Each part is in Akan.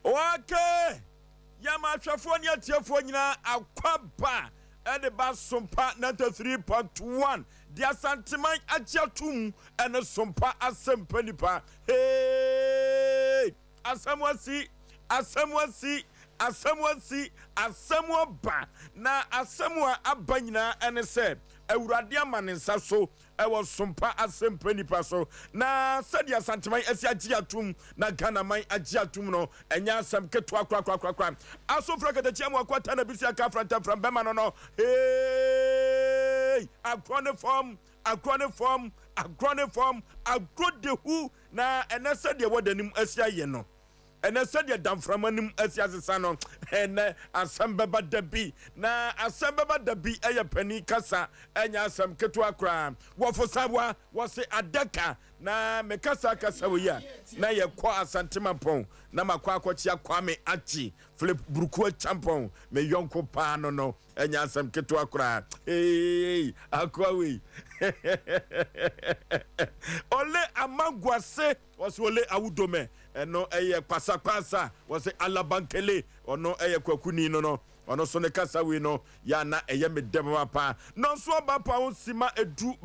Okay, yɛma ahwɛfoɔ ne atiefoɔ nyinaa akwaaba ɛde ba Sompa 93.1 de Asanteman agye atom ɛne Sompa Asɛmpa Nipa. Hey! Asɛm asi, asɛm asi, asɛm asi, asɛm aba. Na asɛm a aba nyinaa ɛne sɛ Awurade ama ne nsa so ɛwɔ Sompa Asɛmpa Nipa so. Na sɛdeɛ Asanteman asi agye atom na Ghanaman agye atom no, ɛnyɛ asɛm ketewa korakorakorakora. Asofra katakyia mu akwata na bisi aka afrantafram bɛma no no. Hey! Agorɔ ne fam, agorɔ ne fam, agorɔ ne fam, agorɔ de hu. Na ɛnɛ sɛdeɛ wɔda nim asi ayɛ no, ɛnɛ sɛdeɛ damframa nim asi asesa no, ɛnɛ asɛm bɛba da bi. Na asɛm bɛba da bi ɛyɛ panin kasa, ɛnyɛ asɛm ketewa koraa. Wɔfosawa wɔse adaka. Na mekasa kasa wɔ yi a, na yɛkɔ Asantemampɔn na makɔ akɔkyea Kwame Akye Philip Burukua Champɔn, me yɔnko paa no no, ɛnyɛ asɛm ketewa koraa. Hey, akoa wei ole amanguase wɔsɛ ole awudome, ɛno ɛyɛ kwasakwansa wɔsɛ alabankele, ɔno ɛyɛ kwakuni no no, ɔno so ne kasa wei no yɛ ana ɛyɛ me dɛ papa. Nɔnso ɔba pa ho sima 11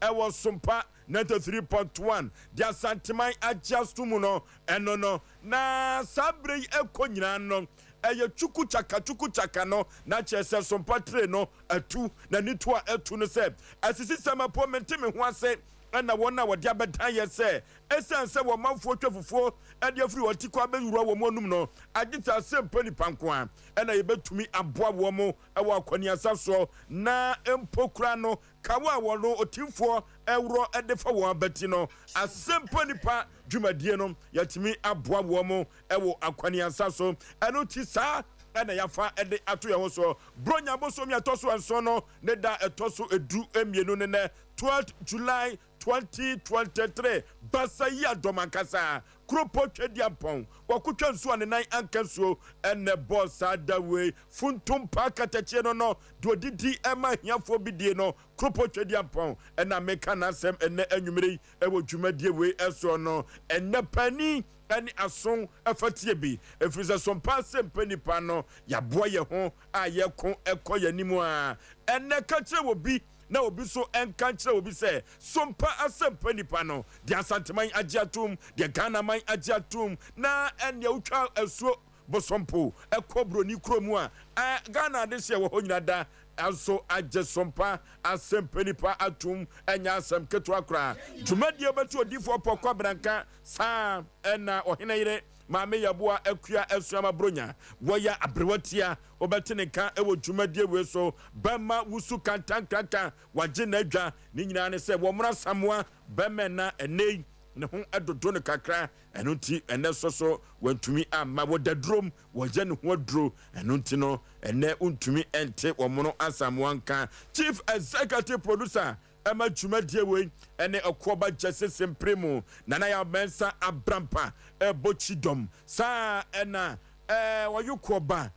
ɛwɔ Sompa 93.1 de Asanteman agye aso mu no ɛno no. Na saa berɛ yi ɛkɔ nyinaa no ɛyɛ twuku kyaka twuku kyaka no, na kyerɛ sɛ Sompa tire no atu na ne tu a atu no sɛ asisi sɛm apo mente me ho ase. Ɛna wɔn a wɔde abɛdan yɛ sɛ ɛsiane sɛ wɔn manfoɔ twa fufuo ɛde afiri wɔn ti kɔ abɛwura wɔn anum no, agye sɛ Asɛmpa Nipa nko a ɛna yɛbɛtumi aboa wɔn ɛwɔ akɔneasa soɔ. Na mpo kora no kawa a wɔn otimfoɔ ɛworɔ ɛde fa wɔn abati no, Asɛmpa Nipa dwumadie no yɛtumi aboa wɔn ɛwɔ akɔneasa so. Ɛno ti saa ɛna yɛafa ɛde ato yɛn ho so. Bronya bosom yɛtɔ so 7 no ne da ɛtɔ so 12 ne nɛ 12 July 2023. Basa yi adɔm ankasa kuropɔ Twɛdiampɔn wɔkotwa nsuo a ne nan anka nsuo ɛnɛ bɔɔ saa da wei. Funtum pa katakyie no no deɛ odidi ɛma ahiafoɔ bi die no, kuropɔ Twɛdiampɔn ɛna meka n'asɛm ɛnɛ anwummere yi ɛwɔ dwumadie wei ɛsoɔ no. Ɛnɛ panin ɛne aso ɛfa tie bi, ɛfiri sɛ Sompa Asɛmpa Nipa no yɛaboa yɛn ho a yɛko ɛkɔ yɛn anim a ɛnɛ ka kyerɛ wɔ bi na obi so ɛnka nkyerɛ obi sɛ Sompa Asɛmpa Nipa no deɛ Asanteman agye atom, deɛ Ghanaman agye atom. Na ɛnea wotwa asuo Bosompo ɛkɔ Buroni kurom a Ghana adehyeɛ wɔ hɔ nyina da nso agye Sompa Asɛmpa Nipa atom, ɛnyɛ asɛm ketewa koraa. Dwumadie bɛto odiifoɔ Pɔkɔ Abranka saa ɛna ɔhene yere Maame Yɛboa Akua Asuama Bronya wɔyɛ aberewatia wobɛte ne nka ɛwɔ dwumadie wei so. Bɛma wusu kantankanka wagye n'adwa ne nyinaa ne sɛ wɔmmra Samoa bɛmɛ na ɛnɛ ne ho ɛdodo no kakra, ɛno nti ɛnɛ so so wantumi amma. Wɔda durom wɔyɛ ne ho aduro, ɛno nti no ɛnɛ wontumi ɛnte wɔn Asamoa nka. Chief executive producer ɛma dwumadie wei ɛne ɔkoɔba Gyɛse Sempere mu Nana yɛ Mɛnsa Abrampa ɛbɔ kyidɔm saa ɛna wɔyɛ koɔba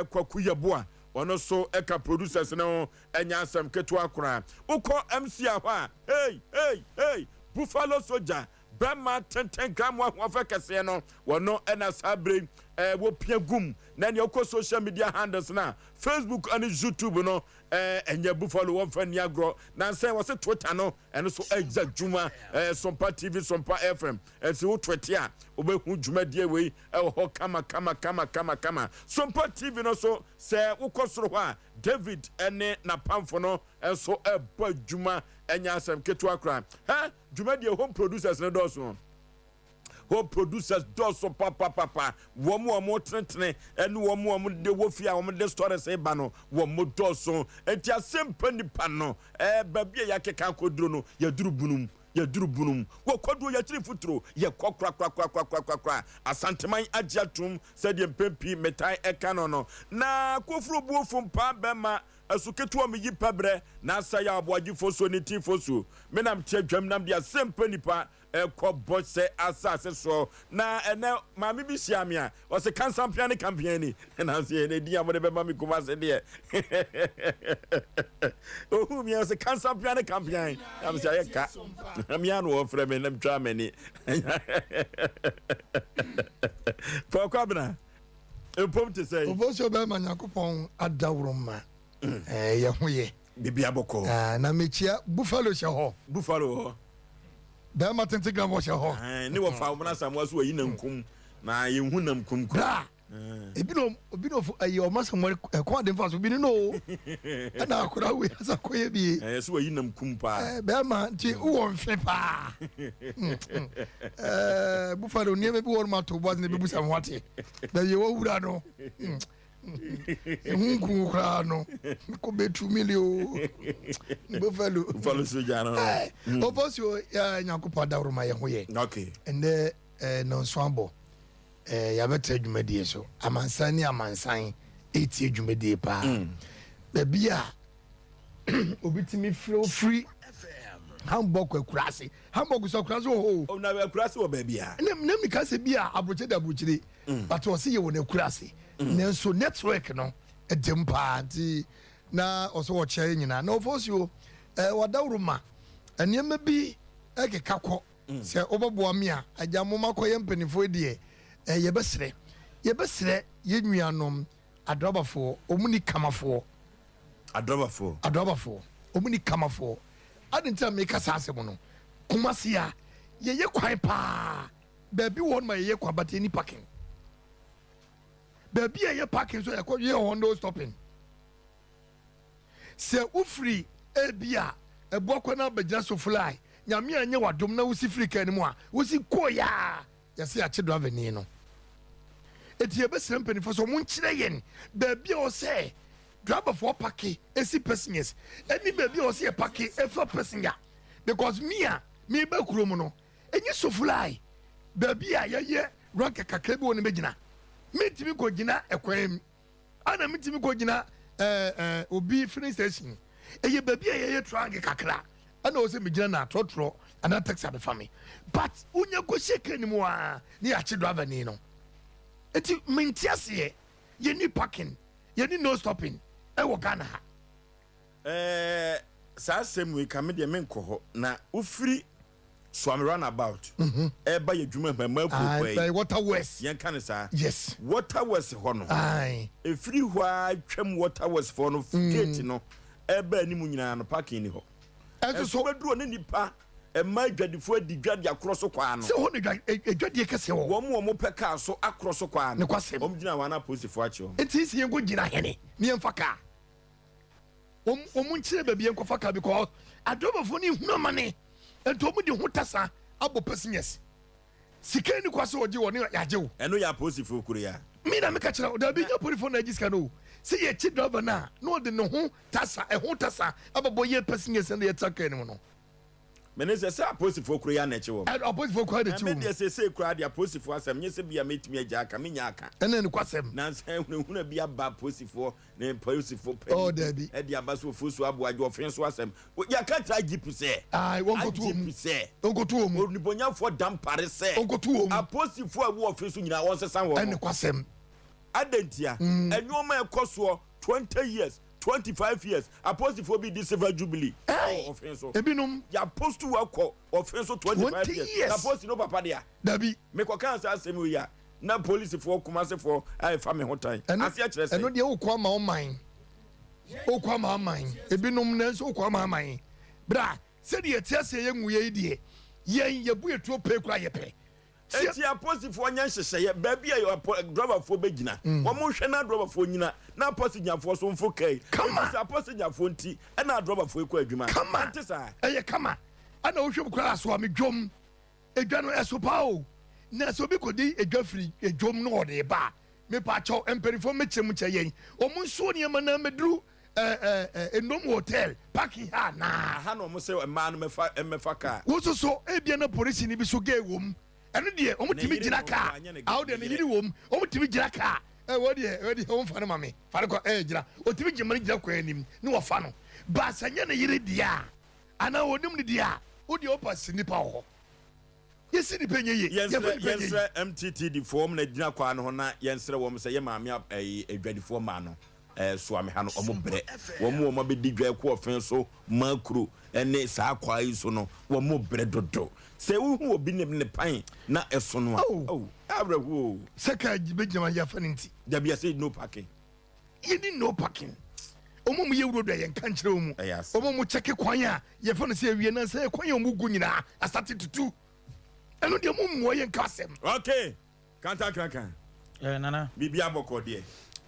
Kwaku Yɛboa, ɔno nso ɛka producers no ho, ɛnyɛ asɛm ketewa koraa. Wokɔ MC a hɔ a, hey hey hey, Buffalo Soldier bɛrima tenten gramu ahoɔfɛ kɛseɛ no, wɔno ɛna saa bere wɔpia gum. Na nea wokɔ social media handles na Facebook ɛne YouTube no, ɛnyɛ Buffalo wɔmfa nni agorɔ. Nansɛn wɔse Twitter no ɛno so ɛgya dwuma, Sompa TV, Sompa FM ɛnti wo twete a wobɛhu dwumadie wei ɛwɔ hɔ kama kama kama kama kama. Sompa TV no so sɛ wokɔ soro hɔ a, David ɛne n'apamfo no nso ɛbɔ adwuma, ɛnyɛ asɛm ketewa koraa. Hɛ, dwumadie home producers no dɔɔso, home producers dɔɔso papapapa. Wɔn a wɔn tenetene ɛne wɔn a wɔn de wɔ fie a wɔn de stories ba no, wɔn mo dɔɔso. Nti Asɛmpa Nipa no baabi a yɛakeka akɔduro no, yɛduru bunum, yɛduru bunum, wɔkɔduro yɛkyiri futuro, yɛkɔ korakorakorakorakorakora. Asanteman agye atom sɛdeɛ mpɛn pii metae ɛka no no. Na koforo buofo mpaa bɛma ɛso ketewa mi yi pɛbrɛ na asa yɛ aboagyefoɔ so ne tifoɔ so menam te adwam nam de Asɛmpa Nipa. Ɛkɔ bɔhyɛ asase soɔ. Na ɛnɛ maame bi hyia me a, ɔse kansampea ne kampea ni. Nanso yɛ na edin a mode bɛma me Kumase deɛ. Ohuu me a ɔse kansampea ne kampea. Na me sɛ ayɛ ka. Me a na wɔfrɛ me na metwaa m'ani. Paul Kwabena, mpom te sɛ. Ofosuo bɛrima Nyankopɔn adaworoma yɛ ho yɛ. Biribi abɔkɔ. Na mekyia Buffalo hyɛ hɔ. Buffalo hɔ. Bɛrima tente gram wɔhyɛ hɔ. Ne wɔfa wɔn asamoa so wɔyi nankum na yɛnhu namkum kura. Bra ebi na obi na ofo ɛyɛ ɔmo asamoa ɛkɔn ade nfa so bi ne no o ɛna akora wei asa kɔyɛ bie. Ɛyɛ so wɔyi namkum paa. Ɛɛ bɛrima nti wowɔ mfe paa. Ɛɛ Buffalo nneɛma bi wɔ no ma to bɔ ase na ebi busa ho ate. Baabi ɛwɔ wura no. Ehu nku koraa no kɔ bɛtu mili o buffalo buffalo soja no ɔfɔsuo nyankopɔn adaworo ma yɛ ho yɛ ɛnɛ nɔnso abɔ yɛabɛtra dwumadie so amansan ne amansan ɛtie dwumadie paa mm. Baabi a obi tumi firi ofiri Hamburg akuraase. Hamburg so akuraase wɔ hɔ o. Na akuraase wɔ baabi a. Na mi ka sɛ bi a aburokyire de aburokyire. Mm. But ɔsi yɛ wɔ n'akuraase. Mm. Nanso network no ɛdɛm paa nti na ɔsɛ ɔkyɛ yɛ nyinaa. Na ɔfɔ si o ɛɛ wadawuro ma nneɛma bi ɛkeka kɔ. Mm. Sɛ ɔbɛboa mi a agya mo ma kɔ yɛ mpanimfoɔ deɛ ɛɛ yɛbɛsrɛ yɛbɛsrɛ yɛ nuanom adrabafoɔ wɔn ni kamafoɔ. Adrɔbafoɔ. Adrɔbafoɔ. Wɔn ni kamafoɔ. Adi nti na meka saa asɛm no. Kumasi a, yɛyɛ kwan paa. Baabi wɔ hɔ no ma yɛyɛ kwan but yɛni parking. Baabi a yɛyɛ parking nso yɛkɔ yɛ hɔ no stopping. Sɛ wofiri ebi a ɛboa kwan no abɛgyina so fly, nyame anyɛ wadom na wosi firi kaa no mu a, wosi kɔɔ yaa. Yɛse yɛakye driverni no. Enti yɛbɛsrɛ mpaninfoɔ sɛ wɔn nkyerɛ yɛn baabi a ɔsɛ driverfoɔ pake esi passengers ɛne baabi a ɔsɛ yɛ pake ɛfa passenger because me a meba kurom no ɛnyɛ sofulai baabi a yɛyɛ rank kakra bi wɔ no bɛgyina mentumi kɔ gyina ɛkwan mu Ana metumi kɔgyina ɛɛ ɛɛ obi filling station? Ɛyɛ baabi a yɛyɛ triangle kakra ɛna ɔsɛ megyina na trɔtrɔ anaa taxi abɛfa me. But wonya kɔhyɛ car no mu aa ne yɛakye driver ni no. Nti mente aseɛ, yɛnni parking, yɛnni no stopping ɛwɔ Ghana ha. Ɛɛ saa asɛm wei ka me deɛ menkɔ hɔ na wofiri Suame run about ɛba yɛ dwuma hma kuro kɔ yi. Water works. Yɛn ka ne saa. Yes. Water works hɔ no. Aye. Efiri hɔ a twam water works fɔ no gate no ɛba anim nyinaa no parking ni hɔ. Ɛnso so. Ɛso bɛduro ne nipa ɛma adwadifoɔ adi dwa de akorɔ so kwaa no. Sɛ hɔ na adwadie kɛseɛ wɔ. Wɔn wɔn pɛ kaa so akorɔ so kwaa no. Ne kwasɛm. Wɔn gyina hɔ ana apolisifoɔ akye wɔn. Nti sɛ yɛn kɔ gyina hene ne yɛn fa kaa. Wɔn wɔn nkyerɛ baabi yɛn kɔ fa kaa because adrɔbafoɔ no ehunu amane. Nti ɔmo de ho tasa abɔ passengers. Sika nni kwa sɛ ɔgye wɔ ne yagye wo. Ɛno yɛ apolisifoɔ kuro yi a. Me na meka kyerɛ wo, dabi nyɛ apolifoɔ na agye sika no o. Sɛ yɛkye driver no a na ɔde ne ho tasa, ɛho tasa abɛbɔ yɛn passengers no na yɛtra car no mu no. Me ne sɛ, sɛ apolisifoɔ kuro yi a na ɛkye wɔn. Ɛ apolisifoɔ kuro yi na ɛkye wɔn. Me deɛ seesei koraa deɛ apolisifoɔ asɛm nyɛ sɛ bi a mɛtumi agya aka, menya aka. Ɛna nokwasɛm. Nansa ahunahuna bi aba apolisifoɔ ne apolisifoɔ panin oh, dabi. Ɛde aba so ofosu aboagye ɔfe nso asɛm. Yɛka kyerɛ IGP sɛ. Ayi wɔn koto wɔn mu. IGP sɛ. Wɔn koto wɔn mu. Onibonyafoɔ dampare sɛ. Wɔn koto wɔn mu. Apolisifoɔ a ɛwɔ ɔfe so nyinaa wɔn sesa wɔn. Ɛne kwasɛm. Adantia. Ɛnneɛma ɛkɔ soɔ 20 years, 25 years, apolisifoɔ bi di silver jubilee. Ɛwɔ ɔfe so. Ebinom. Yɛapostu akɔ ɔfe so 25 years. Na polisi no papa dea. Dabi. Mekɔka saa asɛm yi a na polisifoɔ Kumasefoɔ a ɛfa me ho tan. Aseɛ kyerɛ sɛ. Ɛno deɛ wokɔ ama ɔman. Wokɔ ama aman. Ebinom nanso wokɔ ama aman. Bra sɛdeɛ yɛte aseɛ yɛ nwuiɛ yi deɛ yɛn yɛbu etuo pee koraa yɛpɛ. Eti apolisifoɔ nyɛ nhyehyɛeɛ baabi a drɔbafoɔ bɛgyina. Wɔn nhwɛ na drɔbafoɔ nyina na apolisigyafoɔ so mfo kai. Kama. Efisɛ apolisigyafoɔ nti ɛna adrɔbafoɔ kɔ adwuma. Kama. Ɛnte saa. Ɛyɛ kama. Ɛna wohwɛ mu koraa so a me dwom edwa no ɛso paa o. Na sɛ obi kɔdi edwa firi edwom na ɔde ba a, mepaakyɛw mpanimfoɔ mmɛkyerɛ mu nkyerɛ yɛn. Wɔn nso nneɛma na mmɛduru ɛɛ ɛɛ Enom Hotel parking ha anaa? Aha na wɔn sɛ mmaa no mmɛfa mmɛfa kaa. Wo nso so ebia na polisini bi so gay wom. Ɛno deɛ wɔn tumi gyina kaa. Awo deɛ ne yere wom. Wɔn tumi gyina kaa. Ɛ wɔ deɛ wɔ deɛ wɔn fa no ma me. Fa no kɔ ɛɛ gyina. Otumi gyina no gyina kwan anim ne wɔfa no. Baasa nyɛ ne yere deɛ a anaa onim ne deɛ a wo deɛ ɔpa si nipa wɔ hɔ. Yɛsi nipa nyɛ yie. Yɛfa Yɛnsrɛ nipa nyɛ yie. yɛnsrɛ MTTD foɔ wɔn na gyina kwaa no ho na yɛnsrɛ wɔn sɛ yɛ maame a ɛyi adwadifoɔ mmaa no ɛɛ soame ha no wɔn brɛ wɔn wɔn abɛdi dwa ɛkɔ ɔfɛn so makuro ɛne saa kwaa yi so no wɔn brɛ dodo sɛ wohu obi ne ne pan na ɛso no a Oh. oh awerɛhoɔ o. Sɛ kaa bɛgyina ma yɛafa no nti. Dabi ɛsɛ no parking. Yɛni no parking. Wɔn a wɔyɛ road a yɛnka nkyerɛ wɔn mu. Ɛyɛ asɛm. Wɔn a wɔkyɛke kwan a yɛfa no sɛ awie na sɛ kwan a wɔgu nyinaa asate tutu. Ɛno deɛ mo mmoa yɛnka asɛm. Okay. Kantankrakan. Eh, Nana. Biribi abɔkɔ deɛ.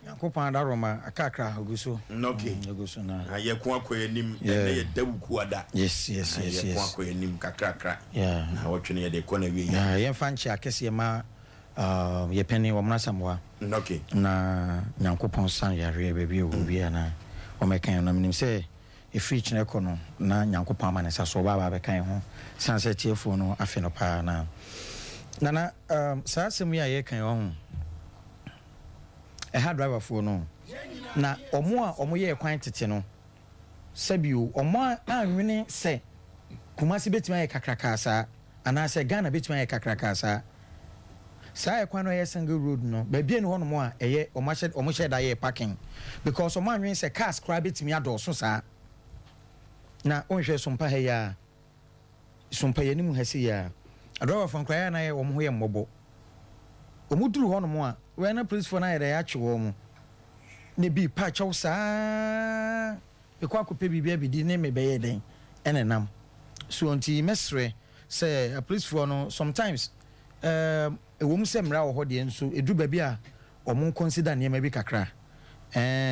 Nyankopɔn adaworoma akakra ogu so. Okay. Ogu so na. Na yɛko akɔ yɛn anim. Yeah. Ɛnɛ yɛ Dawukuada. Yes. Yɛko akɔ yɛn anim kakrakra. Yeah. Na wɔtwe no yɛde kɔ na wie. Yeah, yɛmfa nkyɛ akɛseɛ ma yɛ panin wɔn asamoa. Okay. Na Nyankopɔn san yareɛ baabi a ɛwɔ biara na wɔmɛka yɛn. Na menim sɛ ɛfiri kyerɛ kɔ no na Nyankopɔn ama ne nsa so ɔba aba abɛka yɛn ho. San sɛ tiefoɔ no afe no paa na Nana saa asɛm yi a yɛka yi ɔho ɛha driverfoɔ no na ɔmo a ɔmo yɛɛ kwan tete no sɛbio ɔmo anwene sɛ Kumasi bɛtumi ayɛ kakrakaa saa anaasɛ Ghana bɛtumi ayɛ kakrakaa saa. Saa ɛkwan no ɛyɛ single road no baabi ani hɔnom a ɛyɛ ɔmo ahyɛ ɔmo hyɛ da yɛ parking because ɔmo anwene sɛ cars koraa bɛtumi adɔɔso saa. Na ɔnhwɛ sompa ha yi a sompa yɛ anim ha si yi a adrɔbafoɔ nkora yɛ anan wɔn ho yɛ mmɔbɔ. Ɔmo duru hɔnom a wɔn na polisifoɔ no ayɛ dɛ akye wɔn mo na ebi pa kyɛw saa mekɔ akɔpɛ biribi abɛdi ne me bɛyɛ dɛn ɛna nam so. Nti mɛsrɛ sɛ apolisifoɔ no sometimes ɛwɔ mu sɛ mmara wɔ hɔ deɛ, nso ɛduru baabi a ɔmo consider nneɛma bi kakra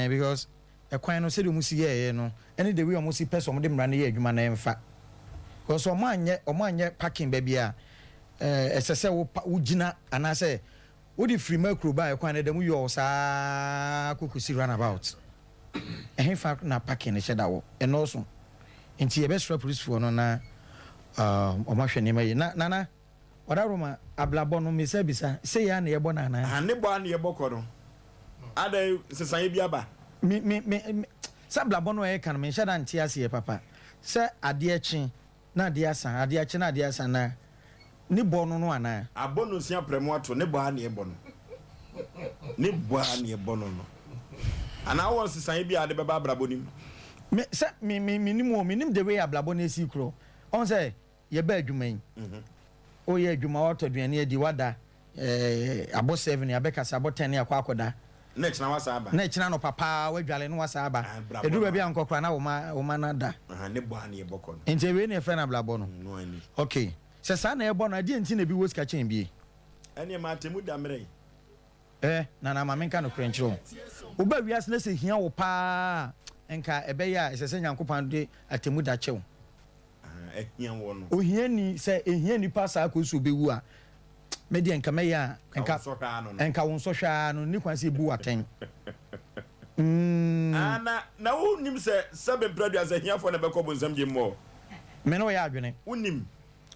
because ɛkwan no sɛdeɛ ɔmo si yɛɛyɛ no ɛne the way ɔmo si pɛ sɛ ɔmo de mmara no yɛ adwuma no ɛmfa, because ɔmo anyɛ parking baabi a ɛsɛ sɛ wo wogyina anaasɛ wode firi makuro ba ɛkwan no dɛm yɛ saa kɔkɔsi roundabout. Ɛhefa na parking no hyɛ da wɔ ɛnɔɔso? Nti yɛbɛsrɛ polisifoɔ no na ɔmo ahwɛ nneɛma yi. Na Nana ɔdaroma ablabɔ no misa bisa sɛ yɛ a na yɛbɔ no anaa? Ah, ne bɔ a ne yɛbɔ kɔ no adɛn, nsesaeɛ bi aba? Me sɛ ablabɔ no a ɛyɛ ka no menhyɛ da nte aseɛ papa sɛ adeɛ kye na adeɛ asa, adeɛ kye na adeɛ asa na ne bɔ no anaa? Abɔ no nsia prɛmo ato ne bɔ a ne yɛbɔ no, ne bɔ a ne yɛbɔ no anaa wɔ nsesaeɛ bi a ade bɛba abrabɔ nim? Me sɛ me me menim o, menim the way ablabɔ no esi korɔ. Ɔn sɛ yɛbɛ adwuma yi, woyɛ adwuma, watɔ aduane adi, wada, abɔ 7 abɛkasa, abɔ 10 akɔ akɔda. Na ɛkyena wasa aba. Na ɛkyena no papaa wadwale no wasa aba. Ah, abrabɔ ɛduru no. Baabi a nkɔkora na woma no da. Aha, ne bɔ a ne yɛbɔ kɔ no. Nti wei ne yɛfrɛ no abrabɔ no? No ani. Okay, sɛ saa na ɛbɔ no, adeɛ nti na ebi wɔ sika kyɛn bie? Ɛneɛ ma atemu da mmerɛ yi. Nana, ma menka nokorɛ nkyerɛ wo. Woba wiase no sɛ hia wo paa, nka ɛbɛyɛ a ɛsɛ sɛ Nyankopɔn de atemu da kyɛw. Aha, ahia wɔ no. Ohiani sɛ ehia nipa saa kɔ so obɛwu a, medeɛ nka mɛyɛ a nka Ka wo nsɔhwɛ ano no. Nka wo nsɔhwɛ ara no ne kwan sɛ ebu atɛn. Ah, na wonim sɛ sɛbe mprɛdua sɛ hiafoɔ na bɛkɔ bonsam gye mmɔ. Me ne woyɛ adwene. Wonim.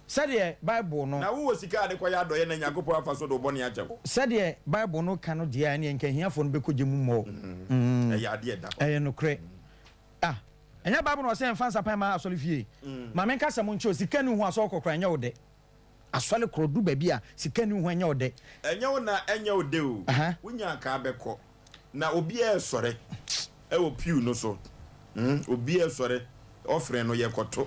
Sɛdeɛ Bible no Na wowɔ sika a de kɔyɛ adɔyɛ na Nyankopɔn afa so de wo bɔne akyɛ wo. Sɛdeɛ Bible no ka no deɛ a, ɛneɛ nka hiafoɔ no bɛkɔ gye mu mmɔ. Ɛyɛ adeɛ da hɔ. Ɛyɛ nokorɛ. Ah, ɛnyɛ Bible na ɔsɛ mfa nsapan ma asɔre fie? Ma menka sɛ mo nkyɛw sika ni ho asɔre kɔkora ɛnyɛ wo dɛ. Asɔre korɔ du baabi a sika ni ho ɛnyɛ wo dɛ. Ɛnyɛ wo na ɛnyɛ wo de o. Wonya kaa bɛkɔ na obiara sɔre ɛwɔ pew no so. Obiara sɔre ɔfrɛ no yɛkɔto.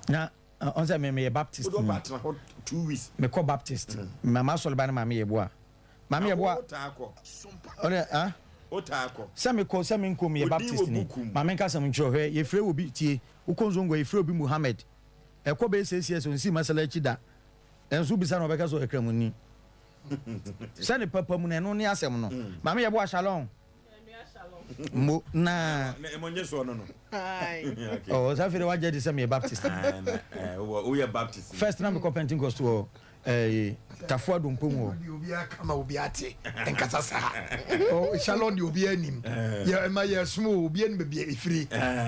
Na ɔn sɛ me meyɛ Baptist. Wode ɔba atena hɔ 2 weeks. Mekɔ Baptist. Mama asɔre ba ne maame yɛ boa maame yɛ boa. Wotaa kɔ? Ɔde ah. Wotaa kɔ? Sɛ mekɔ sɛ menkɔ meyɛ Odin Baptist wɔ ni. book mu. Maame nka sɛm nkyerɛ hwɛ, yɛfrɛ wɔ bi tie wokɔ Nzongo a, yɛfrɛ obi Muhammed ɛkɔ bɛyɛ 6 years ɔnsii masala akyi da. Ɛnso wobisa na ɔbɛka sɛ ɔyɛ kramoni sɛ ne papa mu no. Ɛno ne asɛm no. Maame yɛ boa, shalom mo na. Na ɛmɔ nye soɔ no. Ɔ sɛ afei de wagye di sɛ meyɛ Baptist. Ah, na, woyɛ Baptist. First na mekɔ Pentecost wɔ Tafoa Dompo mu hɔ. Deɛ obiara kama obiara te nkasa saa. Oh, shalom deɛ obiara nim yɛ ɛma yɛ som o, obiara nim baabi a efiri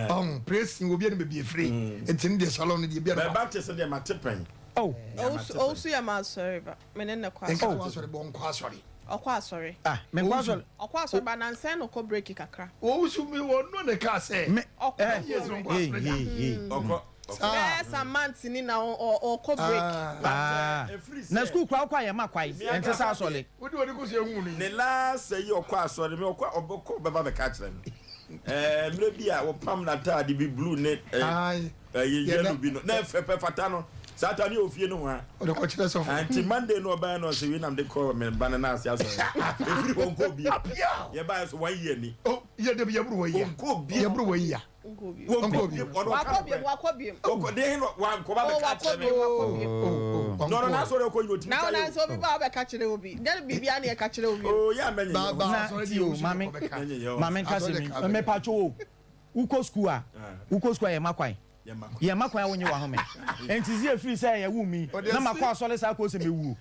ɔn praise obiara nim baabi efiri nti ne deɛ shalom no deɛ obiara. Bɛ Baptist deɛ mate pɛn. Oh. Owusu yɛ ma asɔre ba me ne ne kɔ nka asɔre. kɔ asɔre bɔ nkɔ asɔre. Ɔkɔ asɔre. Ah, menkɔ asɔre. Ɔkɔ asɔre ba nansɛn na ɔkɔ break kakra. Owusu mi wɔn no ne kaa sɛ me Ɔkɔ eh, yes asɔre. ɔnkɔ hey, asɔre da. hey, hey. Ɔkɔ. Bɛyɛ some months ni na ɔkɔ break. Ah, na school kura wokɔ a yɛ ma kwae, ɛnte sɛ asɔre. Wode w'ani kɔ so ehu no yi. Ne last yi ɔkɔ asɔre me ɔkɔ ɔbɛkɔ ɔbɛba bɛka akyerɛ me. Ɛɛ mmerɛ bi a wɔpam n'ataade bi blue ne ɛɛ ɛyɛ yellow bi no na ɛfɛ pɛ fata no saa ataade yɛ ofie no ho a. Ɔde kɔ kyerɛ sɔfo. Nti Monday no ɔbɛn no ɔsɛ wei nam de kɔ me ba no n'ase asɔre. Efiri hɔ nkɔ bie. Yɛ ba yɛ so one year ni. Oh yɛ de yɛ buru wɔ yia. Nkɔ bie. Yɛ buru wɔ yia. Nkɔ bie. Wakɔ bie wakɔ bie. Ɔkɔ de hin wankɔ ba bɛka kyerɛ me. Wakɔ Na ɔno n'asɔre ɔkɔ nyina otumi Na ka ɔno yɛ nso obi ba ɔbɛka kyerɛ obi. Nyɛ biribi a na yɛka kyerɛ obi. o. Oh yɛ a mɛnyɛ yɛ o. Na ti o maame maame nka sɛ mi mepatwo o wokɔ sukuu a wokɔ sukuu a yɛ ma kwan yɛ ma kwan a wonye wahome nti zi efiri sɛ yɛ wo mi na ma kɔ asɔre saa kɔ sɛ mewuo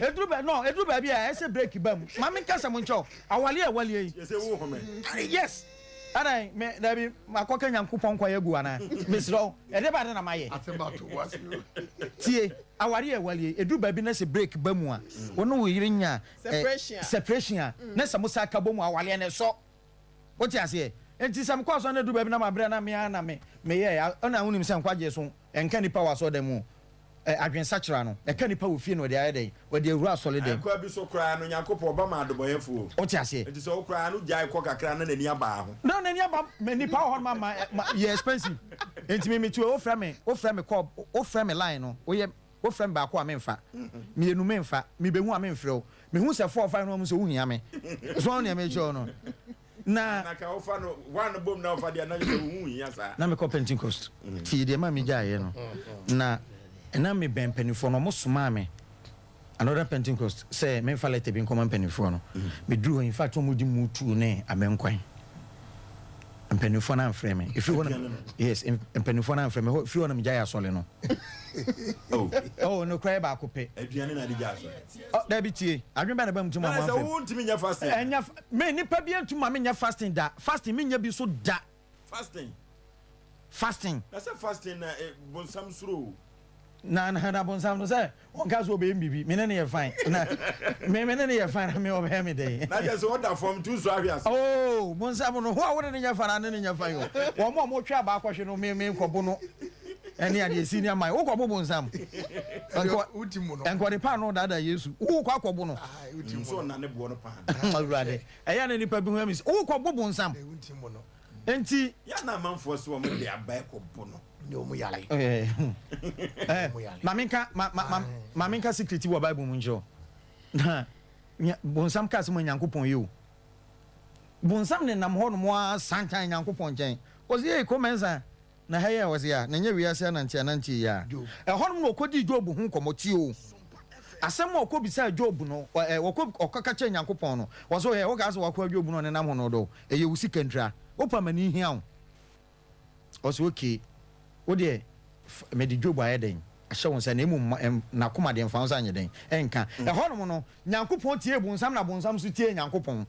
eduru bɛ no eduru baabi a ɛsɛ break ba mu maame nka sɛ mo nkyɛw awale a ɛwale yi yes adan me dabi makɔka nyankopɔn nkwa yɛ gu anaa mesrɛ wo ɛde ba de na mayɛ tie aware a ɛwale yi eduru baabi na sɛ break ba mu a wo ne wo yere nya separation a na sɛ mo sa ka bɔ mu awale no ɛsɔ wote aseɛ nti sɛ mekɔ asɔre no aduru baabi na mabrɛ na me ara na me meyɛ ɛna wonim sɛ nkwagyeɛ so ɛnka nipa wɔ asɔre dan mu ɛ adwensakyera no ɛka nipa wɔ fie na ɔde ayɛ dɛn ɔde awura asɔre dan Ɛkwan bi so koraa no Nyankopɔn ɔba ma adebɔyɛfoɔ o. Wote aseɛ. Nti sɛ wo koraa no gyae kɔ kakra na n'ani aba ho. Na n'ani aba ma nipa wɔ hɔ nom ama ma yɛ expensive nti me mete hɔ wofrɛ me wofrɛ me kɔ wofrɛ me line no woyɛ Wofrɛ me baako a memfa, mmienu memfa, mebehu a memfrɛ wo. Mehu sɛ four five no mahu sɛ wohia me. So woahu nea merekyerɛ wo no? Na. Na ka wofa no one bom na wofa deɛ na kyerɛ sɛ wo ho nhia saa. Na mekɔ Pentecost. Tie deɛ ɛma megyaeɛ no. Na na mebɛn mpanimfoɔ no, wɔsomaa me another Pentecost sɛ memfa lɛtɛ bi nkɔma mpanimfoɔ no. Meduru hɔ, in fact, wɔdi mutuo ne abɛnkwan. Mpanimfoɔ no amfrɛ me. Ɛfiri hɔ na, yes, mpanimfoɔ no amfrɛ me. Ɛfiri hɔ na megyae asɔre no. Oh. Oh, nokorɛ yɛ baako pɛ. Aduane na ade gya asɔre. Oh, dabi tie. Adwene bɛn na ɛba mu ti mu a Na sɛ moamfrɛ me? wontumi nyɛ fasting. Ɛnyɛ me nipa bi ntumi ma menyɛ fasting da. Fasting menyɛ bi so da. Fasting. Fasting. Na sɛ fasting na eh, bonsam suro o. Na na na bonsam no sɛ ɔnka sɛ ɔbɛyɛ me biribi me ne no yɛ fine na me me ne no yɛ fine na me ɔbɛyɛ me dɛn. Na kyerɛ sɛ ɔda fam tu nsuo ahwe ase. Oh bonsam no ho a wo ne no nyɛ fine na ne no nyɛ fine o wɔn a wɔtwe abaa kɔhwe no me me nkɔbo no ɛne adeɛ si ne aman wokɔbo bonsam nkɔ nkɔde paano daadaa Yesu wokɔ akɔbo no. Nso ɔnane boɔ no paano. Awurade ɛyɛ na nipa bi ho ɛmi sɛ wokɔbo bonsam nti. Yɛ na amanfoɔ sɛ wɔn de abaa kɔbo no. Ne wɔn yare. Eh, ma menka ma ma ma ma menka secret wɔ Bible mu nkyerɛ wo. Na bonsam kaa sɛ mo Nyankopɔn yi o. Bonsam ne nam hɔ nom a santan Nyankopɔn nkyɛn. Ɔsi ei kɔmɛnsa na ha yi a ɔsi a na nyɛ wiase anante anante yi a. Ɛhɔ nom na ɔkɔdii Job ho nkɔmmɔ tie o. Asɛm a ɔkɔbisaa Job no, ɛ ɔkɔ ɔkɔka kyerɛ Nyankopɔn no, ɔsɛ ɔyɛ wokaa sɛ wakoa Job no ɔnenam ho no dɔ, ɛyɛ wo sika ntira. Wopɛ ma ne hia wo. Ɔse okay, wo deɛ mede Job ayɛ dɛn ahyɛ wo nsa na mmom n'akoma deɛ mfa wo nsa nyɛ dɛn nka. Ɛhɔnom no, Nyankopɔn tiee bonsam na bonsam nso tiee Nyankopɔn.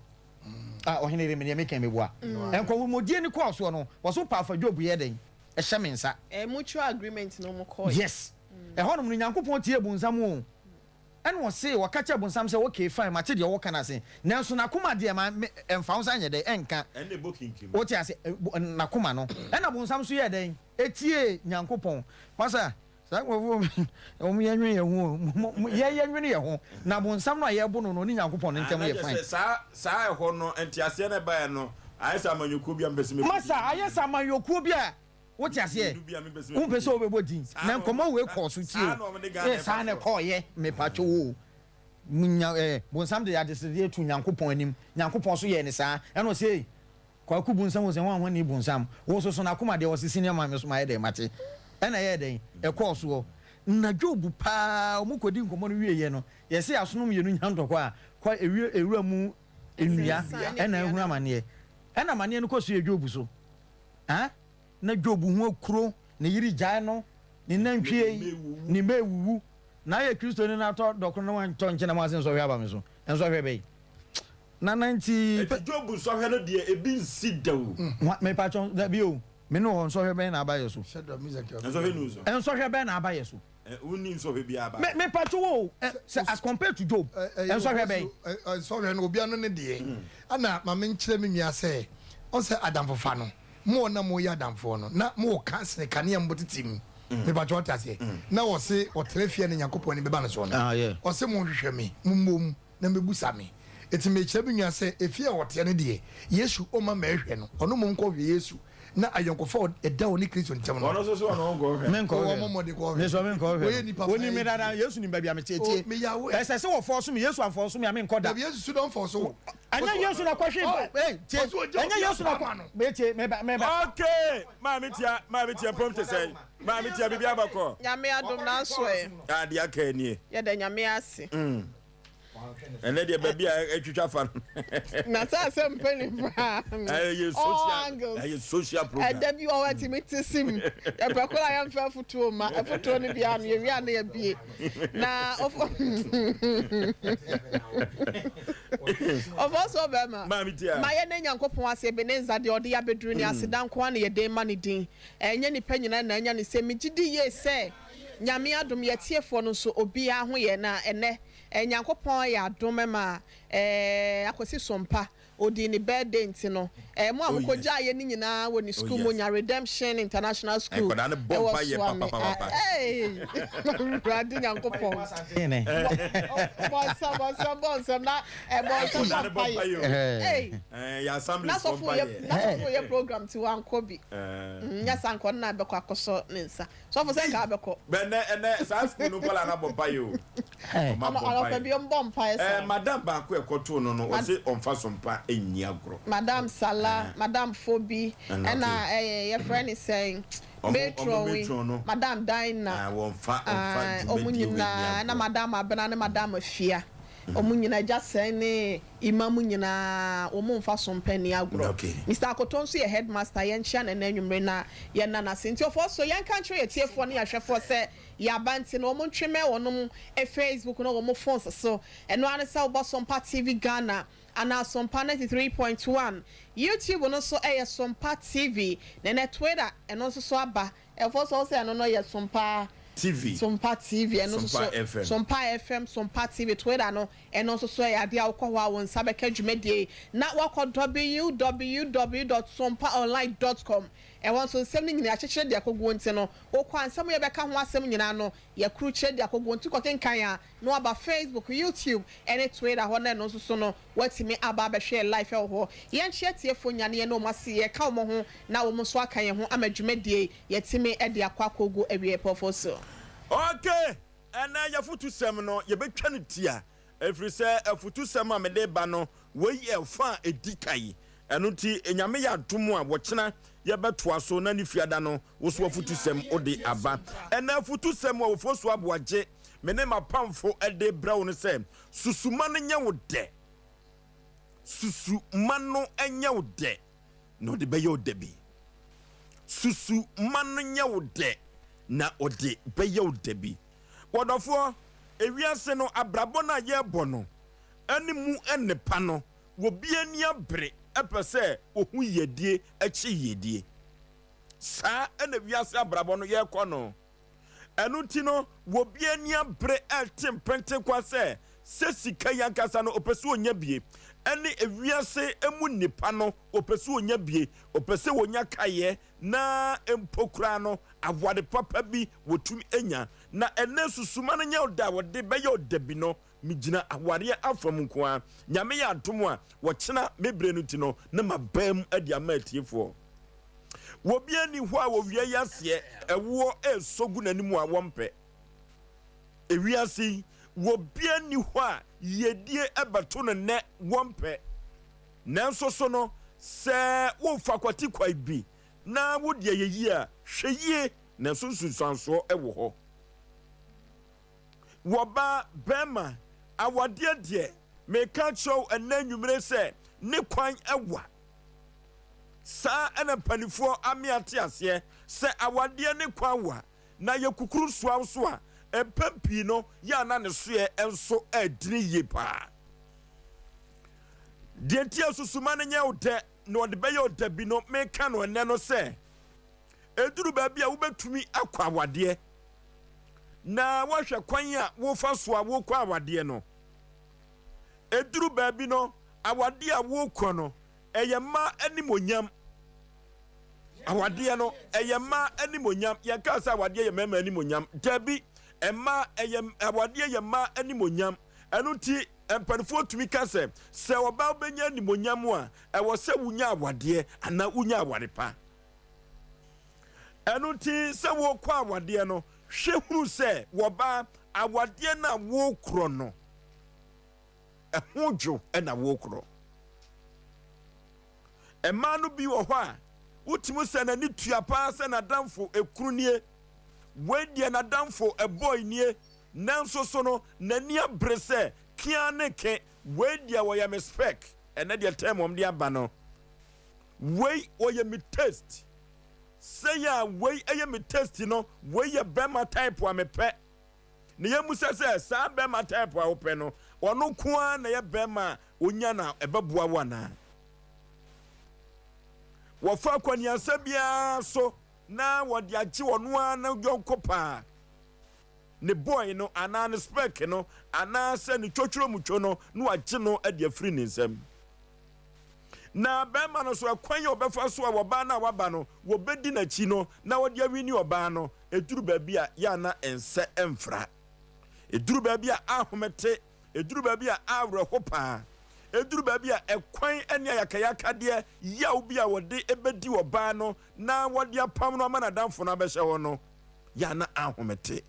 Ah, ɔhene yere, me deɛ meka yi meboa. Nkɔmmɔdie no kɔɔ soɔ no, ɔse wopɛ a fa Job yɛ dɛn hyɛ me nsa. Ɛyɛ mutual agreement na wɔn kɔɔɛ. Yes. Ɛhɔnom no, Nyankopɔn tiee bonsam o. Ɛna ɔsee, ɔka kyerɛɛ bonsam sɛ, Okay, fine, mate deɛ woka no ase, nanso n'akoma deɛ, ma me, ɛmfa wo nsa nyɛ dɛn, ɛnka. Ɛnna ɛbɔ kinkim. Wote ase? Ɛ, n'akoma no. Ɛna bonsam nso yɛɛ dɛn? Ɛtiee Nyankopɔn. Masa, saa nkurɔfoɔ, wɔn yɛnwene yɛn ho o, mo, mo, yɛn yɛnwene yɛn ho, na bonsam no a yɛrebo no no, ɔne Nyankopɔn no Ah, ntam na yɛ kyerɛ fine. sɛ saa, saa ɛhɔ no, nteaseɛ no ɛbaeɛ no, ayɛ sɛ amanyɔkuo bi a mepɛ sɛ mebɔ din. Masa, ayɛ sɛ amanyɔkuo bi a Wote aseɛ? Wompɛ sɛ wobɛbɔ din. Na nkɔmmɔ wei kɔɔ so tie o. Eh, saa na ɛkɔɔyɛ, mepatwo wo o. Nya, eh, bonsam de adesrɛdeɛ too Nyankopɔn anim. Nyankopɔn nso yɛɛ no saa. Ɛna ɔse, ei, Kwaku bonsam o, sɛ hwan hwan ni bonsam. Wo nso so n'akoma deɛ ɔsese nneɛma, me nso mayɛ dɛn, mate. Ɛna ɛyɛɛ dɛn? Ɛkɔɔ soɔ. Na Job paa, wɔn kɔdi nkɔmmɔ no wieeɛ no, yɛse asono mmienu nya ntɔkwa a, kɔ ewie, ewura mu nnua ɛna ahunu amaneɛ. Ɛna amaneɛ no kɔ so yɛ Job so. Ã? Na Job ho akuro, ne yere gyae no, ne nantwie, ne mma awuwu. Na ayɛ Kristoni na atɔ dɔkono na wantɔ nkyene ama ase nsɔhwɛ aba me so. Nsɔhwɛ bɛn? Nana nti. Enti Job nsɔhwɛ no deɛ ebi nsi da o. Hwan, mepakyɛw, dabi o, me ne wɔ hɔ, nsɔhwɛ bɛn na aba yɛ so? Nsɔhwɛ nni wo so. Nsɔhwɛ bɛn na aba yɛ so? Wonni nsɔhwɛ biara ba. Me, mepakyɛw o, sɛ as compared to Job, nsɔhwɛ bɛn? Nsɔhwɛ no, obiara no ne deɛ. Ɛna ma menkyerɛ me nua sɛ, ɔn sɛ adamfofa no. Mo a na moyɛ adamfoɔ no, na mowɔ ka sene kanea mo tete mu. Mepakyɛ wote aseɛ? Na ɔse ɔtena fie a na Nyankopɔn ani bɛba ne soɔ no, Ah, yeah. ɔse monhwehwɛ me, mommom na mɛbusa me. Enti mekyerɛ me nua sɛ efie a ɔteɛ no deɛ, Yesu ɔmma mɛhwɛ no, ɔno mmom nkɔhwɛ Yesu, na ayɔnkofa a ɛda ɔne Kristo ntam no, Ɔno nso so ɔno ɔnkɔ hwɛ. Menkɔ ɔwɔ hwɛ no. mmɔden kɔhwɛ. Me nso menkɔ hwɛ Wɔyɛ no. nipa Onim me paa dada, yie. Yesu nim baabi a mete. Oh, Tie, meyɛ aware. ɛsɛ sɛ wɔfɔɔso me, Yesu amfɔɔso me a menkɔ da. Dabi, Yesu so dɛ ɔmfɔɔso wo. Ɛnyɛ Yesu na kɔhwe Oh, hey, tie, ɔse ɔgya ɛnyɛ obi Yesu na apam ano. kɔ, tie, meba, meba. Okay, maame tia, maame tia pɔm te sɛn? Maame tia biribi abakɔ. Nyame adom nanso ɛ. Ah, deɛ aka nie. Yɛda Nyame ase. Ɛnɛ deɛ baabi a ɛtwitwa fa no. Na sɛ asɛm mpɛ ne paa. Ɛyɛ All social, angles. ɛyɛ social program. Ɛda bi wɔ hɔ a tumi te sim. Yɛpɛ koro a yɛmfa afutuo mma. Afutuo no biara no yɛwie a na yɛabie. Na ɔfɔ ɔfɔ so bɛrima. Maame tia. Ma yɛn ne Nyankopɔn ase Ebenezer deɛ ɔde abɛduru ne aseda nko ara na yɛde ma ne din. Ɛnyɛ nipa nyinaa na anya ne sɛ. Megye di yie sɛ Nyame adom yɛtiefoɔ no nso obiara ho yɛ na ɛnɛ Nyankopɔn ayɛ adom ma Akwasi Sompa ɔdii ne birthday nti no mo a Oh, mokɔ yes. gyaa yɛ ne nyinaa wɔ ne Oh, school mu yes. nya Redemption International School Nkwadaa no bɔ ɛwɔ mpaeɛ Suame. papapapa. Hey! Awurade Nyankopɔn. Hene. Bɔnsam, bɔnsam, bɔnsam na bɔnsam Nkwadaa no bɔ bɔ mpaeɛ. mpaeɛ o. Hey! Yɛ assemblies Na bɔ sɔfo yɛ mpaeɛ. na sɔfo yɛ program ti wankɔ bi. Nyɛ saa nkɔ no na bɛkɔ akɔsɔ ne nsa. Sɔfo sɛ nka abɛkɔ. Bɛ nɛ ɛnɛ saa school no nkwadaa no abɔ mpaeɛ o. Hey. Ɔmo abɔ Anɔpa mpaeɛ. bi ɔmbɔ mpaeɛ saa. Madam baako a ɛkɔtoo no no, ɔse ɔmfa so mpa nni agorɔ. Madam Sala, Madam Fobi, Ɛna ɛna okay. ɛyɛ yɛfrɛ ne sɛn, Ɔmo ɔmo matron yi, matron no. Madam Dinah, Ah, wɔmfa ɔmfa ɔmo dwumadie wei nni nyinaa, ɛna agorɔ. Madam Abena ne Madam Afia, ɔmo nyinaa, Agya Sɛn ne Imam nyinaa, wɔn mfa so mpa nni agorɔ. Okay. Mister Akoto nso yɛ headmaster, yɛnkyea no ɛnɛ anwummere na yɛnna no ase. Nti ɔfoɔ so yɛnka nkyerɛ yɛn atiefoɔ ne yɛn ahwɛfoɔ sɛ yɛaba nti no wɔn ntwe mmɛn wɔnom Facebook ne wɔn phones so. Ɛno ara ne sɛ wobɔ Sompa TV Ghana anaa Sompa 93.1. YouTube no nso yɛ Sompa TV. Na ɛnɛ Twitter ɛno nso so aba. Ɛfoɔ so sɛ ɛno no yɛ Sompa TV. Sompa TV ɛno nso so Sompa FM. Sompa FM, Sompa TV, Twitter no ɛno nso so yɛ adeɛ a wokɔ hɔ a wo nsa bɛka dwumadie yi. Na wakɔ www.sompaonline.com ɛhɔ nso nsɛm no nyinaa yɛakyekyere de akɔguo nti no wokɔ a nsɛm yɛbɛka ho asɛm nyinaa no yɛkrukyerɛ de akɔguo nti kɔkenkan a na waba Facebook, YouTube ɛne Twitter hɔ na ɛno nso so no watumi aba abɛhwɛ live ɛwɔ hɔ. Yɛnkyerɛ tiefoɔ nyane yɛn ne wɔn ase yɛka wɔn ho na wɔn nso aka yɛn ho ama dwumadie yɛtumi de akɔ akɔgu awie pɔfo so. Okay, ɛnɛ yɛfotusɛm no yɛbɛtwa no tia ɛfiri sɛ afutusɛm a mede ba no wei yɛ fa a ɛdi ka yi. Ɛno nti Nyame yɛ adom a wɔkyena yɛbɛtoa so na ne fiada no wo so afutusɛm wode aba. Ɛnɛ afutusɛm a wɔfoɔ so aboagye me ne mapamfo ɛde brɛ wo no sɛ susuma no nyɛ wo dɛ. Susuma no nyɛ wo dɛ na ɔde bɛyɛ wo dɛ bi. Susuma no nyɛ wo dɛ na ɔde bɛyɛ wo dɛ bi. Wɔdɔfoɔ, ewiase no abrabɔ no a yɛrebɔ no ɛne mu nnepa no wɔbi ani abere ɛpɛ sɛ ohu yiedie akyi yiedie. Saa ɛna wiase abrabɔ no yɛrekɔ no. Ɛno nti no wɔbi ani abere ɛte mpentekwa sɛ sika yi ankasa no ɔpɛ sɛ ɔnya bie. Ɛne ewiase emu nnipa no ɔpɛ sɛ ɔnya bie, ɔpɛ sɛ wɔnya kaeɛ na mpo koraa no aware papa bi wɔtumi anya. Na ɛnɛ susuma no nyɛ ɔda a wɔde bɛyɛ ɔda bi no megyina awareɛ afa mu nko ara. Nyame yɛ adom a wɔkyena mebrɛ no ti no na mabaa mu de ama atiefoɔ. Wɔbi ani hɔ a wɔwia yi aseɛ ɛwoɔ ɛresɔ gu n'anim a wɔmpɛ. Ewiase yi wɔbi ani hɔ a yiedie ɛbɛto no nnɛ wɔmpɛ. Nanso so no sɛ wofa kwati kwae bi na wode ayɛ yie a hwɛ yie na nso nsunsuansoɔ ɛwɔ hɔ. Wɔba bɛrima awadeɛ deɛ meka kyerɛw ɛnɛ anwummere sɛ ne kwan ɛwa. Saa ɛna mpanimfoɔ ame ate aseɛ sɛ awadeɛ ne kwan wa na yɛ kukuru soa so a mpɛn pii no yɛ ana ne soɛ nso ɛdini yie paa. Deɛ nti a susuma no nyɛ wo dɛ na ɔde bɛyɛ wo dɛ bi no meka no ɛnɛ no sɛ ɛduru baabi a wobɛtumi akɔ awadeɛ na woahwɛ kwan a wofa so a wokɔ awadeɛ no. Ɛduru baabi no awadeɛ a wokɔ no ɛyɛ mma animonyam. Awadeɛ no, ɛyɛ mmaa animuonyam. Yɛnkaa sɛ awadeɛ yɛ mmarima animuonyam. Dabi, mmaa, ɛyɛ, awadeɛ yɛ mmaa animuonyam. Ɛno nti, mpanimfoɔ tumi ka sɛ, sɛ ɔbaa wobɛnya animuonyam a, ɛwɔ sɛ wonya awadeɛ anaa wonya aware pa. Ɛno nti, sɛ worekɔ awadeɛ no, hwɛ hunu sɛ wɔbaa awadeɛ no a worekorɔ no, ɛho dwo na worekorɔ. Mmaa no bi wɔ hɔ a, wotumi sɛ n'ani tua paa sɛ n'adamfo ekunu nie, wei deɛ n'adamfo ɛbɔe nie, nanso so no n'ani abere sɛ kea ne ke, wei deɛ wɔyɛ me spec, ɛnɛ deɛ term wɔn de aba no, wei wɔyɛ me taste, sɛi a wei ɛyɛ me taste no, wei yɛ bɛrima type a mepɛ. Na yɛmmisa sɛ, saa bɛrima type a wopɛ no, ɔno nko ara na ɛyɛ bɛrima a onya na ɛbɛboa wo anaa? Wɔfa akwaniasa biara so na wɔde agye ɔno ara ne yɔnko paa, ne boy no anaa ne spec no anaasɛ ne twotworomutwo no na wagye no de afiri ne nsam. Na bɛrima no so ɛkwan a ɔbɛfa so a ɔbaa no a waba no wɔbɛdi n'akyi no na wɔde awini ɔbaa no, ɛduru baabi a yɛ a na ɛnsɛ mfra. Ɛduru baabi a ahomete, ɛduru baabi a awerɛho paa, ɛduru baabi a ɛkwan ne ayakayakadeɛ yaw bi a wɔde bɛdi ɔbaa no na wɔde apam no ama n'adamfo no abɛhyɛ hɔ no, yɛ a na ahomete.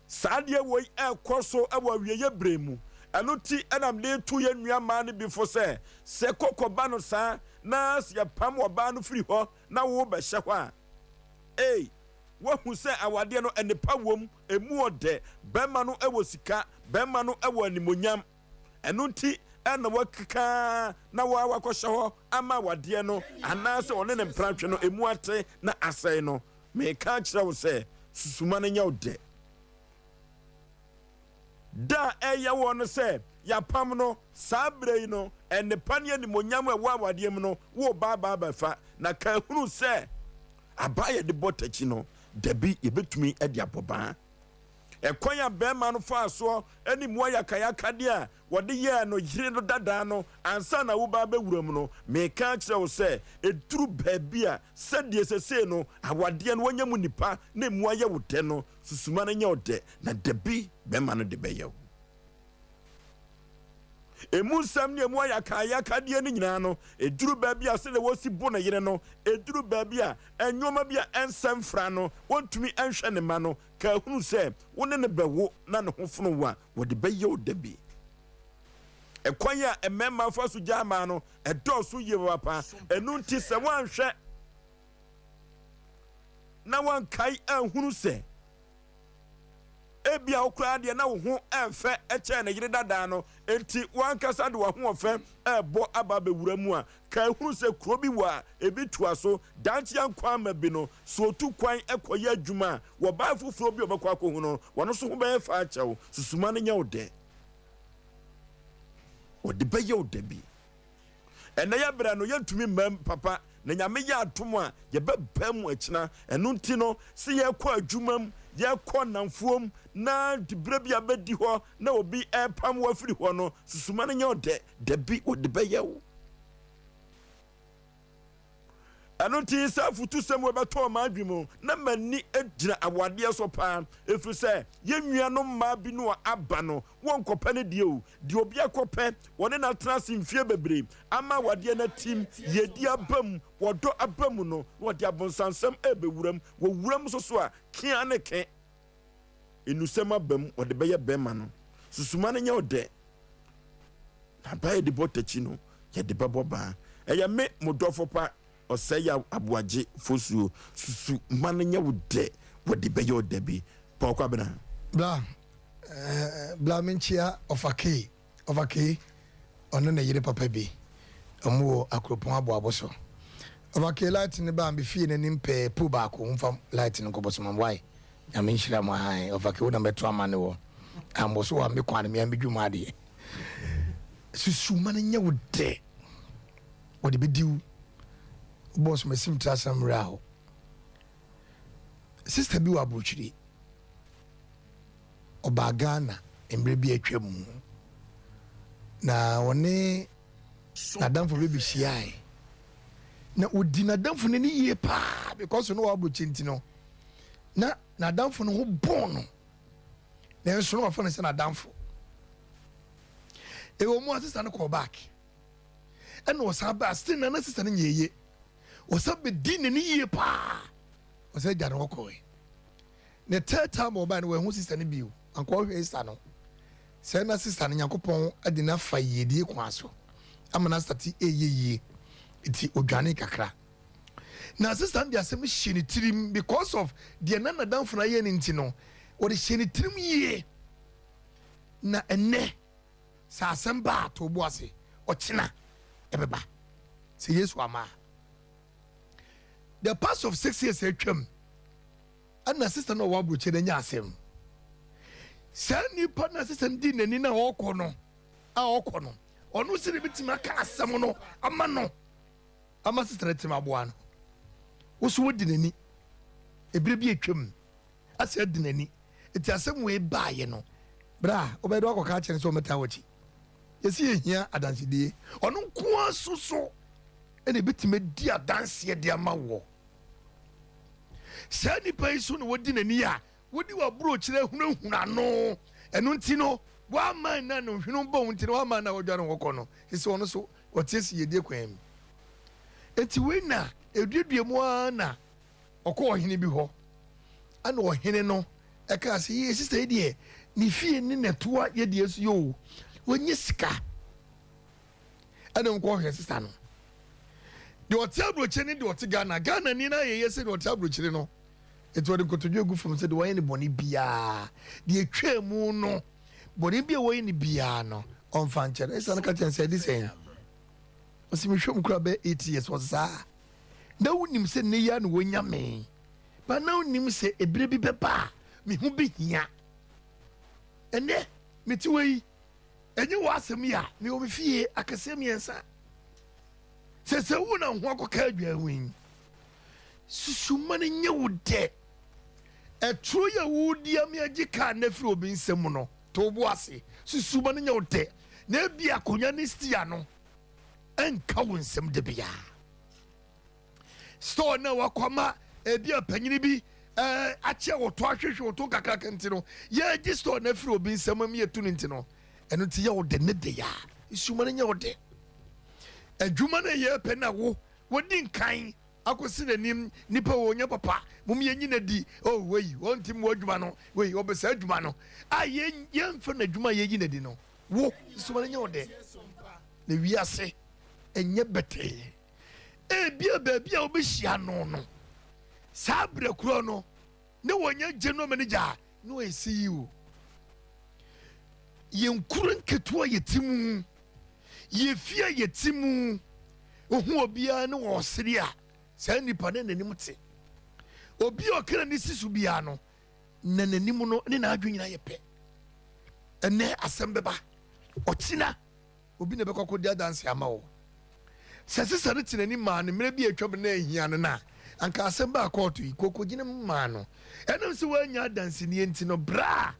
Saa adeɛ wei rekɔ so wɔ awieeɛ berɛ mu. Ɛno nti na mede reto yɛn nua mmaa no bi fo sɛ, sɛ koko ba no saa na sɛ yɛpam ɔbaa no firi hɔ na worebɛhyɛ hɔ a, ei, woahu sɛ awadeɛ no nnepa wom, ɛmu ɔdɛ, barima no wɔ sika, barima no wɔ animuonyam. Ɛno nti na woakeka na wo ara woakɔhyɛ hɔ ama awadeɛ no anaasɛ ɔne ne mpratwe no ɛmu ate na asɛe no. Mereka akyerɛ wo sɛ, susu ma no nyɛ wo dɛ. Da a ɛyɛ woɔ no sɛ yɛapam no, saa berɛ yi no, nnepa ne animuonyam a ɛwɔ awadeɛ mu no, woreba aba abɛfa. Na ka hunu sɛ, aba a yɛde bɔ takyi no, dabi, yɛbɛtumi de abɔ baa. Ɛkwan a barima no faa soɔ ne mmoa yakayakadeɛ a wɔde yɛɛ no yere no dadaa no ansa na woreba abɛwura mu no, mereka akyerɛ wo sɛ, ɛduru baabi a, sɛdeɛ seesei no awadeɛ no woanya mu nnipa na emu ayɛ wo dɛ no, susu ma no nyɛ wo dɛ, na dabi barima no de bɛyɛ wo. Emu nsɛm ne emu ayakayakadeɛ no nyinaa no, ɛduru baabi a sɛdeɛ wɔsi bo ne yere no, ɛduru baabi a nnoɔma bi a ɛnsɛ mfra no, wɔntumi nhwɛ ne mma no, Ka hunu sɛ wo ne no bɛwo na ne ho fono wo a, wɔde bɛyɛ wo da bi. Ɛkwan a mmarima fa so gyaa mmaa no, ɛdɔɔso yie papaapa. Ɛno nti sɛ woanhwɛ na woankae anhunu sɛ ebia wo koraa deɛ na wo ho ɛmfɛ kyɛn ne yere dadaa no, enti w'ankasa de w'ahoɔfɛ ɛrebɔ aba abɛwura mu a, Ka ehunu sɛ kuro bi wɔ a ebi toa so, daakye ankɔ amma bi no, sɛ otu kwan kɔyɛ adwuma a, wɔ baa foforɔ bi a ɔbɛkɔ akɔhu no, ɔno nso ho bɛyɛ fɛ akyɛ wo. Susu ma no nyɛ wo dɛ. Ɔde bɛyɛ wo da bi. Ɛnnɛ yɛ berɛ no, yɛntumi mmam papa, na Nyame yɛ adom a, yɛbɛba mu akyina. Ɛno nti no, sɛ yɛkɔ adwuma mu, yɛkɔ nnamfoɔ mu, na diberɛ bi abɛdi hɔ na obi repam wo afiri hɔ no, susu ma no nyɛ wo dɛ. Dabi, wɔde bɛyɛ wo. Ɛno nti sɛ afotusɛm wei bɛtɔɔ m'adwene mu na m'ani gyina awadeɛ so paa, ɛfiri sɛ yɛn nuanom mmaa bi no a aba no, wɔnkɔpɛ no deɛ o, deɛ obi akɔpɛ, wɔne no atena ase mfeɛ bebree ama awadeɛ no atim, yiedie aba mu, ɔdɔ aba mu no, na wɔde abonsansɛm rebɛwura mu. Wɔwura mu nso so a, kea ne ke. Nnusɛm aba mu, wɔde bɛyɛ bɛrima no. Susuma no nyɛ wo dɛ. Na baa yɛde bɔ takyi no, yɛde bɛbɔ baa. Ɛyɛ me, mo dɔfo pa, Ɔsɛeyaw Aboagye Fosuo. Susu ma no nyɛ wo dɛ, wɔde bɛyɛ wo dɛ bi. Paul Kwabena. Bra eh, bra menkyea Ɔfa Kay, Ɔfa Kay, ɔne ne yere papa bi, ɔmo wɔ Akuropɔn Aboabo so. Ɔfa Kay light no baa me fie n'anim pɛɛ, pole baako, momfa light no nkɔbɔ so ma me, why? Nyame nhyira mo ahan ɔfa ke wo na mɛto ama ne wɔ ambɔ so wa me kwan me amedwu mu adeɛ susu ma no nyɛ wo dɛ wɔde bɛdi wo bɔs masim tra asɛm mmerɛ hɔ sister bi wɔ aburokyire ɔbaa Ghana mmerɛ bi atwa mu na ɔne n'adamfo bi bɛhyiae. Na ɔdi n'adamfo no ani yie paa because no wɔ aburokyi nti no, na n'adamfo no ho bɔn no. Nanso na wafa no sɛ n'adamfo. Ɛwɔ mu a sista no kɔɔ back. Ɛna ɔsan baa still na na sista no nyɛ yie. Ɔsan bɛdi n'ani yie paa. Ɔsan gya no hɔ kɔe. Ne third time ɔbae no wanhu sista no bio. Anka ɔhwɛ sista no. Sɛ na sista no Nyankopɔn de no afa yiedie kwan so ama no asate ɛyɛ yie nti ɔdwanee kakra. Na sista no de asɛm no hyɛ ne tirim because of deɛ na nadamfo no ayɛ no nti no ɔde hyɛ ne tirim yie. Na ɛnɛ sɛ asɛm ba a to bo ase ɔkyena ɛbɛba sɛ Yesu ama a. The past of 6 years atwam ɛna sista no a ɔwɔ aburokyire no anya asɛm. Saa nipa no a sista no di n'ani na ɔkɔ no a ɔkɔ no ɔno si ne bitumi aka asɛm no ama no ama sista no atumi aboa no. Woso wodi n'ani ebire bi atwam asɛ adi n'ani eti asɛm wei baayɛ no bra wobɛyɛ de wakɔka akyerɛ no sɛ ɔmɛtaa w'akyi. Yɛsi yɛhia adansedie ɔno nko ara so so ɛna ebitumi adi adanseɛ de ama wɔ. Saa nipa yi so na wɔdi n'ani a wodi w'aburokyerɛ hunahuna no. Ɛno nti no wama na no hwene bɔ wo nti no wama na wɔdwa no wɔkɔ no sisi ɔno so ɔte si yɛdie kwan mu. Eti wei na eduadua mu ara na ɔkɔ ɔhene bi hɔ ɛna ɔhene no ɛka sɛ yie sista yi deɛ ne fie ne nɛtoa yɛ deɛ so yɛ o wɔnyɛ sika. Ɛna nkɔ ɔhwɛ sista no deɛ ɔte aburokyire ne deɛ ɔte Ghana. Ghana ni na yɛyɛ sɛ deɛ ɔte aburokyire no eti ɔde nkotodwe egu fam sɛ deɛ wɔyɛ ne bɔne biara deɛ etwa mu no bɔne bi a wɔyɛ ne biara no ɔnfa nkyɛn. Ɛsan no ka kyɛn sɛ ɛde sɛn ɔsi mi hwɛ mu kura bɛ 8 years ɔsi saa na wonim sɛ ne ya na wɔnya me ba na wonim sɛ ebire bi bɛba a me ho bi hia. Ɛnɛ mete wɔ yi ɛnyɛ wɔ asɛm yi a mewɔ me fie akɛseɛ mmiɛnsa sɛ sɛ wo na ho akɔka adwa ho yi susuma no nyɛ wo dɛ. Ɛturo yi a wodi ame agye kaa na afiri obi nsam no to wo bo ase susuma no nyɛ wo dɛ na ebi akonnwa ne stia no ɛnka wo nsɛm de biara. Store na wakɔma ebi a panyini bi akyɛ wɔtɔ ahwehwɛ wɔtɔ kakraka nti no yɛgye store na afiri obi nsɛm mu yɛtu no nti no ɛno nti yɛ wo de ne de ya nsuma no nyɛ wo de. Adwuma no yɛ pɛ na wo wɔdi nkan akɔsi n'anim nipa wɔ nyɛ papa mom yɛnyi no di oh wei wɔntim wɔ adwuma no wei ɔbɛsɛ adwuma no a yɛmfa n'adwuma a yɛyi no di no wo nsuma no nyɛ wo de. Na wiase ɛnyɛ bɛtɛɛ. Ebia baabi a wobɛhyia no no saa berɛ korɔ no ne wɔnyɛ general manager a na ɔyɛ CEO. Yɛn kuro nketewa yɛte mu, yɛ fie a yɛte mu, ohu obiara ne wɔsere a saa nipa ne n'anim te. Obi a ɔkra ne si so biara no na n'anim no ne n'adwene nyinaa yɛ pɛ. Ɛnɛ asɛm bɛba ɔkyena obi na ɛbɛkɔ akɔdi adanse ama wo sɛ sisa no te n'anim maa no mmerɛ bi a atwam na ahia no no a anka asɛm baa kɔɔto yi kɔkɔgyina mu maa no. Ɛnam sɛ woanya adansenie nti no berɛ a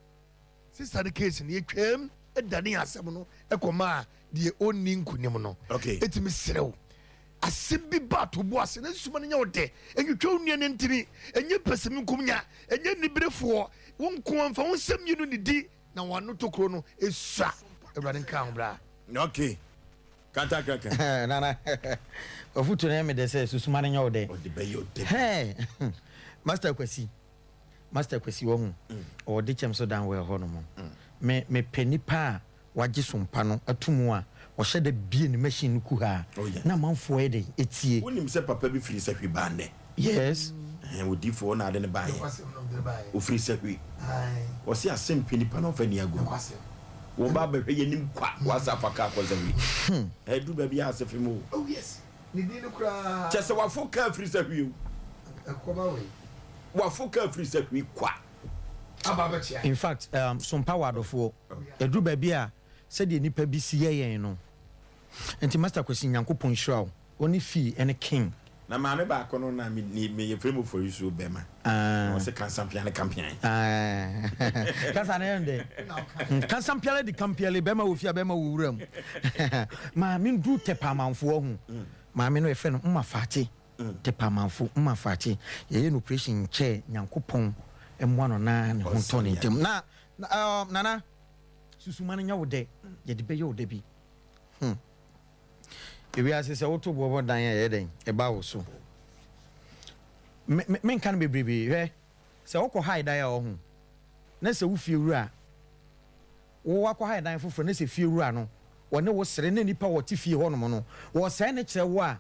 sisa no case no yɛtwam dane asɛm no ɛkɔmaa deɛ ɔnni nkonim no. Ɛtumi serɛ wo asɛm bi ba to bo ase na nsuma no nyɛ wo dɛ. Ɛntwitwa wo nua no ntini ɛnyɛ pɛsɛmenkom nya ɛnyɛ niberefoɔ wo nko amfa wo nsɛm mmienu ne di na wano tokuro no ɛsua. Awurade nka ho bra. Okay, kanta. Nana wafutu no ɛmɛ dɛ sɛ susuma no nyɛ wo dɛ. Ɔde bɛyɛ ɔdɛ. Hey, Master Kwasi, Master Kwasi wɔ ho ɔwɔ de kyɛm so dan wɔ ɛhɔ nom. Me mepɛ nipa a wagye sompa no ato mu a ɔhyɛ da bie ne machine no ku ha Oh, yes. na amanfoɔ yɛ de etie. Wonim sɛ papa bi firi Sahwi baa nnɛ? Yes. Odiifoɔ na ade ne baeɛ ɔfiri Sahwi. Ɔse asɛm pɛ nipa na ɔfa ni agorɔ wɔba bɛhwɛ yɛnim kwa wasa afa kaa kɔ Sahwi. Ɛduru baabi a ase fem o. Oh yes, ne din no koraa. Kyɛ sɛ wafo kaa firi Sahwi o. Ɛkɔba wei. Wafo kaa firi Sahwi kwa. Aba bɛkyea. In fact, sompa wɔ adɔfoɔ. Ɛduru baabi a sɛdeɛ nipa bi si yɛ yɛn no nti Master Kwasi Nyankopɔn nhyira wo wo ne fii ɛne king. Na maame baako no na me me yɛfrɛ mu fɔrisuo bɛma na ɔsɛ kansampia ne kampian. Kasa ne yɛn dɛ kansampiale di kampiale bɛma wɔ fie a bɛma wɔ wura mu. Maame ndu tɛpɛ amanfoɔ ho. Maame no yɛfrɛ no Mma Faakye, Tepamanfo Mma Faakye. Yɛyɛ no operation nkyɛɛ Nyankopɔn mmoa no na ne ho ntɔ no ntɛm. Na, na, um, Nana, susuma no nyɛ wo dɛ, yɛde bɛyɛ wo da bi. Hmm. Ewiase sɛ woto boɔ bɔ dan a ɛyɛ dɛn? Ɛba wo so. Me, me, menka no bebrebe. Hwɛ, sɛ wokɔ hae dan a ɔho, na sɛ wo fie wura Wo akɔhae dan foforɔ na sɛ fie wura no ɔne wo sere na nnipa a wɔte fie hɔ nom no wɔsɛe no kyerɛ wo a,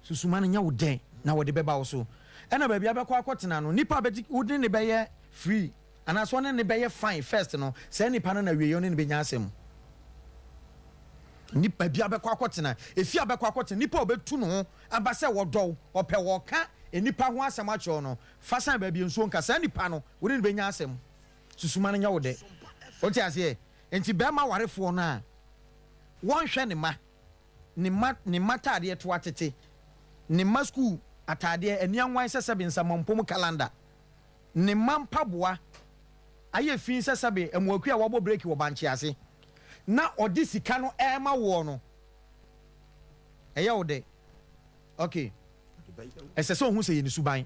susuma no nyɛ wo dɛ na wɔde bɛba wo so. Ɛna baabi a bɛkɔ akɔtena no, nipa a bɛgye wo ne no bɛyɛ free anaasɛ ɔne no bɛyɛ fine first no, saa nipa no na awieɛ ɔne no bɛnya asɛm. Nipa baabi a bɛkɔ akɔtena, efie a bɛkɔ akɔtena, nipa a ɔbɛtu ne ho aba sɛ wɔdɔ wo, ɔpɛ wɔka nnipa ho asɛm akyerɛ wo no, fa san baabi a nsuo nka, saa nipa no wo ne no bɛnya asɛm. Susuma no nyɛ wo dɛ. Wote aseɛ? Nti bɛrima warefoɔ no a wɔnhwɛ ne mma, ne mma, ne mma ataadeɛ to atete, ne mma sukuu ataadeɛ ani anwan sɛ sɛbe nsamanpɔ mu calendar, ne mma mpaboa ayɛ fi sɛ sɛbe amuakua a wɔabɔ breki wɔ bankye ase, na ɔde sika no rema woɔ no, ɛyɛ wo dɛ? Ok. Ɛsɛ sɛ ohu sɛ ɛyɛ ne suban.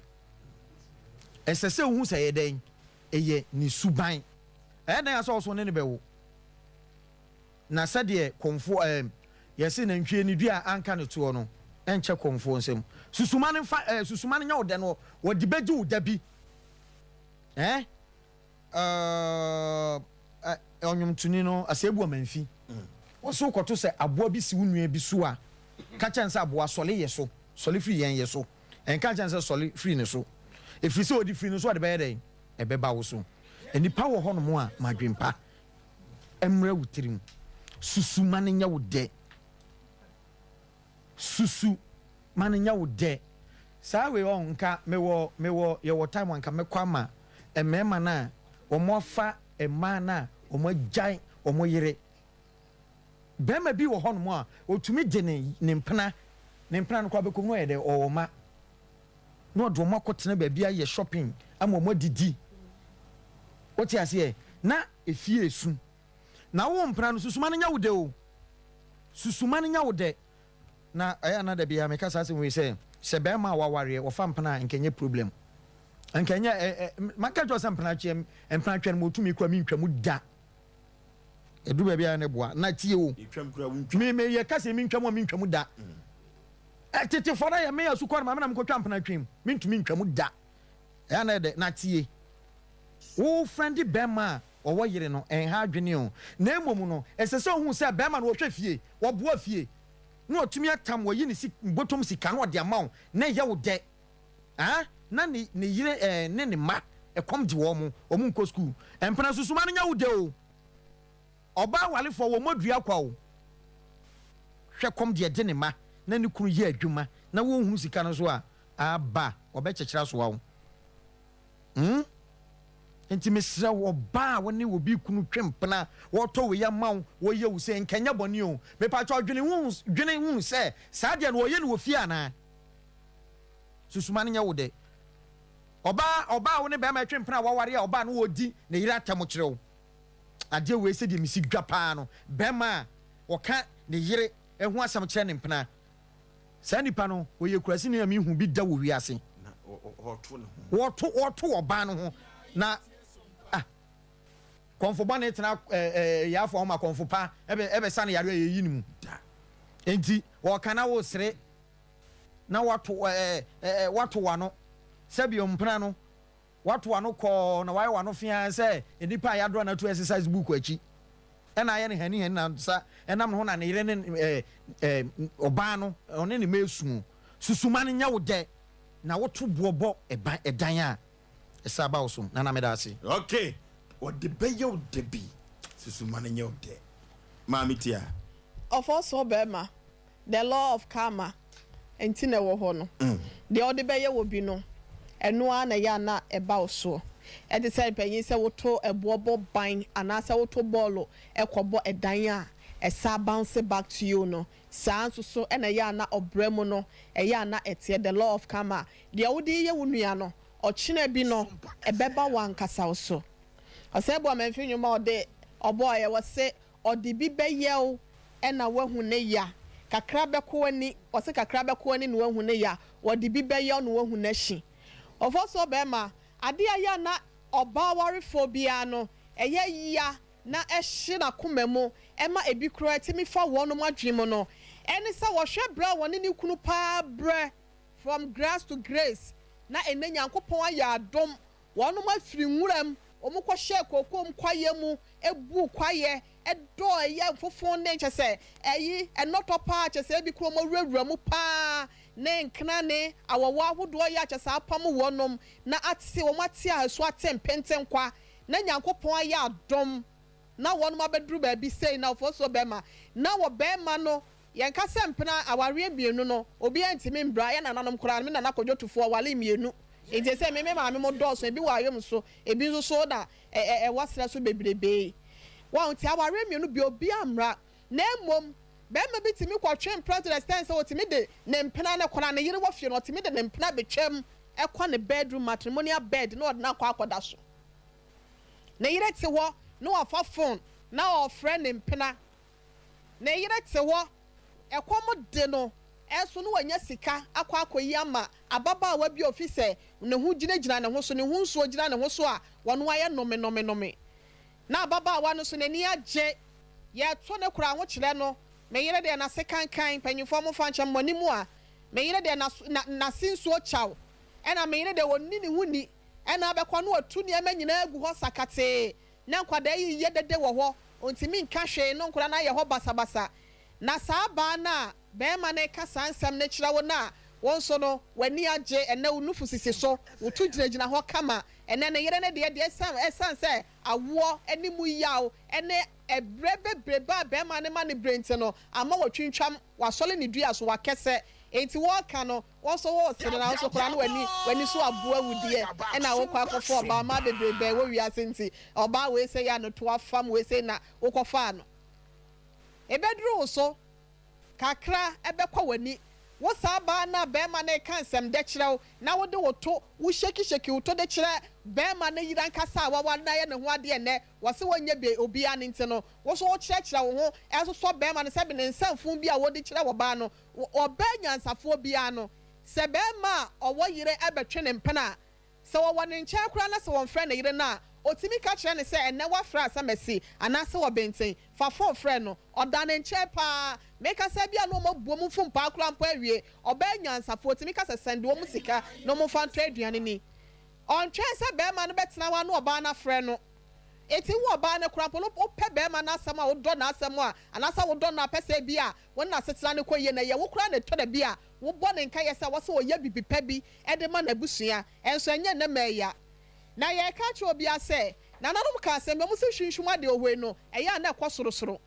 Ɛsɛ sɛ ohu sɛ ɛyɛ dɛn? Ɛyɛ ne suban. Ɛyɛ dɛn a sɛ ɔso ne no bɛwo? Na sɛdeɛ kɔmfoɔ ɛɛ yɛse nantwie ne dua a anka ne toɔ no ɛnkyɛ kɔmfoɔ nsam. Susuma no mfa ɛɛ susuma no nyɛ wo dɛ no wɔde bɛgye wo da bi. Ɛɛ ɛɛ ɔnwomtoni no Asebu Amanfi ɔse wokɔto sɛ aboa bi si wo nua bi so a ka kyerɛ no sɛ aboa sɔle yɛ so sɔle firi yɛn yɛ so. Ɛnka nkyerɛ no sɛ sɔre firi ne so, ɛfiri sɛ ɔde firi ne so a, ɔde bɛyɛ dɛn? Ɛbɛba wo so. Nnipa wɔ hɔnom a, ma adwempa mmra wo tirim. Susu ma no nyɛ wo dɛ. Susu ma no nyɛ wo dɛ. Saa wei ɔ, nka mewɔ, mewɔ, yɛwɔ time a nka mɛkɔ ama mmarima no a wɔafa mmaa no a wɔagyae wɔn yere. Barima bi wɔ hɔnom a, ɔtumi de ne ne mpena, ne mpena no koraa bɛkɔ mu na ɔyɛ dɛ, ɔwɔ mma. Na ɔde wɔn akɔtena baabi ayɛ shopping ama wɔn adidi. Wote aseɛ? Na efie esu. Na wo mpena no, susuma no nyɛ wo dɛ o. Susuma no nyɛ wo dɛ. Na ɛyɛ a na da biara meka saa asɛm wei sɛ, sɛ barima a wawareɛ, wɔfa mpena a, nka ɛnyɛ problem. Nka ɛnyɛ ɛ ɛ, maka kyerɛ wo sɛ mpena tweɛ, mpena twɛ no ma ɔtumi kura mentwa mu da. Ɛduru baabi a na ɛboa. Na tie o, me me yɛ kasa mi ntwa mu a mi ntwa mu da. Tetefoɔ na yɛ me asukɔ no maame na mekɔtwa mpena twem, mentumi ntwa mu da. Ɛyɛ na ɛdɛ na tie. Wo frɛnde bɛrima a ɔwɔ yere no ɛnha adwene o. Na mmom no, ɛsɛ sɛ ohun sɛ bɛrima no ɔhwɛ fie, ɔboa fie, na ɔtumi atam, wayi ne sik bɔtɔm sika na ɔde ama wo na ɛyɛ wo dɛ. Ah, na ne ne yere ɛɛ ne ne mma ɛkɔm de wɔn, wɔn nkɔ sukuu. Mpena susuma no nyɛ wo dɛ o. Ɔbaa warefoɔ wɔ mmɔ dua kwa o. Hwɛ kɔm deɛ ɛde ne mma na ne kunu yɛ adwuma na wɔnhunu sika no so a, aba ɔbɛkyekyere asoa wo. Hmm? Nti mesrɛ wo ɔbaa a wo ne obi kunu twe mpena, wɔtɔ wei ama wo, wɔyɛ wo sei, nka ɛnyɛ bɔne o. Mepakyɛw dwene ho, dwene hu sɛ saa deɛ no wɔyɛ no wɔ fie anaa? Susuma no nyɛ wo dɛ. Ɔbaa, ɔbaa a wo ne bɛrima ɛtwe mpena a waware a ɔbaa no ɔdi ne yere atɛm kyerɛ wo. Adeɛ wei sɛdeɛ mesi dwa paa no, bɛrima a ɔka ne yere ho asɛm kyerɛ ne mpena, saa nipa no ɔyɛ kuraseni a menhu bi da wɔ wiase. Wɔto, wɔto ɔbaa no ho na ah, kɔmfo bɔne tena ɛɛ ɛɛ yaafo ho ma kɔmfo pa ɛbɛ ɛbɛsa no yareɛ a yɛyi no mu. Enti wɔka na wosere. na wato ɛɛ ɛɛ wato w'ano sɛ bio mpena no wato w'ano kɔɔ na wayɛ w'ano feaa sɛ nnipa a yɛadorɔ no ato exercise book akyi ɛna ayɛ no hani hani na nsa ɛnam ne ho na ne yere ne ɛɛ ɛɛ ɔbaa no ɔne ne mma esu susuma no nyɛ wo dɛ na woto boɔ bɔ ɛban ɛdan a ɛsɛ aba wo so nana meda ase. Okay, ɔde bɛyɛ wo dɛ bi susuma no nyɛ wo dɛ maame tia. Ɔfɔsɔɔ bɛɛma The law of karma nti na ɛwɔ hɔ no. Deɛ wode bɛyɛ wɔ bi no, ɛno ara na ɛyɛ a na ɛba wo soɔ. Ɛte sɛ mpanyin sɛ woto ɛboɔ bɔ ban anaasɛ woto bɔɔlo kɔbɔ ɛdan a, ɛsan bounce back to you no, saa nso so na ɛyɛ a na ɔbrɛ mu no, ɛyɛ a na ɛteɛ. The law of karma. Deɛ wode reyɛ wo nua no, ɔkyena bi no, ɛbɛba wo ankasa wo so. Ɔsɛe Boamanfi nnwom a ɔde ɔbɔeɛ, ɔse, Ɔde bi bɛyɛ wo na woahu ne ya. Kakra bɛkɔ w'ani, ɔse kakra bɛkɔ w'ani na wahu ne ya, wɔde bi bɛyɛ wo na wahu n'ahyi. Ɔfɔsoɔ bɛɛma, adeɛ a ɛyɛ a na ɔbaa warefoɔ biara no ɛyɛ ya na ɛhye n'akoma mu ɛma ebi koraa tumi fa wɔnom adwene mu no ɛne sɛ wɔhwɛ berɛ a wɔne ne kunu paa brɛ from grass to grace na ɛnnɛ Nyankopɔn ayɛ adom wɔnom afiri nwuram wɔn kɔhyɛɛ kokoam kwaeɛ mu buu kwaeɛ dɔɔ ɛyɛ mfofo ne kyɛ sɛ ɛyi ɛnɔtɔ paa kyɛ sɛ ebi koraa wɔn awurawura mu paa ne nkrane awɔwɔ ahodoɔ yɛ a kyɛ sɛ apam wɔnom na ate wɔn ate ahasu ate mpentenkwa na Nyankopɔn ayɛ adom na wɔnom abɛduru baabi sei na ɔfosuo bɛma na wɔ bɛɛma no yɛnka sɛ mpena awareɛ mienu no obiara ntumi mbra yɛ nananom koraa no me nana Kwadwo Tufoɔ ɔwaree mienu nti sɛ me me maame mo dɔɔso ebi wɔ ayom so ebi nso so na ɛwɔ serɛ so bebrebee wahu nti awareɛ mienu bia obiara mmra na mmom bɛɛma bi tumi kɔtwe mpena to the extent sɛ ɔtumi de ne mpena no koraa ne yere wɔ fie no ɔtumi de ne mpena bɛtwam kɔ ne bedroom matrimonial bed na ɔde no akɔ akɔda so. Ne yere te hɔ na wafa fon na ɔrefrɛ ne mpena. Ne yere te hɔ, ɛkɔm de no nso na wanya sika akɔ akɔyi ama ababaawa bi a ofi sɛ ne ho gyinagyina ne ho so, ne ho nsuo gyina ne ho so a wɔn ayɛ nomenomenome. Na ababaawa no nso n'ani agye. Yɛto ne kora ahokyerɛ no, me yere deɛ n'ase kankan, mpanyinfoɔ momfa nkyɛ me, mo anim a, me yere deɛ n'ase nsuo kyaw, ɛna me yere deɛ ɔnni ne ho ni. Ɛna abɛkɔ na watu nneɛma nyinaa agu hɔ sakatee, na nkwadaa yi yɛ dede wɔ hɔ, ɔntumi nka hwee, no nkwadaa no ayɛ hɔ basabasa. Na saa baa no a barima no reka saa nsɛm no kyerɛ wo no a, wo nso no, w'ani agye, ɛnnɛ wo nufu sisi so, wo to gyinagyina hɔ kama. Ɛnnɛ ne yere no deɛ deɛ ɛsiane sɛ awoɔ ne mu yaw ne ɛberɛ bebrebe a barima no ma no brɛ nti no, ama watwintwam, wasɔre ne dua so, wakɛsɛ. Enti wɔreka no, Wo nso wo sere na wo nso koraa na w'ani w'ani so aboa wo deɛ ɛna wo kɔ akɔfa ɔbaa mmaa bebree bɛn wɔ wiase nti ɔbaa wei sei a ne to afam wei sei na wo kɔ faa no ɛbɛduru wo so kakra ɛbɛkɔ w'ani wo saa baa no a bɛɛma no reka nsɛm dɛ kyerɛ wo na wo de wo to wo sheki sheki wo to de kyerɛ bɛɛma no yere ankasa a waware no ayɛ ne ho adeɛ nnɛ wɔse wɔnyɛ bɛ obiara no nti no wo nso wo kyerɛkyerɛ wo ho ɛsosɔ bɛɛma no sɛbe ne nsɛmfon bi a wode kyerɛ wɔ baa no Ɔbaa nyansafoɔ biara no, sɛ barima a ɔwɔ yere bɛtwe ne mpena a, sɛ ɔwɔ ne nkyɛn koraa na sɛ ɔmfrɛ ne yere no a, ɔtumi ka kyerɛ no sɛ, Ɛnnɛ woafrɛ Asamasi anaasɛ Ɔbenten, fa fon frɛ no. Ɔda ne nkyɛn pa ara. Mekasa bi a na wɔabu wɔn mfumpaa koraa mpo awie. Ɔbaa nyansafoɔ tumi ka sɛ, Sɛnde wɔn sika na wɔmfa ntɔ aduane nni. Ɔntwɛn sɛ barima no bɛtena hɔ ara na ɔbaa no afrɛ no. Enti wo ɔbaa no koraa mpo no, wopɛ barima no asɛm a, wodɔ n'asɛm a, anaasɛ wodɔ no a, pɛ sɛ ebia wo ne n'asetena no kɔ yie na ɛyɛ wo koraa na ɛtɔ da bi a wobɔ no nkaeɛ sɛ ɛwɔ sɛ ɔyɛ biribi pa bi de ma n'abusua, nso ɛnyɛ nnɛ mmaa yi a. Na yɛreka akyerɛ obiara sɛ, nananom kaa asɛm bi, wɔse hwinhwim adeɛ ohoe no, ɛyɛ a na ɛkɔ sorosoro.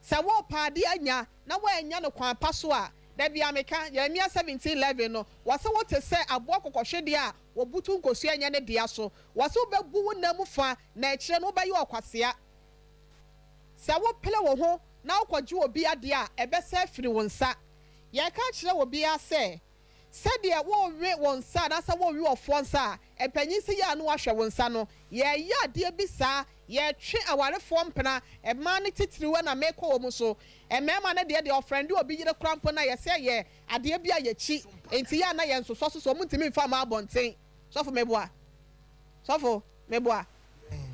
Sɛ worepɛ adeɛ anya na woannya no kwan pa so a, da biara meka, Jeremia 17:11 no, wɔse wote sɛ aboa kɔkɔhwedeɛ a wɔbutu nkosua nyɛ ne dea so. Wɔse wobɛbu wo nna mu fa na akyire no wobɛyɛ ɔkwasea. Sɛ wopere wo ho na wokɔgye obi adeɛ a, ɛbɛsan afiri wo nsa. Yɛreka akyerɛ obiara sɛ, sɛdeɛ worewe wo nsa anaasɛ worewe ɔfoɔ nsa a, mpanin se yɛ a na woahwɛ wo nsa no. Yɛreyɛ adeɛ bi saa, yɛretwe awarefoɔ mpena, mmaa no titiriw na merekɔ wɔn so. Mmarima no deɛ, deɛ ɔfrɛnde obi yere koraa mpo no a, yɛsɛ ɛyɛ adeɛ bi a yɛkyi, enti yɛ a na yɛnsosɔ so sɛ wɔntumi mfa mma abɔnten. Sɔfo meboa? Sɔfo meboa?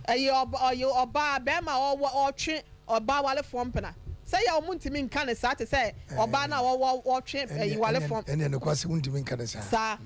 Ɛyɛ ɔba ɔyɛ ɔbaa bɛrima a ɔwɔ ɔtwe ɔbaa walefoɔ mpena sɛ yɛ ɔmo ntumi nka ne saa te sɛ ɔbaa no a ɔwɔ ɔtwe ɛyi walefoɔ. Ɛnneɛ nokwase wontumi nka ne saa. Saa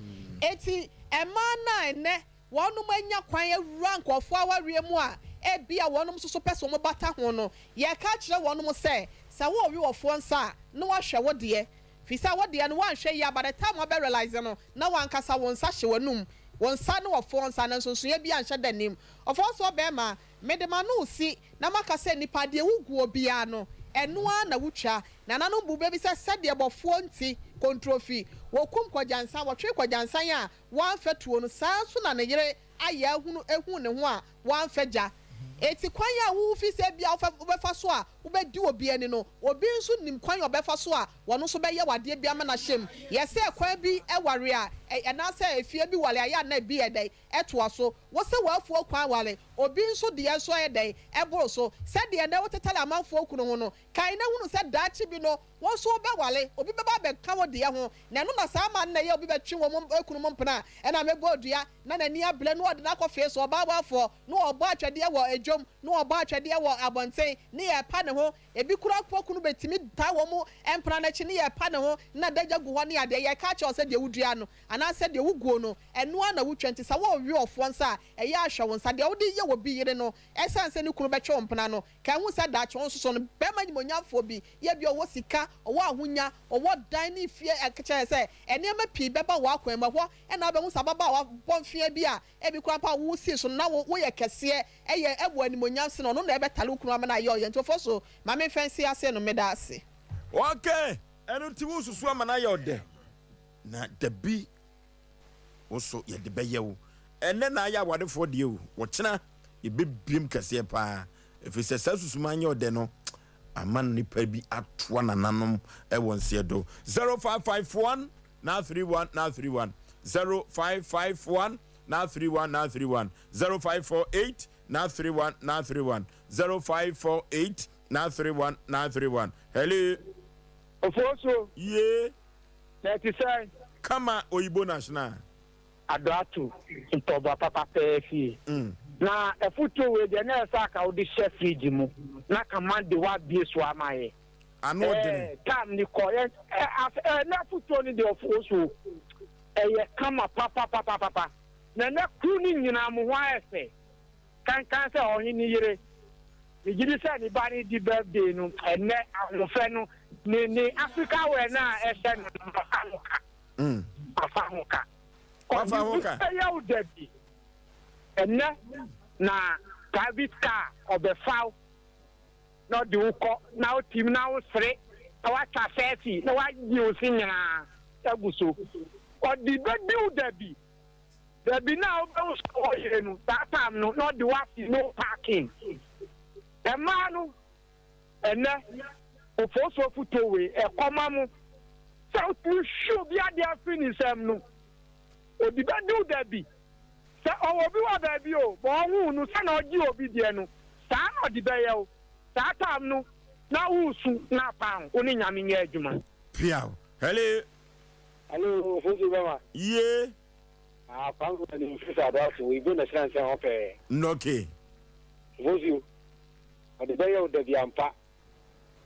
eti ɛmaa no a ɛnɛ wɔnom anya kwan awura nkorɔfoɔ awareɛ mu a ebia wɔnom nso so pɛ sɛ wɔn bata ho no yɛka akyerɛ wɔnom sɛ sɛ worewe ɔfoɔ nsa a na wahwɛ wo deɛ Fisɛ wo deɛ no woanhwɛ yie a by the time wabɛ realise no na wankasa wo nsa hyɛ w'anum, wo nsa ne ɔfoɔ nsa no nsonsonoeɛ biara nhyɛ da nnim. Ɔfoɔ nso ɔbɛɛma, mede m'ano resi na maka sɛ nnipa deɛ wo guo biara no ɛno ara na wo twa. Nananom bu bɛ bi sɛ sɛdeɛ bɔfoɔ nti kontrofi, wɔkum kɔgyansan, wɔtwe kɔgyansan a wɔamfa tuo no saa ara nso na ne yere ayɛ ahunu ehuu ne ho a wɔamfa gya. Enti kwan a wofi sɛ ebia wobɛfa so a wobɛdi obi ani no, obi nso nim kwan a ɔbɛfa so a ɔno nso bɛyɛ wo adeɛ bi ama no ahyɛ mu. Yɛ sɛ kwan bi ware a, anaasɛ efie bi ware a, ɛyɛ a na ebi yɛ dɛn? Ɛtoa so. Wo sɛ w'afuo kwan ware, obi nso deɛ nso yɛ dɛn? Ɛboro so. Sɛdeɛ nnɛ wotetare amanfoɔ kunu ho no, kae na hunu sɛ daakye bi no, Wo nso wobɛware, obi bɛba abɛka wo deɛ ho, na ɛno na saa mmaa no na ɛyɛ obi bɛtwe wɔn kununom mpena, ɛna mɛbɔ dua, na n'ani abere, na ɔde no akɔ fee so, ɔbaa wafoɔ, na ɔbɔ atwɛdeɛ wɔ dwam, na ɔbɔ atwɛdeɛ wɔ abɔnten, ne yɛrepa ne ho, ebi koraa mpo kunu bɛtumi taa wɔn mpena no akyi, ne yɛrepa ne ho, na adagya gu hɔ ne adeɛ, yɛreka akyerɛ wo sɛ deɛ wodua no, anaasɛ deɛ woguo no, ɛno ara na wotwa, nti sɛ worewe ɔfoɔ nsa a, ɛyɛ a hwɛ wo nsa, deɛ wode yɛ obi yere no, ɛsiane sɛ ne kunu bɛtwe wo mpena no, Ka hu sɛ daakye wo nso so no, bɛrima animuonyamfoɔ bi, yɛ bi a ɔwɔ sika, ɔwɔ ahonya, ɔwɔ dan ne fie, kyerɛ sɛ nneɛma pii bɛba w'akwan mu. Ɛhɔ na wobɛhu sɛ ababaawa bɔmfea bi a ebi koraa mpo a wosii so no, na wo woyɛ kɛseɛ, ɛyɛ ɛwɔ animuonyam sene ɔno na ɛbɛtare wo kunu ama no ayɛ ɔyɛ. Nti Ofosu, ma memfa nsi ase no, meda ase. Ok, ɛno nti wosusu ama no ayɛ ɔdɛ, na dabi wo so yɛde bɛyɛ wo. Ɛnnɛ na ayɛ awarefoɔ deɛ o, ɔkyena yɛbɛbiem kɛseɛ paa, ɛfiri sɛ saa susuma nyɛ ɔdɛ no ama nnipa bi atoa nananom wɔ nseɛ do. 0551 931 931 0551 931 931 0548 931 931 0548 931 931 Hello. Ofosuo. Yee. Na ɛte sɛn? Kama oyibo national. Adɔ ato ntɔboa papa pɛɛ fie. Na afutuo wei deɛ na ɛsɛ aka wode hyɛ fridge mu na ka Monday woabie so ama yɛ. Ano ɔdene. Ɛɛ time ni kɔ yɛ ɛ as ɛ na afutuo no deɛ ɔfo so ɛyɛ kama papapapapa na ɛnɛ kuru no nyinaa mo ho ayɛ fɛ. Kankan sɛ ɔhene yere. Megye di sɛ ne ba no redi birthday no ɛnnɛ. Ahoɔfɛ no, ne ne Africa wear no a ɛhyɛ no no, mafa ho ka. Mafa ho ka. Wafa ho ka. Ɔde bɛyɛ wo da bi. Ɛnnɛ na private car ɔbɛfa wo na ɔde wo kɔ na wotim na wosere na woatwa selfie na woayi wo se nyinaa agu so. Ɔde bɛdi wo da bi. Dabi na wobɛhu sɛ ɔyere no saa time no na ɔde wo asi no parking. Mmaa no ɛnɛ ofosuo afutuo wei ɛkɔma mo sɛ wotumi hwe obi adeɛ afiri ne nsam no ɔdi bɛdi wo dabi sɛ ɔwɔ obi wɔ baabi o bɔ ɔho no sɛ na ɔgye obi deɛ no saa na ɔde bɛyɛ wo saa time no na woresu na apan wo ne Nyame nyɛ adwuma. Piaw. Hello. Hello, Ofosu Bɛma. Yie. Ah, Kwame na ne mfiri sɛ adoaso wɔ Igbo na hyira nsɛn hɔ pɛɛ. Nnɔke. Ofosu, ɔde bɛyɛ wo dabi ampa.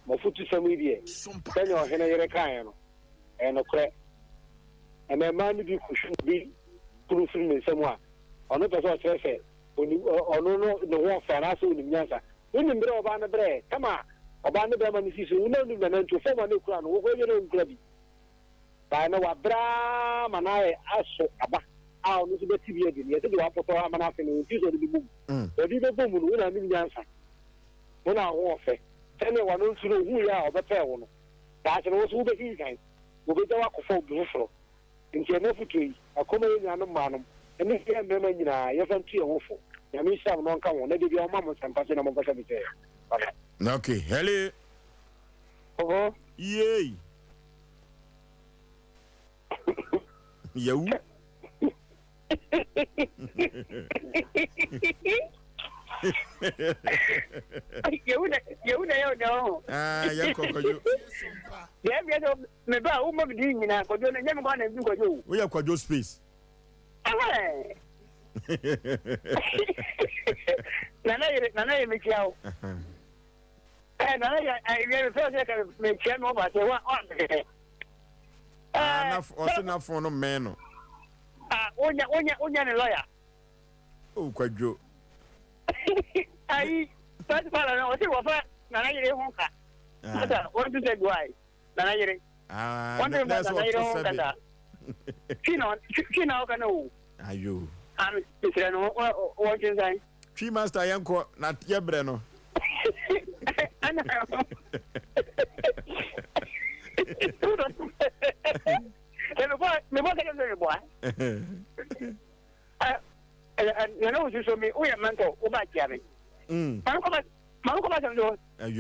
M'afotusɛm yi deɛ, sɛnea ɔhene yere kaeɛ no, ɛyɛ nokorɛ. Ɛnnɛ mmaa no bi kɔhwim obi kunu firi ne nsam a, ɔno pɛ sɛ ɔkyerɛ sɛ ɔnim, ɔno no ne ho ɔfɛ anaasɛ ɔnim nyansa. Wonim berɛ a ɔbaa no brɛɛ, tam a ɔbaa ne barima no sii so, wo na wonim nanantuo, fam a na ɛkura no, wo koraa ebia na wonkura bi. Bae no, wabrɛ ara ma no ayɛ aso aba a ɔno nso bɛte bi adi no. Yɛse deɛ wapotɔ ama no afe no, ɔnti sɛ ɔde bɛbɔ mu. Ɔde bɛbɔ mu no, wo na anim nyansa, wo na wo ho ɔfɛ. Sɛdeɛ w'ano nso no, ɔhuiɛ a ɔbɛpɛɛ wo no, daakye no wo nso wobɛhinhan, wɔbɛgya wo akɔfa obi foforɔ. Nti ɛnnɛ afotuo yi, ɛkɔ ma yɛn nuanom mmaanom ne yɛn mmarima nyinaa, yɛmfa ntu yɛn ho fo. Nyame nhyira mo na ɔnka mo ho, na da biara ɔmma mo nsɛmpa sei na momfa hyɛ me sɛ. Bye bye. Okay, hello. Oho. Yay. Yawu. Yewu na yewu na yɛ ɔdɛ ɔho. Ah, yɛ kɔ kɔdwo. Deɛ ɛbi ɛsɛ me ba wo mɔ mi di nyinaa kɔdwo no nyɛ mi kɔ na mi kɔdwo o. Woyɛ kɔdwo space. Ɛhɛn. Nana yere nana yɛ mi kyia o. Ɛɛ nana yɛ ɛyɛ mi fɛ sɛ ka mi kyia mi ɔba sɛ wa ɔn. Ah, na ɔse na fon no mmɛn no. Ah, wonya wonya wonya ne lawyer. Oh, kwadwo. Ayi, first father no ɔse wɔfa nana yere ho ka. Masa, wɔn tu sɛ duai nana yere. Ah, wɔn tu na nana yere ho kasa. Twi na twi na ɔka no o. Ayo. Ah, mesrɛ no wɔn twinsan. Twi master yɛn kɔ na yɛ brɛ no. Ana. Mebɔ kɛkyɛ sɛ meboa. Nana wo susu mi woyɛ mɛntɔ wo ba kyia me. Maame kɔba sɛm so. Ɛɛ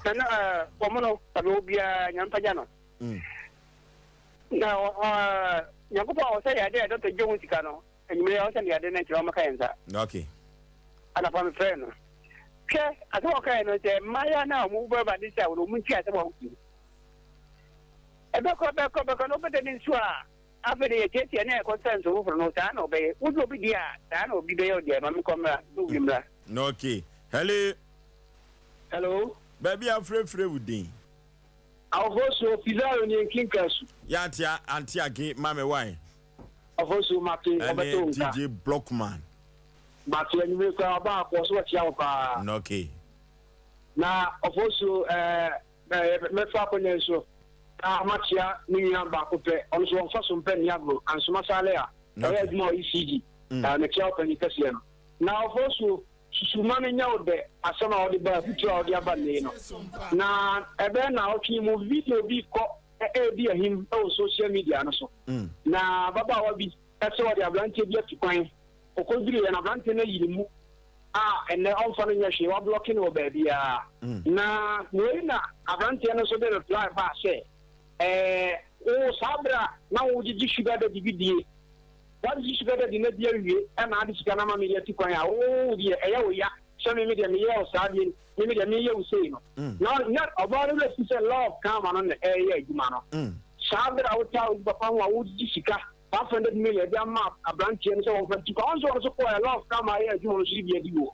nana ɛɛ wɔn no baabi wɔ biara nyame pagya no. Na ɛɛ nyankopɔn a ɔsɛ yɛ ade a dɔkta gye ho sika no enyimire ɔsɛ ne ade no nkyerɛ wɔn ka yɛn nsa. Okay. Anapa mi frɛ no. Hwɛ asɛm a ɔka yɛ no sɛ mmaayewa no a wɔn bɛba de sɛ wɔn nti asɛm a wɔn ɛbɛkɔ bɛkɔ bɛkɔ no wobɛda ne nsuo a afei de yɛtiatia ne ɛkɔ sɛ nso foforɔ no saa na ɔbɛyɛ wode obi deɛ a saa na obi bɛyɛ ɔdeɛ ma mekɔ mmra na obi mmra. Okay. Hello. Hello. Baabi a frɛfrɛ wo din. Awofo Pizarro ni nkinka su. Yɛate ante ake ma me wae. Ɔfo mate ɔbɛto Ɛne nka. TJ Blockman. Mate anwumere koraa ɔba akɔ so wɔkyia wo paa. Okay. Na ɔfo so ɛɛ mɛfa akonnwa yi so na makyia me nua baako pɛ ɔno so wɔmfa so mpɛ nni agorɔ ansoma sale a ɔyɛ adwuma wɔ ECG. Mekyia wo panyin kɛseɛ no. Na ɔfo so susuma no nyɛ wo dɛ asɛm a wɔde ba afutuo a wɔde aba nne yi no. Na ɛbɛyɛ na ɔtwe mu video bi kɔ ɛredi ahim wɔ social media no so. Na ababaawa bi ɛsɛ wɔde aberanteɛ bi atu kwan ɔkɔduru yɛ na aberanteɛ no ayi ne mu a ɛnɛ ɔmfa no nyɛ hwee wablɔke no wɔ baabiara. Na wei na aberanteɛ no nso de reply baa sɛ ɛɛ wo saa berɛ a na wogyegye sugar daddy bi die wagyegye sugar daddy no adi awie ɛna ade sika no ama me de atu kwan a wo deɛ ɛyɛ wo ya sɛ me me deɛ meyɛ wo saa deɛ me me deɛ meyɛ wo sei no. Na na ɔbaa no werɛ fi sɛ love kama no na ɛyɛ adwuma no. Saa berɛ a wotaa wo papa ho a wogyegye sika 500 million de ama aberanteɛ no sɛ wɔmfa ntu kwan ɔnso ɔno so kɔɔ love kama ayɛ adwuma no so de bi adi wɔ.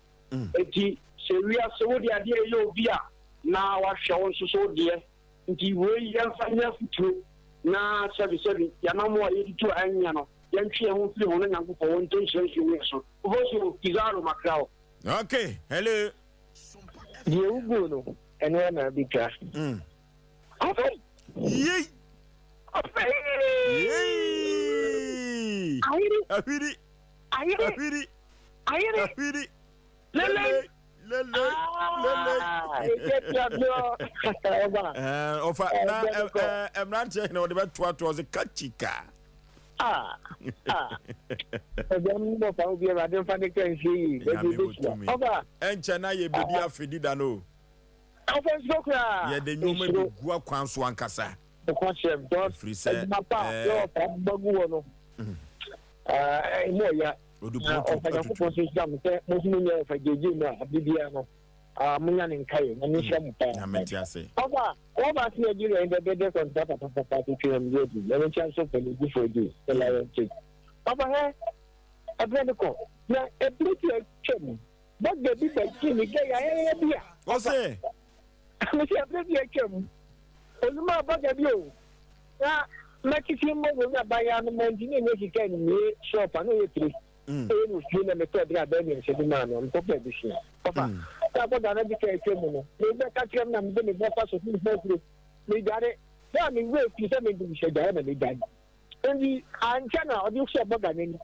Enti sɛ wiase wode adeɛ ɛyɛ obi a na wahwɛ wo nso so deɛ nti wei yɛmfa nyɛ afotuo na sɛbisɛbi yɛnam a yɛtutu a ɛnyɛ no yɛntwe yɛn ho mfiri ho na Nyankopɔn wɔntɔ nhyira nsuo mu yɛ so. Ofosu Pizarro makra wo. Okay, hello. Deɛ woguo no ɛno ara na abɛtwa. Afei. Yei. Afei. Yei. Ahiri. Ahiri. Ahiri. Ahiri. Ahiri. Ahiri. Lele. Lele. Lele. Ɔfa na mmeranteɛ hene wɔde bɛtoatoa sɛ kachika. Ɛdɛm bɔ fa obi awurade mfa ne ka nsie yi baabi ebɛhyia. Ɔfa. Ɛnkyɛ na yɛbɛdi afedi da no. Ɔfa nsuo koraa. Yɛde nneɛma bɛgu akwan so ankasa. Ɛkɔ kyerɛ Ɛfiri sɛ adwuma pa a yɛ ɔfa bagu wɔ no. Ɛmu ɔya. Na ɔfa Nyankopɔn nso nhyira mo sɛ mo nso mo nyɛ ɔfa gyegye mu a abere biara no monya ne nkaeɛ na menhyira mo paa. Nyame te ase. Ɔfa wɔba ase Nigeria yi dɛdɛdɛ kɔntra papapapa to twɛn mu adi na menkyia nso pɛ ne gufo di ne lion chick. Ɔfa hɛ ɛberɛ no kɔ na ɛberɛ bi atwa mu bɔga bi bɛgye ne gɛ yayaya bi a. Ɔse. Mesi ɛberɛ bi atwa mu oluma bɔga bi o na mɛtete mmɔ wɔ na baya no ma nti ne nyɛ sika nie shop a na ɔyɛ tire. Ɛyɛ no fie na metɔ ɛberɛ a bɛyɛ mmiɛnsa bi maa no mekɔpɛ abusua. Ɔfa sɛ abɔda no de ka atwa mu no mebɛka kyerɛ m na mede me bɔfa so fimfa kuro medware na mewerɛ fii sɛ mede hyɛ dware na medware nti ankyɛ na ɔde hyɛ bɔga n'ani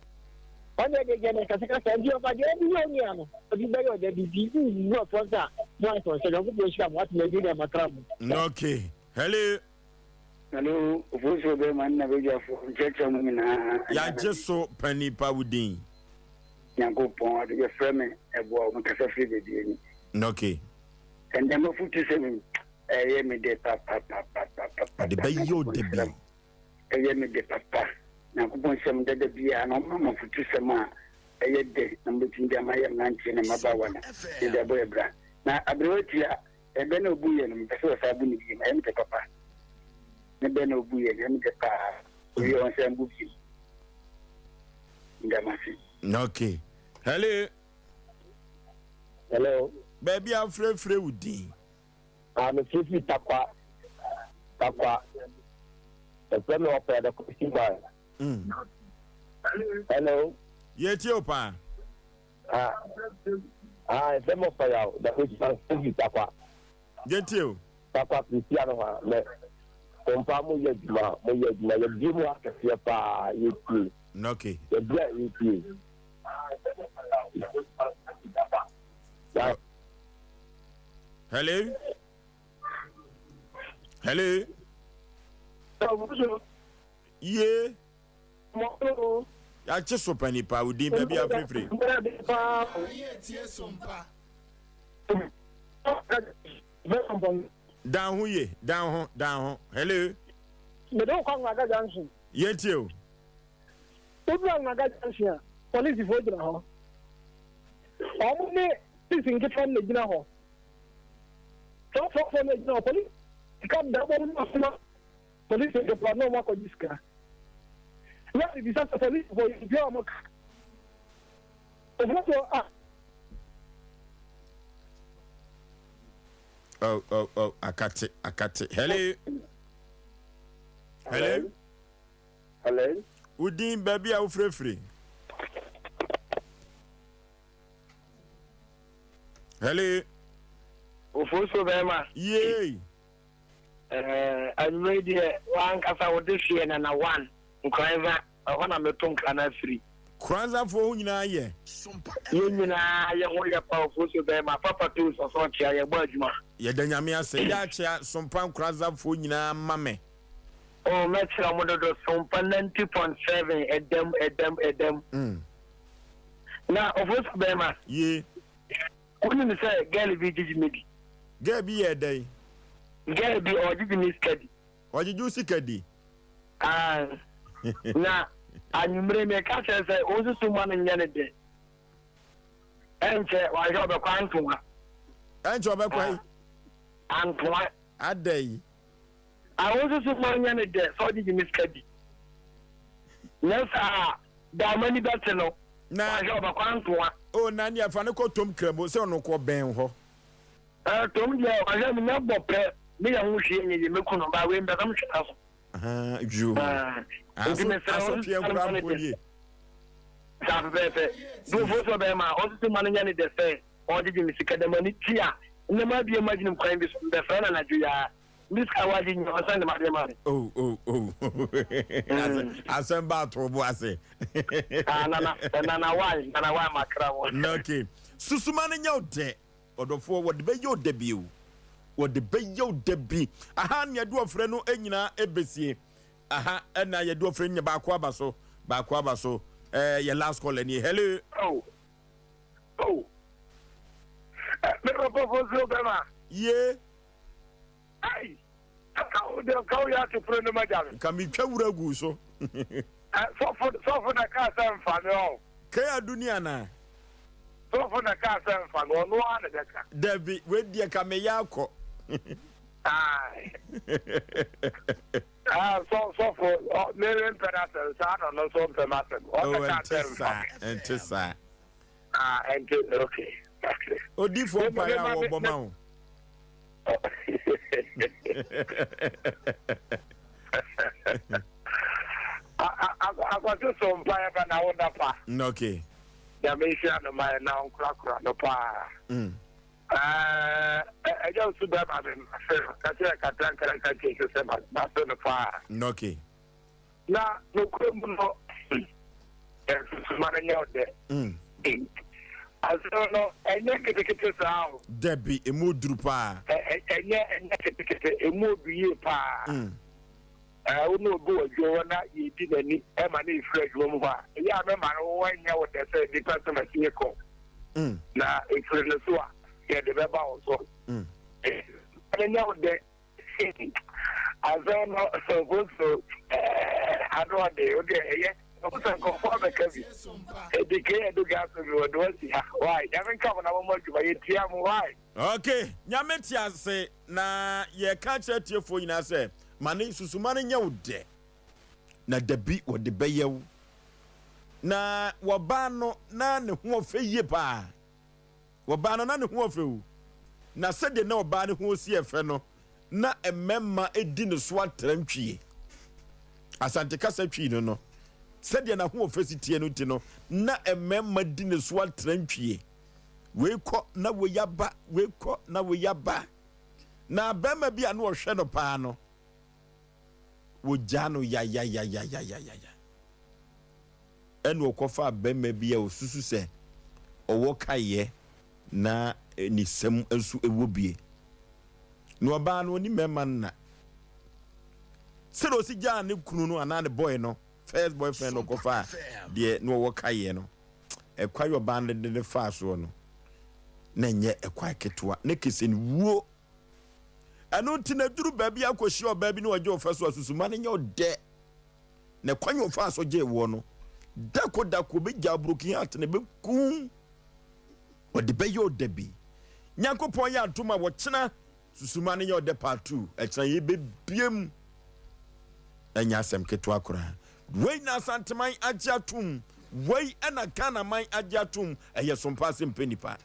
ɔne ɛde gya no kasakasa nti ɔfa deɛ ɔde yɛ onua no ɔde bɛyɛ ɔda bibi nwu ɔfɔ nsa mo asɔ sɛ Nyankopɔn nhyira mo atena adi na makra mo. Okay. Hello. Hello, ofosuo bɛrima ne n'abadwafoɔ nkyerɛkyerɛ mo nyinaa. Yɛagye so pani pa wo din. Nyankopɔn ade yɛfrɛ me ɛboa wo mekasa firi baabi ani. Okay. Ɛnɛ mafotu sɛ ɛyɛ me dɛ papapapapa. Ɔde bɛyɛ wo dɛ bi. Ɛyɛ me dɛ papa. Nyankopɔn hyɛ dada biara na ɔma mafotu sɛm a ɛyɛ dɛ na mobɛtumi de ama yɛ mmeranteɛ ne mmabaawa no yɛde abɔ yɛ bra. Na aberewa tia ɛbɛ na obu yɛ no mepɛ sɛ wɔsaa bu ne bio ɛyɛ me dɛ papa. Ne bɛ na obu yɛ no ɛyɛ me dɛ paa. Owie wɔn sɛ mbu bio. Ndamase. Okay. Hello. Hello. Baabi a frɛfrɛ wo din. Ah, me frɛ Takwa. Takwa. Ɛfrɛ me ɔpɛ the question man. Hello. Yɛtie wo paa. Ah, ah, ɛfrɛ me ɔpɛ yaw the question man frɛ Takwa. Yɛtie wo. Takwa Christian hɔ a mɛ kɔmpa mo yɛ adwuma mo yɛ adwuma yɛbie mu akɛseɛ paa yɛtie. Okay. Yɛbie a yɛtie. Hello. Hello. Ye. Yɛakye so pa nipa wo din baabi afirifiri. Dan ho ye, dan ho, dan ho. Hello. Mede wo kɔ Anwaga Junction. Yɛntie o. Woduru Anwaga Junction a, polisifoɔ gyina hɔ. Wɔn ne polisi nketewa no na gyina hɔ. Trɔtrɔfoɔ no gyina hɔ. Polisi sika da wɔn mu asoma polisi nketewa na wɔn akɔgye sika. Na bibisa sɛ polisifoɔ yɛntua wɔn ka. Ofoforɔ a. Oh, oh, oh, akate, akate. Hello. Hello. Hello. Wodin baabi a wofirefiri. Hello. Ofosuo bɛrima. Yay. Ɛɛ anwummerɛ yi deɛ w'ankasa wode hweɛ nana one Nkoranza ɛhɔ na meto nkra no afiri. Koranzafoɔ ho nyinaa yɛ. Yɛn nyinaa yɛ ho yɛ pa Ofosuo bɛrima papa toes ɔsɛ ɔkyea yɛbɔ adwuma. Yɛda Nyame ase. Yɛ akyea Sompa Nkoranzafoɔ nyinaa ma me. Oh mɛkyerɛ mo dodo Sompa 90.7 ɛdam ɛdam ɛdam. Na Ofosuo bɛrima. Ye. Wonim sɛ girl bi gyegye me di. Girl bi yɛɛ dɛn? Girl bi ɔgyegye me sika di. Ɔgyegye wo sika di? Aane. Na anwummere meka kyerɛ sɛ ɔnsusu mma no nyɛ ne dɛ. Ɛnkyɛ wahwɛ ɔbɛkɔ Antoa. Ɛnkyɛ ɔbɛkɔ yi? Antoa. Adɛn? A ɔnsusu mma no nyɛ ne dɛ sɛ ɔgyegye me sika di. Nyɛ saa a, da a m'ani bɛte no, Na. Wahwɛ ɔbɛkɔ antoa. Oh na neɛ fa no kɔ tom kramo sɛ ɔno kɔ bɛn hɔ. Eh tom deɛ wahwɛ me nya bɔ pɛ me yɛ ho hwee nyɛ yie mɛku no ba wei mpɛ sɛ mehwɛ n'aso. Ahaa yoo. Ah, nti Aso mesrɛ aso wo tweɛ sɛ nkora ma no mpo dɛ. nie. Saa pɛpɛɛpɛ. Dufo sɛ ɔbɛyɛ ma ɔsusu ma no nyɛ ne dɛ sɛ ɔgyegye me sika dɛ m'ani te a nnɛ mabue m'adwenem kwan bi so mebɛfrɛ no anadwo yi ara. Me sika wagye nyina ɔsan de m'adeɛ ma me. Oh oh oh asɛm ba ato bo ase. Ah nana nana why nana why makra mo. Okay susuma no nyɛ wo dɛ ɔdɔfoɔ wɔde bɛyɛ wo dɛ bio wɔde bɛyɛ wo dɛ bi aha ne yɛde ɔfrɛ no nyinaa ɛbɛsie aha ɛna yɛde ɔfrɛ nyɛ baako aba so baako aba so ɛɛ yɛ last call ɛnie hello. Oh oh me papa fo so bɛma. Ye. Ei! Nka wo deɛ nka woyɛ atopere no magya me. Nka metwa wura gu so. Ɛ sɔfo sɔfo na kaa sɛ nfa me ɔ. Kay Adu ni anaa? Sɔfo na kaa sɛ nfa me ɔno ara na bɛka. Dabi wei deɛ ka meyɛ akɔ. Ae. Ah sɔ sɔfo ɔ me me mpɛ n'asɛm saa na ɔno nso mpɛ m'asɛm. Oh Ɔna kaa ɛnte sɛ nfa saa me. ɛnte saa. Ah ɛnte okay okay. Odiifoɔ Me me mpaeɛ a ma me wɔbɔ me ma wo. Akwasi so mpaeɛ ba na wo da pa. Okay. Nyame nhyira no ma yɛ na ɔnkorakora no paa. Mm. Ɛnyɛ nso bɛma me mase no ka kyerɛ kakra nkra nka kyerɛ sɛ sɛ mase no paa. Okay. Na nokorɛ mu no, nsusuma no nyɛ wo dɛ. Asɛm no, ɛnyɛ ketekete saa o. Dabi, emu oduru paa. Ɛnyɛ ɛnyɛ ketekete, emu odu yie paa. Wo ne obi wɔ adwuma mu na yɛdi n'ani ma no ɛfiri adwuma mu hɔ a, ɛyɛ a mɛma no wo ɛnyɛ wo dɛ sɛ nnipa sɛm asie kɔ. Na ɛfiri no so a, yɛde bɛba wo so. Ɛno nyɛ wo dɛ. Asɛm no mfonso ano ɔde o deɛ ɛyɛ ɔmo sɛ nkurɔfoɔ abɛka bi edi ke ɛdo gas bi wɔde wasi ha why nyame nka mo na mo mo adwuma yɛ tia mo why. Ok nyame te ase na yɛka kyerɛ atiefoɔ nyinaa sɛ ma ne susuma no nyɛ wo dɛ na dabi wɔde bɛyɛ wo na wɔbaa no na ne ho ɔfɛ yie paa. Ɔbaa no, na ne ho ɔfɛ o. Na sɛdeɛ na ɔbaa no ho si yɛ fɛ no, na mmarima di ne so atrantwie. Asante kasa twi no no, sɛdeɛ n'ahoɔfɛ si teɛ no nti no, na mmarima di ne so atrantwie. Wei kɔ na wei aba, wei kɔ na wei aba. Na barima bi a na ɔhwɛ no paa no, wɔgyaa no yayayayayaya. Ɛnna ɔkɔfaa barima bi a ɔsusu sɛ ɔwɔ kaeɛ na ne nsam nso wɔ bie. Na ɔbaa no, ɔne mmarima nna. Sɛdeɛ ɔsi gyaa ne kunu no anaa ne boy no, first boyfriend no ɔkɔfaa deɛ na ɔwɔ kaeɛ no, ɛkwan ɔbaa no de ne faa soɔ no, Na ɛnyɛ ɛkwan ketewa, ne kese no wuo. Ɛno nti na duru baabi akɔhyia ɔbaa bi na ɔgye ɔfɛ so a, susuma no nyɛ ɔdɛ. Na kwan a ɔfaa so gyee woɔ no, dako dako ɔbɛgya broken heart na ɛbɛku. Ɔde bɛyɛ ɔdɛ bi. Nyankopɔn yɛ adom a wɔkyena susuma no nyɛ ɔdɛ part 2. Ɛkyena yɛbɛbiem. Ɛnyɛ asɛm ketewa koraa. Wei na Asanteman agye atom. Wei ɛna Ghana man agye atom. Ɛyɛ sompa ase mpɛ nipa.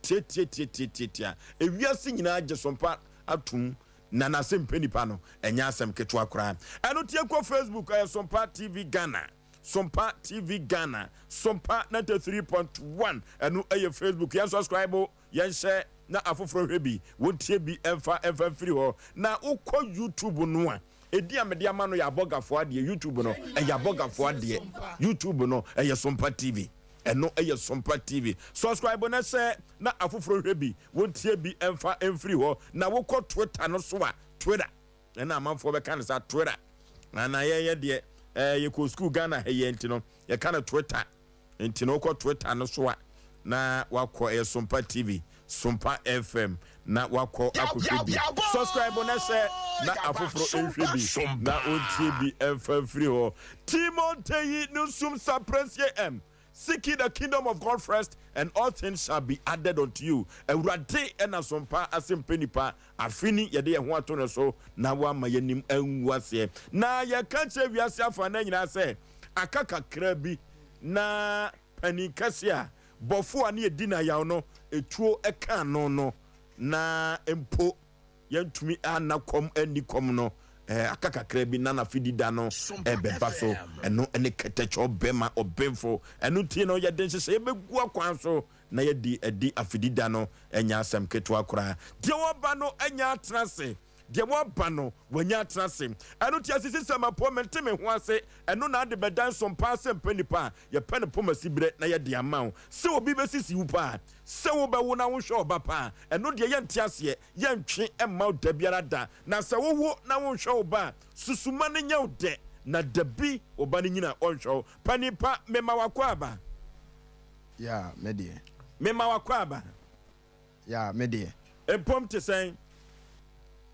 Tiatiatiatiatia. Ewiase nyinaa gye sompa atom na n'ase mpɛ nipa no. Ɛnyɛ asɛm ketewa koraa. Ɛno tie kɔ Facebook, ɛyɛ Sompa TV Ghana. Sompa TV Ghana. Sompa 93.1. Ɛno ɛyɛ Facebook. Yɛn subscribe, yɛn hyɛ na afoforɔ hwɛ bi. Wɔntie bi ɛmfa ɛmfa mfiri hɔ. Na wokɔ YouTube no a, edi a mede ama no yɛ abɔgafoɔ adeɛ. YouTube no ɛyɛ abɔgafoɔ adeɛ. YouTube no ɛyɛ Sompa TV. Ɛno ɛyɛ Sompa TV. Subscribe na sɛ na afoforɔ hwɛ bi, wɔntie bi ɛmfa ɛmfiri hɔ. Na wokɔ Twitter no so a, Twitter ɛna amanfoɔ bɛka no sa Twitter na yɛyɛ deɛ yɛkɔ school Ghana ha yɛ nti no yɛka no Twitter. Nti no wokɔ Twitter no so a, na wakɔ ɛyɛ Sompa TV, Sompa FM, na wakɔ akɔhwɛ bi. Subscribe na hyɛ na afoforɔ nhwɛ bi na ɔntie bi ɛmfa mfiri hɔ. Timotei no sum saprensie m Seek ye the kingdom of God first, and all things shall be added unto you. Awurade ɛna sompa ase mpɛ nipa. Afe ni yɛde yɛn ho ato ne so na wama yɛnim angu aseɛ. Na yɛka kyerɛ wiase afa na nyinaa sɛ aka kakra bi na panin kɛse a bɔfo a ne yɛdi n'ayaw no etuo ɛka no na mpo yɛntumi anna kɔm ani kɔm no, aka kakra bi na n'afidi da no ɛbɛba so. Ɛno ne kɛtɛkyɛ ɔbɛma ɔbɛnfo. Ɛno ti no yɛde nhyehyɛ yɛbɛgu akwan so na yɛde adi afidi da no. Ɛnya asɛm ketewa koraa. Deɛ wɔba no ɛnya atena ase, deɛ wɔba no wɔnya atena ase. Ɛno ti asisi sɛ mapo mente me ho ase. Ɛno na ade bɛda nsompa ase mpɛ nipa a yɛpɛ no poma si berɛ na yɛde ama wo sɛ obi bɛsisi wo paa sɛ wobɛwo na wohwɛ ɔba paa. Ɛno deɛ yɛnte aseɛ, yɛntwe ɛmma wo da biara da. Na sɛ wowo na wonhwɛ wo ba a, susuma no nyɛ wo dɛ na dabi wo ba no nyina ɔnhwɛ wo pa. Nipa, mema wakɔ aba. Ya, me deɛ. Mema wakɔ aba. Ya, me deɛ. Mpom te sɛn?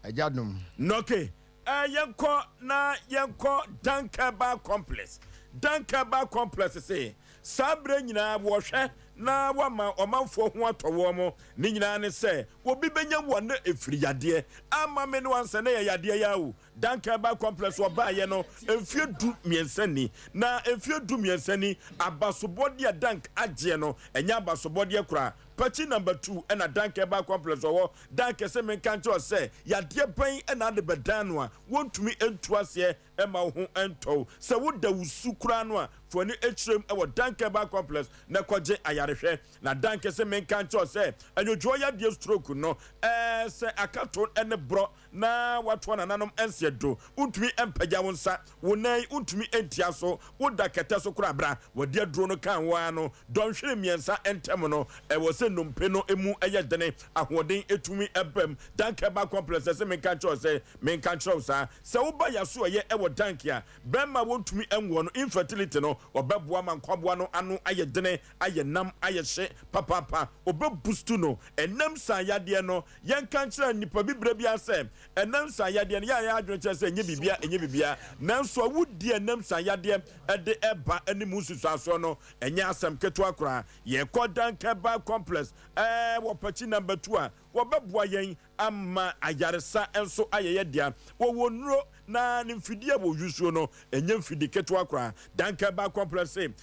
Agya dom. Nɔke yɛnkɔ na yɛnkɔ Dankaba Complex. Dankaba Complex se saa berɛ nyinaa wɔhwɛ na wama ɔmanfoɔ ho atɔ wɔn mo. Ne nyinaa ne sɛ obi bɛnya wɔ ne ɛfiri yadeɛ ama me no ansa na yɛ yadeɛ yɛ awo. Dankaba Complex wɔbaayɛ no mfie 13 ni, na mfie 13 ni abasobɔdeɛ Dank agyeɛ no ɛnyɛ abasobɔdeɛ koraa. Pakyi number 2 ɛna Dankaba Complex ɔwɔ. Dank sɛ menka nkyerɛ sɛ yadeɛ bɛn ɛna ade bɛdan no a wɔntumi ntu aseɛ ɛma wo ho ɛntɔw. Sɛ woda wo su koraa no a, fo ani akyerɛm ɛwɔ Dankaba Complex na kɔgye ayarehwɛ. Na Dank sɛ menka nkyerɛ sɛ anwodwoɔ yadeɛ, stroke no, sɛ akato ne borɔ na watoa nananom nseɛ do, wontumi mpagya wo nsa, wo nan wontumi ntia so, woda kɛtɛ so koraa, bra. Wɔde aduro no kan wo ara no, dɔnhwere 3 ntɛm no ɛwɔ sɛ nnompe no mu ɛyɛ dene, ahoɔden ɛtumi ɛbam. Dankaba Complex ɛsɛ menka nkyerɛ sɛ menka nkyerɛ wo saa sɛ woba yaso ɛyɛ ɛwɔ Dank a, bɛrima wɔntumi nwoɔ no, infertility no, ɔbɛboa ma nkwaboa no ano ayɛ dene, ayɛ nam, ayɛ hye papaapa. Ɔbɛboost no. Ɛnam saa yadeɛ no, yɛnka nkyerɛ nipa bibire bi sɛ ɛnam saa yadeɛ no yɛ a yɛ adwene kyerɛ sɛ ɛnyɛ bibia, ɛnyɛ bibia, nanso a wodi ɛnam saa yadeɛ ɛde ɛba ɛne mu nsusuasoɔ no ɛnyɛ asɛm ketewa koraa. Yɛkɔ Dankaba Complex wɔ Pakyi number 2 a, wɔbɛboa yɛn ama ayaresa nso ayɛ yɛ dea. Wɔwɔ nnuro na ne mfidie a wɔyusuo no ɛnyɛ mfidi ketewa koraa. Dankaba Complex sɛ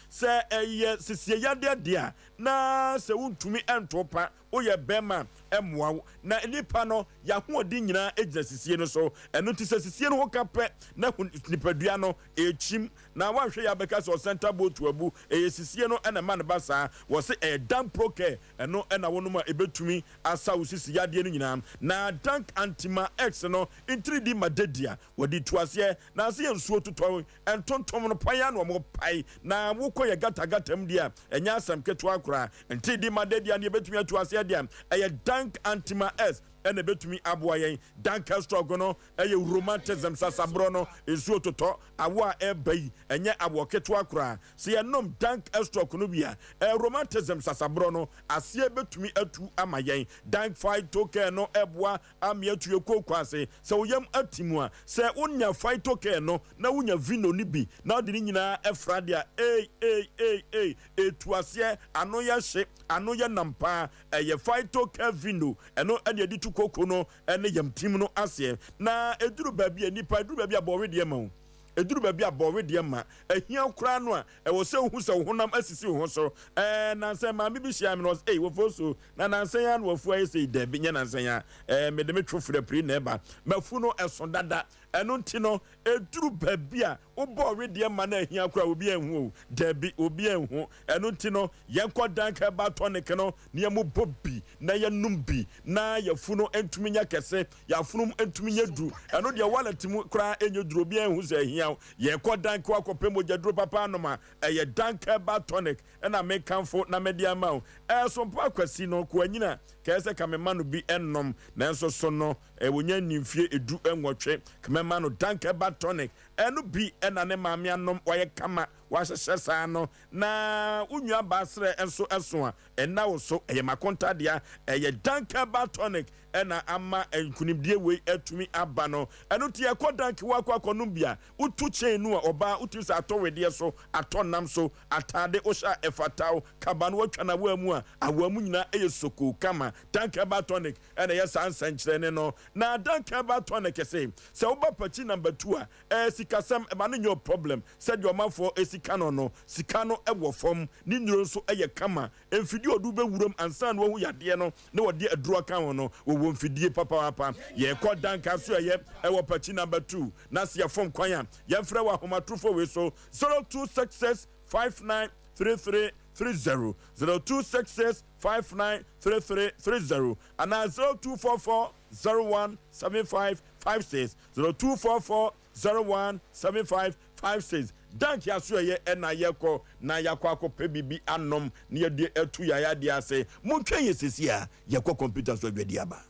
ɛyɛ sisie yadeɛ deɛ a, na sɛ wontumi nto pa, woyɛ bɛrima, ɛmmoa wo. Na nipa no yɛahoɔden nyinaa gyina sisie no so. Ɛno nti sɛ sisie no ho ka pɛ na nipadua no ɛkyim na woanhwɛ yɛ abɛka sɛ ɔsɛnta bootu abu. Ɛyɛ sisie no ɛna ma no ba saa. Wɔ se ɛyɛ Dan Procare, ɛno ɛna wonom a ɛbɛtumi asa wo sisi yadeɛ no nyinaa. Na Dank Antima X no ntiridi ma dadia wɔde tu aseɛ na ase yɛ nsuo totɔ ntontom no pan a na wɔn pae na wokɔ yɛ gatagata mu deɛ a, ɛnyɛ asɛm ketewa koraa. Ntiridi ma dadia no yɛbɛtumi atu aseɛ deɛ ɛyɛ Dank Antima S. na ɛbɛtumi aboa yɛn. Danke stroke no yɛ rheumatism, sasaborɔ no, nsuo totɔ, awɔ a ɛreba yi, ɛnyɛ awɔ ketewa koraa. Sɛ yɛnom Dank stroke no bi a, rheumatism, sasaborɔ no, aseɛ bɛtumi atu ama yɛn. Dank Phytocare no boa ama yɛatu yɛn kooko ase. Sɛ wo yam atim a, sɛ wonya Phytocare no na wonya vino no bi na wode ne nyinaa fra deɛ a, ei, ei, ei, ei, ɛtu aseɛ, ano yɛ hye, ano yɛ nam paa. Ɛyɛ Phytocare Vino, ɛno na yɛde tu kooko no ne yamtim no aseɛ. Na ɛduru baabi a nnipa, ɛduru baabi a bɔwedeɛ ma o, ɛduru baabi a bɔwedeɛ ma, ahia wo koraa no a, ɛwɔ sɛ wohu sɛ wo honam asisi wo ho so. Ɛɛ, nansa yi maame bi hyiaa me na ɔse, Ei, Wofosu, na nansa yi ara na w'afu ayɛ sei? Dabi, nyɛ nansa yi ara. Ɛɛ, mede me two firi apiri na ɛba. M'afu no, ɛso dada. Ɛno nti no, ɛduru baabi a wobɔ wedeɛ ma no ahia koraa a, obi anhu o. Dabi, obi anhu. Ɛno nti no, yɛnkɔ Dank Herbal Tonic no na yɛmmobɔ bi na yɛnnom bi na yafunu ntumi nyɛ kɛse, yafunum ntumi nyɛ duru. Ɛno deɛ wallet mu koraa ɛnyɛ duru, obiara nhu sɛ ahia wo. Yɛkɔ Dank hɔ akɔpɛ mogyaduro papa anom a, ɛyɛ Dank Herbal Tonic na mekamfo na mede ama wo. Ɛɛso mpo Akwasi no, Koanyina, kɛyɛ sɛ ka mema no bi nnom, nanso so no, ɔnya nni mfeɛ 18, ka mɛma no Dank Herbal Tonic. Ɛno bi na ne maame anom, wayɛ kama, wahyehyɛ saa no. Na wo nuabaa serɛ nso so a, ɛnna wo so. Ɛyɛ m'akonta dea. Ɛyɛ Dank Herbal Tonic na ama nkunimdie wei atumi aba no. Ɛno nti yɛkɔ Dank hɔ akɔ akɔnom bi a, wotu chain no a, ɔbaa wotumi sɛ atɔ wedeɛ so, atɔ nam so, ataade wohyɛ a ɛfata wo, kaba no woatwa no awaa mu a, awaa mu nyinaa yɛ sokoo kama. Dank Herbal Tonic na ɛyɛ saa nsɛnkyerɛnne no. Na Dank Herbal Tonic se, sɛ woba Pakyi Number 2 a, Ɛɛ sikasɛm ɛma no nyɛ wo problem sɛdeɛ ɔmanfoɔ ɛsi ka no no, sika no wɔ fam, ne nnuro nso yɛ kama, mfidie a ɔde wo bɛwura mu ansa na wahu yadeɛ no na wɔde aduro aka ho no, wɔwɔ mfidie papaapa. Yɛkɔ Danka Asoɛeɛ ɛwɔ Pakyi number 2 na sɛ yɛfom kwan a, yɛmfrɛ wɔ ahomatorofoɔ wei so, 0266 5933 30, 0266 5933 30 anaa 0244 01 75 56 0244 01 75 56 Dank Asoɛeɛ ɛna yɛkɔ na yɛakɔ akɔpɛ biribi anom na yɛde atu yɛn ayadeɛ ase. Montwɛn yɛn seesei a yɛkɔ kɔmputa so adwadie aba.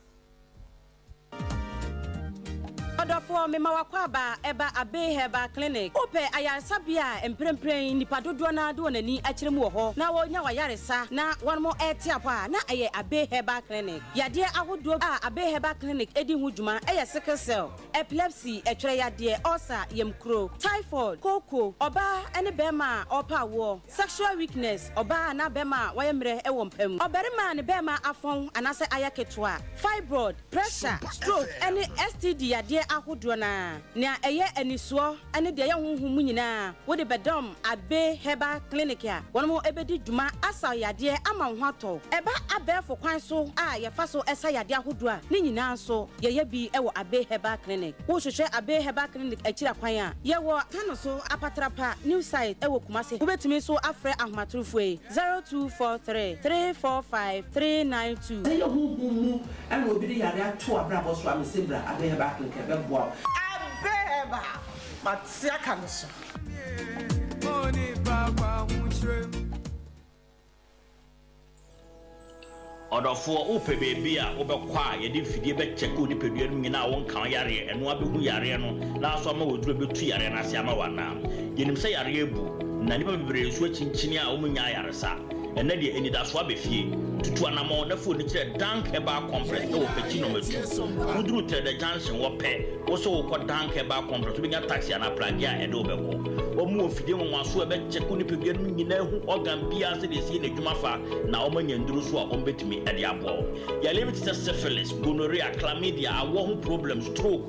Ɔdɔfoɔ, mema w'akwaaba ɛba Abbey Herbal Clinic. Wopɛ ayaresabea a mprempren nnipa dodoɔ no ara de wɔn ani akyerɛ mu wɔ hɔ na wɔnya w'ayaresa na wɔn rete apɔ a, na ɛyɛ Abbey Herbal Clinic. Yadeɛ ahodoɔ a Abbey Herbal Clinic di ho dwuma yɛ sickle cell, epilepsy, ɛtwerɛ yadeɛ, ulcer, yamkuro, typhoid, kooko, ɔbaa ne barima a ɔrepɛ awoɔ, sexual weakness, ɔbaa anaa barima a wayɛ mmerɛ wɔ mpa mu, ɔbarima a ne barima afɔn anaasɛ ayɛ ketewa, fibroid, pressure, stroke ne STD yadeɛ ahodoɔ no ara. Nea ɛyɛ anisoɔ ne deɛ ɛyɛ honhom mu nyinaa, wode bɛdɔm Abbey Herbal Clinic a wɔn bɛdi dwuma asa wo yadeɛ ama wo ho atɔ wo. Ɛba abɛɛfo kwan so a yɛfa so sa yadeɛ ahodoɔ a, ne nyinaa nso yɛyɛ bi wɔ Abbey Herbal Clinic. Wohwehwɛ Abbey Herbal Clinic akyiri akwan a, yɛwɔ Tanoso Apatrapa New Site wɔ Kumasi. Wobɛtumi nso afrɛ ahomatorofoɔ yi, 0243 345 392. Sɛ ɛyɛ honhom mu na obi de yare ato w'abrabɔ so a, mese bra Abbey Herbal Clinic ɛbɛboa wo. Abbey Herbal, mate aka no so. Ɔdɔfoɔ, wopɛ baabi a wobɛkɔ a yɛde mfidie bɛkyɛke wo nipadua no mu nyinaa a wonka wo yareɛ, ɛno ara bɛhu yareɛ no na nso ama w'aduro bɛtu yareɛ no ase ama wo anaa? Yɛnim sɛ yareɛ abu, na nnipa bebree nso akyinkyini a wɔnnya ayaresa. Ɛnnɛ deɛ, anidasoɔ aba fie. Tutu anamɔn na fa w'ani kyerɛ Dank Herbal Complex wɔ Pekyi Nɔma Tu. Woduru Trɛdɛ Junction hɔ pɛ, wo sɛ wokɔ Dank Herbal Complex, wobɛnya taxi anaa pragea a ɛde wo bɛkɔ. Wɔn wɔ mfidie nwanwasoɔ a ɛbɛkyɛke wo nipadua no mu nyinaa ahu organ biara sɛdeɛ ɛsi yɛ n'adwuma fa na wɔanya nnuro nso a wɔbɛtumi de aboa wo. Yareɛ bi te sɛ syphilis, gonorrhea, chlamydia, awoɔ ho problems, stroke,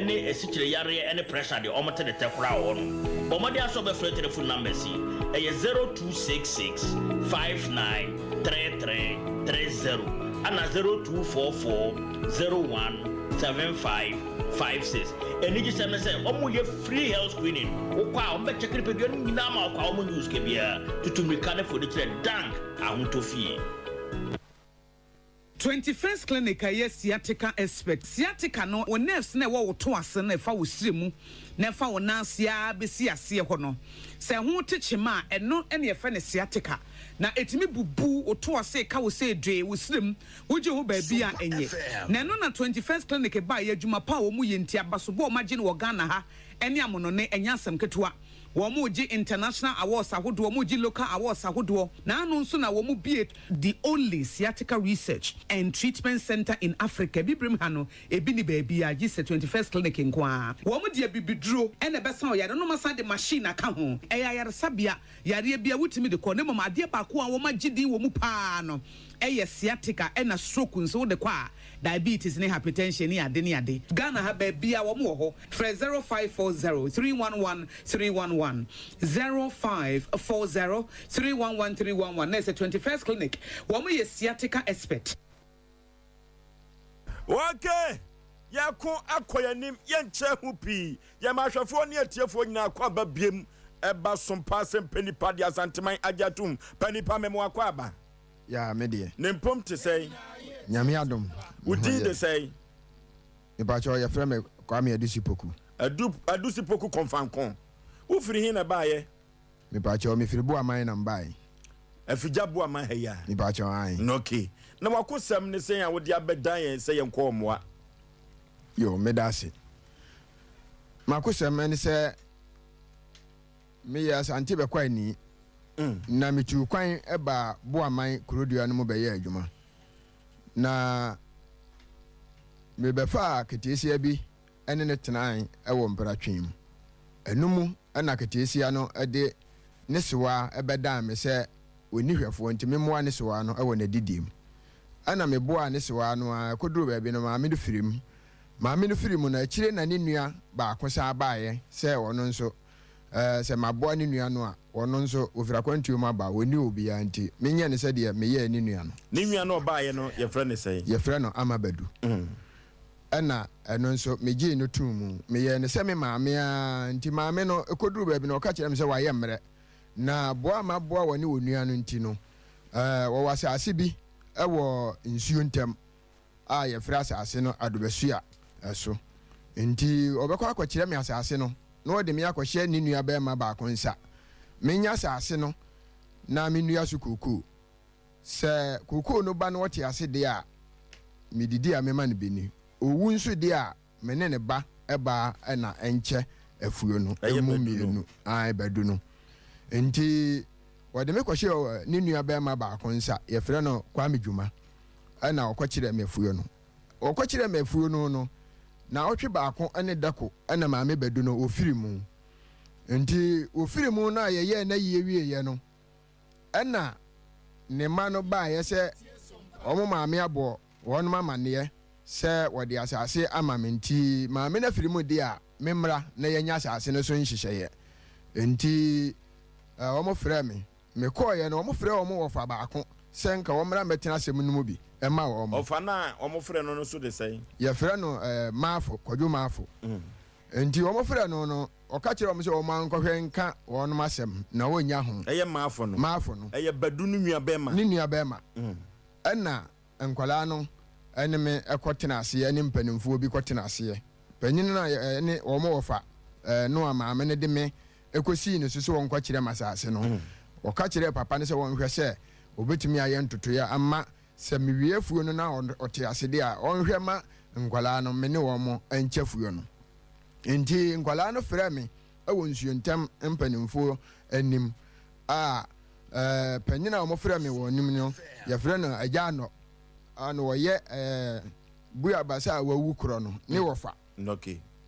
ne asikyire yareɛ ne pressure deɛ wɔte ne tɛ koraa wɔ hɔ nom. Bɔ mmɔden ara sɛ wobɛfrɛ telephone numbers yi, ɛyɛ 0266 59 33 30 ɛna 0244 01 75 56. Anigyesɛm ne sɛ wɔyɛ free health screening, wokɔ a wɔbɛkyɛke nipadua no nyinaa ma wo kwa, wɔnnye wo sika biara. Tutu mmirika ne fo de kyerɛ Dank Ahotɔ Fie. 21st Clinic a ɛyɛ sciatica expert. Sciatica no, wo nerves no a ɛwɔ wo to ase no a ɛfa wo srɛ mu na ɛfa wo nan ase ara bɛsi aseɛ hɔ no, sɛ ɛho te kyema a, ɛno na yɛfrɛ no sciatica. Na ɛtumi bubu wo to ase, ɛka wo sɛ dwee, wo srɛ mu, wogye ho baabi a ɛnyɛ. Na ɛno na 21st Clinic baeɛ, adwuma pa a wɔyɛ nti, abasobɔ a wɔagye no wɔ Ghana ha ne amonɔne, ɛnyɛ asɛm ketewa. Wɔregye international awards ahodoɔ, wɔregye local awards ahodoɔ, na ano nso na wɔbue the only sciatica research and treatment centre in Africa, Abibirem ha no, ebi nni baabiara gye sɛ 21st Clinic nko ara. Wɔde abibiduro na ɛbɛsa wo yareɛ na wɔasan de machine aka ho. Ɛyɛ ayaresabea, yareɛ biara wotumi de kɔ, na mmom adeɛ baako a wɔagye din wɔ mu pa ara no yɛ sciatica ɛna stroke nso wode kɔ a, diabetes ne hypertension ne ade ne ade. Ghana ha baabiara wɔn wɔ hɔ. Frɛ 0540 311 311, 0540 311 311 na ɛsɛ 21st Clinic. Wɔn yɛ sciatica expert. Ok, yɛko akɔ yɛn anim, yɛnkyɛ ho pii. Yɛma ahwɛfoɔ ne atiefoɔ nyinaa kɔ aba biem. Ɛba som paa sɛ mpɛ nipa de Asanteman agye atom. Pɛ nipa mɛmo akɔ aba. Yeah, me deɛ. Ne mpom te sɛn? Nyame adom. Wo din de sɛn? Mepakyɛw yɛfrɛ me Kwame Adusi Poku. Adu Adusi Poku Kɔnfanko. Wo firi he na ɛbaeɛ? Mepakyɛw me firi Boaman na mebaeɛ. Afigya Boaman ha yi a? Mepakyɛw ae. Ok. Na w'akosɛm ne sɛn a wode abɛdan yɛn sɛ yɛnkɔ mmoa? Yo, meda ase. M'akosɛm ne sɛ meyɛ Asante Bɛkwaeni na metuu kwan baa Boaman kurodua no mu bɛyɛɛ adwuma. Na mebɛfaa keteesia bi ne no tenae wɔ mpratwe mu. Ɛno mu na keteesia no de ne sewaa bɛdan me sɛ ɔnni hwɛfoɔ nti memmoa ne sewaa no wɔ n'adidie mu. Ɛna meboaa ne sewaa no ara kɔduruu baabi no maame no firii mu. Maame no firii mu no akyire na ne nua baako san baeɛ sɛ ɔno nso sɛ maboa ne nua no a, ɔno nso, ɔfiri akwantuo mu aba, ɔnni obiara nti, menyɛ no sɛdeɛ meyɛɛ ne nua no. Ne nua no a ɔbaeɛ no, yɛfrɛ no sɛn? Yɛfrɛ no Ama Badu. Ɛnna ɛno nso, megyee no too mu. Meyɛɛ no sɛ me maame ara nti, maame no, ɛkɔduruu baabi no, ɔka kyerɛɛ me sɛ wayɛ mmerɛ, na boa a maboa wɔne onua no nti no, wɔwɔ asase bi wɔ nsuo ntam. a yɛfrɛ asase no Adobasua so. Enti ɔbɛkɔ akɔkyerɛ me asase no, na ɔde me akɔhyɛ ne nuabarima baako nsa. Menya asase no na mennua so kookoo. Sɛ kookoo no ba na ɔte ase deɛ a, medidi a mema no bi ni. Ɔwu nso deɛ a, me ne ne ba baa na ɛnkyɛ afuo no mu mmienu, ae, badu no. Enti wɔde me kɔhyɛɛ ne nuabarima baako nsa, yɛfrɛ no Kwame Dwuma, ɛna ɔkɔkyerɛɛ me afuo no. Ɔkɔkyerɛɛ me afuo no no, naawɔtwe baako ne dako na maame badu no, wɔfiri mu. Enti wɔfiri mu no a yɛyɛɛ n'ayie wieeɛ no, ɛna ne mma no baeɛ sɛ wɔn maame abɔ wɔnom amanneɛ sɛ wɔde asase ama me nti maame no afiri mu deɛ a, memmra na yɛnyɛ asase no so nhyehyɛeɛ. Enti wɔfrɛɛ me. Mekɔeɛ no, wɔfrɛɛ wɔn wɔfa baako sɛ nka wɔmmra mmɛtena asɛm no mu bi mma wɔn. Ɔfa no a wɔfrɛ no no nso de sɛn? Yɛfrɛ no Maafo, Kwadwo Maafo. Enti wɔfrɛɛ no no, ɔka kyerɛɛ wɔn sɛ wɔn ankɔhwɛ nka wɔnom asɛm na wɔnnya ho. Ɛyɛ Maafo no? Maafo no. Ɛyɛ Badu no nuabɛrima? Ne nuabɛrima. Ɛnna nkwadaa no ne me kɔtena aseɛ ne mpanimfoɔ bi kɔtena aseɛ. Panin no a ɛne wɔn wɔfa no a maame no de me kɔsii ne so sɛ ɔnkɔkyerɛ me asase no, ɔka kyerɛɛ papa no sɛ ɔnhwɛ sɛ ɔbɛtumi ayɛ ntotoeɛ ama sɛ mewie afuo no na ɔte ase deɛ a, ɔnhwɛ ma nkwadaa no me ne wɔn nkyɛ afuo no. Enti nkwadaa no frɛɛ me wɔ nsuontam mpanimfoɔ anim a panyin a wɔfrɛ me wɔ anim no, yɛfrɛ no Agya Anɔ, a na ɔyɛ Bua Basa a wawu korɔ no ne wɔfa.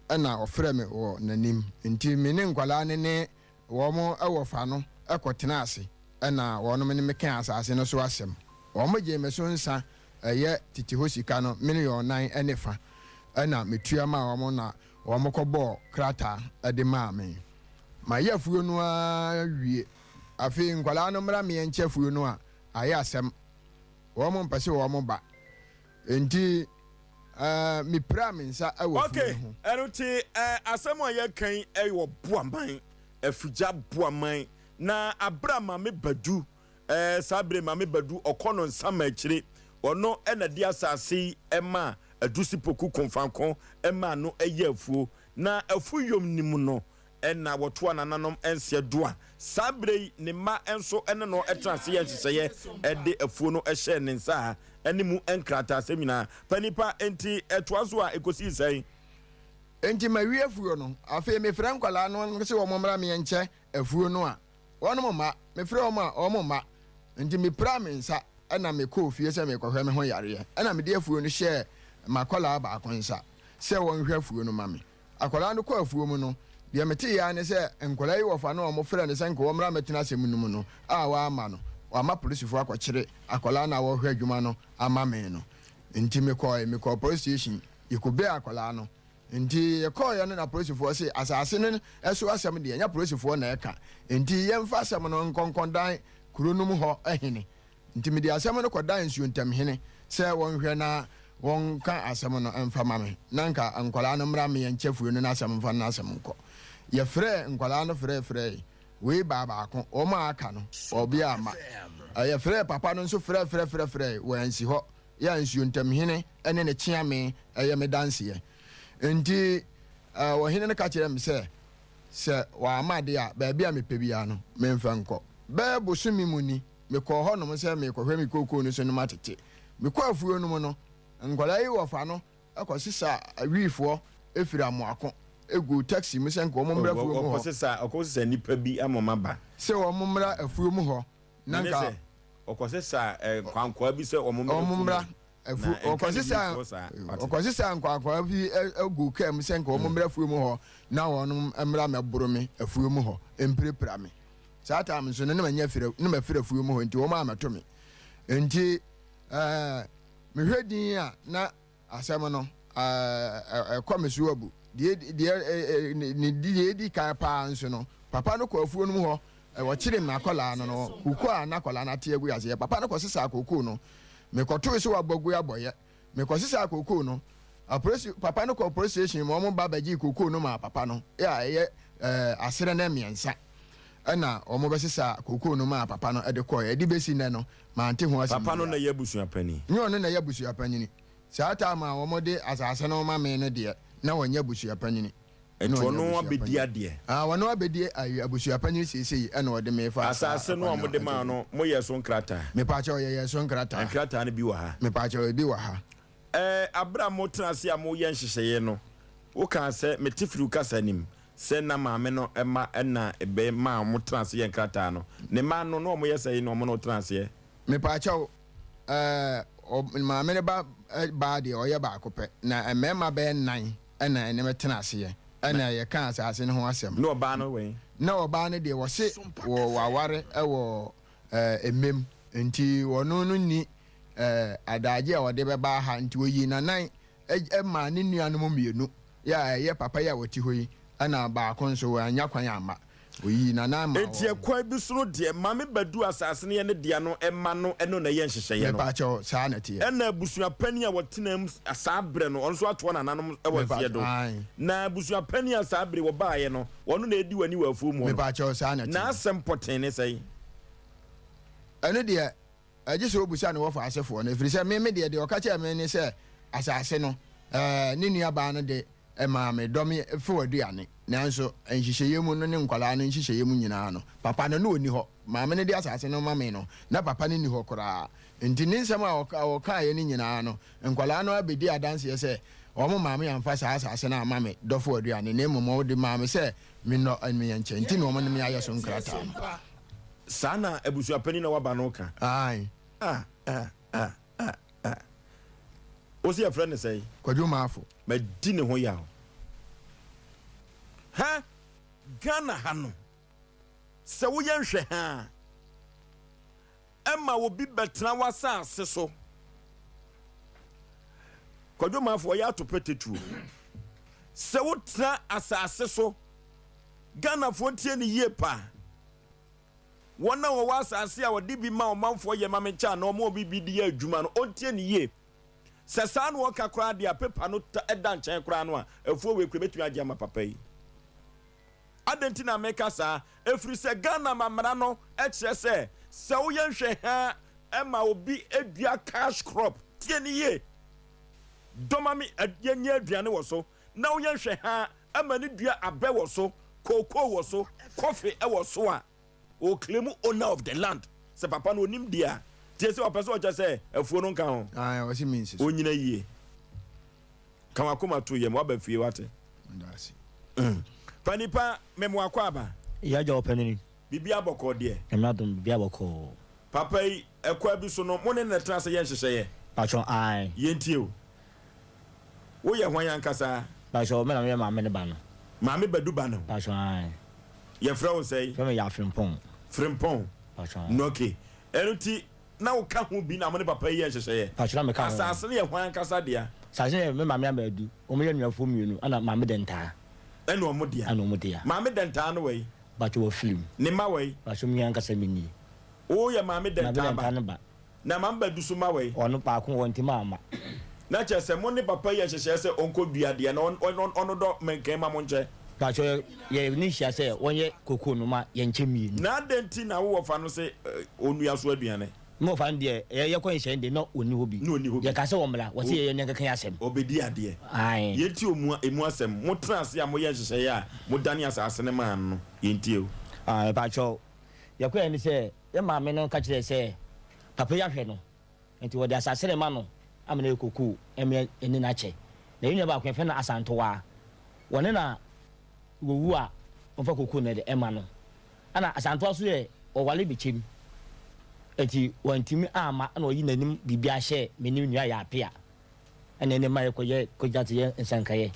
Ɛna ɔfrɛ me wɔ n'anim. Nti me ne nkwadaa no ne wɔn wɔfa no kɔtena ase, ɛna wɔnom ne me kaa asase no so asɛm. Wɔn gyee me so nsa, ɛyɛ tete hɔ sika no miliyɔn nan ne fa, ɛna metua maa wɔn na wɔkɔbɔɔ krataa de maa me. Mayɛ afuo no ara wie. Afei nkwadaa no mmra meɛnkyɛ afuo no a, ayɛ asɛm. Wɔn mpɛ sɛ wɔn ba. Enti eh, mepiraa me nsa wɔ afuo Okay, no ho. ɛno nti eh, asɛm a yɛka yi ɛyɛ wɔ Boaman, Afigya Boaman. Na abere a Maame Badu, eh, saa bere Maame Badu ɔkɔ no nsama akyire. Ɔno na de asase yi maa Adusi Poku Komfanko maa no yɛɛ afuo. Na afu yom no mu no na wɔtoa nananom nseɛ do a saa berɛ yi ne mma nso ne no tena ase yɛ nhyehyɛeɛ de afuo no hyɛɛ ne nsa ne mu nkrataasɛm nyinaa. Pa nipa enti ɛtoa so a ɛkɔsii sɛn? Enti mawie afuo no. Afei mefrɛ nkwadaa no se wɔn mmra meɛnkyɛ afuo no a, wɔnom mma. Mefrɛ wɔn a, wɔn mma. Enti mepiraa me nsa na mekɔɔ fie sɛ merekɔhwɛ me ho yareɛ. Ɛna mede afuo no hyɛɛ m'akwadaa baako nsa sɛ ɔnhwɛ afuo no ma me. Akwadaa no kɔɔ afuo mu no, deɛ meteeɛ ara ne sɛ nkwadaa yi wɔfa no a wɔfrɛɛ no sɛ nka ɔmmra mmɛtena asɛm no mu no a wamma no, wama polisifoɔ akɔkyere akwadaa no a ɔrehwɛ adwuma no ama me no. Enti mekɔe, mekɔɔ police station, yɛkɔbɛɛ akwadaa no. Enti yɛkɔeɛ no na polisifoɔ se asase no so asɛm deɛ, ɛnyɛ polisifoɔ na ɛka, enti yɛmfa asɛm no nkɔ nkɔdan kuro no mu hɔ hene. Nti mede asɛm no kɔdaa nsuontamhene sɛ wɔnhwɛ na wɔnka asɛm no mfa ma me, na nka nkwadaa no mmra me yɛnkyɛ fue no n'asɛm mfa no n'asɛm nkɔ. Yɛfrɛɛ nkwadaa no frɛfrɛe, wei baa baako, wɔn a aka no, obiara amma. Yɛfrɛɛ papa no nso frɛfrɛfrɛfrɛe, wansi hɔ. Yɛ a nsuontamhene ne ne kyeame yɛ me danseɛ. Enti ɔhene no ka kyerɛɛ me sɛ, sɛ wamma de a, baabi a mepɛ biara no, memfa nkɔ. Bɛyɛ bosome mu ni, mekɔɔ hɔnom sɛ merekɔhwɛ me kookoo no so no matete. Mekɔɔ afuo no mu no, nkwadaa yi wɔfa no kɔsesa awifoɔ firi Amoako guu taxi mu sɛ nka wɔn mmra afuo mu hɔ. Ɔkɔsesa ɔkɔsesa nnipa bi ama wɔn aba. Sɛ wɔn mmra afuo mu hɔ na Mene nka. sɛ ɔkɔsesa nkwankwaa bi sɛ wɔn mmra Wɔn afuo mu mmra hɔ. afuo Na ɛnka ne ɔkɔsesa wifoɔ saa. Wate? ɔkɔsesa nkwankwaa bi guu kaa mu sɛ nka wɔn mmra afuo mu hɔ na wɔn mmra mmɛboro me afuo mu hɔ mpirapira me. Saa time nso no na manya firi na mafiri afuo mu hɔ nti wɔn ammɛto me. Nti ɛɛ mehwɛ din a na asɛm no ɛɛ ɛkɔ me so abu. Deɛ deɛ ne deɛ edi kan paa nso no papa no kɔ afuo no mu hɔ wɔkyere m'akwadaa no no kookoo a n'akwadaa no ate agu aseɛ papa no kɔsesaa kookoo no mekɔtoe sɛ wabɔ agu abɔyɛ mekɔsesaa kookoo no apolisi papa no kɔ police station ma wɔn ba bɛgyee kookoo no maa papa no yɛ a ɛyɛ ɛɛ aserɛ ne mmiɛnsa ɛna wɔn bɛsesa kookoo no maa papa no ɛde kɔɛ ɛde bɛsi nnɛ no mante ho asɛm Papa no biara. na ɛyɛ abusua panin. Nyɛ ɔno na ɛyɛ abusua panyini. Saa time a wɔn de asase no ma me no deɛ na ɔnyɛ abusua panyini. Ɛnti Na ɔnyɛ ɔno abusua abɛdi panyini. adeɛ? Ah, ɔno abɛdi ayi abusua panyini seesei ɛna ɔde me fa saa Asase no a ɛkwan no wɔde maa ɛde. no, moyɛɛ so nkrataa? Mepaakyɛw yɛyɛɛ so nkrataa. Nkrataa no bi wɔ ha? Mepaakyɛw ebi wɔ ha. Ɛɛ, bere a motena ase a moreyɛ nhyehyɛe no, wokaa sɛ, Mete firi wo kasa anim sɛ na maame no mma na ebe maa wɔtena ase yɛɛ nkrataa no. Ne mma no, na wɔyɛ sɛn na wɔne wo tena aseɛ? Mepaakyɛw, ɛɛ, ɔ, maame no ba baa deɛ ɔyɛ baako pɛ, na mmarima bɛyɛ nnan na ɛne me tena aseɛ, ɛna yɛkaa asase no ho asɛm. Na ɔbaa no wɛn? Na ɔbaa no deɛ, wɔse wɔ, waware wɔ, ɛɛ, mmem, nti ɔno no nni eh, adaagye a ɔde bɛba ha nti ɔyii n'anan maa ne nuanom mmienu yɛ a ɛyɛ papa yi a ɔte hɔ yi ɛna baako nso wannya kwan amma. Ɔyii n'anan maa Enti wɔn. ɛkwan bi so no deɛ, Maame Badu asase no yɛ ne dea no mma no ɛno na ɛyɛ nhyehyɛeɛ no. Mepaakyɛw, saa na ɛteɛ. Ɛna abusua panin a wɔtenaa mu saa berɛ no, ɔno nso atoa nananom wɔ mfeɛ do. Ae. Na abusua panin a saa bere wɔbaeɛ no, ɔno na ɛredi w'ani wɔ afuo mu hɔ no. Mepaakyɛw, saa na ɛteɛ. N'asɛm pɔtee ne sɛn? Ɛno deɛ, Gye sɛ ɔbisa ne wɔfa asefoɔ no, ɛfiri sɛ me, me deɛ, deɛ ɔka kyerɛɛ me ne sɛ asase no, ne nuabaa no de maa me dɔ me few aduane. Nanso nhyehyɛeɛ mu no ne nkwadaa no nhyehyɛeɛ mu nyinaa no, papa no, na ɔnni hɔ. Maame no de asase no ma me no, na papa no nni hɔ koraa. Enti ne nsɛm a ɔkaeɛ no nyinaa no, nkwadaa no abɛdi adanseɛ sɛ wɔn maame amfa saa asase no amma me dɔfo aduane, na mmom wɔde maa me sɛ mennɔ me nkyɛn. Enti na wɔne me ayɛ so nkrataa no. Saa na abusuapanin na waba no ka. Ae. Ah, ah, ah, ah, ah. Wo se yɛfrɛ no sɛn? Kwadwo Maafo. Madi ne ho yaw. Ha, Ghana ha no, sɛ woyɛ nhwɛhaa ɛma obi bɛtena w'asaase so. Kwadwo Maafo ɔyɛ ato pɛtɛ tuo. Sɛ wotena asaase so, Ghanafoɔ ntie no yie paa. Wɔn a wɔwɔ asase a wɔde bi ma ɔmanfoɔ yɛ ma me nkyɛ anaa wɔn a wɔde bi de yɛ adwuma no, ɔntie no yie. Sɛ saa na ɔka koraa deɛ a, pepa no ta da nkyɛn koraa no a, afuo wei koraa ɛbɛtumi agye ama papa yi. Adɛn nti na meka saa? Ɛfiri sɛ Ghana amammerɛ no kyerɛ sɛ, sɛ woyɛ nhwɛhaa ma obi dua cash crop, tie no yie, dɔ ma me yɛnyɛ aduane wɔ so, na woyɛ nhwɛhaa ma no dua abɛ wɔ so, kookoo wɔ so, kɔfe wɔ so a, ɔreclaim owner of the land. Sɛ papa no ɔnim deɛ a, tie sɛ ɔpɛ sɛ ɔkyɛ sɛ afuo no nka ho. Ae, ɔse mensi so. Ɔnyina yie. Ka w'akoma to yam, woaba fie wate. Meda ase. Pa nipa, mem w'akɔ aba. Yɛ agya ɔpanini. Biribiara bɔkɔɔ deɛ? Nyame adom, biribiara bɔkɔɔ. Papa yi, ɛkwan bi so no, mo ne no na ɛtena ase yɛ nhyehyɛeɛ? Patrɔ, ae. Yɛntie o. Woyɛ hwan ankasa? Patrɔ, me na meyɛ maame no ba no. Maame Badu ba no? Patrɔ, ae. Yɛfrɛ wo sɛn? Yɛfrɛ me Yaw Frimpong. Frimpong? Patrɔ, ae. Nɔke. Ɛno nti, na woka ho bi na mo ne papa yi yɛ nhyehyɛeɛ? Patrɔ, na meka ho. Asase no yɛ hwan ankasa dea? Asase no yɛ me maame Ama Adu. Wɔyɛ anuafoɔ mmienu, ɛna Maame Dɛntaa. Ɛna wɔn dea? Ɛna wɔn dea. Maame Dɛntaa no wɔ he? Patrɔ, wafiri mu. Ne mma wɔ he? Patrɔ, me ankasa menni. Wo yɛ maame dɛntaa ba. Maame dɛntaa no ba. Na maame Badu so mma wɔ he? Ɔno baako wɔ nti mamma. Na kyerɛ sɛ mo ne papa yi yɛ nhyehyɛɛ sɛ ɔnkɔ dua deɛ na ɔnodɔ mankɛn ma mo nkyɛ. Patrɔ yɛ ne hyia sɛ wɔnyɛ koko no ma yɛnkyɛ mmienu. Na adɛn nti na wo wɔfa no se ɔnnua so aduane? Me wɔfa no deɛ yɛ yɛkɔ nhyehyɛɛ no deɛ na ɔnni hɔ bi. Na ɔnni hɔ bi. Yɛkaa sɛ ɔmmra, wɔse yɛyɛ ne yɛnkeka yɛn asɛm. Ɔbɛdi adeɛ. Ae. Yɛntie ɔmu emu asɛm. Motena ase a moyɛ nhyehyɛeɛ a modane asaase no maa no no, yɛntie o. Ae, patrɔ Yɛkɔeɛ ne sɛ, yɛn maame no ka kyerɛɛ sɛ, Papa yi ahwɛ no, nti wɔde asase rema no ama no ayɛ kokoo ma yɛne no akyɛ. Na yɛn nua baako, yɛfrɛ no Asantewaa, wɔne na wɔwu a, wɔmfa kokoo no de ma no. Ɛna Asantewaa nso yɛ ɔware bɛkyɛm, nti wantumi amma, ɛna ɔyi n'anim biribiara hyɛɛ me ne me nua Yaapea, ɛna ɛne ma yɛkɔyɛ kɔgyina te yɛ nsankaeɛ.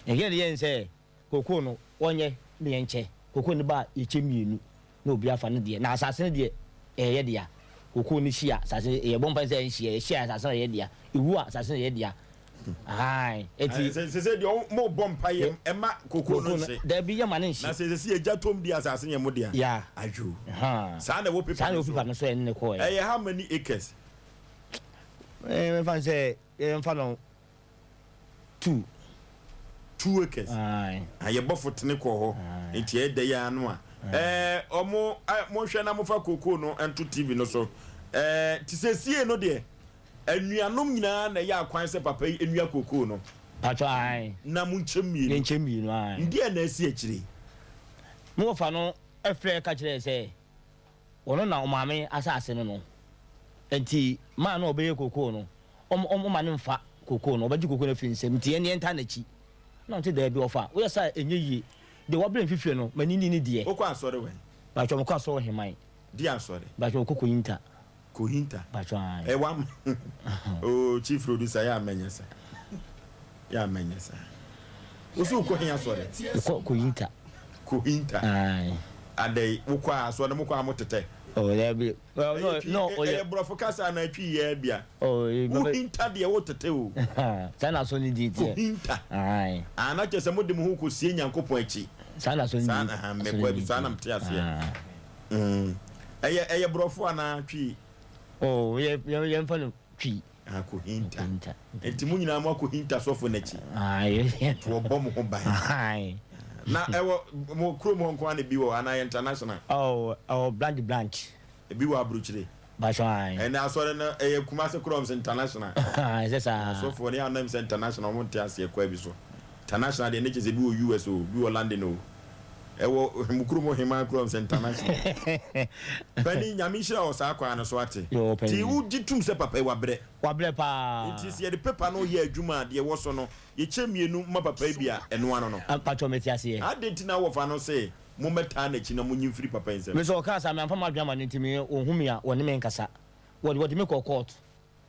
Na yɛn de yɛn sɛ, Kokoo no, wɔnyɛ ne yɛnkyɛ. Kokoo no ba a, yɛkyɛ mmienu na obiara afa ne deɛ. Na asase no deɛ, ɛyɛ yɛ dea. Kokoo no hyia asase no, yɛbɔ mpaeɛ sɛ ɛnhyia, ɛhyia a, asase no yɛ yɛ dea. Ɛwu a, asase no yɛ yɛ dea. Aane, enti. Sese deɛ mo bɔ mpaeɛ ɛma kokoo no nhye. Dabi, yɛma no nhye. Na sɛ sese yɛgya tom deɛ asase no yɛ mo dea. Yeah. Adwo. Saa na ɛwɔ paper no so. Saa na ɛwɔ paper no so ɛne ne kɔɔɛ. Ɛyɛ how many acres? Ɛɛ, mɛfa no sɛ, yɛmfa no. 2. 2 acres. Na yɛ bɔfo tene kɔɔ hɔ. Nti ɛyɛ dɛ yi ara no a. Ɛɛ ɔmo ɛ monhwɛ na mofa kookoo no nto TV no so. Ɛɛ nti sesie no deɛ anuanom nyinaa na ɛyɛ akwan sɛ papa yi nnua kookoo no. Patrɔ ae. Na monkyɛ mmienu. Yɛnkyɛ mmienu ae. Ndeɛ na asi akyire yi? Me wɔfa no frɛɛ ka kyerɛɛ sɛ Ɔno na ɔmaame asase no no. Nti maa no a ɔbɛyɛ kokoo no, ɔmma no mfa kokoo no, ɔbɛgye kokoo no afiri ne nsam, nti yɛn yɛntaa n'akyi. Na ɔnte daabi, ɔfa, woyɛ saa a ɛnyɛ yie. Deɛ wabrɛ mfifire no, ma no nni ne deɛ. Wokɔ asɔre wɛn? Mpakyɛw, mekɔ asɔre wɔ Heman. Deɛ asɔre? Mpakyɛw, mekɔ Kohinta. Kohinta? Mpakyɛw, ae. Ɛyɛ w'ama oh, chief producer, yɛ a mɛnyɛ saa. Yɛ a mɛnyɛ saa. Wo so wokɔ he asɔre? Mekɔ Kohinta. Kohinta. Ae. Adɛn, wokɔ a asɔre no mokɔ a motetɛ? Oh, dabi. Well, no, no, ɔyɛ. Ɛyɛ borɔfo kasa anaa twi yɛ bia? Oh, Wohinta deɛ wotete o. Saa na asɔre no din teɛ. Kohinta. Ae. Ah, na kyerɛ sɛ mode mo ho kɔsie Nyankopɔn akyi. Saa na asɔre no din. Saa na, ha, mekɔ abi, saa na mete aseɛ. Mm. Ɛyɛ, ɛyɛ borɔfo anaa twi? Oh, yɛ, yɛ, yɛmfa no twi. Akohinta. Nti mo nyinaa mo akohinta sɔfo no akyi. Nti wɔbɔ mo ho ban. Na ɛwɔ mo kurom hɔ nko ara na ebi wɔ anaa yɛ international? Oh, ɛwɔ branch branch. Ebi wɔ aburokyire. Bakyɛ ae. Ɛnɛ asɔre no ɛyɛ Kumasi Kroms International. Ɛsɛ saa. Asɔfoɔ no yɛ anam sɛ international wɔn nte aseɛ kwaa bi so. International deɛ ne kyɛ sɛ ebi wɔ US o, ebi wɔ London o. Ɛwɔ mo kurom hɔ Hemaa Kroms International. Panin, Nyame nhyira wɔ saa kwan no so ate. Yoo, Nti panin. wo gye tum sɛ papa yi wabrɛ? Wabrɛ paa. Nti sɛ yɛde paper no yɛ adwuma a, deɛ ɛwɔ so no, yɛkyɛ mmienu ma papa yi bi a, ɛno ano no. Mpakyɛw mete aseɛ. Adɛn nti na wɔfa no se mommɛtaa n'akyi na monyi mfiri papa yi nsam? Me nso ɔkaa saa, mamfa m'adwene amma no nti me ɔhu me a ɔne me nkasa. Wɔde me kɔɔ court.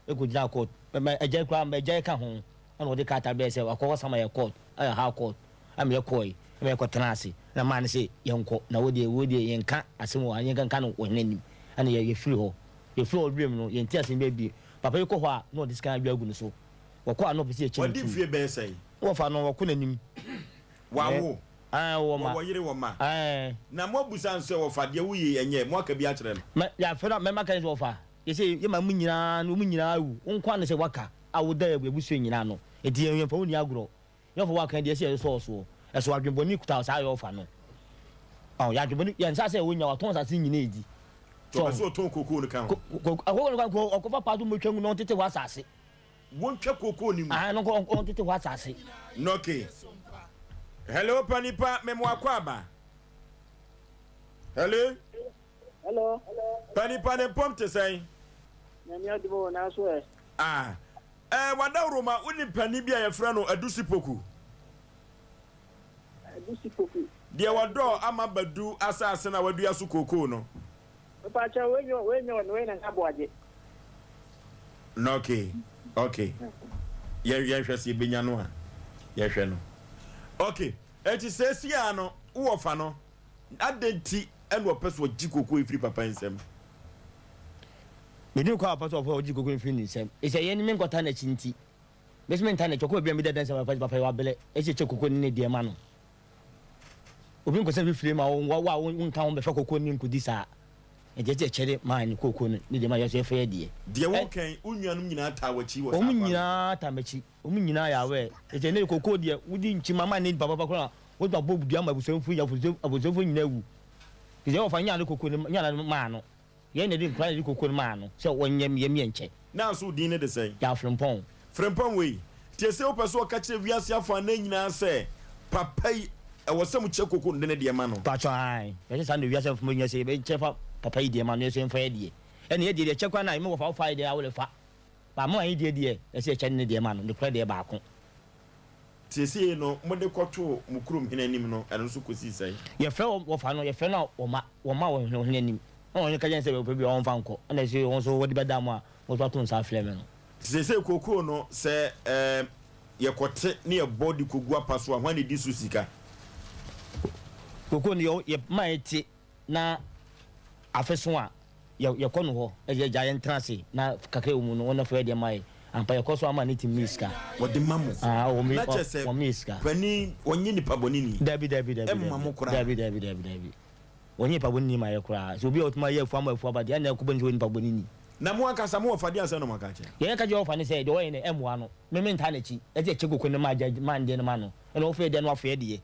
Ɛkɔgyinaa court, ma agyae koraa, ma agyae ka ho, ɛna ɔde krataa brɛɛ sɛ wakɔ sama yɛ court, ɛyɛ high court, ɛma yɛkɔɔe, ɛma yɛkɔtenaa ase, ɛna maa no se yɛnkɔ, na wo deɛ, wei deɛ yɛnka asɛm wɔ ha, yɛnka nka no wɔ hene anim, ɛna yɛ, yɛfiri hɔ. Yɛfiri hɔ wiem no, yɛnte asɛm biara bio. Papa yi kɔ hɔ a, na ɔde sika adwa agu ne so. Wɔkɔ a, na ɔpɛ sɛ yɛkyɛ no Wadi tuo. mfie bɛyɛ sɛn? Na wɔfa no, wɔkɔ n'anim. Wawo? Ɛɛ, ɔwɔ mma. Wɔwɔ yere, wɔ mma? Ɛɛ. Na moabusa no sɛ, Wɔfa, deɛ woyɛ yi, ɛnyɛ? Moaka bi akyerɛ no? Mɛ, yɛafrɛ no a, mɛma ka ne sɛ, Wɔfa, Yɛsɛ yɛ maame nyinaa no wɔn nyinaa awu, wo nko ara na sɛ waka a woda yɛn abusua nyinaa ano, enti yɛn yɛmfa wo nni agorɔ. Yɛn ɔfa waka deɛ ɛsɛ yɛde sɔɔ soɔ, ɛso adwenbɔne kuta saa yɛ ɔfa no. Ɔn, yɛ adwenbɔne, yɛn nsa sɛ wɔnya watɔn asase nyinaa edi. Nti ɔpɛ sɛ ɔtɔn kokoo no ka ho? Kokoo no ka ho, ɔkɔfa paa so mmɛtwa ngu na ɔntete hɔ asase. Wɔntwa kokoo no mu? Aane, na ɔntete hɔ asase. Okay. Hello, Panipa, me mo akɔ aba. Hello. Hello. Panipa ne mpɔm te sɛn? Nyame adom o, nanso ɛ. Ah, eh, wadawuroma, wonim panin bi a yɛfrɛ no Adusi Poku? Adusi Poku. Deɛ wɔdɔɔ ama Badu asase no a wadua so kookoo no. Mepakyɛw, wei nyɛ wei nyɛ ɔno, wei Nana Aboagye. No okay, okay. Yɛn yɛnhwɛ sɛ yɛbɛnya no a, yɛhwɛ no. Okay, eti seesei ara no, wowɔ fa no, adɛn nti ɛna ɔpɛ sɛ ɔgye kookoo yi firi papa yi nsam? Medwene kwan a ɔpɛ sɛ ɔfa ɔgye kookoo yi firi ne nsam. Efisɛ yɛn ne me nkɔtaa n'akyi nti. Me nso mentaa n'akyi. Ɔkɔ baabi a medi adanse a papa papa yi wabrɛ ɛsɛ kyɛ kookoo ne ne deɛ ma no. Obi nkɔsɛ fifire ma wo wo a wonka ho bɛfa kookoo ne nkɔdi saa. Nti ɛsɛ kyɛre maa ne kookoo no ne deɛ ma yɛ nso yɛfa yɛ deɛ. Deɛ woka yi, wo nuanom nyinaa taa w'akyi wɔ saa Wɔn kwan no so? nyinaa taa m'akyi. Wɔn nyinaa yɛ aware. Ɛsɛ ne kookoo deɛ wodi nkyima ma ne nipa papa koraa wotumi abɔ dua ma abusuafo abusuafo nyinaa awu. Ɛsɛ wɔfa nyaa ne kookoo no nyaa no maa no. Yɛn na yɛde nkura na yɛde koko no maa no sɛ ɔnyɛ yɛn yɛn nkyɛ. Nanso wo din no de sɛn? Yaw Frimpong. Frimpong wei, tie sɛ wopɛ sɛ ɔka kyerɛ wiase afanan nyinaa sɛ papa yi, ɛwɔ sɛ mokyɛ koko no de ne deɛ ma no. Paatwɔ ae, yɛse saa na wiase afoma nyinaa sɛ yɛbɛkyɛ fa papa yi deɛ ma no yɛso yɛmfa yɛ deɛ. Ɛne yɛ deɛ deɛ kyɛ koraa na me wɔfa wofa yɛ deɛ a wode fa. But mo ayi deɛ deɛ ɛsɛ yɛkyɛ ne deɛ ma no, nokorɛ deɛ baako. Seesei no, mode kɔtoo mo kurom hene anim no, ɛno nso kosii sɛn? Yɛfrɛ wɔn, wɔfa no, yɛfrɛ no a wɔma, wɔma wɔ ɔhene anim. Ɛnna ɔhene ka kyerɛɛ no sɛ, Ɔpɛ bi a ɔmfa nkɔ. Ɛnna ɛsɛ wɔn nso wɔde bɛda mo a, wɔn nso ato nsa afrɛ me no. Seesei kookoo no, sɛ yɛkɔte na yɛbɔ de kogu apa so a, hwan na edi so sika? Kookoo no, yɛ, yɛma ɛte na afe so a, yɛ, yɛkɔ no hɔ, ɛsɛ agya yɛntena ase na kakra ɛwɔ mu no, wɔn afei deɛ ma yɛ. Ampa yɛkɔ so ama ne tim yɛ sika. Wɔde ma mo. Ah, wɔn Na kyerɛ sɛ, wɔn yɛ sika. Panin, wɔnyɛ nipa bɔne ni. Dabi, dabi, dabi, Ɛmma mo dabi, koraa. dabi, dabi, dabi, dabi. Wɔnyɛ nipa bɔne ni ma yɛ koraa. Sɛ obi a ɔtumi ayɛ afu ama afu aba deɛ, ɛna ɛkɔbɔ ne sɛ ɔyɛ nipa bɔne ni. Na mo ankasa mo wɔfa deɛn asɛm na moaka akyerɛ? Yɛn ka kyerɛ wɔfa no sɛ, deɛ ɔyɛ no, ɛmmoa no. Me mentaa n'akyi. Ɛsɛ yɛkyɛ koko no ma agya, ma ndeɛ no ma no. Ɛna ɔfɛ deɛ no wafɛ deɛ.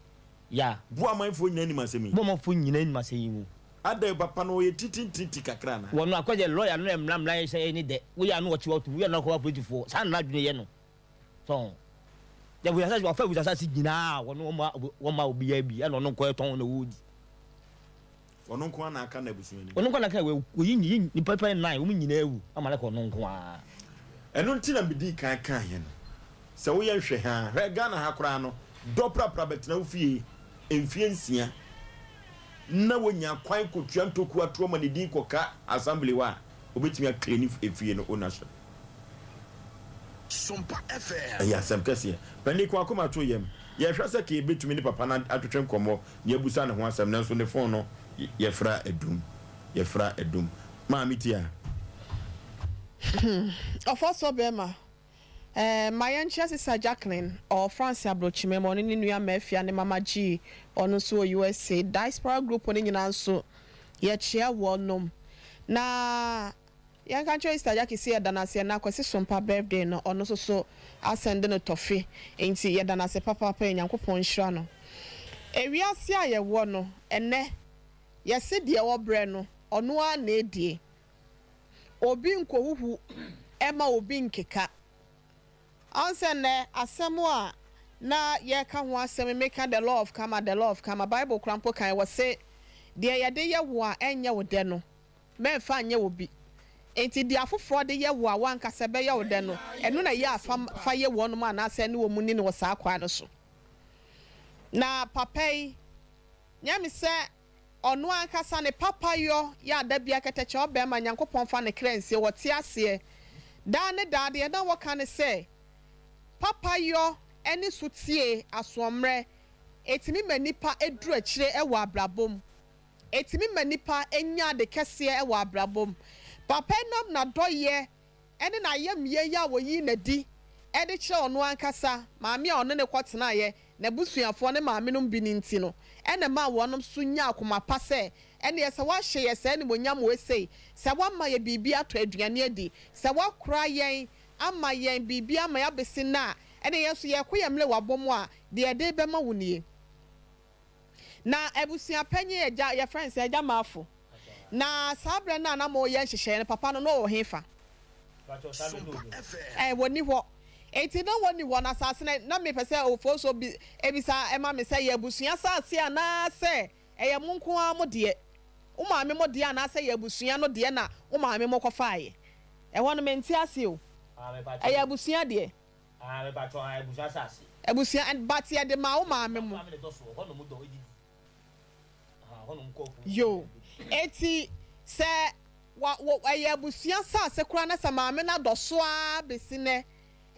Ya. Bu amanfoɔ nyinaa nim asɛm yi. Bu amanfoɔ nyinaa nim asɛm yi mu. Adɛn papa no ɔyɛ titintiti kakra anaa? Wɔ no akɔ sɛ lawyer no mmra mmra yɛ sɛ ɛne dɛ woyɛ ano ɔkye watum woyɛ ano akɔfa polisifoɔ saa na n'adwene yɛ no so ho yɛ abusua asase wafa abusua asase nyinaa wɔn wɔn ma wɔn ma obiara bi ɛna ɔno nko ɛtɔn na wɔredi. Ɔno nko ara na aka na abusua no mu. Ɔno nko ara na aka wɔ wɔyi yi nipa pa nnan wɔn nyinaa awu ama no aka ɔno nko ara. Ɛno nti na medii kan kaeɛ no sɛ woyɛ nhwɛhaa hwɛ Ghana ha koraa no dɔ prapra bɛtena wo fie mfeɛ nsia na wɔnya kwan kɔtua ntokua toɔ ma ne din kɔka assembly hɔ a, ɔbɛtumi a clean efie no ownership. Ɛyɛ asɛm kɛseɛ. Panin ko akoma to yam. Yɛhwɛ sɛ ka yɛbɛtumi ne papa no atwetwe nkɔmmɔ na yɛabusa ne ho asɛm nanso ne phone no yɛfrɛ a adum. Yɛfrɛ a adum. Maame tia. Hmm, ɔfɔsɔ bɛɛma. Eh, ma yɛnkyerɛ Sista Jacqueline, ɔwɔ France aborɔkyima mu, ɔne ne nua Mafia ne Mama G, ɔno nso wɔ USA. Diaspora group no nyinaa nso, yɛkyea wɔnom. Na yɛnka nkyerɛ Sista Jackie sɛ yɛda no ase ɛnnɛ Akwasi Sompa birthday no, ɔno nso so asɛnde no tɔfe, nti yɛda no ase papaapa, yɛ Nyankopɔn nhyira no. Ewiase a yɛwɔ no ɛnnɛ, yɛse deɛ ɔbrɛ no, ɔno ara na ɛdie. Obi nkohuhu mma obi nkeka. Ɔn sɛ nnɛ asɛm a na yɛreka ho asɛm yi meka the law of karma, the law of karma, Bible koraa mpo kae wɔse deɛ yɛde yɛ wo a ɛnyɛ wo dɛ no mɛmfa nyɛ obi. Enti deɛ afoforɔ de yɛ wo a w'ankasa ɛbɛyɛ wo dɛ no, ɛno na ɛyɛ a fa fa yɛ wɔnom anaasɛ ɛne wɔn nni no wɔ saa kwan no so. Na papa yi, nyɛ me sɛ Ɔno ankasa ne papayɔ yɛ a da biara kɛtɛkyɛ ɔbɛrima Nyankopɔn fa ne kra nsie wɔte aseɛ daa ne daa deɛ na wɔka ne sɛ papayɔ ne sotie asoɔmmerɛ ɛtumi ma nipa duru akyire wɔ abrabɔ mu ɛtumi ma nipa nya ade kɛseɛ wɔ abrabɔ mu papa ɛnam nadɔyɛ ne n'ayamye yi a oyii no adi de kyerɛɛ ɔno ankasa maame a ɔne no kɔtenaeɛ, n'abusuafoɔ ne maamenom bi no nti no, na ɛmaa wɔnom nso nyaa akoma pa sɛ, Ɛnneɛ sɛ woahyɛ yɛn saa animuonyam wei sei, sɛ woama yɛn biribi atɔ aduane adi, sɛ woakora yɛn ama yɛn biribi ama yɛabɛsi nnɛ a, ɛnneɛ yɛn nso yɛreko yɛn mmerewabɔ mu a, deɛ yɛde rebɛma wo nie. Na abusua panyin agya, yɛfrɛ no sɛ Agya Marfo. Na saa berɛ no a na moreyɛ nhyehyɛeɛ no, papa no, na ɔwɔ hefa? Ɛɛ, wɔnni hɔ. Enti na wɔnni hɔ, na asase no, na mepɛ sɛ Ofosuo bi, bisa ma me sɛ, ɛyɛ abusua asase anaasɛ ɛyɛ mo nko ara mo deɛ? Wo maame mo deɛ anaasɛ ɛyɛ abusua no deɛ na wo maame mo kɔfaeɛ? Ɛhɔ no mente aseɛ o. Ɛyɛ abusua deɛ? Abusua, but yɛde maa wo maame mo. Yoo, enti sɛ wa wɔ ɛyɛ abusua asase koraa na sɛ maame no adɔ so ara besi nnɛ,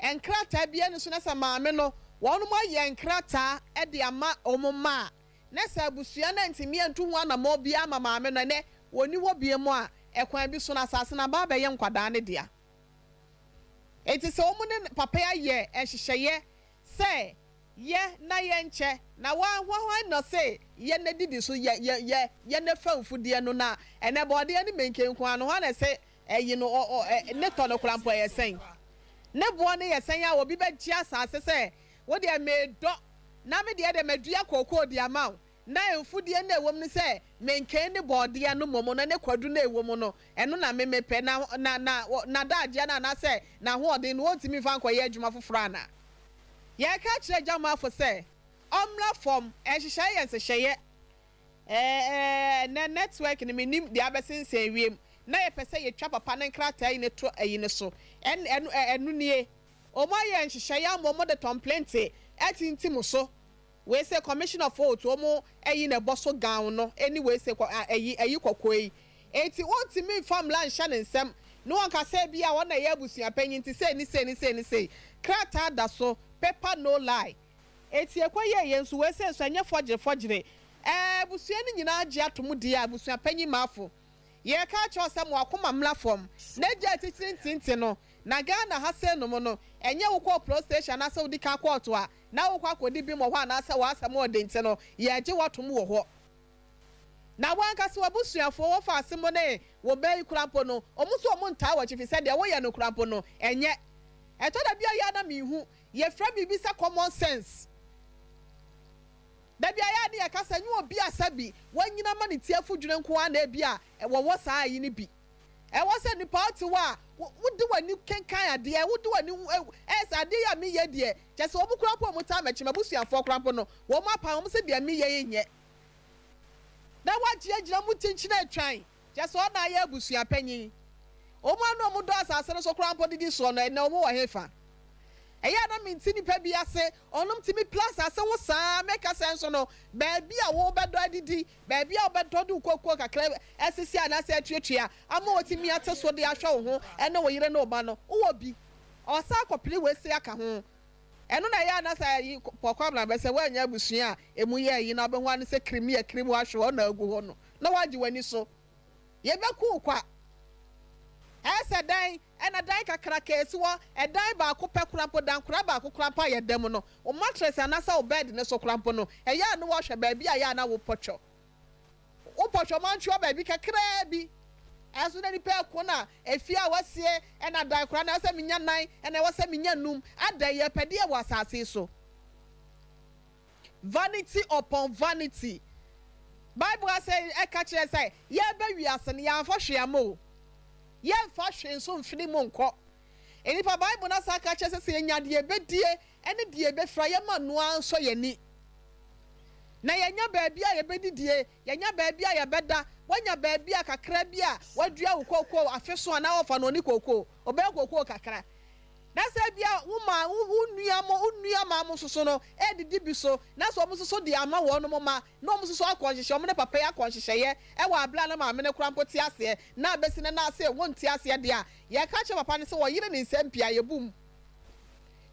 nkrataa biara nni so na sɛ maame no wɔnom ayɛ nkrataa de ama wɔn mma a, na sɛ abusua no antumi antu ho anamɔn biara ama maame no ɛnnɛ wɔnni hɔ biom a, ɛkwan bi so no asase no aba abɛyɛ nkwadaa no dea. Enti sɛ wɔn ne papa yi ayɛ nhyehyɛeɛ sɛ Yɛ na yɛnkyɛ, na wa hwan na ɔse yɛ na didi so yɛ yɛ yɛ yɛ na fa mfudeɛ no na ɛnɛ bɔɔdeɛ ne menke nko ara no hwan na ɛse ɛyi no ɔ ɔ ɛ ne tɔ no koraa mpo ɛyɛ sɛn? Ne boɔ no yɛ sɛn a obi bɛgye asaase sɛ wo deɛ medɔ na me deɛ deɛ madua kookoo de ama wo na mfudeɛ no a ɛwɔ mu no sɛ menken ne bɔɔdeɛ no mmom no ne kwadu no a ɛwɔ mu no ɛno na me mepɛ na na na n'adagyeɛ no anaasɛ n'ahoɔden no ɔntumi mfa nkɔyɛ adwuma foforɔ anaa? Yɛreka akyerɛ Agyamafo sɛ ɔmmra fam, nhyehyɛe yɛ nhyehyɛeɛ. Ɛɛ ɛnnɛ network no mennim deɛ abɛsensɛn wiem na yɛpɛ sɛ yɛtwa papa no nkrataa yi no to ayi no so. Ɛn ɛno ɛno nie. Wɔn ayɛ nhyehyɛeɛ ama wɔn de tɔmplente atintim so. Wei se commission of oath wɔn ayi na ɛbɔ so gown no ɛni wei se kɔ ayi ayi kɔkɔɔ yi. Enti wɔntumi nfa mmra nhyɛ ne nsam na wɔnka sɛ ebia wɔn na ɛyɛ abusua panyin nti sei ne sei ne sei ne sei. Krataa da so, paper no lie. Enti ɛkɔ yie yɛ nso wei sei nso ɛnyɛ fɔgyere fɔgyere. Ɛɛ abusua no nyinaa gye ato mu deɛ a abusua panyin maafo. Yɛreka akyerɛ wo sɛ mo akoma mmra fam na gyae titiri ntinti no. Na Ghana ha sei nom no ɛnyɛ wokɔɔ police station anaasɛ wodi kan kɔɔto a na wokɔ akɔdi bem wɔ hɔ anaasɛ w'asɛm ɔɔden nti no yɛregye wo atom wɔ hɔ. Na wo ankasa w'abusuafoɔ, wo faase mo ne wo ba yi koraa mpo no, wɔn nso wɔn ntaa w'akyi firi sɛ deɛ woyɛ no koraa mpo no, ɛnyɛ. Ɛtɔ da bi a ɛyɛ a na menhu. Yɛfrɛ biribi sɛ common sense. Da bi a ɛyɛ a ne yɛka sɛ ɛnyɛ obi a sɛbi wanyini ama ne ti afu dwene nko ara na ebi a wɔwɔ saa ayi no bi. Ɛwɔ sɛ nipa wote hɔ a wode w'ani kenkan adeɛ, wode w'ani hu ɛyɛ sɛ adeɛ yi a meyɛ deɛ, kyerɛ sɛ wɔn koraa mpo a wɔtaa m'akyi, m'abusuafoɔ koraa mpo no, wɔn apan wɔn sɛ deɛ meyɛ yi nyɛ. Na wagye agyina mu kyinkyin atwan, kyerɛ sɛ ɔna ayɛ abusua panyin. Wɔn a na wɔdɔ asase no so koraa mpo didi soɔ no, ɛnnɛ wɔn wɔ hefa? Ɛyɛ a na mente nnipa bi ase, wɔnom tumi pira asase ho saa, meka sɛ nso no, baabi a wobɛdɔ adidi, baabi a wobɛdɔ de wo kookoo kakra asisi anaasɛ atuatua ama wɔatumi ate so de ahwɛ wo ho ne wo yere ne wo ba no, wowɔ bi. Ɔsan kɔpere wei sei aka ho. Ɛno na ɛyɛ a na sɛ ayi pɔ Kwabena bɛ sɛ woannya abusua a emu yɛ ayi na wobɛhu ara ne sɛ kirim yɛ kirim ahwe hɔ na agu hɔ no na woagye w'ani so. Yɛbɛku wo kwa. Ɛyɛ sɛ dɛn ɛna dan kakraka esi hɔ, ɛdan baako pɛ koraa mpo, dankora baako koraa mpo a yɛda mu no, wo mattress anaasɛ wo bed no so koraa mpo no, ɛyɛ a na woahwɛ baabi a ɛyɛ a na wopɔtwɔ. Wo pɔhwɛ ɔmantweɔ baabi kakraa bi ɛso na nipa ɛko na efie a wasie ɛna dan koraa na ɛwɔ sɛ menya nan ɛna ɛwɔ sɛ menya num adɛn yɛ pɛdeɛ wɔ asase so. Vanity upon vanity Bible ase ɛka kyerɛ sɛ yɛreba wiase no yɛamfa hwee amma o yɛmfa hwee nso mfiri mu nkɔ nnipa Bible no asa ka kyerɛ sɛ sɛ yɛnya deɛ yɛbɛdie ɛne deɛ yɛbɛfira yɛma no ara nsɔ yɛn ani Na yɛanya baabi a yɛbɛdidie, yɛanya baabi a yɛbɛda, woanya baabi a kakra bi a woadua wo kookoo afe so anaa wɔfa no ɔne kookoo, ɔbɛyɛ kookoo kakra. Na sɛ ebia wo ma wo nua mo wo nua maa mo nso so no ɛredidi bi so, na sɛ wɔn nso so de ama wɔn mma, na wɔn nso so akɔ nhyehyɛ, wɔn ne papa yi akɔ nhyehyɛeɛ ɛwɔ abere a na maame no koraa mpo te aseɛ, na abɛsi nnɛ na ase wonte aseɛ deɛ a, yɛka kyerɛ papa no sɛ ɔyere ne nsam pii a yɛbu mu.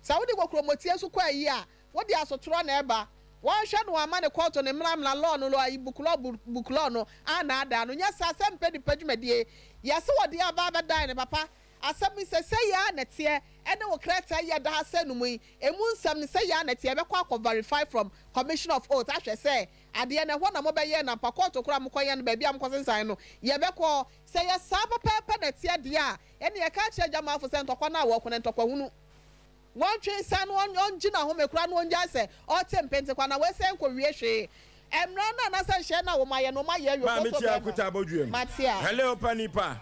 Sɛ wode kokuromɔtie nso kɔ ayie a, Wode asotorɔ na ɛba. Wɔnhwɛ no amma ne kɔɔto ne mmara mmara law no law ayi book law book law no annaadaa no. Nyɛ saa sɛ mpɛ nipa dwumadie. Yɛse wɔde aba abɛdan no papa. Asɛm yi sɛ sɛi ara na ɛteɛ ɛne wo krataa yi a ɛda ha sɛ no mu yi ɛmu nsɛm no sɛi ara na ɛteɛ yɛbɛkɔ akɔ verify from commission of oath ahwɛ sɛ adeɛ no ɛhɔ na mobɛyɛ no ampa kɔɔto koraa a mokɔyɛ no baabi a mokɔsensan no yɛbɛkɔ sɛ ɛyɛ saa pɛpɛɛpɛ na ɛteɛ deɛ a ɛne yɛka akyerɛ Agyamaafo sɛ ntɔkwa no a wɔko no ntɔkwa hunu. Wɔntwe nsa na ɔngye n'ahome koraa na ɔngyae sɛ ɔrete mpentekwa na wei sɛ ɛnkɔwie hwee. Mmara no anaasɛ nhyehyɛe no a wɔayɛ no, wɔayɛ awie. Maame Ɔfɔɔ so tia bɛrima. kuta abodwuam. Mate a. Hello panipa.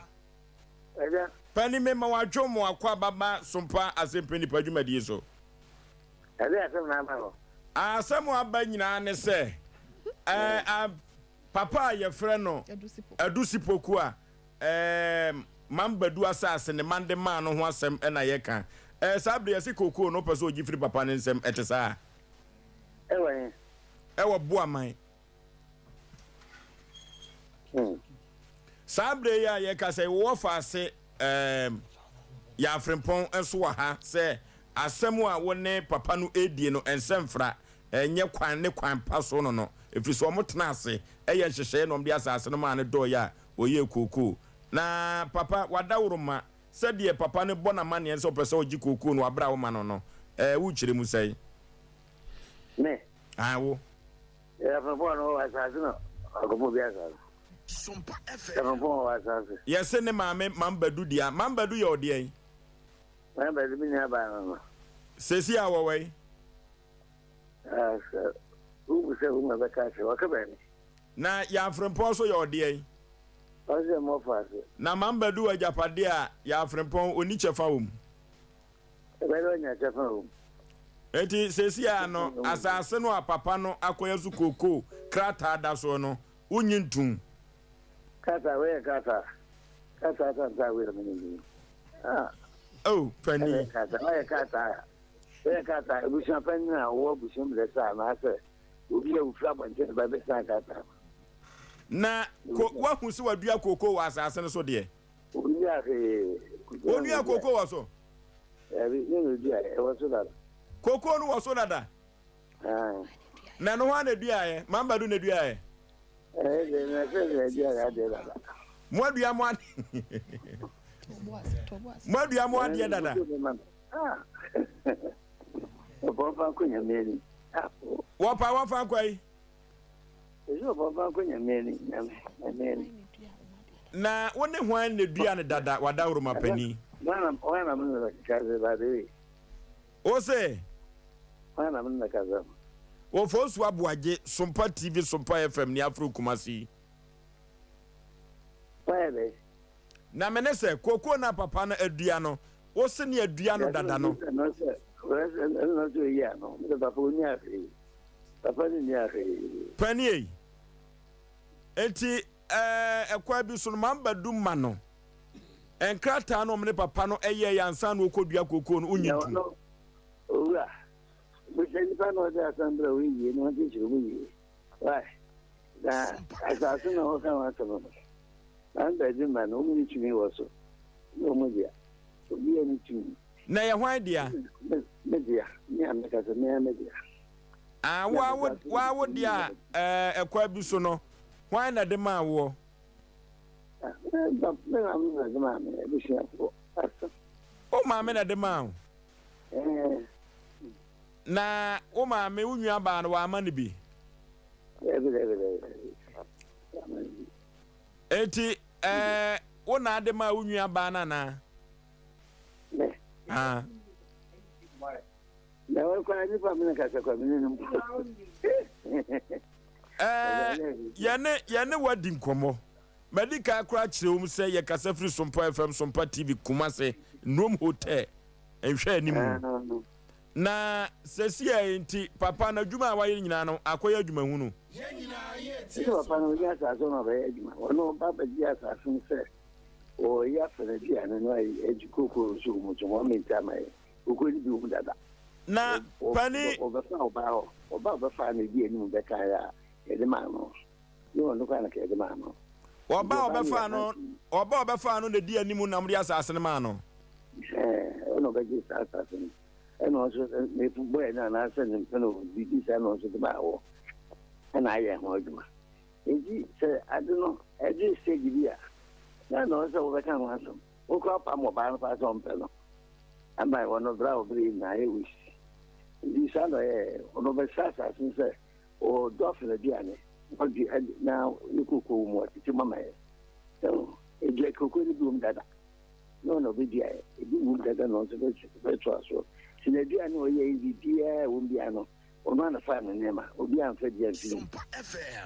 Agya. Pani me ma wadwo mo akɔ ababa sompa asɛmpɛ nipa dwumadie so. Ɛde asɛm na aba hɔ. Asɛm a aba nyinaa ne sɛ ɛɛ a papa a yɛfrɛ no Adusi Poku a ɛɛ Mambadu asase ne mande maa no ho asɛm na yɛka. Ɛɛ saa bere yɛse kookoo no wopɛ sɛ ogye firi papa no nsam ɛte saa? Ɛwɔ he? Ɛwɔ Boaman. Saa berɛ yi a yɛkasa yi, wowɔ faase ɛɛm Yaafrempɔn nso wɔ ha sɛ asɛm a wo ne papa no redie no ɛnsɛ mfra, ɛnyɛ kwan ne kwan pa so no no, ɛfiri sɛ wɔn tena ase yɛ nhyehyɛeɛ na wɔde asaase no maa no dɔeɛ a ɔyɛɛ kookoo. Na papa wadaworoma sɛdeɛ papa no bɔ no amanneɛ sɛ ɔpɛ sɛ ɔgye kookoo no wɔ aberɛ a woma no no, ɛɛ wokyerɛ mu sɛn? Me? Ae wo. Yɛfrempɔn no wɔ asase na ɔkɔpɔ bi asase. Yɛfrempɔn wɔ asase. Yɛse ne maame Mam Badu dea. Mam Badu yɛ ɔdeɛn? Mam Badu me nua baa no no. Sɛsi a wɔwɔ yi? Ah, sɛ wobu sɛ wo ma bɛka akyerɛ wɔka baabi. Na Yɛafrempɔn nso yɛ ɔdeɛn? Ɔse sɛ mmɔfo ase. Na Mam Badu wɔ agyapadeɛ a Yɛafrempɔn ɔnni kyɛfa wɔ mu? Ɛbɛyɛ dɛ ɔnya kyɛfa wɔ mu. Enti seesei ara no, asase no a papa no akɔyɛ so kookoo krataa da soɔ no, wonnye ntom. Krataa, wei yɛ krataa. Krataa tantan wei na menim yi. Ah. Oh, panin. Ɛyɛ krataa, ɔyɛ krataa. Wei yɛ krataa, abusua panin a ɔwɔ abusua mu dɛ sɛ anaasɛ obi a ofiri abɔnten ba bɛsan krataa. Na ko, woahu sɛ wadua kookoo wɔ asase no so deɛ? Onnua hwee. Onnua kookoo wɔ so? Dabi, nyɛ na oduaeɛ, ɛwɔ so dada. Kookoo no wɔ so dada? Aane. Na ɛno hwan na eduaeɛ? Mambadu na eduaeɛ? Ɛɛ deɛ, na sɛ na eduaeɛ adeɛ dada. Mo adua mo adeɛ. Mo adua mo adeɛ dada. Wɔpa wɔfa nkɔ nyame ani. Wɔpa wɔfa nkɔ yi. Ɛsɛ wɔpa wɔfa nkɔ nyame ani, nyame, nyame ani. Na wo ne hwan na dua no dada, w'adaworoma panin? Hwan na me ne no kasa by the way? Wo se? Hwan na me ne no kasa? Ofosu Aboagye, Sompa TV, Sompa FM ne Afro Kumasi yi. Wayɛ dɛ? Na me ne sɛ, kookoo no a papa no adua no, wo se ne adua no dada no. Ɛno sɛ, ɛno sɛ oyi ano, me sɛ papa onua hwee, papa no nua hwee. Panin ei, enti Ɛɛ, ɛkwan bi so no, Mambadu ma no nkrataa no a ɔne papa no yɛe ansa na ɔrekɔdua kookoo no, wonnye Na ntom. ɔno, owura, bisa nipa na ɔde asɛm brɛ wo yie na ɔnkyerɛkyerɛ mu yie. Wai, na asase na wɔka ho asɛm no, Mambadu ma no, wɔn ne tumi wɔ so, ne wɔn dea. Obiara ne tumi. Na ɛyɛ hwan dea? Me, me dea, me a meka sɛ, me ara me dea. Ah, wo a wo, wo a wo dea a, ɛɛ, ɛkwan bi so no, Hwan na de maa woɔ? Me maame na de maa me, abusuafoɔ asɛm. Wo maame na de maa wo? Na wo maame, wo nua baa no, wamma no bi? Dabi, dabi, dabi, dabi. Wamma no bi. Enti, ɛɛ, wo na ade maa wo nua baa no anaa? Me. Ah. Na wɔkɔ nipa mi na kasa kɔ mi ne no mpo. Ɛɛ, yɛne, yɛne wo adi nkɔmmɔ. Madi kan koraa kyerɛ wo mu sɛ yɛkasa firi Sompa FM, Sompa TV, Kumase, Nnuom Hotel, nhwɛ anim. Na sɛsi nti, papa no adwuma a wayɛ nyinaa no, akɔyɛ adwuma hunu. Sɛ papa no ɔnya asase no ɔbɛyɛ adwuma. Ɔno ɔba bɛgye asase no sɛ ɔyɛ afɛnɛ no ayɛ agyi koko nso mu so wɔn menti ama yɛ. Koko no bi wɔ mu dada. Na panin. Ɔbɛfa ɔbaa hɔ. Ɔbaa ɔbɛfa no di anim bɛkaeɛ a yɛde maa no. Ne ɔno koraa na ka yɛde maa no. Ɔbaa ɔbɛfa no, ɔbaa ɔbɛfa no na di anim na wɔde asase no maa no. Ɛɛ, ɔna ɔbɛgye saa asase no. Ɛna ɔno nso ne bɔyɛ no anaasɛ ne mpɛ no biribi saa na ɔno nso de maa wɔ. Ɛna ayɛ ho adwuma. Nti sɛ ade no ɛduru stage bi a, na na ɔsɛ wɔbɛka ho asɛm. Wokɔ apam ɔbaa no paa sɛ ɔmpɛ no. Ama wɔn berɛ a wɔbrɛ nyinaa ayɛ wusi. Nti saa na ɔyɛɛ, ɔno ɔbɛsra asase no sɛ ɔdɔ afɔnaduane, ɔde na ne koko wɔ mu ɔtete mu ama yɛ. So edua koko no bi wɔ mu dada, na ɔna ɔbɛduaeɛ, ebi wɔ mu dada na ɔnso bɛtoa soɔ. Nti n'aduane a ɔyɛ yi biribiara a ɛwɔ mu biara no, Ɔno ara na faa ne nneɛma, obiara amfa bi amfi mu.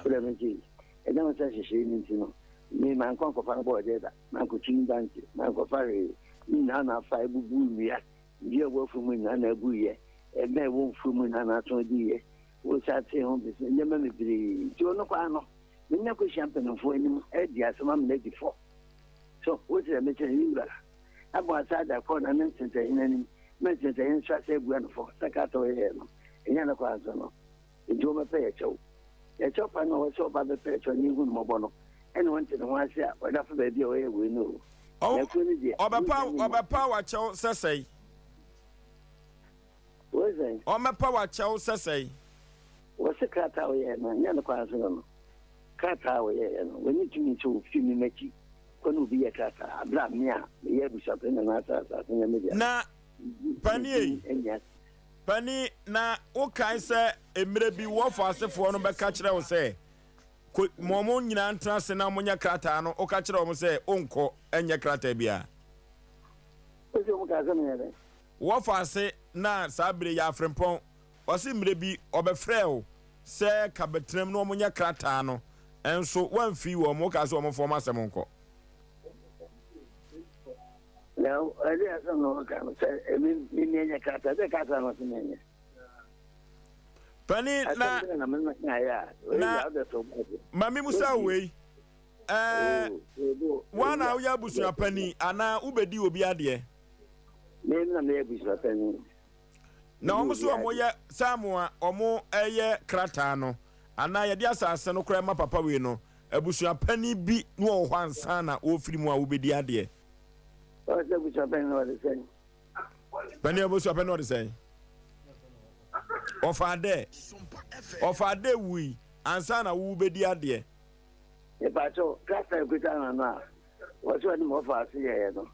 Wo dɛm nti, ɛnam sɛ nhyehyɛe no nti no, me mankɔ ankɔfa no bɔɔdeɛ da, mankɔkyi no bankye, mankɔfa hwee. Ne nyinaa na afa abubu nnua, nnua a ɛwɔ afuo mu nyinaa na abuiɛ, ɛbɛ a ɛwɔ mfuo mu nyinaa na atɔn diiɛ. Wosan tee ho bese nneɛma bebree. Nti ɔno koraa no, menya kɔhyia mpanimfoɔ anim adi asɛm ama no adi fɔ. So wote deɛ mekyerɛ yi wura? Abɔ asa da kɔ na ne nsensɛhene anim ma nsensɛhene nso asa abua no fɔ sɛ krataa a ɔyɛeɛ no, ɛnyɛ ne kwan so no. Nti wɔmmɛpɛ yɛ kyɛw. Yɛ kyɛw pa no a ɔwɔ sɛ ɔba bɛpɛ yɛ kyɛw na yɛhu no mmɔbɔ no, ɛne ɔnte ne ho ase a ɔda fa baabi a ɔyɛɛ wei no o. Na akuo no deɛ, Ɔbɛpa wonnya ne mma. ɔbɛpa w'akyɛw sɛ sɛe. Wei sɛn? Ɔmmɛpa w'akyɛw sɛ sɛe. Wɔse krataa a ɔyɛeɛ no, ɛnyɛ ne kwan so no no. Krataa a wɔyɛeɛ no, wɔnni tumi sɛ wɔfiri me m'akyi kɔ ne obi yɛ krataa berɛ a me a meyɛ abusuapanin na n'asase asase nyɛ me dea no. Na Pani ei, Pani, na wokae sɛ mmerɛ bi wɔfa asefoɔ no bɛka kyerɛ wo sɛ, Kɔ, ma wɔn nyinaa ntena ase na wɔnyɛ krataa no, woka kyerɛɛ wɔn sɛ wonkɔ nyɛ krataa biara? Wose wɔn kaa sɛ menyɛ dɛn? Wɔfa ase na saa berɛ yi Afrempɔn, ɔse mmerɛ bi ɔbɛfrɛɛ wo sɛ ka bɛtenam na wɔnyɛ krataa no, nso woamfii wɔn, wokaa sɛ wɔmfa wɔn asɛm nkɔ. Na ɛde asɛm na wɔka no sɛ me me menyɛ krataa sɛ krataa na ɔse menyɛ. Pani na na ma me musa wei ɛɛ wɔn na woyɛ abusua pani anaa wobɛdi obi adeɛ? Me na meyɛ abusua pani. Na wɔn nso wɔn yɛ saamu a wɔn yɛ krataa no anaa yɛde asase no koraa ma papa wei no abusua panin bi na wɔwɔ hɔ ansa na wɔfiri mu a wɔbɛdi adeɛ. Ɔsɛ abusua panin na ɔde sɛn. Panin abusua panin na ɔde sɛn. Ɔfa adɛ ɔfa adɛ wui ansa na wo bɛdi adeɛ. Mepaakyɛw, krataa a ekuta no no a wɔse wɔde ma ɔfaa so yɛeɛ no,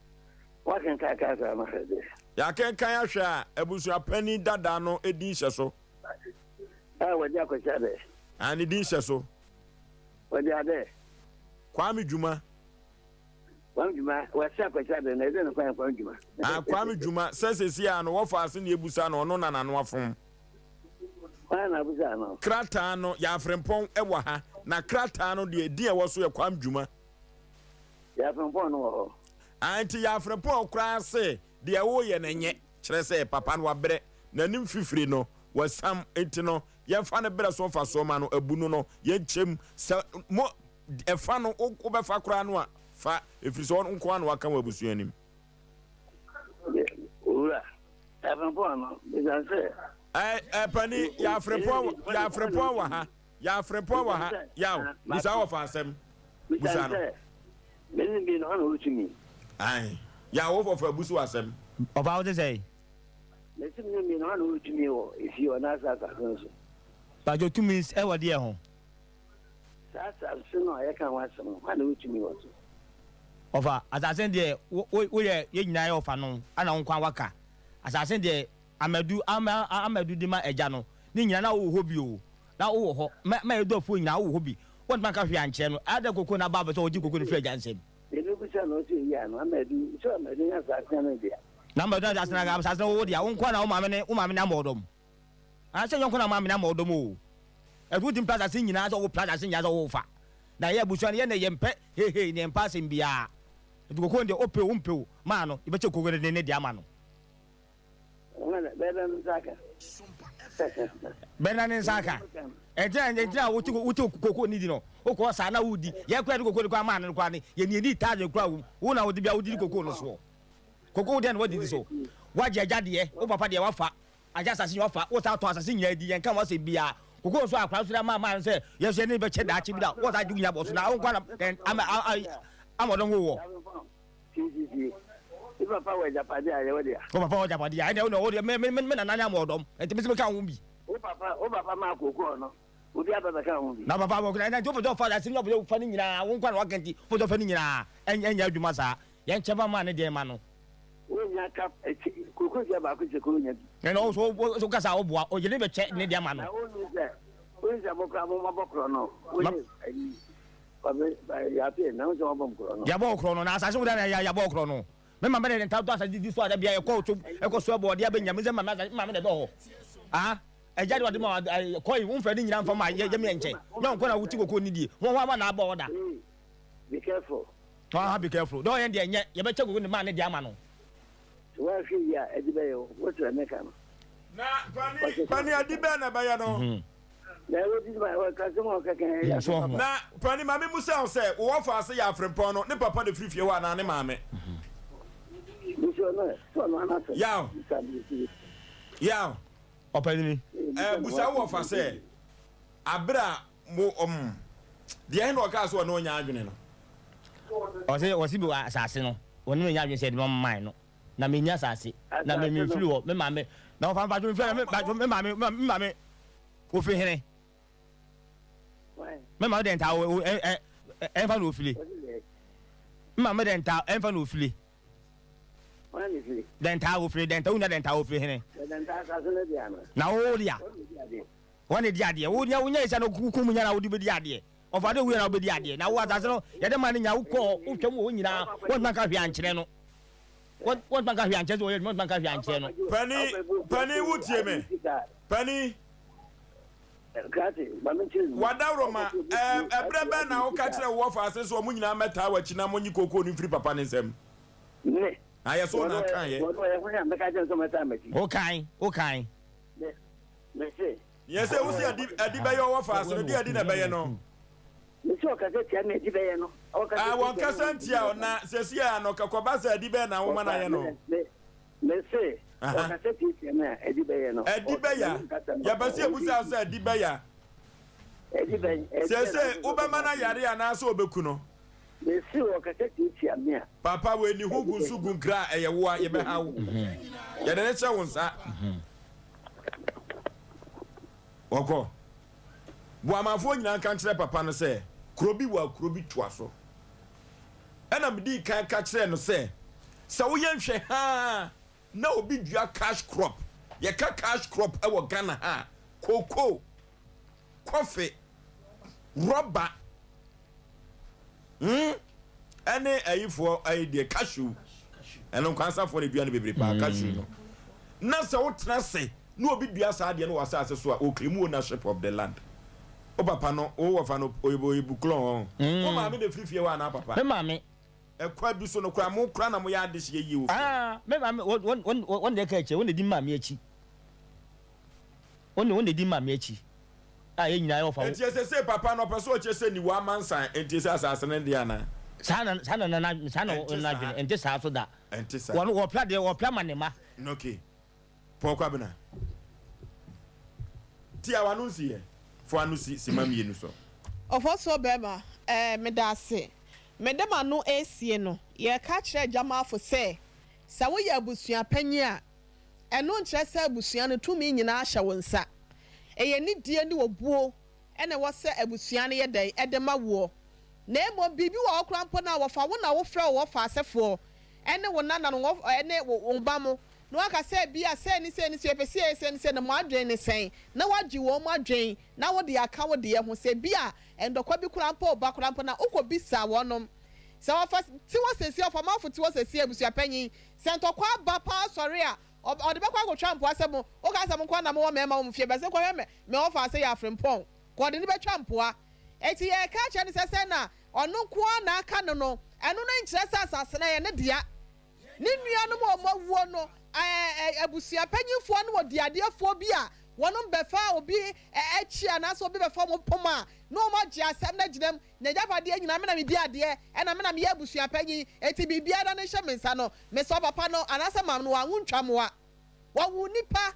woakenkan krataa no ahwɛ deɛ? Yɛakenkan ahwɛ a, abusua panin dada no din hyɛ so. A wɔde akɔhyɛ adɛ? A ne din hyɛ so. Wɔde adɛ? Kwame Dwuma. Kwame Dwuma, wɔse akɔhyɛ adɛ na ɛdɛ no kwan Kwame Dwuma. A Kwame Dwuma, sɛ seesei a no wɔfaa so na ebusa no, ɔno na n'ano afom. Hwan na abusa no? Krataa no, Yaa Frempɔn wɔ ha, na krataa no deɛ, din a ɛwɔ so yɛ Kwam Dwuma. Yaa Frempɔn no wɔ hɔ. Ah, nti Yaa Frempɔn koraa se deɛ woreyɛ no nyɛ, kyerɛ sɛ papa no wabrɛ, n'anim fifire no, wasam, nti no, yɛmfa no brɛ so mfasoɔ ma no, abu no no, yɛnkyɛ mu, sɛ mo, ɛfa no, wobɛfa koraa no a, fa, ɛfiri sɛ ɔno nko ara na waka wɔ abusua no mu. Owura. Yɛafrempɔn no, bisa sɛ. Ɛ ɛ panin, yɛafrempɔn yɛafrempɔn wɔ ha, yɛafrempɔn wɔ ha, yaw, bisa wɔ fa asɛm, bisa no. Mene bi no, ɔna ɔtumi. Ae, yaw wo fɔfɔ abusu asɛm. Ɔfa wo te sɛn? Mese mene bi no, ɔna ɔtumi wɔ efie hɔ n'asa asase no so. Pacho tumi ɛwɔ deɛ ho? Saa asase no a yɛka ho asɛm no, hwan na ɔtumi wɔ so? Ɔfa, asase no deɛ, wo, wo, woyɛ yɛn nyinaa yɛ ɔfa no, ɛna wo nko ara woaka. Asase no deɛ, Amadu, ama, Amadu de ma agya no, ne nyinaa na wowɔ hɔ bi o, na wowɔ hɔ, ma, ma yɛdɔ afuo nyinaa, wowɔ hɔ bi. Wontumi anka hwee ankyerɛ no. Adɛn koko na aba abɛ sɛ ɔgye koko no firi agya nsam? Yɛbɛbisa no sɛ eyi ano, Amadu, sɛ Amadu nya asase no dea. Na Amadu nya asase no, asase no wo dea, wo nko ara na wo maame ne, wo maame ne ama ɔdɔm. Anaasɛ yɔnko na maame na ama ɔdɔm oo. Ɛto wontumi pɛ asase nyinaa sɛ wopɛ asase nyinaa sɛ wofa. Na yɛ abusua no yɛn deɛ yɛmpɛ heihei ne yɛmpɛ asɛm biara. Nti koko no deɛ wopɛ oo wompɛ oo maa no yɛbɛkyɛ koko no de ne deɛ ama no. Bɛda ne nsa aka. Ɛnti na ɛnti na wote wote koko no di no wokɔ saa na wodi yɛn koraa de koko no koraa maa no koraa no yɛn yɛn di taade koraa wom wo na wode bia wodi koko no soɔ koko wo deɛ na wadidi so wagye agya deɛ wo papa deɛ wafa Agye asase nyinaa ɔfa, wo saa tɔn asase nyinaa di, yɛn nka ho asɛm biara. Koko nso akora nso de ama ama no sɛ yɛn nso yɛne bɛkyɛ daakye bi da, wɔ saa gye nyinaa bɔ so na wo nko ara na ama ama ɔdɔm wo wɔ. Wo papa wɔ agyapadeɛ a yɛwɔ dea. Wo papa wɔ agyapadeɛ a ɛnna wo na ɔwɔ deɛ me me me nana ne ama ɔdɔm nti me nso meka ho bi. Wo papa wo papa maa koko ɔno obi aba bɛka ho bi. Na papa wɔ ɛnna nti wopɛ sɛ ɔfa asase nyinaa wopɛ sɛ ɔfa ne nyinaa wo nko ara na waka nti wopɛ sɛ ɔfa ne nyinaa ɛnyɛ adwuma saa yɛn kyɛ fa maa ne deɛ ma no. Wonya ka koko dua baako kyɛ kuro nya bi. Ɛna wo so wo kasa wo boa ɔyere bɛ kyɛ ne de ama no. Na wo nim sɛ wo nim sɛ mo kora mo mabɔ korɔ no wo ne ayi kwabe yape na wo sɛ wabɔ korɔ no. Yabɔ korɔ no na asase wo da na yabɔ korɔ no. Me ma bɛ de nta to asase di so ada bia yɛkɔ so ɛkɔ so ɛbɔ ɔde abɛnya me sɛ ma me asase ma me na ɛdɔ hɔ. Ah. Agya de ɔde ma kɔe wo mfrɛ ne nyina mfa ma yɛ yɛ nkyɛ. Nyɛ nko na wo ti koko ni die. Ho ho ama na abɔ ɔda. Be careful. Ah be careful. Dɛ ɔyɛ deɛ nyɛ yɛbɛkyɛ koko ne ma ne deɛ ama no. Sɛ woanhwɛ yie a ɛde bɛyɛ wo. Wote deɛ meka no? Na pani pani adi bɛn na ɛbɛyɛ no? Na ɛwɔ di ma ɛwɔ kasɛm a ɔkɛkɛ yɛ asɛm papa. Na pani ma me musa wo sɛ wo wɔfa ase yɛ afrempɔn no ne papa na firi fie hɔ anaa ne maame? Busa ɔno ɛ, sɛ ɔno ana asɛm. Yaw. Busa no. Yaw. Ɔpanyin. Ɛɛ busa wo wɔfa sɛ abere a mo ɔm deɛ he na ɔkaa sɛ ɔne ɔnya adwene no? Ɔse ɔse bi wɔ asase no ɔne me nya adwene sɛ ɛde ma mine no na me nni asase na me me mfiri hɔ me maame na ɔfa mpacho mfiri me mpacho me maame me maame ofi hene me maame dɛ ntaa o ɛ ɛ ɛnfa na ofile me maame dɛ ntaa ɛnfa na ofile dɛ ntaa ofile dɛ ntaa wunya dɛ ntaa ofile hene na wo dea wɔn na di adeɛ wo nya wo nya esa na kukum nya na wo de bɛ di adeɛ. Ɔfa dɛ owuiɛ na wobɛdi adeɛ, na wo asase no yɛde ma no nya, wokɔ hɔ, wotwa mu wɔ hɔ nyinaa, wɔntumi anka hwee ankyerɛ no. Wɔntumi anka hwee ankyerɛ sɛ wɔyɛ adwuma, wɔntumi anka hwee ankyerɛ no. Panin, panin wotie me? Panin. Wadaworoma, ɛɛ, ɛberɛ bɛn na woka kyerɛ wo wɔfaase sɛ wɔn nyinaa mmɛtaa w'akyi na monye kookoo no mfiri papa no nsam? Ayɛ sɛ wo na akaeɛ. Wokae, wokae. Yɛ sɛ wosi adi adi bɛyɛ ɔwɔ faase no, deɛ adi na ɛbɛyɛ no. Mesi ɔkasa tia na adi bɛyɛ no. Ah, wɔn kasa ntia o, na sɛsi a no kɔkɔba sɛ adi bɛyɛ na woma no ayɛ no. Mese ɔkasa tiatia me a adi bɛyɛ no. Adi bɛya, yɛbɛ sɛ ebusa sɛ adi bɛya. Adi bɛn? Sɛsɛ wobɛma no ayare anaasɛ ɔbɛku no. Mese ɔkasa tiatia me a. Papa wei ne ho gu nso gu nkra a ɛyɛ wo a yɛbɛha wo. Yɛde ne hyɛ wo nsa. Wɔkɔ. Boamanfoɔ nyinaa nka nkyerɛ papa no sɛ, kuro bi wɔ a kuro bi toa so. Ɛna medii kan ka kyerɛɛ no sɛ, sɛ woyɛ nhwɛ haa na obi dua cash crop, yɛka cash crop wɔ Ghana ha a, cocoa, kɔfe, rɔba, hmm, ɛne ayifoɔ ayi deɛ cashew, ɛno nkwansafoɔ na dua no bebree paa, cashew no. Na sɛ wotena ase na obi dua saa adeɛ no wɔ asase so a, ɔclaim ownership of the land. Wo papa no, wo wɔfa no, ɔyɛ buklɔn hɔ. Wo maame na ɛfiri fie hɔ anaa papa? Me maame. Ɛkwan bi so no koraa, mo koraa na moyɛ adehyeɛ yie wɔ fie hɔ. Ah, me maame, wɔn na ɛka akyire, wɔn na ɛdi maame akyi. Wo ne wo na edi maame akyi a yɛn nyinaa yɛ ɔfa wo. Enti ɛsɛ sɛ papa no ɔpɛ sɛ ɔkyerɛ sɛ niwa amansan enti sɛ asase no dea anaa? Saa na saa na na na saa na Ɛnte saa. n'adwene ɛnte saa so da. Ɛnte saa. Wɔn wɔpɛ adeɛ wɔpɛ ama ne mma. Okay. Paul Kwabena. Tia w'ano nsi yɛ. Fo ano si sima mienu so. Ɔfɔsoɔ bɛɛma, ɛɛ, meda ase. Mede m'ano resie no, yɛreka akyerɛ Agyamafo sɛ, sɛ woyɛ abusua panyin a, Ɛno nkyerɛ sɛ abusua no tumi nyinaa hyɛ wo nsa. Ɛyɛ nidie ne obuo na ɛwɔ sɛ abusua no yɛ dɛn de ma woɔ. Na mmom biribi wɔ hɔ koraa mpo no a wɔfa wo na wofrɛ wo wɔfaasefoɔ ne wo nananom ne wo mma mo na wɔaka sɛ ebia sei ne sei ne sei yɛpɛ sɛ yɛyɛ sei ne sei na mo adwene ne sɛn na woagye wɔn adwene na wode aka wo deɛ ho. Sɛ ebia ndɔkwa bi koraa mpo reba koraa mpo no a wokɔbisa wɔnom. Sɛ wɔfa te hɔ seesei, ɔfamafo te hɔ seesei, abusuapanyin, Sɛ ntɔkwa ba paa sɔre a, ɔde bɛkɔ akɔtwa mpoa sɛ mo, wokaa sɛ mo nko ara na mowɔ mmarima wɔ mo fie, bɛsen kɔhwɛ me, me ɔfa ase yɛ afrempɔn. Kɔ, ɔde no bɛtwa mpoa. Enti yɛreka akyerɛ no sɛ sɛ na ɔno nko ara na aka no no, ɛno no nkyerɛ sɛ asase no ɛyɛ ne dea. Ne nuanom a wɔawuo no, ɛɛ, abusua panyinfoɔ ne odiadeɛfoɔ bi a wɔnom bɛfa obi akyi anaasɛ obi bɛfa wɔn poma a, na wɔagye asɛm no agyina mu. N'agyapadeɛ nyinaa, me na medi adeɛ, ɛna me na meyɛ abusua panin, enti biribiara no nhyɛ me nsa no, mesɛ ɔpapa no anaasɛ maame no wɔanwo ntwamoa. Wɔwoo nnipa,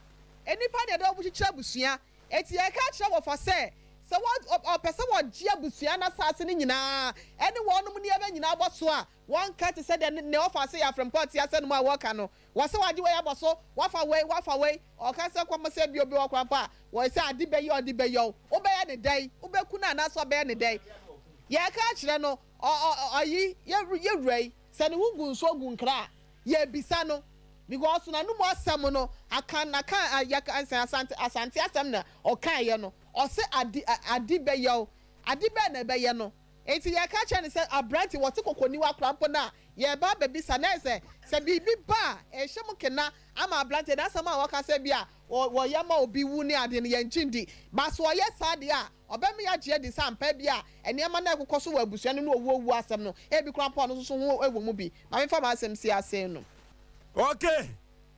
nnipa na yɛde wɔn kyekyere abusua, enti yɛreka akyerɛ wɔfa sɛ, sɛ wɔ, ɔpɛ sɛ wɔgye abusua no asaase no nyinaa ɛne wɔnom nneɛma nyinaa bɔ so a, wɔnka te sɛ deɛ nea ɔfa ase yɛ afrempɔn te asɛ no mu a wɔka no, Wɔse wagye wei abɔ so, wafa wei, wafa wei, ɔka sɛ kɔm sɛ bi obi wɔ koraa mpo a, wɔyɛ sɛ ade bɛyɛ ɔde bɛyɛ wo, wobɛyɛ ne dɛn, wobɛku no anaasɛ ɔbɛyɛ ne dɛn? Yɛreka akyerɛ no, ɔ ɔ ɔyi, yɛ yɛ wura yi, sɛ ne ho gu nsuo gu nkra a, yɛrebisa no, because n'anom asɛm no, Akan, Akan, yɛka nsɛn Asante, Asante asɛm na ɔkaeɛ no, ɔse ade, ade bɛyɛ wo, ade bɛn na ɛbɛyɛ no? Enti yɛka kyerɛ no sɛ aberante wɔte kɔkɔniwa koraa mpo no a, yɛreba abɛbisa na ayɛ sɛ sɛ biribi ba a, ɛhyɛ mu kena ama aberante no. Asɛm a wɔka sɛ bi a wɔyɛ ma obi wu ne ade no, yɛngye ndi. But sɛ ɔyɛ saa deɛ a, ɔbɛma yɛagye adi sɛ ampa bi a nneɛma no a ɛkokɔ so wɔ abusua no ne owuo wuo asɛm no, ebi koraa mpo a ɔno nso so ho wɔ mu bi. Ma memfa m'asɛm nsi ase no. Okay,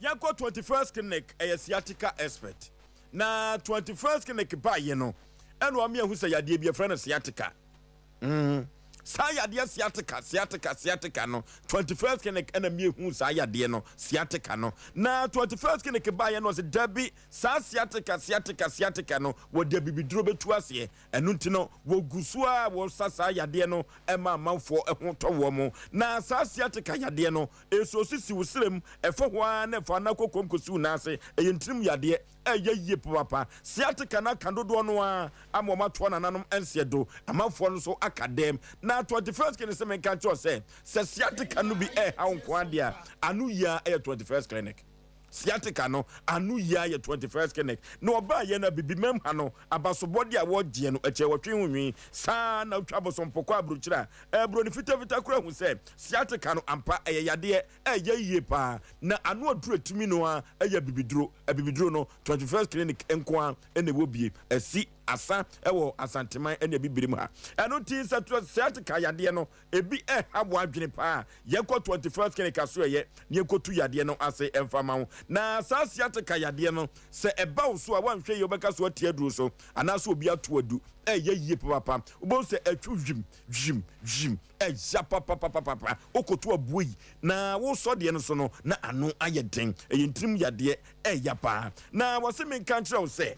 yɛnkɔ 21st Clinic, ɛyɛ sciatica expert. Na 21st Clinic baeɛ no, ɛna wɔn ahu sɛ yadeɛ bi yɛfrɛ no sciatica. Mm. Saa yadeɛ sciatica, sciatica, sciatica no, 21st Clinic ɛna miehu saa yadeɛ no, sciatica no. Na 21st Clinic baeɛ no, ɔsɛ dabi, saa sciatica, sciatica, sciatica no, wɔde abibiduro bɛtu aseɛ. Ɛno nti no, wɔgu so ara wɔsa saa yadeɛ no ma amanfoɔ ho tɔ wɔn. Na saa sciatica yadeɛ no, ɛsɔ sisi wo serɛ mu, ɛfa hɔ ara na ɛfa nan kokoam kɔsi wo nan ase. Ɛyɛ ntirim yadeɛ. Ɛyɛ yie papaapa. Sciatica no aka dodoɔ no ara ama wɔn atoa nananom nseɛ do. Amanfoɔ no nso aka dɛm. Na 21st Clinic sɛ menka nkyerɛ wo sɛ, sɛ sciatica no bi ɛreha wo nko ara deɛ a, ano yie ara ɛyɛ 21st Clinic. Sciatica no ano yie ara yɛ 21st Clinic. Na ɔbaeɛ no Abibimam ha no, abasobɔdeɛ a wɔgyeɛ no, ɛkyɛɛ wɔtwe ho nwi. Saa ara na wotwa abosompokɔ aburokyire a, ɛɛ buroni fitafita koraa hu sɛ sciatica no ampa ɛyɛ yadeɛ. Ɛyɛ yie paa na ano aduro ɛtumi no ara ɛyɛ abibiduro. Abibiduro no 21st clinic nko ara na ɛwɔ bie. Asi asa ɛwɔ Asanteman ɛne Abibirim ha. Ɛno nti sɛ sciatica yadeɛ no ɛbi ɛha w'adwene paa a, yɛnkɔ 21st clinic asoɛeɛ na yɛnkɔtu yadeɛ no ase ɛmfa ma wo. Na saa sciatica yadeɛ no sɛ ɛba wo so a woanhwɛ yie wobɛka so atia aduro so anaasɛ obi ato adu. Ɛyɛ yie papaapa. Wobɛhu sɛ ɛtwe hwim hwim hwim. Ɛya papapapapa, wokoto aboa yi na wosɔ deɛ no so no na ano ayɛ den. Ɛyɛ ntirim yadeɛ, ɛya paa. Na wɔse menka nkyerɛ wo sɛ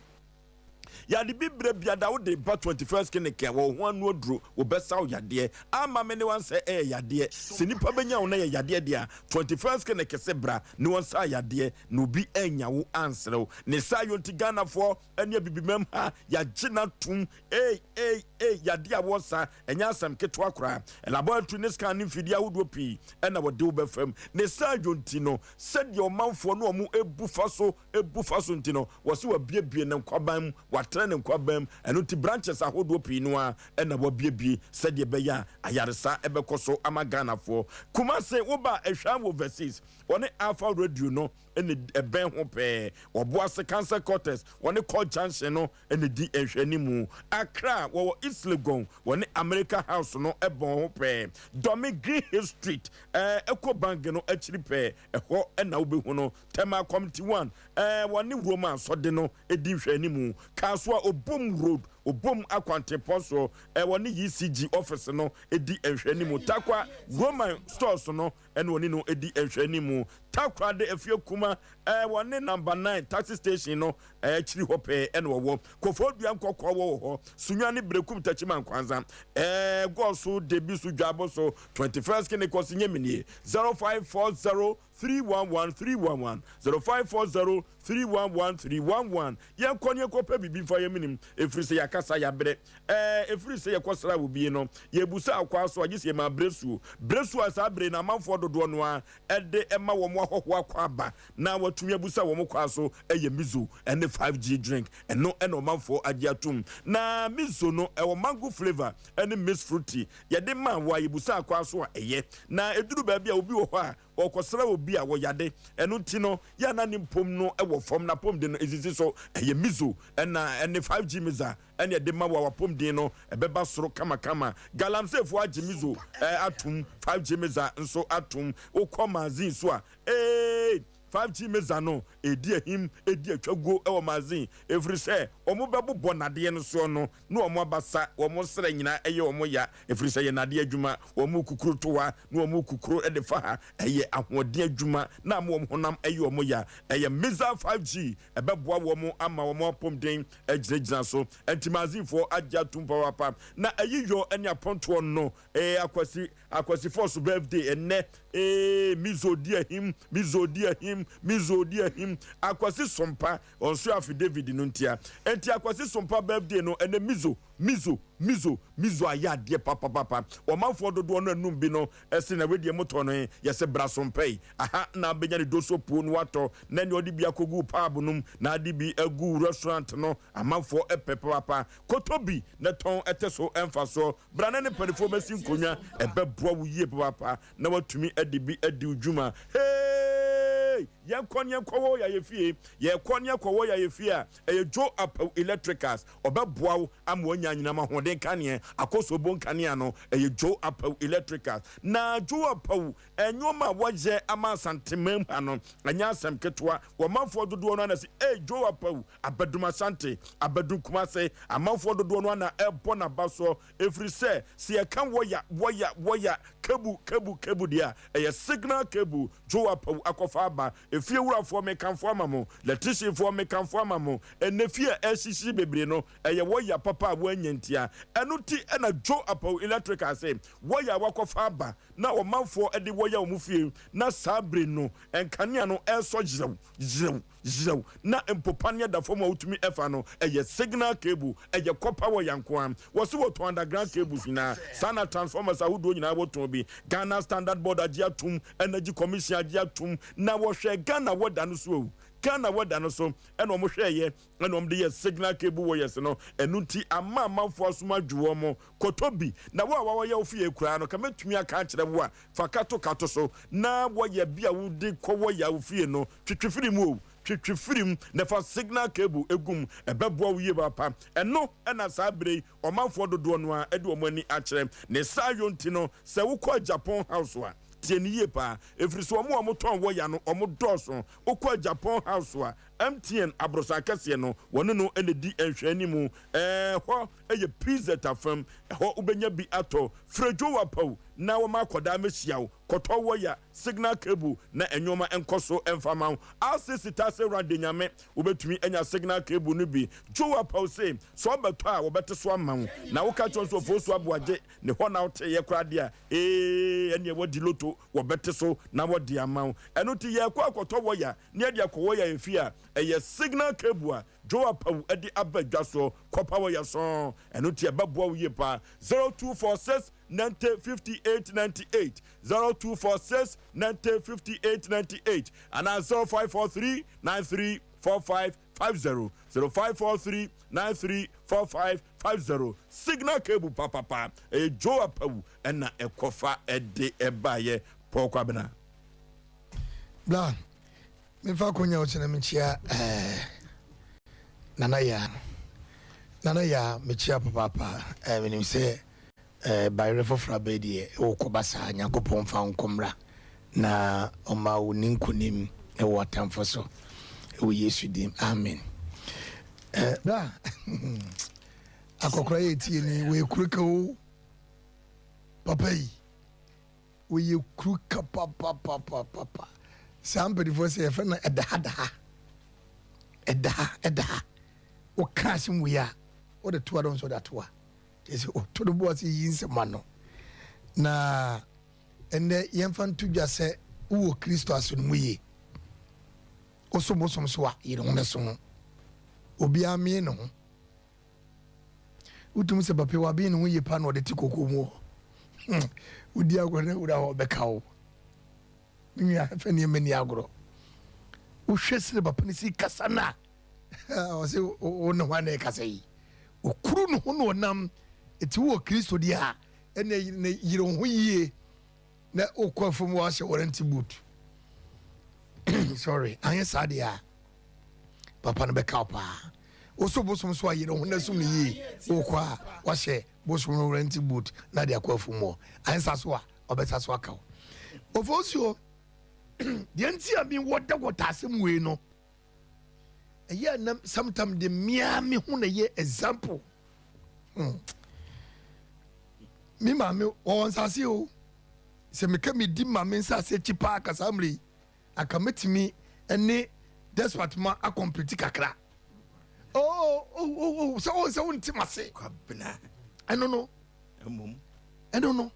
yade bi berɛ biada wode ba 21st clinic a wɔwɔ ho ano aduro, wɔbɛsa wo yadeɛ. Ama me ne wansɛ ɛyɛ yadeɛ. Sɛ nipa bɛnya wo na ɛyɛ yadeɛ deɛ a, 21st clinic se bra ne wɔnsa yadeɛ na obi annya wo ansrɛ wo. Ne saa yɔ nti Ghanafoɔ ne Abibimam ha yɛagye no atom. Ei ei ei yadeɛ a wɔsa ɛnyɛ asɛm ketewa koraa. Laboratory ne scan ne mfidie ahodoɔ pii na wɔde wo bɛfa mu. Ne saa yɔ nti no, sɛdeɛ ɔmanfoɔ ne wɔn bu fa so bu fa so nti no, wɔse wɔabuebue ne nkwaban mu, wɔatrɛ ne nkwaban mu. Ɛno nti branches ahodoɔ pii no ara na wɔabuebue sɛdeɛ ɛbɛyɛ a ayaresa bɛkɔ so ama Ghanafoɔ. Kumasi, woba a, Ehwam Overseas, wɔne Alpha Radio no na ɛbɛn ho pɛɛ. Ɔboase Council Quarters, wɔne Court Junction no na ɛdi nhwɛanimu. Accra, wɔwɔ East Legon, wɔne America House no bɔn ho pɛɛ. Dome Green Hill Street, Eco Bank no akyiri pɛɛ, ɛhɔ na wobɛhu no. Tema Committee One, wɔne Roma Asɔde no di nhwɛanimu. Kasoa Obom Road, Obom Akwantempɔn soɔ, wɔne ECG Office no di nhwɛanimu. Tarkwa Roman Stores no ɛna ɔne no di nhwɛanimu. Takoradi Afie Kuma ɛɛ wɔne number 9 taxi station no akyiri hɔ pɛɛ ɛna ɔwɔ. Koforidua Nkɔkɔɔ wɔ hɔ. Sunyani Berekum Techiman Nkwanza ɛɛ Gɔso Debi so Dwabo so 21st Kene Kɔsi Nyeminie 0540 311 311 0540 311 311 Yɛnkɔ ne yɛnkɔpɛ biribi mfa yɛn menem ɛfiri sɛ yɛakasa yɛabrɛ. Ɛɛ, ɛfiri sɛ yɛkɔsraa obi no, yɛbusaa ɔkwan so a, gye sɛ yɛmaa berɛsuo. Berɛsuo a saa bere no amanfoɔ dodoɔ no ara de ma wɔn ahɔhoɔ akwaaba na wɔatumi abusa wɔn kwan so yɛ miso ne 5G drink. Ɛno na ɔmanfoɔ agye atom. Na miso no, ɛwɔ mango flavour ne mixed fruity. Yɛde maa wɔn a, yɛbusaa kwan so a ɛyɛ. Na ɛduru baabi a, obi wɔ hɔ a, ɔrekɔsra obi a wɔyade, ɛno nti no, yɛ a na ne mpom no wɔ fam, n'apɔmuden no nsisi so. Ɛyɛ miso na ɛne 5G miza ɛne ɛde ma wo a w'apɔmuden no ɛbɛba soro kamakama. Galamseyfoɔ agye miso atom, 5G miza nso atom. Wokɔ magazine so a, ee, 5G miza no ɛredi ahim, ɛredi atwaguo wɔ magazine, ɛfiri sɛ wɔbɛbobɔ nnadeɛ no soɔ no na wɔn abasa, wɔn srɛ nyinaa yɛ wɔn ya, ɛfiri sɛ ɛyɛ nnadeɛ adwuma, wɔn kukuru to ha, na wɔn kukuru de fa ha, ɛyɛ ahoɔden adwuma na ama wɔn honam yɛ wɔn ya. Ɛyɛ Mizar 5G, ɛbɛboa wɔn ama wɔn apɔmuden agyinagyina so. Ɛnti Mazinfoɔ agye atum papaapa. Na ayiyɔ ne apɔntoɔ no, ee Akwasi, Akwasi Force birthday ɛnnɛ, ee Mizo di ahim, Mizo di ahim, Mizo di ahim, Akwasi Sompa, ɔnso afe David no ntia. Ɛnti. Enti Akwasi Sompa birthday no ɛnɛ Mizo, Mizo, Mizo, Mizo ayɛ adeɛ papapapa. Ɔmanfoɔ dodoɔ no anum bi no se na wei deɛ motɔ no he? Yɛse bra Sompa yi, aha na abɛnya ne doso puo no watɔ na nea ɔde bi akɔgu pub no mu na ade bi agu restaurant no. Amanfoɔ pɛ papaapa. Kɔtɔ bi na tɔn ɛte so mfasoɔ. Bra na ne mpanifoɔ mɛsi nkonnwa, ɛbɛboa wo yie papaapa na watumi de bi adi wo dwuma. Hey! Yɛnkɔ ne yɛnkɔwɔ yɛayɛ fie. Yɛkɔ ne yɛkɔwɔ yɛayɛ fie a, ɛyɛ Joe Apawu Electricals. Ɔbɛboa wo ama woanya anyinam ahoɔden kaneɛ, akɔsɔbo nkanea no, ɛyɛ Joe Apawu Electricals. Na Joe Apawu nnoɔma a wayɛ ama Asanteman ha no, ɛnyɛ asɛm ketewa. Ɔmanfoɔ dodoɔ no ara na se, Ei, Joe Apawu, abɛdum Asante, abɛdum Kumase. Amanfoɔ dodoɔ no ara na ɛrebɔ n'aba soɔ, ɛfiri sɛ, sɛ yɛka wɔya, wɔya, wɔya, kebu, kebu, kebu deɛ a, ɛyɛ signal kebu. Joe Apawu akɔfa aba. Efie wurafoɔ mekamfo ama mo, lɛtrisifoɔ mekamfo ama mo. Ɛnnɛ fie a ɛresisi bebree no, ɛyɛ wɔya papa a wɔanya ntia. Ɛno nti na Joe Apawu Electrical se wɔya a wakɔfa aba na ɔmanfoɔ de wɔya wɔn fie na saa bere no nkanea no resɔ yerɛw, yerɛw, yerɛw na mpo paneɛ da fam a wotumi fa no, ɛyɛ signal cable, ɛyɛ copper wire nko ara. Wɔse wɔtɔn underground cables nyinaa, saa na transformers ahodoɔ nyinaa wɔtɔn bi. Ghana Standard Board agye atom, Energy Commission agye atom, na wɔhwɛɛ Ghana weather no so o, Ghana weather no so ɛna wɔn hwɛɛyɛ ɛna wɔn de yɛ signal cable wires no, ɛno nti ama amanfoɔ asom adwo wɔn. Kɔtɔ bi, na wo a wɔyɛ wo fie koraa no, ka mɛtumi aka akyerɛ wo a, fa kato kato so na wɔyɛ bi a wode kɔ wɔyɛ wo fie no, twetwe firi mu o, twetwe firi mu na fa signal cable gu mu, ɛbɛboa wo yie papaapa. Ɛno na saa berɛ yi ɔmanfoɔ dodoɔ no ara de wɔn ani akyerɛ. Ne saa yɔ nti no, sɛ wokɔ Agyapong House a, tie no yie paa, ɛfiri sɛ wɔn a wɔtɔn wɔya no, wɔdɔɔso. Wokɔ Agyapong House a, MTN aborosan kɛseɛ no, wɔne no na ɛdi nhwɛanimu. Ɛhɔ yɛ PZ afam, ɛhɔ wobɛnya bi atɔ. Frɛ Joe Apawu na wɔma akwadaa mmɛhyia wo. Kɔtɔ wɔya, signal cable na nnoɔma nkɔ so mfa ma wo. RCC Tase Rande Nyame, wobɛtumi anya signal cable no bi. Joe Apawu se, sɛ wobɛtɔ a wɔbɛte so ama wo. Na woka kyerɛ wɔn sɛ Ofosu Aboagye ne hɔ na woteeɛ koraa deɛ a, ee, ɛnneɛ woadi loto, wɔbɛte so na wɔde ama wo. Ɛno nti yɛrekɔ akɔtɔ wɔya na yɛde akɔ wɔya efie a, ɛyɛ signal cable a Joe Apawu de aba dwa soɔ. Kɔpa wɔya sɔnn, ɛno nti ɛbɛboa wo yie paa. 0246 90 58 98, 0246 90 58 98 anaa 0543 93 45 50, 0543 93 45 50. Signal cable papapa, ɛyɛ Joe Apawu ɛna ɛkɔfa ɛde ɛbaeɛ. Paul Kwabena. Bla, memfa akonya wo so na menkyia eh, Nana Yaa. Nana Yaa, mekyia papaapa. Eh, menim sɛ eh, bayerɛ foforɔ aba yi deɛ, wokɔba saa. Nyankopɔn mfa wo nkɔ mmra na ɔma wo ni nkonim wɔ atamfo so. Wɔ Yesu din, amen. Eh, bra, akɔkora yɛ tie ni, wɔyɛ kuro ka o. Papa yi. Wɔyɛ kuru ka papapapapa. Saa mpanimfoɔ sɛ yɛfrɛ no ɛdahadaha. Ɛdaha ɛdaha. Woka asɛm wei a, wode toa dɔn sɛ wode atoa. Kyerɛ sɛ ɔto no bo ase yi nsɛm ano. Na ɛnnɛ yɛmfa nto dwa sɛ wowɔ Kristo aso no mu yie. Wosom bosom so a, yere ho no so. Obiara mmee ne ho. Wotumi sɛ papa yi waben ne ho yie paa na ɔde te koko mu hɔ. Hmm, wodi agorɔ na wura hɔ ɔbɛka wo. Me nua fɛ nneɛma ni agorɔ. Wohwɛ sɛ papa no si kasa no a, ɔsɛ wo ne hwan na ɛkasa yi. Okuru ne ho na ɔnam. Eti wɔ Kristo deɛ a, ɛna yere wo ho yie na wokɔ afam wɔahyɛ warranty boot. Sorry, anyɛ saa deɛ a, papa no bɛka wo paa. Woso bosom so a yere ho na som no yie. Wokɔ a wahyɛ bosom no rent boot na de akɔ afum hɔ. Ansa so a ɔbɛsa so aka wo. Ofosuo, deɛ nti a mi wɔ da wɔ taasɛm wei no, ɛyɛ na sometimes de mmea me ho na ɛyɛ example. Hmm. Me maame wɔwɔ nsase o. Sɛ meka medi maame nsase akyi paa kasa mmerɛ yi. Anka mɛtumi ne despot ma akɔmpiti kakra. Oh, oh, oh, oh, sɛ wɔn sɛ wɔn ti ma se. Kwabena. Ɛno no. Ɛmom. Ɛno no.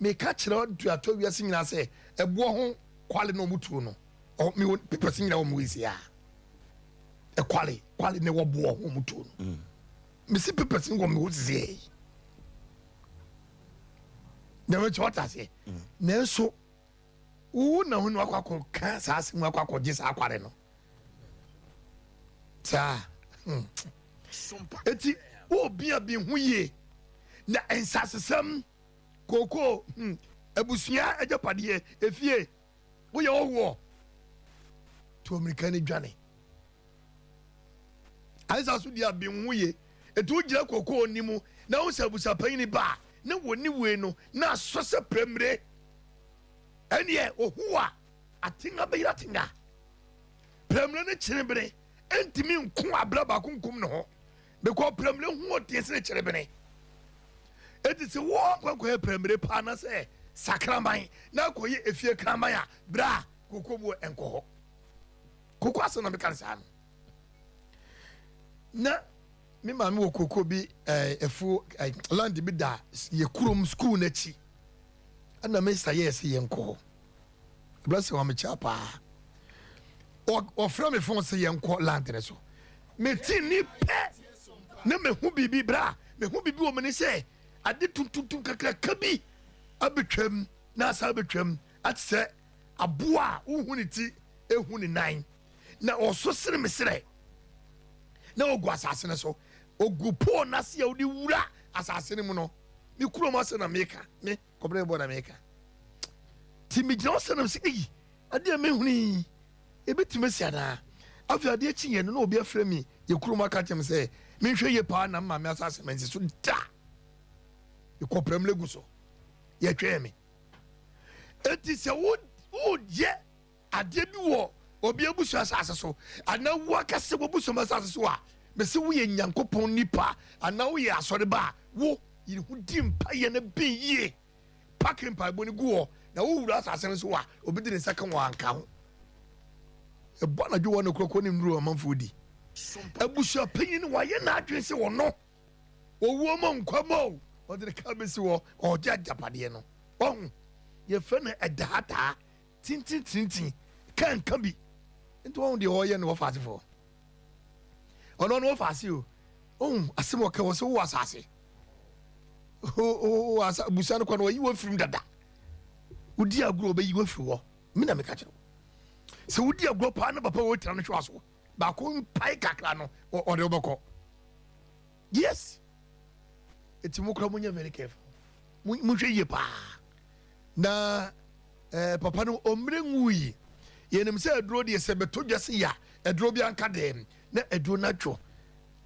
Meka kyerɛ duatɔ wiase nyinaa sɛ ɛboɔ ho kwale na wɔn tuo no. Ɔ mi wɔ papers nyinaa wɔn wɔ esi a. Ɛkwale kwale ne wɔ boɔ ho ɔmo tuo no. Mesi papers no wɔ me hɔ sisi yɛ. Na mɛ kyɛ wata aseɛ. Nanso wo na ho no akɔ akɔ ka saa asɛm akɔ akɔ gye saa akware no. Saa. Eti wo bia bi ho yie na nsasesɛm kookoo hmm abusua agyapadeɛ efie woyɛ ɔwoɔ tu amirika no dwane ansa so deɛ abi ho ye ɛti wogyina kookoo ni mu na wo sɛ abusuapanyini ba a na wɔni wei no na asɔ sɛ prɛmire ɛneɛ ɔhu a atenga bɛyere atenga prɛmire no kyenebene ɛntumi nko abra baako nkum ne ho Because prɛmire ho ɔden sene kyerebene. Eti sɛ wɔn nkɔnkɔyɛ prɛmire paa na sɛ sakraman na akɔyɛ efie kraman a bra koko mu nkɔ hɔ. Koko asɛm na meka no saa no. Na me maame wɔ koko bi ɛɛ efuo ɛɛ land bi da yɛ kurom school n'akyi. Ɛna me sa yɛɛ sɛ yɛnkɔ hɔ. Blessing wa mekyia paa. Ɔfrɛ me phone sɛ yɛnkɔ land no so. Mete ni pɛ na mehu biribi bra mehu biribi wɔ m'ani sɛ ade tuntuntum kakraka bi abɛtwam na asa abɛtwam ate sɛ aboa a wohu ne ti ehu ne nan na ɔso sene me serɛ na ogu asase no so ogu pole n'ase a wode wura asase no mu no me kurom ase na meka me Kɔbere bɔ na meka. Nti megyina hɔ sɛ nam sɛ eyi adeɛ a mehunu yi ebetumi asi anaa? Afei adeɛ kye yɛn no na obi afrɛ mi yɛ kurom aka kyerɛ me sɛ menhwɛ yie paa na maame asase mansi so da. Mekɔ pram legu so yɛtwɛn me. Enti sɛ wo woyɛ adeɛ bi wɔ obi abusua asase so anaa wo akasɛ w'abusua asase so a, mese woyɛ Nyankopɔn nipa anaa woyɛ asɔreba a, wo yere ho di mpaeɛ no ben yie, pake mpaebɔ no gu hɔ, na wowura asase no so a, obi de ne nsa ka wɔn anka ho. Ɛbɔ anadwo wɔ no korɔkorɔ ne nnuro amanfoɔ di. Abusua panyin no wayɛ n'adwene sɛ ɔno owuo mu nkwa mu o, ɔde ne ka bɛsi hɔ, ɔregye agyapadeɛ no. Wahu, yɛfrɛ no ɛdaadaa. Tintintintin ka nka bi nti wɔn deɛ ɔyɛ no wɔfa asefoɔ ɔno ɔno wɔfa ase o ohun asɛm ɔka wɔ sɛ wowɔ asase o asa busa no kɔ no wɔyi wɔ firim dada wodi agorɔ ɔbɛyi wɔ firi hɔ mi na meka kyerɛ sɛ wodi agorɔ paa na papa wɔ tira no hwɛ aso baako mpae kakra no ɔde wobɛkɔ yes eti mo kora mo nyɛ very careful mo hwɛ yie paa na Eh, papa no ɔmmere nwui. Yɛnim sɛ aduro deɛ sɛ bɛtɔ dwa sei a, aduro bi anka dɛm na aduro no adwo.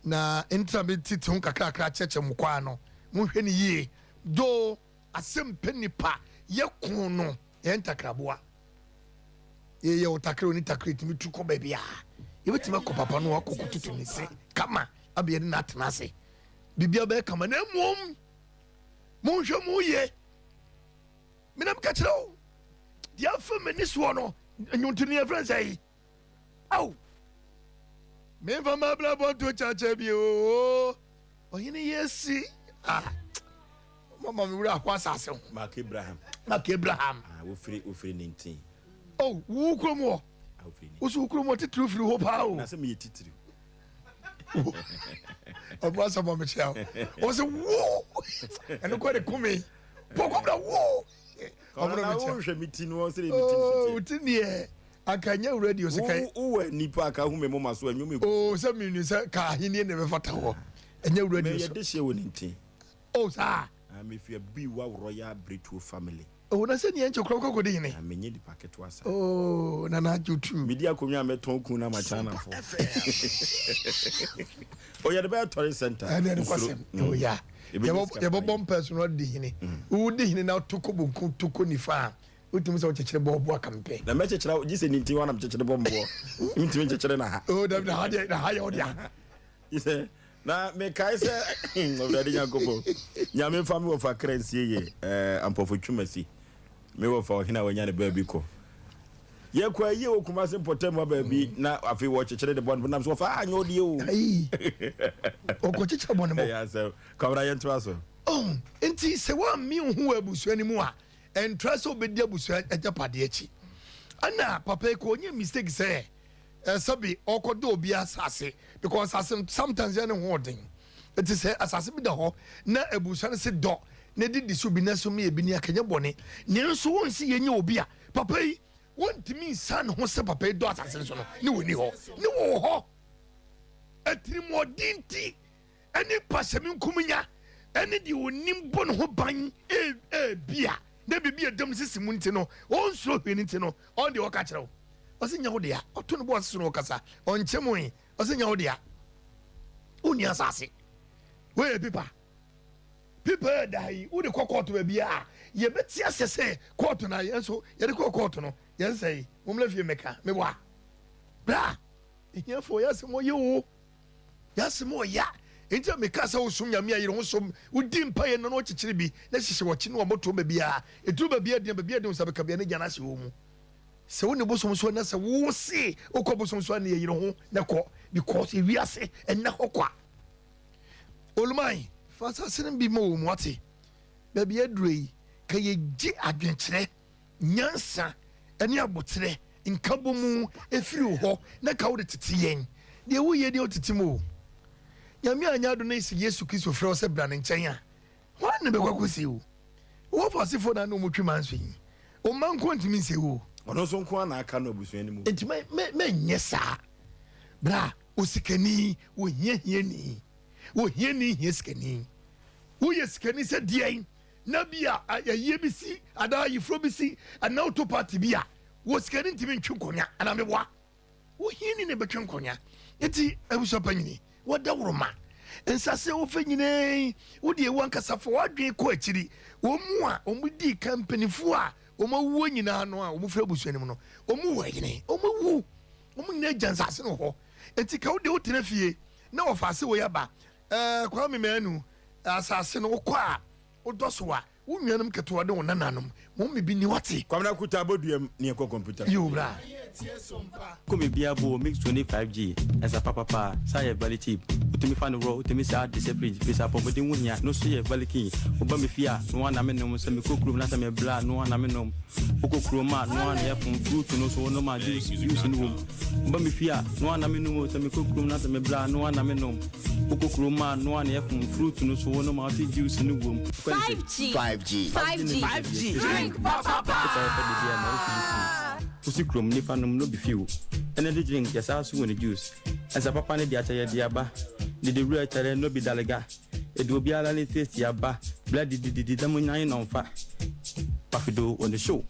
Na ntra me tete ho kakrakra kyerɛkyerɛ mo kwaa no, monhwɛ no yie. Though asɛm pɛ nipa yɛ ko no, yɛyɛ ntakraboa. Yɛyɛ ɔtakra oni takra tumi tu kɔ baabi a. Yɛbɛtumi akɔ papa no akɔ kɔtutu ne se kama abɛyɛ ne no atena ase. Biribiara bɛyɛ kama na mmom monhwɛ mo yie. Menam ka kyerɛ wo deɛ afa m'ani soɔ no nnwontoni yɛfrɛ sɛ yi ao memfa m'abrabɔ nto kyakyɛ bi oo ɔhene yɛsi ah mama me wura ho asase ho Mark Abraham Mark Abraham ah wofiri wofiri ne ntin oh wo kurom wɔ ah wofiri ne wo so wo kurom wɔ titiriw firi hɔ paa o na sɛ meyɛ titiriw ɔmo asɛm ɔmo kyerɛ wo ɔsɛ wo ɛno kɔ de kumi pɔkɔ bra wo ɔmo na wohwɛ me ti no ɔsɛ me ti no so ti neɛ anka nyɛ radio sɛ kai wowɔ nipa aka hu me moma so anwom egu o sɛ menu sɛ ka ahenni na ɛbɛfata hɔ ɛnyɛ radio so meyɛ de hyɛ wɔ ne ntin o saa mefi abiwa royal bretuo family Oh, na sɛ nea nkyɛ kura kɔkɔ de hene. Na menyɛ nipa ketewa saa. Oh, nana agye tu. Medi akonnwa a mɛtɔn kun na ma China fo. Oh, yɛde bɛyɛ tourist center. Ɛne ɛne kwasɛm. Oh, ya. Yɛbɛbɔ mpɛ so na ɔde hene. Wodi hene na to kɔ bonku to kɔ nifa a, wotumi sɛ wokyekyere bɔ ɔbo aka mpɛ. Na mɛkyekyere gye sɛ ne nti hɔ na mekyekyere bɔ mboɔ. Mentumi nkyekyere na ha. Oh, dabi na ha deɛ na ha yɛ ɔdea. Sɛ na mekae sɛ Awurade Nyankopɔn, Nyame mfa me wɔfa kra nsie yie, eh, Ampɔfo Twumasi, me wɔfa ɔhene a wanya ne baabi kɔ. Yɛkɔ ayie wɔ Kumase mpɔtam hɔ baabi na afei wɔkyekyere de bɔ ne bo nam so wɔfa anyɛ ɔdeɛ o. Ayi, ɔkɔkyekyere bɔ ne bo. Ɛyɛ asɛm. Kwabena yɛntoa so. Oh, nti sɛ woamme wo ho wɔ abusua no mu a, ɛntra sɛ wobɛdi abusua agyapadeɛ akyi. Ɛna papa yi kɔ ɔnyɛ mistake sɛ. Sɛbi ɔkɔdɔ obi asase because asase no sometimes yɛ ne ho ɔden. Eti sɛ asase bi da hɔ na abusua no se dɔ na didi so bi na so meyɛ bi ni akanyɛ bɔne. Nanso wonsi yɛnyɛ obi a papa yi wontumi nsan ne ho sɛ papa yi dɔ asase no so no ne wɔni hɔ ne wɔwɔ hɔ. Atirimuɔden nti ɛne pasɛmenkominya ɛne deɛ onim bɔ ne ho ban ebia na biribi a ɛdam no sisi mu nti no ɔnsuro hwee no nti no ɔn deɛ ɔka kyerɛ wo ɔse nya wo dea ɔto ne bo ase so na ɔkasa ɔnkyɛ mu yi ɔse nya wo dea wonni asase woyɛ pipa pipa yɛ da yi wode kɔ kɔɔto baabi a yɛbɛte aseɛ sɛ kɔɔto no yɛn nso yɛde kɔɔ kɔɔto no yɛn sɛ yi mommla fie mmɛka meboa bra ehiafoɔ yɛ asɛm ɔyɛ o Y'asem ɔya enti na meka sɛ wosom Nyame a yere ho som, wodi mpaeɛ no na wɔkyekyere bi na hyehyɛ wɔkye ne wɔbɔtoɔ baabiaa ɛduru baabi a den a baabi a den wo nsa bɛka biaa na gya no ahyɛ wɔ mu. Sɛ wone bosom so a na sɛ wo se wokɔ bosom so a neɛ yere ho na kɔ because ewiase ɛnna hɔ kwa. Oluman fa asase no bi ma wɔ mu wate baabi aduro yi ka yɛgye adwenkyerɛ nyansa ne aboterɛ nkabɔmu firi wo hɔ na ka wode tete yɛn. Deɛ woyɛ deɛ wotete mu o. Nyame anyɛ adom na sɛ Yesu Kristo frɛ wo sɛ bra ne nkyɛn a, hwan na bɛkɔ akɔsie wo? Wo wɔfasefoɔ na ne wɔn twi manso yi, wo mma nko ntumi nsie wo o. Ɔno nso nko ara na aka no abusua no mu. Enti mɛnyɛ saa. Bra, osikani, ohia hiani. Ohiani hia sikani. Woyɛ sikani sɛ deɛn? Na bi a ayie bi si anaa ayeforɔ bi si anaa woto party bi a, wɔ sikani ntumi ntwe nkonnwa anaa meboa? Wo hiani na ɛbɛtwe nkonnwa. Nti abusua panyini, wɔdawuroma nsase a wofɛ nyinaa yi, wo deɛ wo ankasa fa w'adwene kɔ akyiri. Wɔn mu a wɔn dii kan mpanimfoɔ a wɔn awuo nyinaa no a wɔn firi abusua no mu no, wɔn wɔ ɛyene, wɔn awu, wɔn nyinaa gya nsase no hɔ. Nti ka wo deɛ wotena fie na wɔfa ase wei aba, ɛɛ Kwame Manu, asase no wokɔ a wodɔ so a, wo nuanom ketewa ne wo nananom, mo mu bi ni wate. Kwabena Kuta abɔduam ne yɛkɔ kɔmputa so. Yiw, bra. Kɔ bebia bo mix 25G ɛsa papapa saa yɛ very cheap wotumi fa no rɔ wotumi saa de sɛ fridge firi sɛ apɔmuden ho hia no so yɛ very keen woba me fie a noa na me nom sɛ mekɔ kurom na sɛ me bla a noa na me nom wokɔ kurom a noa na yɛ fom fruit no so wonom a juice juice no wom woba me fie a noa na me nom o sɛ mekɔ kurom na sɛ me bla a noa na me nom Wokɔ kurom a noa na yɛfom fruit no so wonom a wote juice no wom. 5G 5G 5G 5G drink papa paa. Wosi kurom nipa nom no bi few. Energy drink yɛ saa so wɔ ne juice. Nsa papa ne de akyɛ yɛde aba. Dede wura kyɛrɛ no bi dalega. Yɛde obiara ne taste aba. Bla didi didi na mo nyan nɔnfa. Pafido on the show.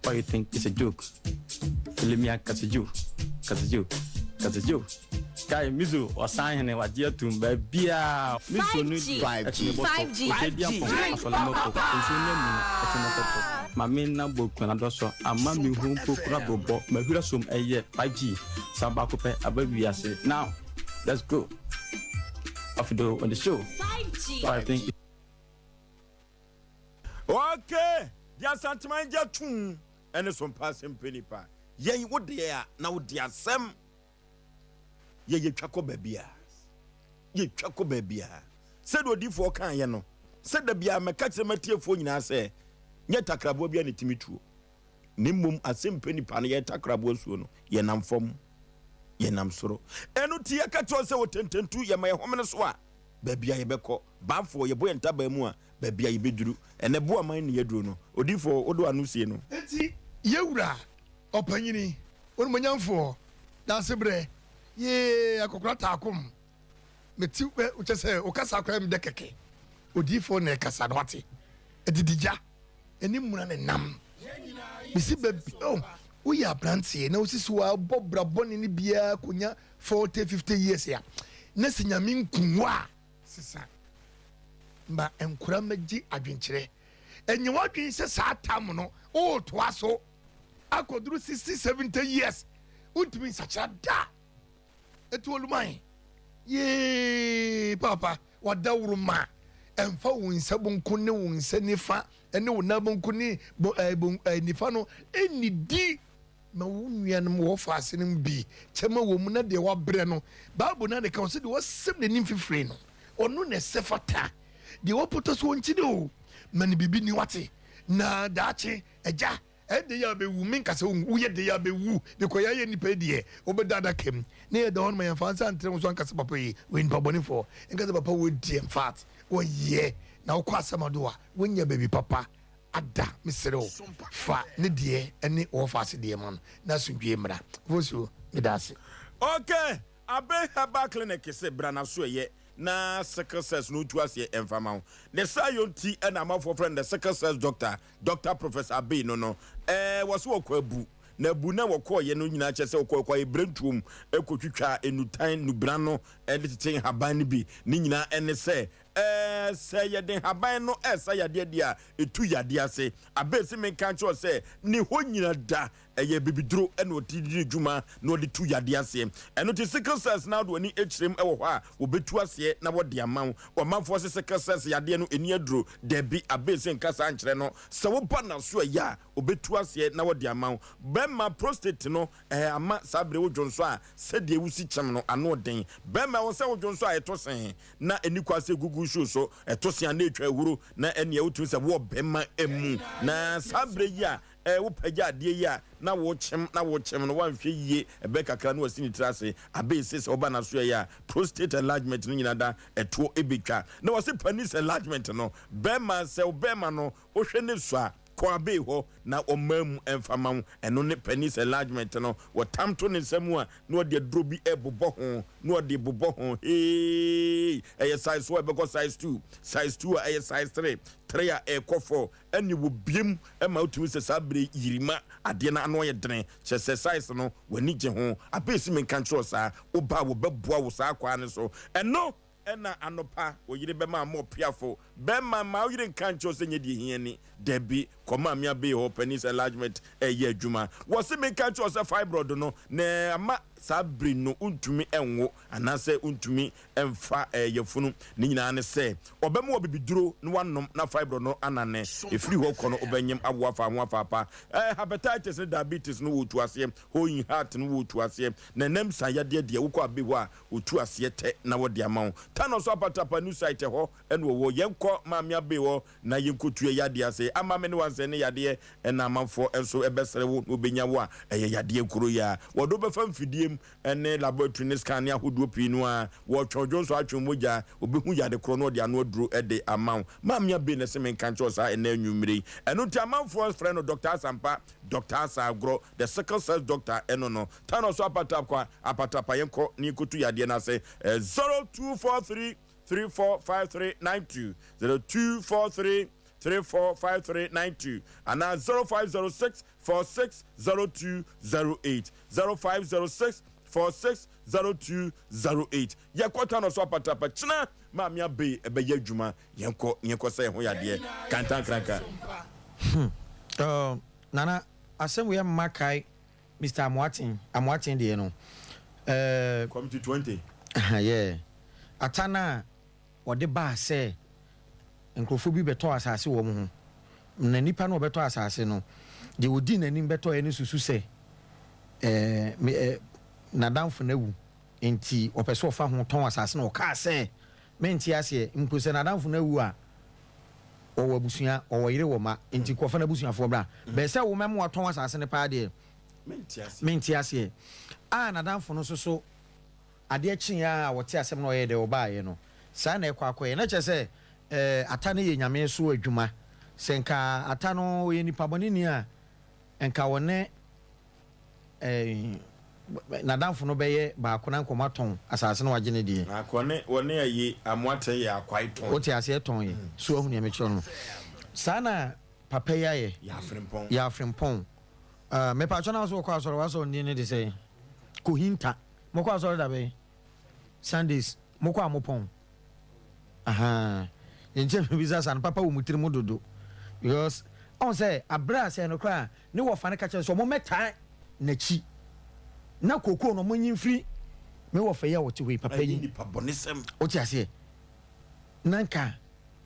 Why you think it's a joke? Filimia Katsuju Katsuju Katsuju. Kai Mizo ɔsan hene wagye atum baabiaa Mizo no 5G deɛ ɛtumi bɔ tɔ 5G Ɔgya di 5G apɔn drink asɔlemɔkɔ papa Nsuo no amu no ɛtumi kɔtɔ Ma me nna bɔ kura dɔsɔ Ama me hu mpo kura brobɔ Mahwira som ɛyɛ 5G Sa baako pɛ aba wiase Now let's go Afido on the show 5G So I think Okay, deɛ Asanteman gya tum ɛne so mpa asɛm pɛ nipa. Yɛn wo deɛ a na wo de asɛm. Yɛ yɛtwa kɔ baabiara. Yɛtwa kɔ baabiara. Sɛdeɛ odiyifoɔ kaeɛ no, sɛ da biara mɛka kyerɛ m'atiefoɔ nyinaa sɛ, nyɛ takraboa biara na ɛtumi tuo, na mmom asɛmpɛ nipa no yɛ takraboa suo no, yɛnam fam, yɛnam soro. Ɛno nti yɛka kyerɛ sɛ ɔtententu yɛma yɛn homene so a, baabi a yɛbɛkɔ. Baafoɔ, yɛbɔ yɛn ntaban mu a, baabi a yɛbɛduru. Ɛnɛ Boaman ne yɛaduro no. Odiyifoɔ, wode w'ano sie no. Enti yɛn wura ɔpanyini, onimonyamfoɔ, Daasebrɛ, yee, akɔkora taakom, mete ɛ, kyɛ sɛ ɔkasa koraa medɛ kɛkɛ. Odiyifoɔ na ɛkasa no wate. Adidigya, ɛne mmura ne nam. Mesi baabi, oh, woyɛ aberanteɛ na wosisi hɔ a bɔ bra bɔne no biara kɔnya 40, 50 years a, na sɛ Nyame nku wo a, sesa. Ma nkora mmɛgye adwenkyerɛ. Ɛnyɛ w'adwene sɛ saa tam no woretoa so. akɔduru 60 70 years wontumi nsakyera da ɛti oluman yee papa wadaworo ma ɛmfa wo nsa bonko ne wo nsa nifa ɛne wo nan bonko ne bo, eh, bon, eh, nifa no ɛnidi ma wo nuanom wɔ faase no mu bi kyɛma wɔ mu na deɛ wabrɛ no bible no adeka wɔ sɛ deɛ wasɛm n'anim fifire no ɔno na ɛsɛ fata deɛ wɔpotɔ so ɔnkyini o ma ne biribi ni wate na daakye Agya, Ɛyɛ den yɛ a bɛwu, menka sɛ wonwu, woyɛ den yɛ a bɛwu, because yɛayɛ nnipa yi deɛ, wobɛda adaka mu, na yɛda hɔ nom a yɛmfa nsa ntrɛ wo so anka sɛ papa yi, wɔyɛ nnipa bɔnefoɔ, nka sɛ papa wei deɛ infact, wɔyɛ, na wokɔ asamado a, wonya baabi papa ada, mesrɛ wo, fa ne deɛ ne wɔfaase deɛ ma no, na asomdwoeɛ mmra. Fosuo, meda ase. Okay, Abe Herbal Clinic se bra na so ɛyɛ na sickle cells no ntu aseɛ ɛmfa ma wo. Ne saa yɔ nti na amanfoɔ frɛ no the sickle cells doctor, Doctor Professor Abbey no no. Ɛɛ wɔse wɔkɔ abu, na abu no a wɔkɔɔyɛ no nyinaa kyerɛ sɛ wɔkɔɔ kwaeɛ berɛntuom kɔtwitwaa nnutan, nnubena no de tete nhaban no bi. Ne nyinaa ɛne sɛ ɛɛ sɛ yɛde nhaban no ɛresa yadeɛ deɛ a, ɛtu yadeɛ ase. Abbey se menka nkyerɛ wo sɛ ne hɔ nyina da Ɛyɛ bibiduro na ɔde di ne dwuma na ɔde tu yadeɛ aseɛ. Ɛno nti sickle cells no ara de w'ani kyerɛm wɔ hɔ a, wɔbɛtu aseɛ na wɔde ama wo. Ɔmanfoɔ se sickle cells yadeɛ no ɛnni aduro. Dabi, Abbey se nka saa nkyerɛ no. Sɛ woba n'aso ɛyɛ a, ɔbɛtu aseɛ na wɔde ama wo. Bɛrima, prostate no, ɛɛ ama saa berɛ wo dwonsɔ a, sɛdeɛ wosi kyem no, ano den. Bɛrima, ɛwɔ sɛ wo dwonsɔ a ɛto se na ɛnni kwa sɛ ɛgugu nsuo so, ɛto se a na ɛtwa ahuro, na ɛnneɛ wotumi sɛ wowɔ bɛrima mu. Na saa berɛ yi a Eh, wopagya adeɛ yi a na wokyem na wokyem no, woanhwɛ yie ɛbɛ kakra na wasi ne tiri ase. Abee se sɛ woba n'asoɛeɛ a, prostate enlargement no nyina da ɛtoɔ ɛbɛtwa. Na wɔse penis enlargement no, bɛɛma, sɛ wo bɛɛma no wohwɛ ne su a, kɔ abee hɔ na ɔmmaa mu ɛmfa ma wo. Ɛno ne penis enlargement no. Wɔtam to ne nsa mu a, na ɔde aduro bi ɛbobɔ ho, na ɔde bobɔ ho, heeii, ɛyɛ size one ɛbɛkɔ size two, size two a ɛyɛ size three, three a ɛrekɔ four, ɛne wɔ biem ma wotumi sɛ saa bere yirima adeɛ no ano yɛ dene kyerɛ sɛ size no w'ani gye ho abɛɛsi menka nkyerɛ wo saa woba a wɔbɛboa wo saa kwaa no so ɛno ɛna anɔpa wo yere bɛma ama ɔpeafo bɛma ma wo yere nka nkyerɛ wo sɛ nyɛ deɛ hia ni dabi kɔ maame abee hɔ penis enlargement ɛyɛ adwuma wɔse menka nkyerɛ wo sɛ fibroid no na ama saa bere no wontumi nwo anaasɛ wontumi mfa yafunu. Ne nyinaa ne sɛ ɔbɛma wo abibiduro na woanom na fibroid no anane. Ɛfiri hɔ kɔ no wobɛnyem awo afa ho afa apa. Hepatitis ne diabetes no wɔtu aseɛ, hole in heart no wɔtu aseɛ, na ɛnam sa yadeɛ deɛ wokɔ abe hɔ a wɔtu aseɛ tɛ na wɔde ama wo. Tano so apatapa new site ɛhɔ na wɔwɔ. Yɛnkɔ maame abe hɔ na yɛnkɔtua yadeɛ ase. Ama me ne wansɛn ne yadeɛ na amanfoɔ nso bɛsere wo na wɔbɛnya wo a ɛyɛ yadeɛ koro yi ara. Wɔde wo bɛfa mfidie mu ne laboratory ne scan ne ahodoɔ pii no ara, wɔtwe dwonsɔ atwe mogya, wɔbɛhu yade korɔ na wɔde ano aduro de ama wo. Maame Abbey na ɛse menka nkyerɛ wo saa ɛnnɛ anwummere yi. Ɛno nti amanfoɔ frɛ no Doctor Asampa, Doctor Asa Agorɔ, the sickle cells doctor, ɛno no. Tano so apatapkwa, apatapa yɛnkɔ na yɛnkɔtu yadeɛ no ase. 0243 345392, 0243 345392 anaa 0506 460208, 0506 460208. Yɛkɔ Tano so apatrapa kyena Maame Abey ɛbɛyɛ adwuma yɛnkɔ na yɛnkɔ sa yɛn ho yadeɛ kantankranka. Hmm uh, Nana asɛm wei ama makae Mister Amoaten, Amoaten deɛ no eh. Committee 20. Yeah, ata no a wɔde baa sɛ nkurɔfoɔ bi bɛtɔɔ asase wɔ wɔn ho, na nipa no a ɔbɛtɔ asase no, deɛ ɔdii n'anim bɛtɔeɛ no susu sɛ ɛɛ me ɛ n'adamfo no awu, enti ɔpɛ sɛ ɔfa ho tɔn asase no. Ɔkaa sɛ, Mente aseɛ, mpo sɛ n'adamfo no awu a, ɔwɔ abusua, ɔwɔ yere wɔ mma, enti kɔfa n'abusuafoɔ bra. Bɛyɛ sɛ wo mɛma watɔn asase no paa deɛ, mente aseɛ. A n'adamfo no nso so. Adeɛ kyeeɛ ara a wɔtee asɛm no a ɔyɛɛ dɛ ɔbaeɛ no, saa na ɛkɔ akɔyɛ. Na kyerɛ sɛ eh, Atta no yɛ Nyame so adwuma. Sɛ nka Atta no ɔyɛ nipa bɔneni a, nka ɔne eh, n'adamfo no bɛyɛ baako na nka wɔatɔn asase na wagye ne deɛ. Na wɔne, wɔne ayi Amoatɛ yɛ akwae tɔn. Wote aseɛ tɔn yɛ. So wahu nea mekyerɛ no? Saa na papa yi ayɛ. Yɛ afrempɔn. Yɛ afrempɔn. Uh, mepatwɔ na wo so wɔkɔ asɔre, w'asɔre ndin no de sɛn? Kohinta. Mokɔ asɔre da bɛn? Sundays. Mokɔ a mopɔn? Ahaa. Nkyɛ mebisa saa no, papa wɔ mo tiri mu dodo. Because ɔhu sɛ aberɛ a sɛ nokorɛ a ne wɔfa no ka kyerɛ no sɛ ɔmo mmɛtaa n'akyi na kookoo no ɔmo nyi mfiri me wɔfa yi a ɔte hɔ yi, papa yi. Ɛyɛ nipa bɔnesɛm. Wote aseɛ? Na nka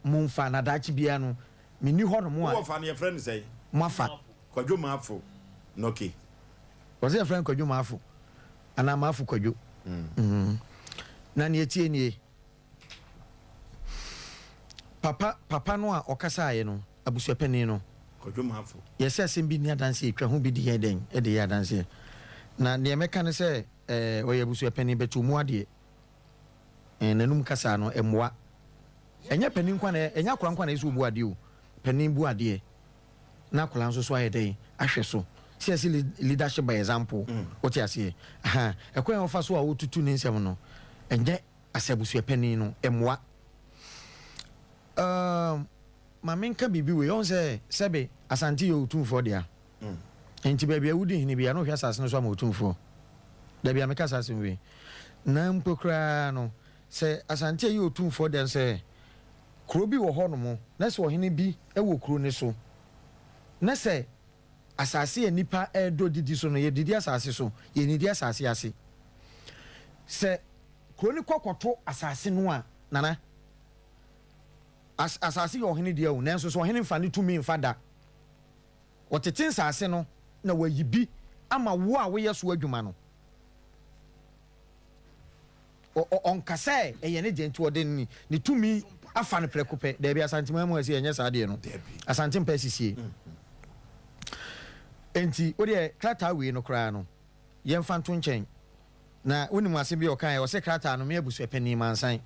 momfa na daakye biara no menni hɔ nom a. Wo wɔfa no yɛfrɛ no sɛn? Moafa. Kwadwo Maafo Nɔke. Wɔse yɛfrɛ no Kwadwo Maafo anaa Maafo Kwadwo. Mm. Na nea ɛtie nie. Papa, papa no a ɔkasaeɛ no, abusuapanin no, Kwadwo Mafo. Yɛsɛ asɛm bi nni adanseɛ, ɛtwa ho bi di yɛn dɛn de yɛ adanseɛ. Na deɛ mɛka ne sɛ eh, ɔyɛ abusuapanin but ɔmu adeɛ. Eh, n'anum kasa no ɛmmoa. Ɛnyɛ panin nko na ɛnyɛ akwadaa nko na ɛsɛ ɔbu adeɛ o. Panin bu adeɛ na akwadaa nso so ayɛ dɛn ahwɛ so. Sɛ yɛse leadership by example, wote aseɛ? Aha, ɛkwan a ɔfa so a ɔtutu ne nsɛm no, ɛnyɛ asɛ abusuapanin no, ɛmmoa. Um, ma menka biribi wei, ɔhu sɛ sɛbe Asante yɛ Otumfoɔ dea. Enti baabi a wodi hene biara, na wohwɛ asase no so ama Otumfoɔ. Dabi a meka saa asɛm wei. Na mpo koraa no, sɛ Asante yɛ Otumfoɔ dea no sɛ kuro bi wɔ hɔnom na sɛ ɔhene bi wɔ kuro no so, na sɛ asase a nnipa redɔ didi so no, yɛdidi asase so, yɛnnidi asase ase. Sɛ kuro no kɔ kɔto asase no a, Nana, As, asase yɛ ɔhene dea o, nanso so ɔhene mfa ne tumi mfa da? Ɔtete nsase no na wayi bi ama wo a woyɛ so adwuma no. Ɔ, ɔ, ɔnka sɛ ɛyɛ ne dea nti ɔde ne, ne tumi afa no prɛko pɛ. Daabi, Asanteman mu ha sei ɛnyɛ saa deɛ no. Asante mpɛ asisie. Enti, wo deɛ krataa wei no koraa no, yɛmfa nto nkyɛn. Na wonim asɛm bi a ɔkaeɛ, ɔse krataa no me abusuapanin mansan,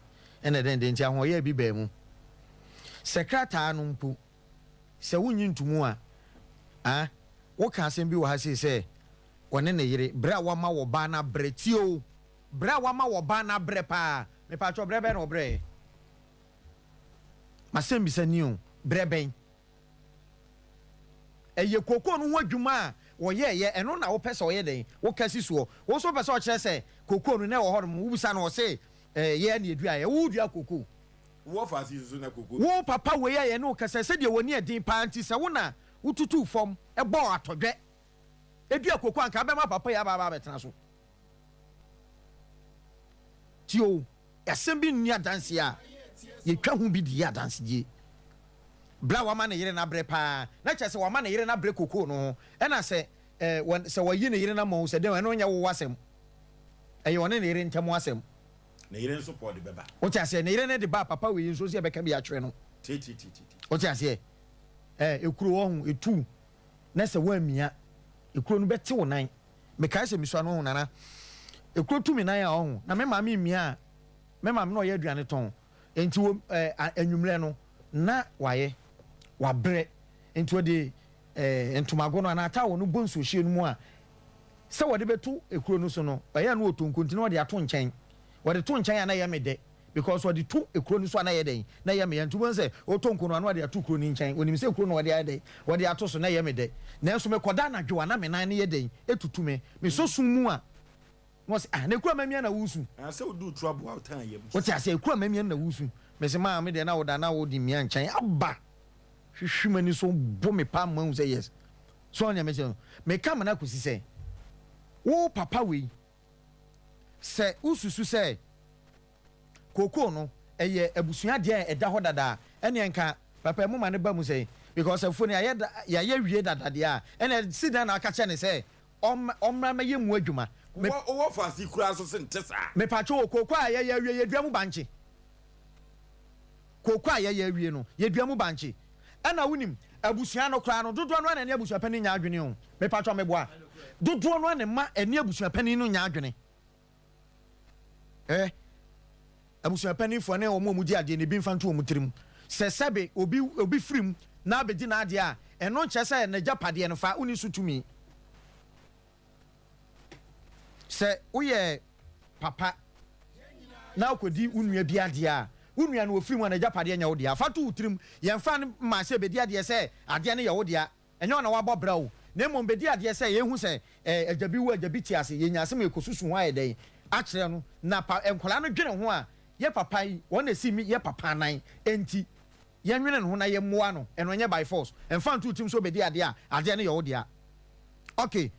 ɛna dɛn deɛ nti ahoɔyaa bi baa mu. Sɛ krataa no mpo sɛ wonnye ntomu a, ah, woka asɛm bi wɔ ha sei sɛ ɔne ne yere, berɛ a wama wɔbaa no abrɛ, tie o, berɛ a wama wɔbaa no abrɛ paa, mepaakyɛw berɛ bɛn na ɔbrɛɛ? M'asɛmbisa ni o, berɛ bɛn? Ɛyɛ kookoo no ho adwuma a wɔyɛeɛ, ɛno na wopɛ sɛ ɔyɛ dɛn? Woka si soɔ. Wo nso wopɛ sɛ ɔkyerɛ sɛ kookoo no na ɛwɔ hɔnom, wobisa no ɔse ɛɛ yɛn na yɛduaeɛ. Wodua kookoo? Wowɔ faase yi so na kookoo. Wo papa wei a yɛne wo kasa yi, sɛdeɛ w'ani yɛ den paa nti, sɛ wo na wotutuu fam bɔɔ atɔdwɛ dua kookoo a, anka wobɛma papa yi aba abɛtena so. Tie o, asɛm bi nni adanseɛ a yɛtwa ho bi de yɛ adansedie. Berɛ a wama ne yere no abrɛ paa, na kyerɛ sɛ wama ne yere no abrɛ kokoo no ho, ɛna sɛ eh, wɔ, sɛ wayi ne yere no ama o, sɛ dɛn o, ɛno nyɛ wo asɛm. Ɛyɛ ɔne ne yere ntam asɛm. Ne yere nso pɔ ɔde bɛba. Wote aseɛ? Ne yere no de ba a, papa wei nso sɛ yɛbɛka bi akyerɛ no. Titititi. Wote aseɛ? Eh, ekuro wɔ ho, etu, na sɛ woammia, ekuro no bɛte wo nan. Mekae sɛ mesua no, ɔho, Nana. Ekuro tu me nan a, ɔho, na me maame mmia a, me maame na ɔyɛ aduane tɔn. Enti wɔ ɛɛ anwummerɛ no, na wayɛ, wabrɛ. Enti ɔde ɛɛ ntomago no anaa towel no bɔ nsuohyeɛ no mu a, sɛ wɔde bɛto ekuro no so no, ɛyɛ a na ɔtɔ nko nti na ɔde ato nkyɛn. Wɔde to nkyɛn a na ɛyɛ me dɛ because ɔde to ekuro no so a na ɛyɛ dɛn? Na ɛyɛ me ya. Nti wobɛhu sɛ ɔtɔ nko no a na ɔde ato kuro no nkyɛn. Ɔnim sɛ kuro no na ɔde ayɛ dɛn? Ɔde ato so na ɛyɛ me dɛ. Nanso mekɔda anadwo a na me nan no yɛ dɛn? Ɛtutu me. Mesɔ sum mu a, Na ɔse, ah, na ekura mamia na wosu. Ah, sɛ woduu trouble a wotaa yam. Wote aseɛ, ekura mamia na wosu. Mese, maa me deɛ na woda na wode mia nkyɛn aba. Hwehwe m'ani so bo me paa ma hu sɛ yes. So ɔne mekyerɛ no. Meka ma no akɔsi sɛ, wo papa wei, sɛ wosusu sɛ kookoo no ɛyɛ abusua adeɛ a ɛda hɔ dada a, ɛneɛ nka papa yi moma no ba mu sɛn? Because afuo no yɛayɛ da, yɛayɛ wie dada deɛ a, ɛneɛ si dan na aka kyerɛ no sɛ ɔmmra mmɛyɛ mu adwuma. Me. Wowɔ faase koraa nso se nte saa. Mepakyɛw o, kooko a yɛyɛ awie, yɛdua mu bankye. Kooko a yɛyɛ awie no, yɛdua mu bankye. Ɛna wonim, abusua no koraa no, dodoɔ no ara na ɛne abusua panin nyɛ adwene o. Mepakyɛw meboa? Dodoɔ no ara na ɛma ɛne abusua panin no nyɛ adwene. Ɛ, abusuapanimfoɔ ne wɔn a wɔdi adeɛ no, ebi mfa nto wɔn tirim sɛ sɛbe obi obi firi mu na abɛdi n'adeɛ a, ɛno nkyerɛ sɛ n'agyapadeɛ no fa, wonni so tumi. Sɛ woyɛ papa na wokɔdi wo nua bi adeɛ a, wo nua no ɔfiri mu a, n'agyapadeɛ nyɛ wo dea. Fa to wo tirim, yɛmfa no mmaa sɛ bɛdi adeɛ sɛ adeɛ no yɛ wo dea. Ɛnyɛ ɔna wabɔ bra o, na mmom bedi adeɛ sɛ yɛhu sɛ eh, agya bi wu, agya bi te ase, yɛnya asɛm a yɛkɔsusu ho ayɛ dɛn akyerɛ no, na pa, nkwadaa no dwene ho a, yɛ papa yi, wɔn na ɛsi me yɛ papa anan, enti yɛnwene ne ho na yɛmmoa no, ɛno ɛnyɛ by force, ɛmfa nto wo tirim sɛ wobɛdi adeɛ a, adeɛ no yɛ wo dea. Ok,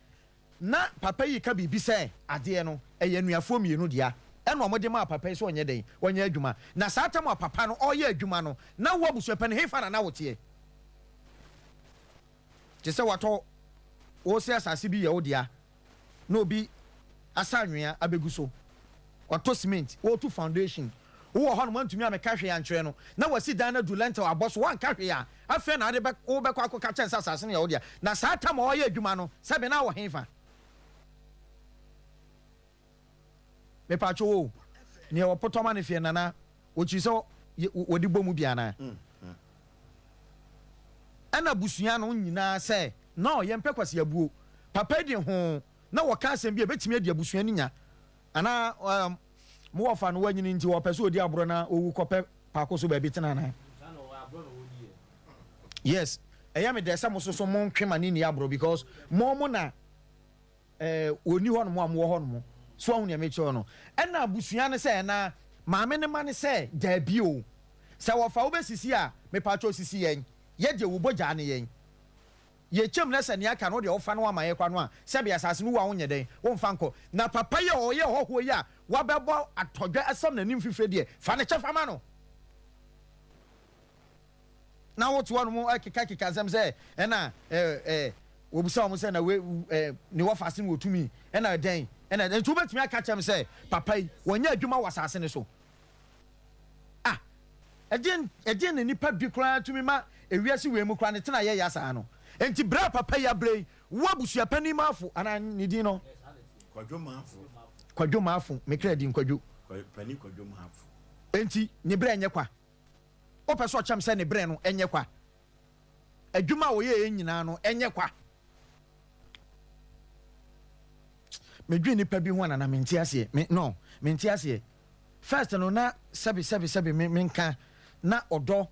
na papa yi reka biribi sɛ adeɛ no, ɛyɛ anuafoɔ mmienu dea, ɛna wɔde maa papa yi sɛ ɔnyɛ dɛn, ɔnyɛ adwuma, na saa tam a papa no ɔreyɛ adwuma no, na wo abusuapanin, hefa na na woteɛ? Te sɛ watɔ wo sɛ asase bi yɛ wo dea na obi asa anwea abɛgu so. Watɔ cement, wɔretu foundation. Wowɔ hɔnom woantumi ammɛka hwee ankyerɛ no, na wasi dan no adu lintel abɔ so, woanka hwee a, afei na wode bɛ, wobɛkɔ akɔka kyerɛ no sɛ asase no yɛ wo dea. Na saa tam a ɔreyɛ adwuma no, sɛbe na wɔ hefa? Mepatwo o, neɛ wɔpotɔ ma no feɛ nana, wɔkyiri sɛ wɔde bɔ mu bi anaa? Ɛna abusua no nyinaa sɛ, no, yɛmpɛ kwasiabuo. Papa yi de ho na wɔka asɛm bi a ɛbɛtumi adi abusua no nya. Anaa um, mo wɔfa no wanyini nti wɔpɛ sɛ ɔdi aborɔ na ɔwu kɔpɛ paako so baabi tena anaa? Yes, ɛyɛ me dɛ sɛ mo soso mo ntwe ma ne nni aborɔ because mo mo na eh, wɔnni hɔ nom a mowɔ hɔ nom. So ahu nea mekyerɛ no? Ɛna abusua no sɛ ɛna maame no ma no sɛ daabi o. Sɛ wɔfa wobɛsisi a, mepatwɔ sisi yɛn. Yɛ deɛ wo bɔgyaa ne yɛn. Yɛkyɛm na sɛ nea aka no wo deɛ wofa na woama yɛn kwa no a, sɛbe asase no wu a wonyɛ dɛn? Womfa nkɔ. Na papa yi a ɔyɛ ɔhɔhoɔ yi a wabɛbɔ atɔdwɛ asam n'anim fifire deɛ, fa ne kyɛfa ma no. Na wote hɔnom kekakeka nsɛm sɛ ɛna ɛɛ ɛɛ wɔbisa wɔn sɛ na we ɛɛ ne wɔfa ase no wɔ tumi ɛna dɛn ɛna nti wobɛtumi aka kyerɛ me sɛ papa yi wɔnyɛ adwuma wɔ asase no so. Ah, ɛdeɛn, ɛdeɛn na nipa bi koraa tumi ma ewiase wei mu koraa ne tena yɛ ya saa no? Enti berɛ a papa yi abrɛ yi, wo abusua panin Maafo, anaa ne din no? Kwadwo Maafo. Kwadwo Maafo, me kra din Kwadwo. Panin Kwadwo Maafo. Enti ne berɛ nyɛ kwa. Wopɛ sɛ ɔkyɛm sɛ ne berɛ no nyɛ kwa? Adwuma a ɔyɛeɛ nyinaa no nyɛ kwa? Medwen nipa bi ho a nana mente aseɛ me no mente aseɛ first no na sɛbi sɛbi sɛbi me menka na ɔdɔ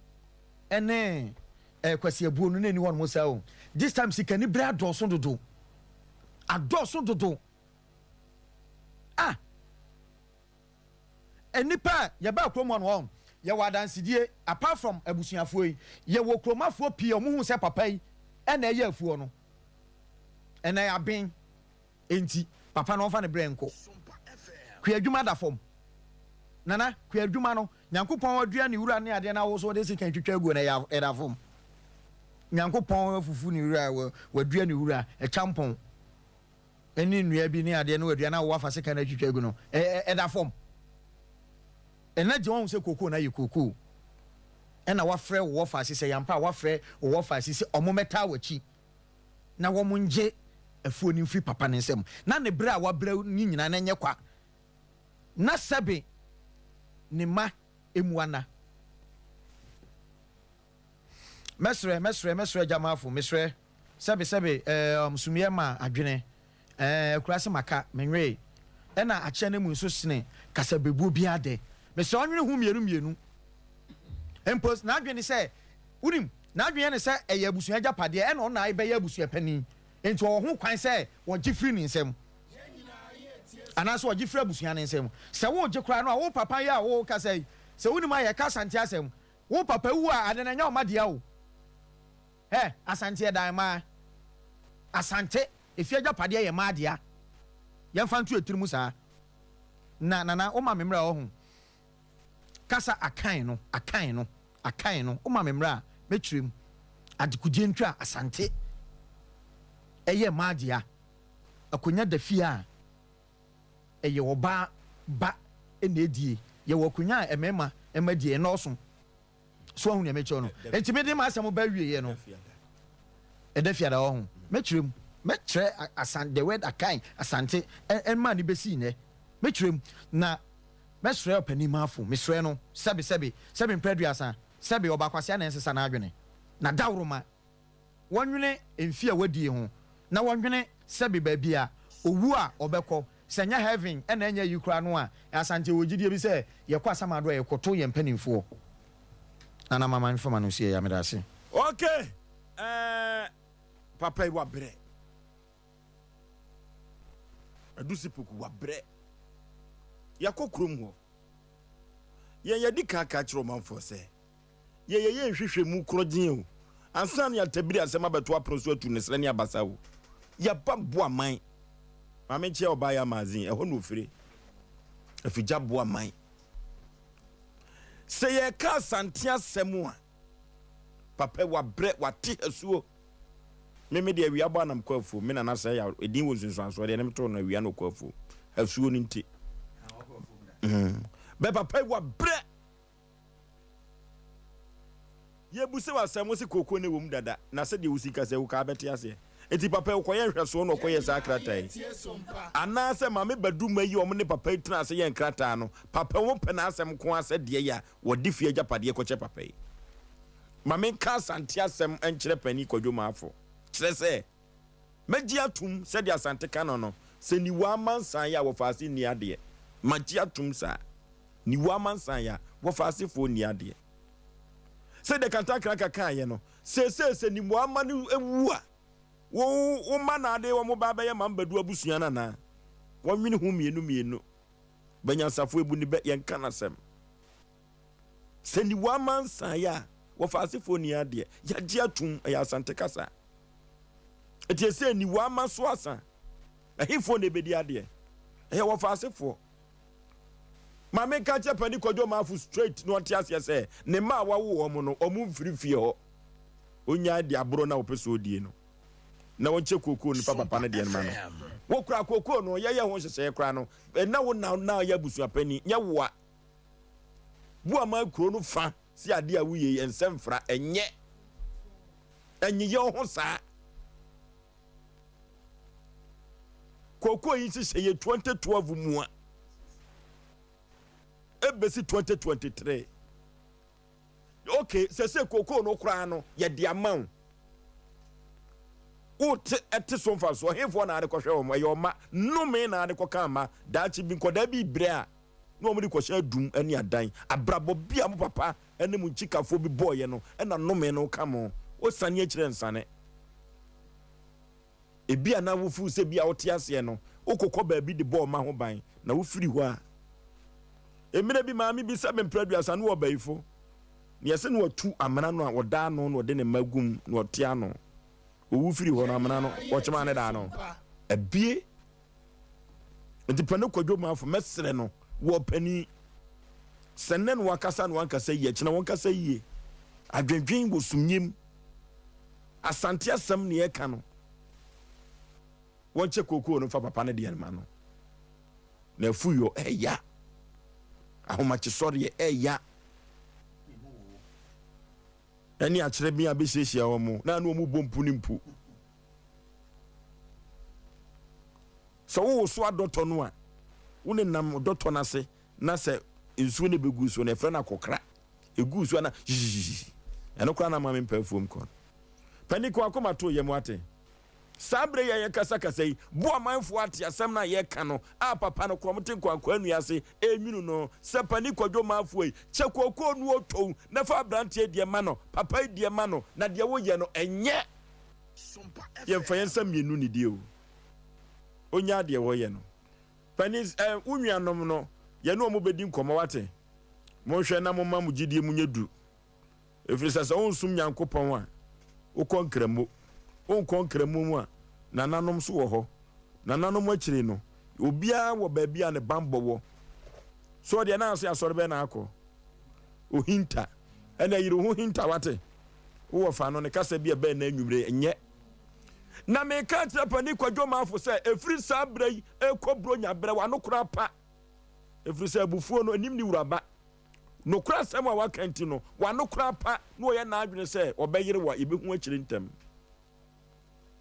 ɛne eh, kwasi abuo no na ɛni hɔ nom saa o this time sikani berɛ adɔɔso dodo adɔɔso dodo ah Nnipa a yɛbaa kurom hɔ no wɔn yɛwɔ adansedie apart from abusuafoɔ yi yɛwɔ kuromafoɔ pii a wɔn hu sɛ papa yi ɛna ɛyɛ afuo no ɛna aben enti papa no ɔnfa ne brɛ nkɔ kua adwuma da fam nana kua adwuma no nyankopɔn adua ne wura ne adeɛ na wo so wɔde sika twitwa aguo na ɛyɛ ɛda fam nyankopɔn afufu ne wura wadua ne wura ɛkyampɔn ne nnua bi ne adeɛ ne wadua na wafa sekan no atwitwa agu no, ɛda fam. Ɛna gye wahu sɛ kookoo no ayɛ kookoo. Ɛna wafrɛ wo wɔfa ase sɛ yampa a wafrɛ wo wɔfa ase sɛ ɔmo mɛtaa w'akyi na wɔn ngye afuo no mfiri papa no nsam. Na ne brɛ a wabrɛ ne nyinaa no ɛnyɛ kwa. Na sɛbe ne mma emu ana. Mɛsrɛ, mɛsrɛ, mɛsrɛ Agya Marfo, mesrɛ, sɛbe, sɛbe, eh, um, sumiiɛ ma adwene, eh, akuraase maka, menwee, ɛna akyea no mu nso sene kasabebuo biara dɛ. Mesrɛ ɔnwene ho mmienu mmienu. Mpo n'adwene ne sɛ, wonim, n'adwene yɛ ne sɛ ɛyɛ abusua agyapadeɛ, ɛna ɔno na bɛyɛ abusua panin, enti ɔwɔ ho kwan sɛ wɔgye firi ne nsam, anaasɛ ɔgye firi abusua no nsam. Sɛ woregye koraa no a, wo papa yi a worekasa yi, sɛ wonim a yɛka Asante asɛm, Wo papa wu a ade no ɛnyɛ ɔma dea o Hɛ Asante ɛdan mmaa Asante efie agyapadeɛ yɛ mmaa dea Yɛmfa nto yɛ tiri mu saa Na Nana wo ma me mmerɛ ɔho Kasa akan no akan no akan no Wo ma me mmerɛ a mɛkyerɛ mu Adekodeɛ ntwa Asante ɛyɛ mmaa dea Akonya da fie a ɛyɛ ɔbaa ba na ɛdie. Yɛwɔ akonya a mmarima mma die, ɛnnɔɔso. So wahu nea mekyerɛ no? Enti mede m'asɛm ba awieɛ no, ɛda fiada wɔ ho. Mɛkyerɛ mu. Mɛkyerɛ asan, the word Akan, Asante, ɛma ne bɛsii nnɛ. Mɛkyerɛ mu. Na mɛsrɛ ɔpanin Mafo, mesrɛ no, sɛbe, sɛbe, sɛbe mprɛ aduasa, sɛbe ɔbaakwasea na ɛnsesa n'adwene. Na dawuroma. Wɔnwene mfe a wadie ho, na wɔnwene sɛbe baabi a owu a ɔbɛkɔ, sɛ ɛnyɛ heaven ɛna ɛnyɛ ayi koraa no a, Asante wɔ gyidie bi sɛ yɛkɔ asamado a yɛkɔto yɛn mpanimfoɔ. Nana mama mfa m'ano nsi ɛya, meda ase. Ok eh papa yi wabrɛ Adusi Poku wabrɛ Yɛakɔ kurom hɔ Yɛn yɛadi kan aka akyerɛ ɔmanfoɔ sɛ Yɛyɛ yɛn nhwehwɛmu korɔgyenn o, ansa na yɛatabiri asɛm abɛto apono so atu ne serɛ ne abasa o. Yɛba Boaman. Maame nkyea ɔbaa yi amazin, ɛhɔ na ofire. Afigya Boaman. Sɛ yɛka Asante asɛm a, papa wabrɛ, wate asuo. Me me deɛ awia bɔ anam kɔ afuo. Me nana sɛ ya edin wɔ nsunsuansoɔ deɛ ne me too no awia na ɔkɔ afuo. Asuo no nti. Mm. Bɛ papa yi wabrɛ. Yɛbuse wo asɛm, wose kooko no wɔ mu dada, na sɛdeɛ wosi kasa yi, wokaa bɛte aseɛ. Enti papa yi ɔkɔyɛ nhwɛsoɔ na ɔkɔyɛɛ saa krataa yi? Anaasɛ Maame Badumma yi a wɔn ne papa yi tenaa ase yɛɛ nkrataa no, papa yi wɔpɛ n'asɛm nko ara sɛ deɛ yɛ a wɔde fie agyapadeɛ kɔkyɛ papa yi? Ma menka Asante asɛm nkyerɛ Panin Kwadwo Marfo. Kyerɛ sɛ, mɛgye atom sɛdeɛ Asante ka no no, sɛ Niwaa amansan yɛ a wɔfa ase nni adeɛ. Magye atom saa. Niwaa amansan yɛ a wɔfa asefoɔ nni adeɛ. Sɛdeɛ Kantankraka kaeɛ no, seesei sɛ Niwaa mma no wu a, wo wo mma na ade wɔn ba abɛyɛ Mambadu abusua no anaa? Wɔnwene ho mmienu mmienu. Banyansafo ebu ne bɛ, yɛnka n'asɛm. Sɛ Niwaa amansan yɛ a wɔfa asefoɔ nni adeɛ. Yɛagye atom, ɛyɛ Asante kasa. Enti ɛsɛ Niwaa ma so asa. Ɛhefoɔ na ɛbɛdi adeɛ? Ɛyɛ wɔfa asefoɔ. Ma menka nkyerɛ Panin Kwadwo Marfo straight na ɔnte aseɛ sɛ ne mma a wawo wɔn no, wɔn mfiri fie hɔ. Ɔnyae de aborɔ no a ɔpɛ sɛ ɔdie no na ɔnkyɛ kookoo no fa papa no deɛ no ma no. Wokura kookoo no, yɛyɛ ho nhyehyɛeɛ koraa no, ɛna wo na na ɔyɛ abusuapanin, nyɛ woa. Bu aman kuro no fa si adeɛ a woyɛ yi ɛnsɛ mfra, ɛnyɛ. Ɛnyeyɛ wo ho saa. Kookoo yi nhyehyɛeɛ 2012 mu a ɛbɛsi 2023. Okay, sɛsɛ kookoo no koraa no yɛde ama wo. Wote ɛte so mfasoɔ, hefoɔ na ade kɔhwɛ wɔn, ɛyɛ ɔma, nnome na ade kɔka ama, daakye bi nkɔdaa bi brɛ a na wɔn de kɔhyɛ adum ne adan. Abrabɔ bi a mo papa ne mo nkyikafoɔ bi bɔɔyɛ no na nnome no ka mo. Wosane akyire nsane. Ebia na wofeel sɛ bi a wote aseɛ no, wokokɔ baabi de bɔ ɔma ho ban, na wofiri hɔ a. Mmerɛ bi maame bi sɛ me mprɛ aduasa no wɔ ɔbayifo, na yɛse na watu amena no a ɔda ano na ɔde ne mma gu mu na ɔte ano. Owu firi hɔ no amena no wɔkyema ne da ano abie. Nti pɛ no Kwadwo Marfo mɛsrɛ no wɔ ɔpanin sɛ nnɛ no wakasa na wankasa yie akyina wɔnkasa yie. Adwendwen wɔ sumyɛ mu. Asante asɛm ne yɛka no. Wɔnkyɛ kookoo no mfa papa no deɛ no ma no. Na afuyɔ ɛya. Ahomakyesɔreɛ ɛya. Ɛne akyerɛ bi a bɛhyiahyia wɔn na ne wɔn bɔ mpu ne mpu. Sɛ wowoso adɔtɔ no a, wo nenam dɔtɔ no ase na sɛ nsuo no bɛgu so no, yɛfrɛ no akɔkra. Ɛgu so a na hyihyihi. Ɛno koraa na ama me mpɛ afuom kɔ no. Panin kɔ akoma too yam wate. Saa berɛ yi a yɛkasakasa yi, bo amanfoɔ ate asɛm no a yɛka no a papa no korɔ te nkwankwaa nnua ase ɛrenwunu no sɛ Panin Kwadwo Mafoɔ yi, kyɛ kookoo no ɔtɔu na fa aberanteɛ deɛ ma no, papa yi deɛ ma no, na deɛ woyɛ no ɛnyɛ. Yɛmfa yɛn nsa mmienu nnidi o. Ɔnyaa deɛ wɔyɛ no. Panin, eh, wo nuanom no, yɛne wɔn bɛdi nkɔmmɔ, wate? Monhwɛ na momma mo gyidie mu nyɛ duru. Ɛfiri sɛ sɛ wonsom Nyankopɔn a, wokɔ nkramo. Wonkɔ nkramo mu a, nananom nso wɔ hɔ. Nananom akyiri no, obiara wɔ baabi a ne bammɔ wɔ. So ɔdeɛ na ase asɔre bɛn na akɔ? Ohinta. Ɛnna yere wo ho hinta, wate? Wowɔ fa no ne kasa bi a ɛbɛn na anwummere nyɛ. Na meka akyerɛ Panin Kwadwo Marfo sɛ ɛfiri saa berɛ yi rekɔ Buronya berɛ w'ano koraa pa. Ɛfiri sɛ abufuo no, ɛnim ne wura ba. Nokorɛ asɛm a waka nti no, w'ano koraa pa na ɔyɛ n'adwene sɛ ɔbɛyere wo a, yɛbɛhu akyire ntɛm.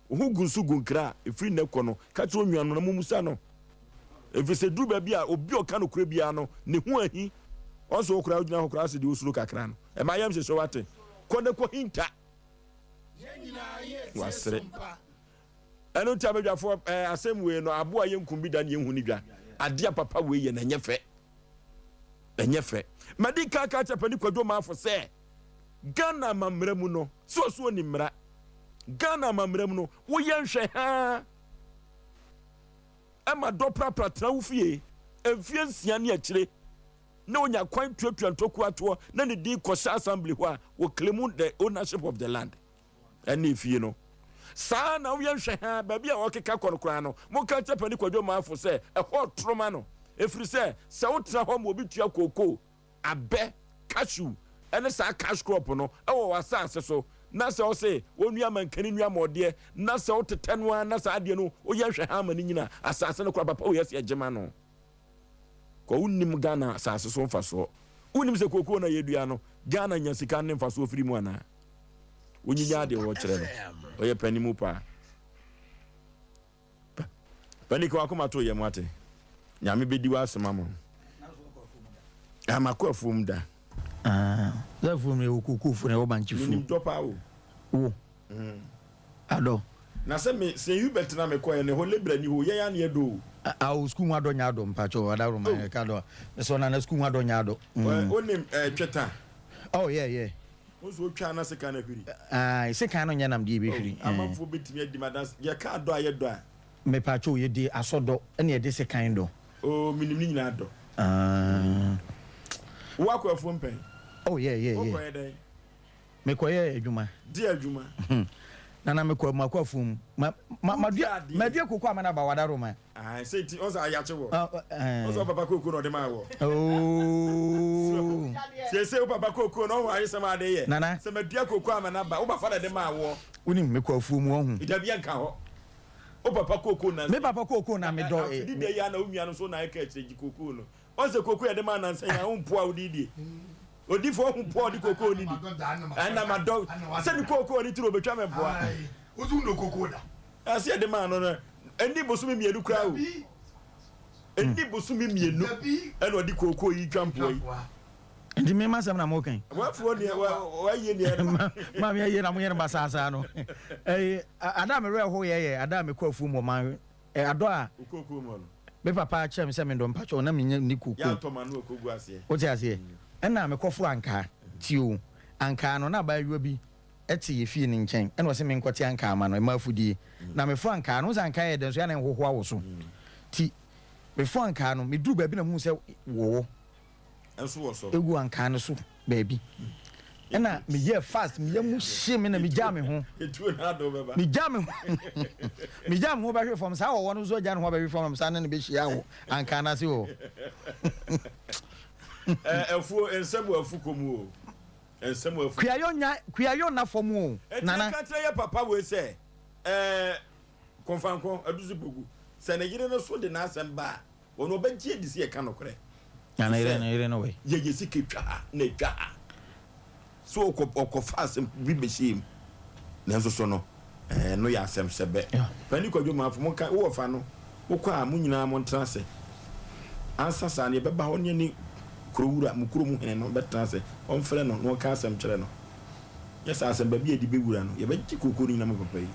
Wo ho gu nso gu nkra a, ɛfiri nnɛ kɔ no, ka kyerɛ onua no na mommisa no. Ɛfiri sɛ ɛduru baabi a, obi a ɔka nokorɛ biara no, ne ho ahi. Ɔn sɛ wo koraa wogyina hɔ koraa sɛ deɛ wosuro kakra no. Ɛma yam hyehye wo ate. Kɔ na kɔhinta. Wasere. Ɛno nti abadwafoɔ, ɛɛ asɛm wei no, aboa a yɛnkum bi da ne yɛnhu ne dwa. Adeɛ a papa wei yɛ no, ɛnyɛ fɛ. Ɛnyɛ fɛ. Madi kan aka akyerɛ Panin Kwadwo Marfo sɛ, Ghana amammerɛ mu no, sɛ ɔso ɔnim mmara. Ghana amammerɛ mu no, woyɛ nhwɛhaa ma dɔ prapra tena wo fie mfeɛ nsia ne akyire na ɔnya kwan tuatua ntokua toɔ na ne din kɔhyɛ assembly hɔ a, wɔclaim the ownership of the land. Ɛne efie no. Saa na woyɛ nhwɛhaa baabi a ɔrekeka kɔ no koraa no, monka nkyerɛ Panin Kwadwo Marfo sɛ ɛhɔ retoro ma no, ɛfiri sɛ, sɛ wotena hɔ ma obi tua kookoo, abɛ, cashew, ne saa cash crop no wɔ w'asase so, na sɛ ɔse ɔnnua mankani nnua mɔɔdeɛ, na sɛ wotetɛ no ara na saa adeɛ no woyɛ nhwɛhaa ma no nyini a, asase no koraa papa wei ɛsɛ yɛgye ma no. Kɔ wonnim Ghana asase so mfasoɔ. Wonnim sɛ kookoo no a yɛdua no, Ghana nya sika ne mfasoɔ firi mu anaa? Wonyinya adeɛ wɔkyerɛ no. Ɔyɛ panimu paa. Pani ka wakoma to yam wate. Nyame bɛdi w'asɛm ama wo. Ah, makɔ afuom da. Ah, sɛ afuom no yɛwɔ kokofuo na yɛwɔ bankyefuo. Menim dɔ paa o. Wo. Mm. Adɔ. Na sɛ me sɛ Hubert na mekɔɛ ne hɔ lebra ni hɔ yɛn a ne yɛdɔ o. Ah, o sukuu mu adɔ nyɛ adɔ mpakyɛ adaworo ma yɛ ka adɔ. Mesɛ ɔnana sukuu mu adɔ nyɛ adɔ. Mm. Wonim eh, tweta. Oh yeah yeah. Wo nso wotwa na sekan no ahwiri. Ae, sekan no nyɛ nam deɛ ɛbɛhwiri. Oh, amanfoɔ bɛtumi adi m'adanse. Yɛka adɔ a yɛdɔ a. Mepakyɛw, yɛde asɔ dɔ ɛna yɛde sekan dɔ. Oh, menim ne nyinaa dɔ. Ah. Wo akɔ afuom pɛn? Oh, yeah, yeah, yeah. Wokɔyɛ dɛn? Mekɔyɛɛ adwuma. Deɛ adwuma? Nana mekɔ makɔ afuom. Ma, ma, madua, madua koko ama no aba wadaroma. Ae, sɛ nti ɔsɛ ayakye wɔ. Ɔsɛ ɔpapa kooko na ɔde maa wɔ. Oh. Sese wo papa kooko na ɔho ayesɛm ade yɛ. Nana. Sɛ madua kooko ama no aba, wo papa na de maa wɔ. Wonim mekɔ afuom wɔ ho. Dabi ɛnka hɔ. Wo papa kooko na. Me papa kooko na medɔ. Afidi da yi a na wo nua no so na ɛka akyire gye kooko no. Ɔsɛ kooko yɛde maa nansa yi a wo mpoa wode die. Odifo ɔho mpoa ɔde kooko ne di. Ɛna madɔ sɛ ne kooko ne tiri obetwa me mpoa. Wotu ndo kooko da. Ɛsɛ yɛde maa no no ɛni bosome mmienu koraa o. Ɛni bosome mmienu ɛna ɔde kookoo yi twa mpoa yi. Nti me ma sɛm na mo kan. Wafuo neɛ wayie neɛ. Maame ayie na mo yɛ no basaasaa no. Ɛyi ada a me werɛ ho yɛ yɛ ada a me kɔ afuom wɔ man adɔ a. Kookoo mu no. Me papa kyerɛ me sɛ me ndɔ mpakyɛw na me nya ni kookoo. Yɛ atɔ ma no okogu aseɛ. Wote aseɛ? Ɛna me kɔ foro ankaa ti o ankaa no na abaayewa bi te yɛ fie no nkyɛn ɛna ɔse menkɔte ankaa ma no, ɛma afudie. Na meforo ankaa no, wohu sɛ ankaa yɛ dɛ nso yɛ a na ɛnhohoa wo so. Nti meforo ankaa no, meduru baabi na mehu sɛ wɔwɔ Nso wɔ soro. gu ankaa no so baabi. Ɛna meyɛɛ fast, me yam hye me na megyaa me ho. Etuo na ado bɛba. Megyaa me ho, megyaa me ho bɛhwe fam. Saa wɔwɔ no nso agya ne ho abɛhwe fam na mesan ne no bɛhyia wɔ ankaa no ase hɔ. Afuo, nsɛm wɔ afu kɔ mu o. Nsɛm wɔ afu. Kuayɔ nya kuayɔ nna fam o Enti nana. yɛka kyerɛ yɛ papa wei sɛ ɛɛ Kɔnfankɔ Adusi Poku sɛ ne yere no so de n'asɛm ba a ɔno ɔbɛgye adi sɛ yɛka nokorɛ. Na ne yere ne yere no wei. Yɛyɛ sika twa ha na atwa ha. So ɔkɔ ɔkɔfa asɛm bi bɛhyɛɛ mu. Nanso so no ɛno yɛ asɛm sɛbɛ. Pani Kwadwo Marfo monka wo wɔfa no wokɔ a mo nyinaa montena ase. Ansa saa no yɛbɛba hɔ ne yɛne kuro wura mo kuro mu hene no bɛtena ase ɔmfrɛ no na ɔnka asɛm kyerɛ no. Nyɛ saa asɛm baabi a yɛde bɛwura no yɛbɛgye kooko no nyinaa ma papa yi.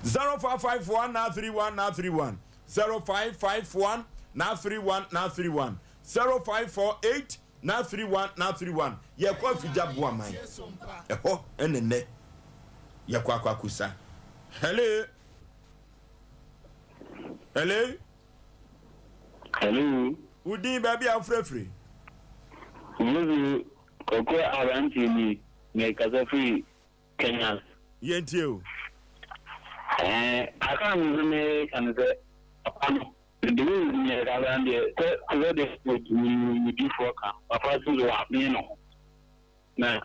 0551 931 931 0551 931 931 0548 931 931 Yɛkɔ Afigya Boaman ɛhɔ ɛna nnɛ yɛkɔ akɔ akɔsa. Hello. Hello. Hello. Wo din baabi a wofrɛ firi? Yesu Kwaku aberanteɛ ni, mekasa firi Kenya. Yɛntie o. Ɛɛ, aka no nso meka no sɛ papa no de wo nyɛ kasa deɛ sɛ sɛ de nimdifoɔ ka papa so so wamee ne ho na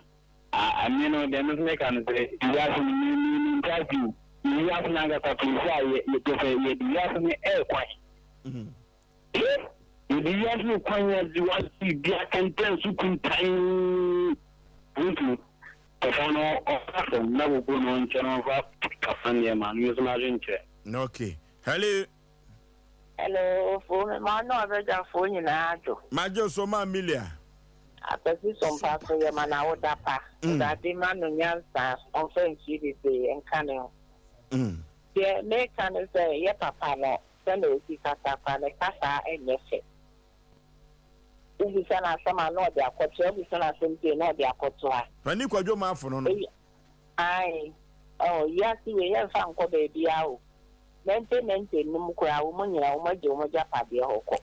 ame no deɛ me nso meka no sɛ wiase no me me me nte ase o wiase no ankasa pii sɛ a yɛ yɛ sɛ yɛde wiase no ɛɛkwan yɛde wiase no kwan yɛde wase bi akɛntɛn so kuntan nti papa no ɔfa fam na koko no nkyɛn ɔfa papa nneɛma no nso n'adwenkyerɛ. Okay. Hello. Hello, fo me ma no abadwafoɔ nyinaa adwo. Magye so ma Amelia. Akwasi so mpa so yɛ ma no awoda pa. Awurade ma no nyansa ɔmfa mfie bebree nka ne ho. Deɛ meka ne sɛ yɛ papa no sɛnea ɔsi kasa koraa ne kasa nyɛ fɛ. Wobisa no asɛm a na ɔde akɔto ha, wobisa no asɛm sei na ɔde akɔto ha. Panin Kwadwo Maafo no no. Ae, oh, wiase wei yɛmfa nkɔ baabiara o. Nante nante num koraa wɔn nyinaa wɔn agye wɔn agyapadeɛ hɔ kɔ.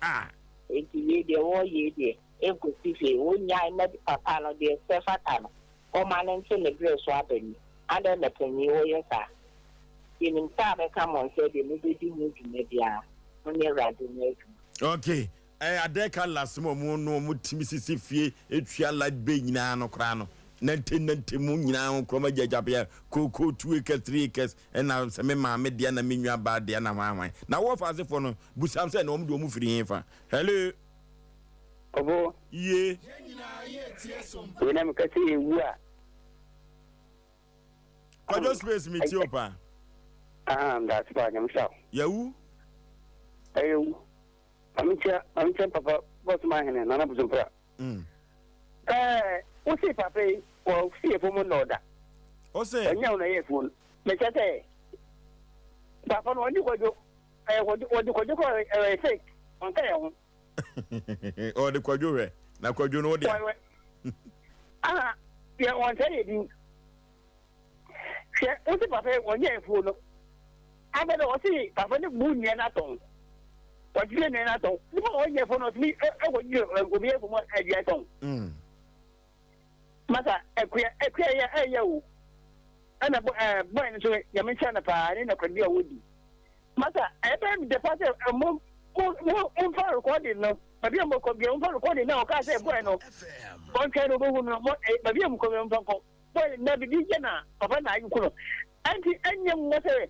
Enti wei deɛ wɔreyɛ yi deɛ ɛnkɔsi hwee. Wɔnnyae mma papa no deɛ ɛsɛ fata no wɔmma no nte ne berɛ so aba ni. Adɛn na panin woyɛ saa? Yɛnim sɛ abɛka mo nsa deɛ mobɛdi ho dwuma biara. Mo ne Awurade nyɛ adwuma. Okay, ɛɛ adɛn ka last mu ɔmo no ɔmo tumi sisi fie etua light bill nyinaa no koraa no nante nante mu nyinaa ho korɔ ma gya gya bea kookoo 2 acres 3 acres Ɛna sɛ me maame dea na me nua baa dea na hwan hwan. Na wɔ faase foɔ no busam sɛ na wɔn de wɔn firi he fa. Hello. Ɔbo. Ye. Wei na meka sɛ yɛwu a. Kwadwo space me tie o paa. Ah, mdaase paa, nyame hyira wo. Yɛwu. Ɛyɛ wu. Mame nkyia, mame nkyia papa bɔs ma hene nana bosompra. Mm. Ɛɛ, wo se papa yi, wɔ si yɛ fom nnɔ da. O se. Ɔnyɛ wo na yɛ fuo no. Mekyɛ sɛ, papa no ɔnye kwadwo, ɛyɛ kwadwo, wɔde kwadwo kɔ ɛyɛ fake, ɔnka yɛ ho. Ɔde kwadwo hwɛ, na kwadwo no wo dea. Aha, yɛ wɔn sɛ yɛ din. Hwɛ, wo se papa yi wɔnyɛ afuo no. Afei de wɔse papa no bu nnua no atɔn. Wɔtwitwa nnua no atɔn. Nipa a wɔnyɛ afuo no ɔtumi ɛkɔgye obi afuo mu adua tɔn. Mm. Masa, akua, akua yɛ ɛyɛ o. Ɛna bɔ ɛɛ bɔyɛ no nso nyame nhyira no paa ne nɔkɔdi a wɔdi. Masa, ɛbɛyɛ me dɛ paa sɛ mo mo mo momfa recording no baabi a mokɔ bia momfa recording na ɔkaa sɛ bɔyɛ no ɔntwɛn no ɔbɛhu no mo baabi a mokɔ bia momfa nkɔ. Boy na bibi yɛ na papa na ayi kono. Ɛnti ɛnyɛ nwonwa sɛ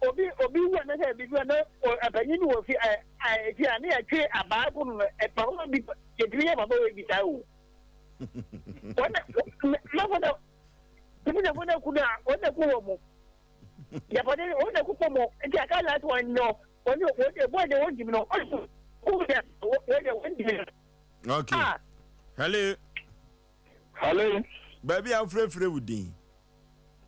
obi obi wu anasɛ bibi wa na ɔpanyin bi wɔ fi ɛ ɛ fi a ne yɛtwe abaa kono no ɛ papa bi yɛtumi yɛ papa wei bi saa o. Wɔn na mafo sɛ tumi na ku no a wɔn na ku wɔ mo. Japade wɔn na ku kɔ mo nti aka last one no wɔn wɔn de boy de wɔn ntumi no wɔn ku deɛ wɔn de wɔn ntumi no. Okay. Ah. Hello. Hello. Baabi a wofrɛfrɛ wo din.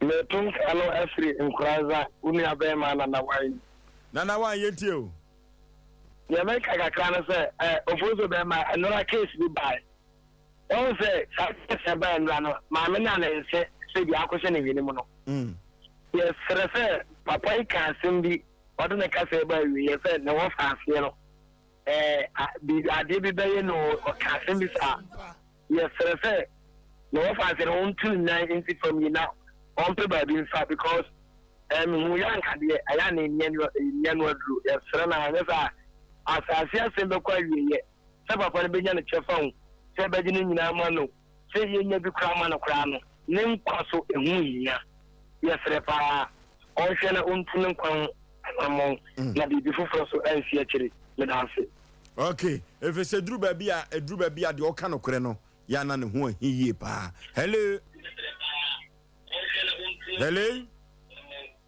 Meto nka no afiri Nkoranza, wo nua bɛrima Nana Wan. Nana Wan, yɛntie o. Deɛ meka kakra ne sɛ, eh, Ofosu bɛrima, nnora case bi bae. Wahu sɛ saa case a ɛbae nnora no, maame no a ne nse sɛ bi akɔhyɛ ne hwene mu no. Mm. Yɛsrɛ sɛ papa yi ka asɛm bi, ɔde ne kasa yi ba awieɛ sɛ ne wɔfa aseɛ no, eh, biribi, adeɛ bi bɛyɛ no, ɔka asɛm bi saa. Yɛsrɛ sɛ nea ɔwɔ faase no ɔntu ne nan nsi fam yi na ɔmpɛ baabi mfa because eh, mehu yɛ anka deɛ ɛyɛ a na ɛnni ano aduro. Yɛsrɛ no anyɛ saa a asase asɛm bɛkɔ awieɛ sɛ papa no bɛnya ne kyɛfa o, sɛ yɛbɛgye ne nyinaa ama no o, sɛ yɛnya bi koraa ama no koraa no, ne nkwa so ɛho nhia. Yɛsrɛ paa ɔnhwɛ na ɔntu ne nkwa ho anammɔn na biribi foforɔ nso ansi akyire. Meda ase. Ok, efisɛ eduru baabi a, eduru baabi a deɛ ɔka nokorɛ no, yɛ a na ne ho ahi yie paa. Hello? Hello?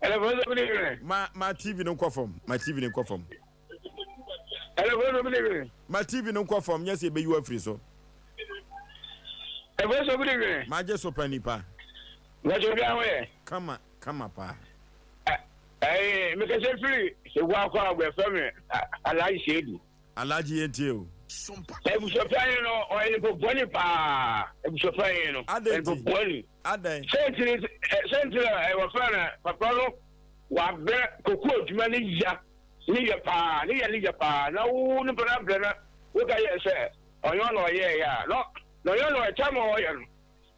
Hello, Professor, good evening. Ma, ma TV no nkɔ fam, ma TV no nkɔ fam. Hello, Professor, good evening. Ma TV no nkɔ fam, nyɛ sɛ ebeyi wo afiri so. Hello, Professor, good evening. Ma gye so pa nipa. Bàtò obi ahụ yɛ. Kama, kama paa. Ɛɛ, mekasa firi Seguakɔ a wɔfrɛ me Alhaji Seidu. Alhaji yɛn tie o. Abusuapanyin no ɔyɛ nipa bɔne paa. Abusuapanyin no ɔyɛ nipa bɔne. Adɛn? Sɛntiri sɛntiri a wɔfrɛ no papa no wabrɛ koko adwuma ne ya ne yɛ paa ne yɛ ne yɛ paa na wo nipa no abrɛ na woka yɛ sɛ ɔnyɛ ɔna ɔyɛɛ yɛ a na na ɔnyɛ ɔna ɔyɛ tam a ɔyɛ no.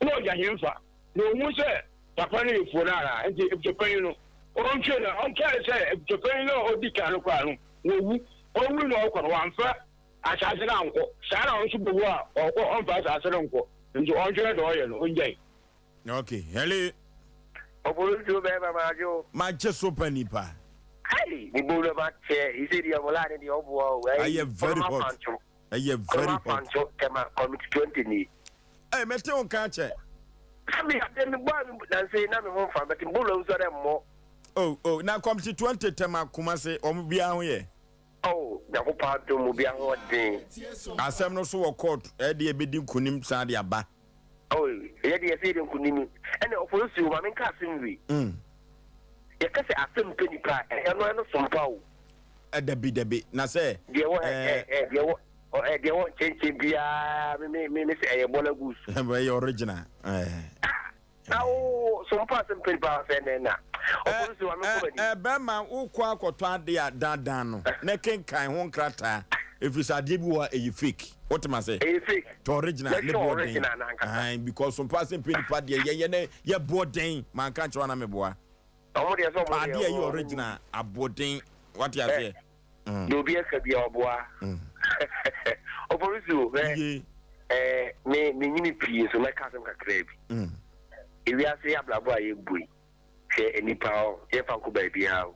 Nna ɔgya henfa na ohun sɛ papa no yɛ fuo no ara? Ntsi ebusuapanyin no ɔnntwee no, ɔnnkae sɛ ebusuapanyin no a odzi kan no koraa no oewu. Owui na ɔkɔ no, ɔammfa asaase no annkɔ. Saa ara na ɔno so bowu a, ɔkɔ, ɔmmfa asaase no nnkɔ. Ntsi ɔnhwɛ dza ɔyɛ no, ongyae. Ok, hello. Ɔpɔlɔtuo bɛɛma magye o. Magye so pa nipa. Ai me bowura ma kyɛ yi sɛ deɛ ɔmo line deɛ ɔboa o. Ayɛ very hot. Ɛyɛ very hot. Kuroma Fanto Tema Committee 20 ni. Ɛy mɛte wo nka akyɛ. Sɛ me ade me bɔ a me nansa yi na me ho nfa but mbɔ wura nso dɛ mmɔ. Oh oh na Committee 20 Tema Kumasi wɔn biara ho yɛ. Oh Nyankopɔn adom obiara ho ɔden. Asɛm no so wɔ court ɛde ɛbɛdi nkunim san de aba. Oh yɛ de yɛsɛ yɛde nkunim ɛna ɔfɔnsuo ma menka asɛm wei. Mm. Yɛka sɛ asɛm pɛ nipa a ɛno ɛno sompa o. Dabi dabi na sɛ. Deɛ wɔ ɛ ɛ deɛ wɔ ɛ deɛ wɔ nkyɛnkyɛn biara me me me me sɛ ɛyɛ bɔla goose. Ɛyɛ original. Ɛɛ. Na wo so mpa asɛm pɛ nipa sɛ nɛ na. Ɔpolisi wa me kɔ bani. Ɛ bɛrima wokɔ akɔtɔ adeɛ a dandan no na kenkan ho nkrataa ɛfiri sɛ adeɛ bi wɔ a ɛyɛ fake wote ma sɛ. Ɛyɛ fake. Tɔ original ne boɔ den. Ahan because mpa asɛm pɛ nipa deɛ yɛyɛ ne yɛ boɔ den manka nkyerɛ wa na meboa. Ɔmo deɛ sɛ ɔmo deɛ. Adeɛ ɛyɛ original aboɔden wate aseɛ. Deɛ obi ɛka bia ɔboa. Ɔpolisi o hwɛ ɛɛ me me nyini pii nso mɛka asɛm kakraa bi. Ewiase abrabɔ a yɛbɔ yi hwɛ nnipa ɔ yɛnfa nkɔ baabiara o.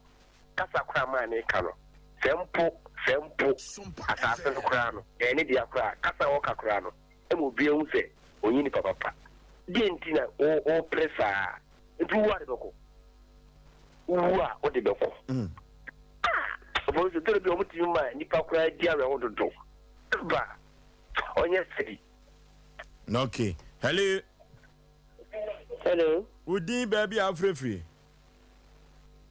Kasa koraa maa ne ka no sɛ mpo. Sɛ mpo asase no koraa no, ɛyɛ ne dea koraa a, kasa a ɔka koraa no, ɛma obiara hu sɛ ɔnyɛ nipa papa. Deɛn nti na wopere saa? Nti wowu a wode bɛkɔ? Wowu a wode bɛkɔ? Ah! Ɔfɔ nso, tɔrɔ bi a wɔtumi ma nipa koraa di awerɛho dodo. Ba, ɔnyɛ steady. Okay. Hello. Hello. Wo din baabi a wofrɛfiri?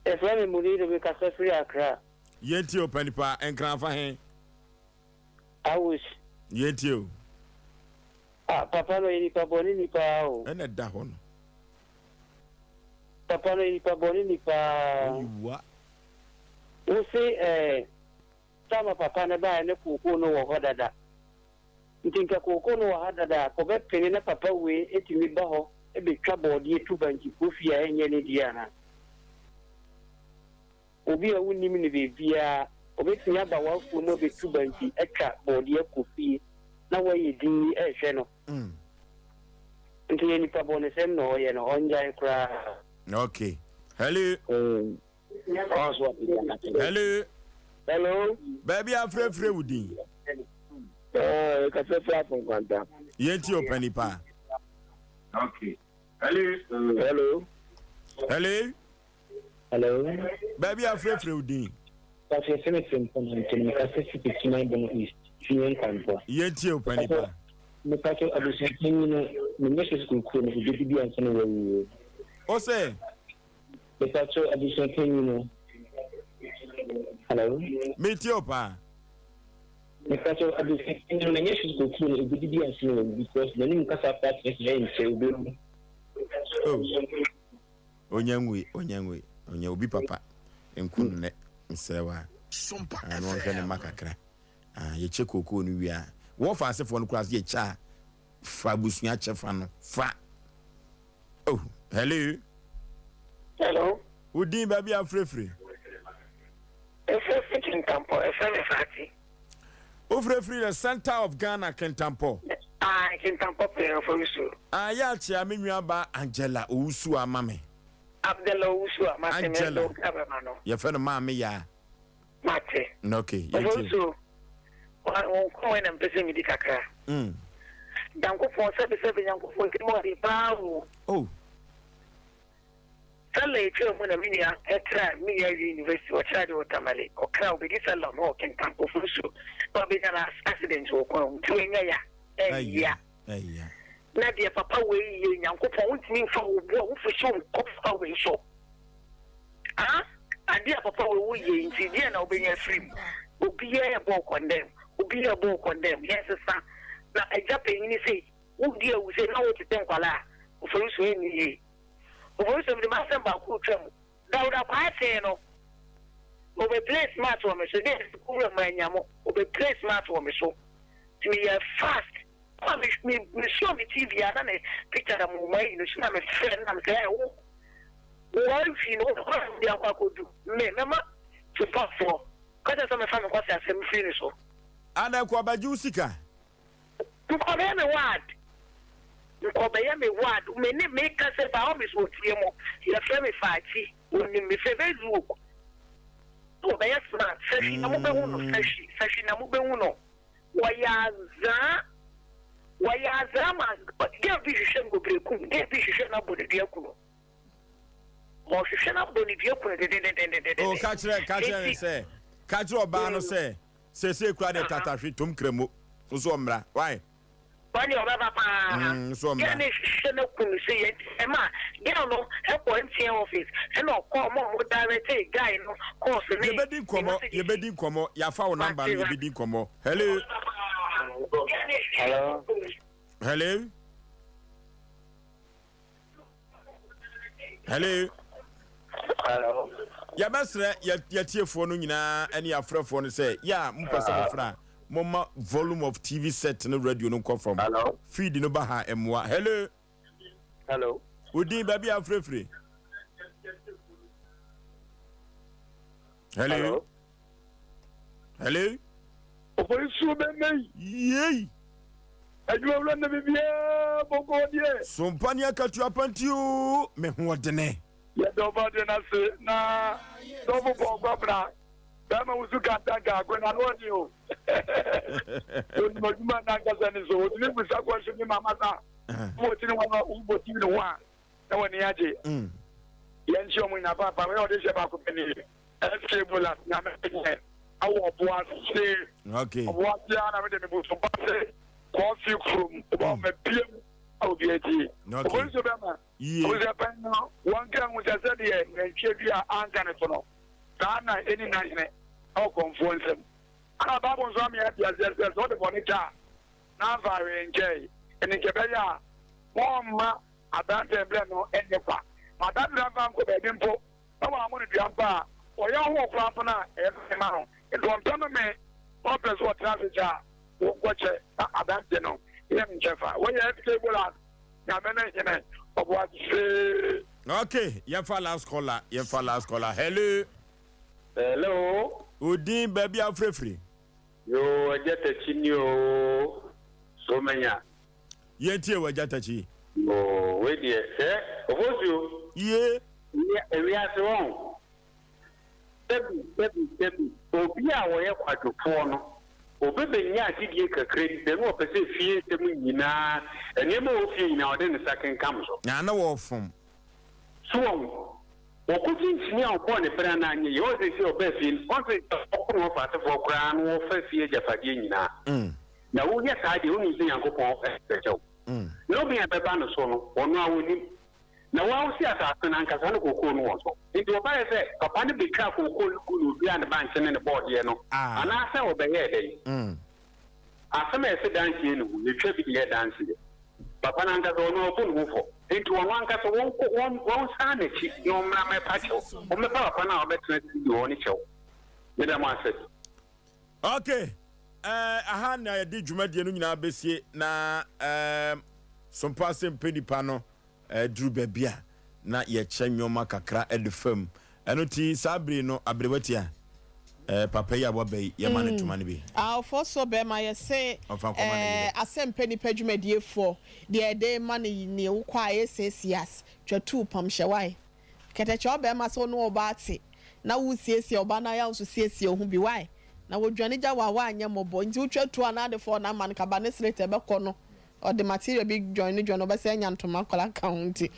Yɛfrɛ me Muniru, mekasa firi Accra. Yɛntie o panipa, Nkran fa he? Awush. Yɛntie o. Ah, papa no ɔyɛ nipa bɔne ni paa o. Ɛna ɛda hɔ no. Papa no ɔyɛ nipa bɔne ni paa. Oyi wa. Wo se eh, sama papa no baeɛ ne kookoo no wɔ hɔ dada. Nti nka kookoo no wɔ ha dada a, kɔbɛpene na papa wei tumi ba hɔ bɛtwa bɔɔdeɛ tu bankye kɔ fie a ɛnyɛ ne deɛ anaa? Obi a wonnim no baabiara, ɔbɛtumi aba w'afuo mu abɛtu bankye atwa bɔɔdeɛ akɔ fie na woayɛ dinn rehwɛ no. Nti yɛ nipa bɔnesɛm na ɔyɛ no, ɔngyae koraa. Okay. Hello. Hello. Hello. Baabi afrɛfrɛ wo din. Ɛɛ kasa firi Afonkwanta. Yɛn ti ɔpɛ nipa. Okay. Hello. Hello. Hello. Hello. Baabi afrɛfrɛ wo din. Pastor yɛfrɛ me Frimpong Anthony mekasa fi Techiman Bono East fie Nkwanta. Yɛntie wo panipa. Mepatɔ abusuapanyin no menyɛ sɛ sukuu kuo no obedidi ansa na wawu o. Ose. Mepatɔ abusuapanyin no. Hello. Metie wo paa. Mepatɔ abusuapanyin no menyɛ sɛ sukuu kuo no obedidi ansa na wawu because n'anim kasa paa kyerɛ sɛ ɛnkyɛ obewu. Oh. Onya nwui, onya nwui, onya obi papa nku no nɛ, mesrɛ wo a. Ah, na ɔnhwɛ ne mma kakra. Ah, yɛkyɛ kookoo no wie a, wɔfa asefoɔ no koraa so yɛkyɛ a, fa abusua kyɛfa no, fa. Oh, hello. Hello. Wo din baabi a wofirefiri? Mefirefiri Kintampo, ɛfrɛ me Fati. Wofirefiri the center of Ghana, Kintampo. Ah, Kintampo pɛɛ Ofosu. Ah, yɛ akyea me nua ba Angela Owusu ama me. Abdella Owusu a, mate me Angela. do abɛma no. Yɛfrɛ no Maame Yaa. Mate. Okay, yɛntie. Ofosu, wa wo nkɔmmɔ yi na mepɛ sɛ medi kakra. Nyankopɔn, sɛbesɛbe Nyankopɔn tirim ɔden paa o. Oh. Sallah etwaa mu na me nua tra me nua wie university ɔkyerɛ ade wɔ Tamale ɔkra obedi Sallah no wɔ Kentan Ofunsu na wabenya no accident wɔ kwan mu nti wanya ya ɛya na deɛ papa wei yɛ Nyankopɔn wontumi nfa wo bo a wofi so nkɔ papa wei so ah adeɛ a papa wei woyɛ nti deɛ na wobɛnya afiri mu obiara ɛbɔ condemn obiara ɛbɔ condemn yɛnsesa na agya panyini sei wodi awu sei na wotete nkwalaa Ofunsu ɛnni yie. Obohu sɛ mede m'asɛm baako retwa mu. Dawda Kwaakyee no, ɔbɛ play smart wɔ me so, dɛ sukuu wura mannya mo, ɔbɛ play smart wɔ me so. Nti meyɛɛ fast, ma me me me sɔɔ me TV a na ne picture da mo mayi no so na me frɛ no na me sɛ ɛɛ wo wo awi no wo na wode akɔ akɔdu me mɛma tupafoɔ kɔsɛ sɛ mefa me nkɔsɛ asɛm firi ne so. Adɛn kɔ ɔbɛgye wo sika? Nkɔbɛyɛ me ward Nkɔbɛyɛ me ward Me ne me ka sɛ by all means wɔtie mo Yɛfrɛ me Faakyi Wɔnim me fɛ Facebook Wɔbɛyɛ smart Sahwi na mobɛhu no Sahwi Sahwi na mobɛhu no Wɔyɛ azaa Wɔyɛ azaa ma Girl bi hwehwɛ no wɔ Berekum Girl bi hwehwɛ no abɔ no dua ku no Ɔhwehwɛ no abɔ no dua ku no dendendendenden Oh, ka kyerɛ ka kyerɛ ne sɛ ka kyerɛ ɔbaa no sɛ Seesei koraa deɛ tatahwe tom kramo nso ɔmmra why? Ɔne ɔbɛba paa. Nso ɔmmra. Girl no hwehwɛ no ku no so yɛ nti ɛma girl no kɔ MTN office ɛna ɔkɔ ɔmo a ɔmo direct guy no calls ne Yɛbɛdi nkɔmmɔ yɛbɛdi nkɔmmɔ yɛafa wo number no yɛbɛdi nkɔmmɔ hello. Hello. Hello. Hello. Hello. Yɛbɛsrɛ yɛtiefoɔ no nyinaa ne yɛafrɛfoɔ no sɛ yɛ a mopɛ sɛ mofrɛ a momma volume of TV set no radio no nkɔ fam. Hello. Feed no ba ha mmoa. Hello. Hello. Wo din baabi a wofrɛfiri? Hello. Hello. Oforisuo bɛmɛ yi. Yei. Adwuma wura na biribiara bɔkɔɔ deɛ. Sompa ne akatua pa nti oo, me ho ɔdene. Yɛda ɔbɔadeɛ no ase na sɔfo Paul Kwabena. Bɛrima wusu kantanka ago na ano ɔden o. Onim adwuma n'ankasa ni so otumi busa kɔhye bi ma masa. Wobɔ ti ne ho a wobɔ ti ne ho a na w'ani agye. Yɛn nkyia ɔmo nyinaa paapa wei ɔde hyɛ baako pɛ nie. SK Bolas nyame yɛ awɔ ɔbo ase. Okay. Ɔbo ase a na mede me busu ba se kɔɔfi kurom ɔbɔ ɔma biem a obi akyi. Okay. Ɔbo nso bɛma. Yie. Abusuapɛn no, wɔnka nhu sɛ sɛdeɛ nantwie dua anka ne so no, saa ara na ɛnni n'ahene wɔ kɔmfoɔ nsam. Ɛna Bible nso ama yɛate aseɛ sɛ, sɛ wode bɔne kyɛ a, na amfa hwee nkyɛe. Ɛnti nka ɛbɛyɛ a wɔmma aberanteɛ mbrɛ no nyɛ kwa. Ma aberanteɛ no mfa nkɔ baabi mpo na wɔammɔ no dua mpo a, ɔyɛ ɔhɔhoɔ koraa mpo no a, ɛyɛ fɛ ma no. Nti ɔmpɛ no me, na ɔpɛ sɛ ɔtena ase kyɛ a, wɔnkɔkyɛ na aberanteɛ no nyɛ ne kyɛfa. Wei yɛ FK Bolas. Nyame ne hene ɔboasee. Ok yɛnfa last caller yɛnfa last caller hello. Hello. Odin baabi a wofrɛfiri. Yoo agya takyi ni oo so manya. Yɛntie wo agya takyi. Oo wei deɛ sɛ ofosuo. Yie. Ewiase wɔn. Dabi, dabi, dabi, obi a ɔyɛ kwadwofoɔ no, ɔbɛbɛnya adedie kakra bi pɛ, na ɔpɛ sɛ fie nsɛm nyinaa, nneɛma a ɛwɔ fie nyinaa, ɔde ne nsa kenkam so. Na na wɔrefom. So wahu? Ɔkɔkyinkyini a ɔbɔɔ ne bra no anyɛ yie. Ɔn seesei ɔbaa fie no, ɔn sɛ ɔko na ɔfa asefoɔ koraa na wɔfa fie agyapadeɛ nyinaa. Na woyɛ saa deɛ, wonim sɛ Nyankopɔn bɛkyɛ wo. Nnome a ɛbɛba no so no, ɔno ara ɔnim. Na wɔawose asase no ankasa ne kookoo no wɔ so. Enti wɔbaeɛ sɛ papa no bɛtwaa kookoo no guu na ɔduaa ne bankye ne ne bɔɔdeɛ no, anaasɛ ɔbɛyɛɛ dɛn? Asɛm a ɛse danseɛ nni ho, yɛtwa bi de yɛ danseɛ. Papa no ankasa, ɔno ɔbu ne ho fɔ. Enti ɔno ankasa wɔnkɔ, wɔn, wɔnsan n'akyi na ɔmmra mmɛpa kyɛw. Ɔmmɛpa papa no a ɔbɛtena studio hɔ no kyɛw. Meda mo ase. Ok, eh, aha na yɛde dwumadie no nyinaa bɛsie na eh, Sompa ase mpɛ nipa no eh, duru baabi a na yɛkyɛ nneɛma kakra de fam. Ɛno ti saa bere no aberewatia eh, papa yi a waba yi yɛma no ntoma no bi. Awofo so bɛma yɛse Ɔmfa nkɔma ne eh, yere. asɛmpɛ nipa dwumadiefoɔ deɛ ɛde ma no nie wokɔ a ɛyɛ sesias twa tuu pam hyɛ wae. Kɛtɛkyɛ ɔbɛɛma sɛ wo ne ɔbaa te na wo siesie ɔbaa no ayɛ wo nso siesie wo ho bi why na wɔdwane gya wo a woanyɛ mmɔbɔ nti wotwa tuo anaa ade fɔɔ no ama no kaba ne slate ɛbɛkɔ no ɔde material bi join no join no ɔbɛsan anya ntoma akwadaa ka ho nti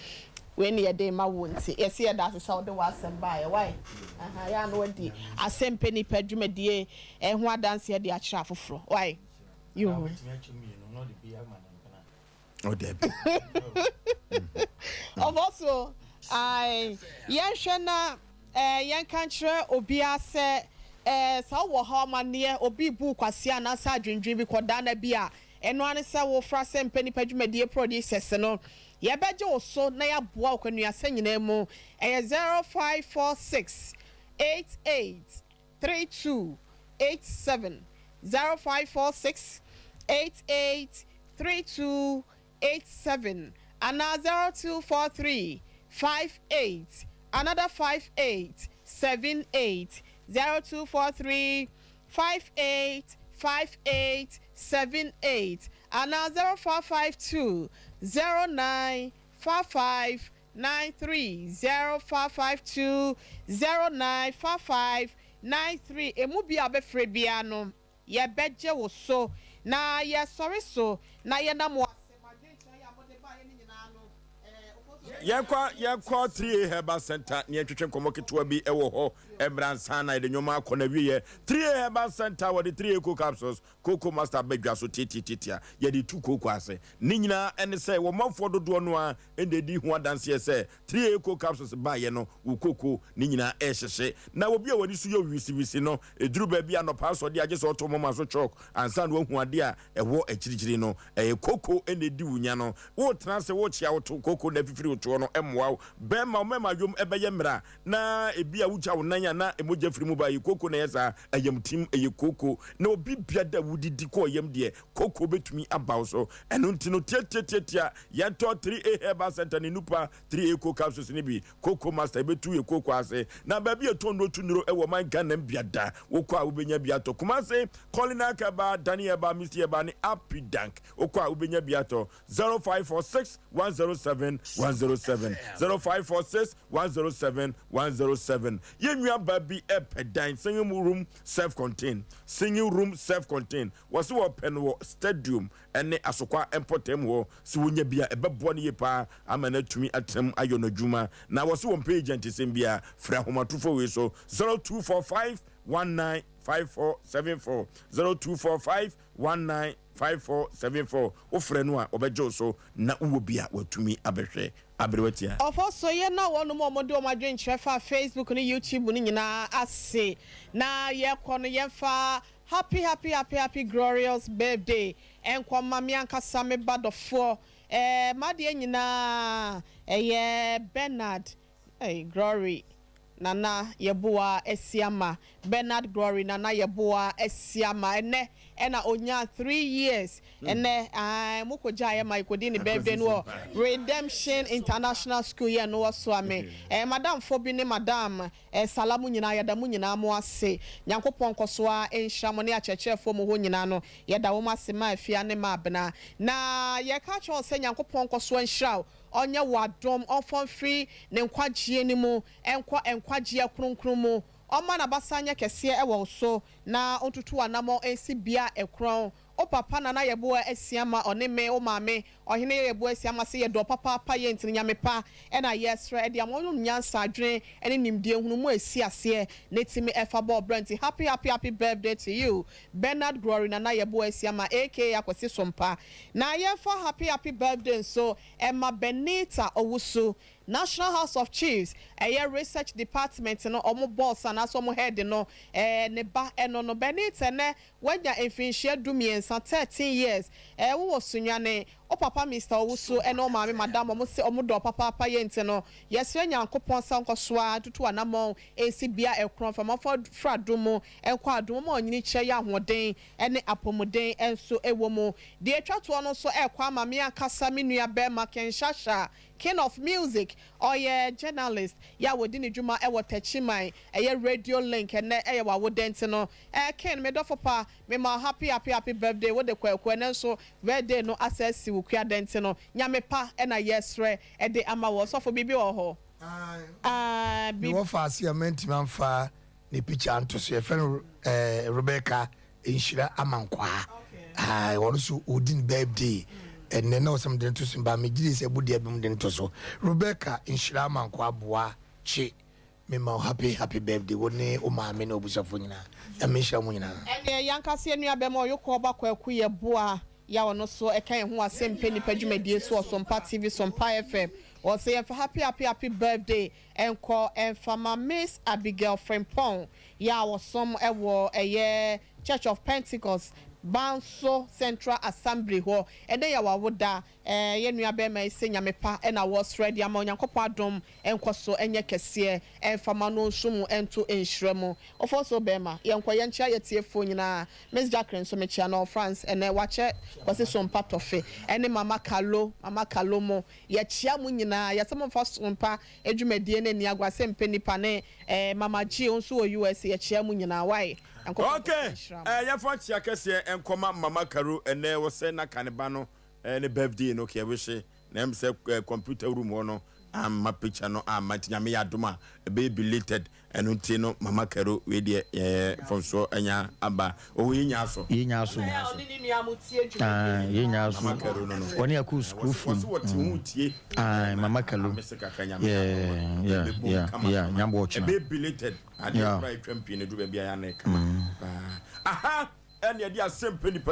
wei ne yɛde ma wo nti yɛse yɛda ase sɛ wode w'asɛm baeɛ why aha yɛ a na wadi asɛmpɛ nipa dwumadie ho adanseɛ de akyerɛ afoforɔ why yoo. Oh, dabi. Ɔbɔso, ae, yɛnhwɛ na eh, yɛnka nkyerɛ obiara sɛ eh, sɛ wowɔ hɔ amanneɛ, obi rebu wo kwasea anaasɛ adwendwen bi kɔdaa bi a, ɛno ara ne sɛ wofra sɛ mpɛ nipa dwumadie producers no, yɛbɛgye wo so na yɛaboa wo kwanuasɛ nyinaa mu. Ɛyɛ 0546 88 32 87, 0546 88 32 87 anaa 0243 58 another 58 78, 0243 58 58 78 anaa 0452 09 55 93 0552 0955 93 Emu bi a wobɛfrɛ biara no, yɛbɛgye wo so na yɛsɔre so na yɛnam wo asɛm, adwenkyerɛ yi a mode baeɛ no nyinaa no, eh, Yɛnkɔ yɛnkɔ 3A Herbal Center na yɛntwetwe nkɔmmɔ ketewa bi wɔ hɔ mmerɛ ansa na yɛde nnwoma akɔ n'awieɛ. 3A Herbal Center wɔde 3A Cocoa Capsules, Cocoa Master ba dwa so tiatiatiatia. Yɛde tu kooko ase. Ne nyinaa ne sɛ wɔn manfoɔ dodoɔ no ara na ɛdi ho adanseɛ sɛ 3A Capsules baeɛ no, wo kooko no nyinaa rehyehye. Na obi a w'ani so yɛ wisiwisi no, ɛduru baabi a anɔpa asɔdeɛ a gye sɛ ɔto moma so chalk ansa na wahu adeɛ a ɛwɔ akyirikyiri no. Ɛyɛ kooko na ɛdi wo nya no. Woretena ase, worekyea wo to, kooko na afifiri wo toɔ no mmoa wo. Bɛrima, wo mmarima yom bɛyɛ mmerɛ a na ebi a wogya wo nan a na mogya firi mu ba, ɛyɛ kooko na ɛyɛ saa. Ayamtim, ɛyɛ kooko. Na obi biada a wodidi kɔɔ yam deɛ, kooko bɛtumi aba wo so. Ɛno nti no, tiatiatiatia, yɛntɔ 3A Herbal Center ne Nupa 3A Cocoa Capsules no bi. Cocoa Master, yɛbɛtu yɛ kooko ase. Na baabi a yɛtɔn nnuro tu nnuro wɔ ɔman Ghana mu biada, wokɔ a wobɛnya bi atɔ. Kumasi, Colinac Herbal, Dani Herbal, Misty Herbal ne Apidank, wokɔ a wobɛnya bi atɔ. 0546 107 107. 107. 0546 107 107. Yɛn nuabaa bi repɛ dan, single room self contain, single room self contain. Wɔse wɔpɛ no wɔ stadium ne Asokwa mpɔtam hɔ. Sɛ wɔnya bi a, ɛbɛboa no yie paa ama no atumi atena mu ayɔ n'adwuma. Na wɔse wɔmpɛ agent sɛm biara. Frɛ ahomatorofoɔ wei so, 0245 19 5474, 0245 19 5474. Wofrɛ no a, ɔbɛgye wo so na wowɔ bi a, watumi abɛhwɛ. Aberewa tia. Ɔfɔso yɛ na wɔnom a wɔde wɔn adwenkyerɛ faa Facebook ne YouTube no nyinaa ase. Na yɛkɔ no yɛmfa Happy happy happy happy glorious birthday nkɔ ma me ankasa me ba dɔfoɔ eh m'adeɛ nyinaa ɛyɛ Bernard eh Glory Nana Yeboah Asiamah Bernard Glory Nana Yeboah Asiamah ɛnɛ ɛna ɔnyaa 3 years ɛnɛ ae mo kɔ gyaeɛ ma yɛkɔdi ne birthday no wɔ Redemption International School yɛ no wɔ Soame eh madamfoɔ bi ne madam Ɛsala mo nyinaa yɛda mo nyinaa mo ase Nyankopɔn nkɔso ara nhyira mo ne akyerɛkyerɛfoɔ mo hɔ nyinaa no yɛda wɔn ase ma Afia ne ma Abena na yɛka akyerɛ wɔn sɛ Nyankopɔn nkɔso nhyira wo ɔnyɛ wo adom ɔmfa mfiri ne nkwagyeɛ no mu nkɔ nkwagyeɛ kronkron mu ɔmma n'abasa nyɛ kɛseɛ wɔ wo so na ɔntutu w'anamɔn nsi bea a ɛkorɔn Wo papa Nana Yeboah Asiamah ɔne me wo maame Ɔhene Yeboah Asiamah se yɛdɔ wo papaapa yɛ nti no Nyame pa na yɛsrɛ de ama wo nom nyansa adwene ne nimdeɛ nhunumu a ɛsi aseɛ na ɛtumi ɛfa bɔ ɔbra nti happy happy happy birthday to you Bernard Glory Nana Yeboah Asiamah aka Akwasi Sompa Na yɛmfa happy happy birthday nso ɛma Benita Owusu National House of Chiefs ɛyɛ research department no ɔmo boss anaasɛ ɔmo head no ɛɛ ne ba ɛno no Benita ɛnɛ W'anya mfirinhyia dumiensa, 13 years, ɛɛ wo wɔ Sunyani, wo papa Mister Owusu ɛne wo maame Madam ɔmo se ɔmo dɔ wo papaapa yɛ nti no yɛsrɛ Nyankopɔn sɛ ɔnkɔ so ara ntutu anamɔn nsi bea ɛkorɔn fam ɔmfa firi adom mu nkɔ adom mu ɔma ɔnyini kyerɛ yɛ ahoɔden ɛne apɔmuden nso ɛwɔ mu. Deɛ ɛtwa toɔ no nso ɛrekɔ ama me ankasa me nua bɛɛma Kinshasha King of Music ɔyɛ journalist yɛ a wɔdi ne dwuma ɛwɔ Techiman ɛyɛ Radio Link ɛnɛ ɛyɛ w'awoda nti no Eh Ken me dɔfo pa me ma wo happy happy happy birthday wo de kwaku ɛnɛ nso birthday no asɛ asi wo kua dɛn nti no Nyame pa na yɛ srɛ de ama wo ɔsɔfo biribi wɔ hɔ aah Me wɔ faase a mantumi amfa ne picture anto so yɛfrɛ no eh, Rebecca Nhyira Amankwaa ae ɔno nso ɔdi ne birthday ɛnɛ na ɔsɛ mede no to so ba megye di sɛ ɛbo deɛ bi mede no to so Rebecca Nhyira Amankwaa boa kye Me ma wo happy happy birthday wo ne wo maame ne w'abusuafoɔ nyinaa Nyame nhyira mo nyinaa. Ɛneɛ yankasa yɛ nua bɛma ɔyokɔ ɔba kwaku yɛ boa ya ɔno so ɛka yɛn ho wɔ asɛmpɛ nipa dwumadie so wɔ sompa TV sompa FM ɔsɛ yɛnfa happy happy happy birthday nkɔ ɛnfa ma miss Abigail Frimpong yɛ a ɔsom ɛwɔ ɛyɛ church of Pentecost banso central assembly hɔ ɛnɛ yɛ wawoda Ɛɛ yɛn nua bɛɛma yi sɛ Nyame pa na wɔsrɛ de ama Onyankopɔn adom nkɔso nyɛ kɛseɛ ɛnfa ma no nso mu nto nhyira mu. Ofoso bɛɛma yɛnkɔ yɛnkyea yɛtiefoɔ nyinaa Miss Jacqueline nso mekyea no ɔwɔ France ɛnɛ wakyɛ Kwasi Sompa tɔfe ɛne Mama Kalo Mama Kalo mo yɛkyea mo nyinaa yɛsɛ momfa Sompa dwumadie no nni agorɔ asɛmpɛ nipa ne ɛɛ Mama G wo nso wɔ USA yɛkyea mo nyinaa wai Nyankopɔn Ok nkɔso nhyira mo. eh, yɛmfa nkyea kɛseɛ nkɔma Mama Karo ɛnɛ wɔsɛ na ka ne ba no Eh ne birthday no kɛ wihye na ɛm sɛ eh computer room hɔ no amma picture no amma nti nyame yɛ adom a ɛbɛyɛ belated ɛno nti no mama karo wei deɛ eh mfomsoɔ anya aba oh yɛ nyaa so Yɛ nyaa so Ah yɛ nyaa so mama karo no no Wɔne akɔ sukuu fam wɔse wɔte ho tie Ah mama kalo mese kakra nyame yɛ adom a Yeah yeah ɛbɛbom yeah kama yeah kama nyambo ɔkyena ɛbɛyɛ belated adeɛ Yeah koraa ɛtwam pii no duru baabi a yɛ ana ɛkama paa aha ɛne ɛde asɛm pɛ nipa.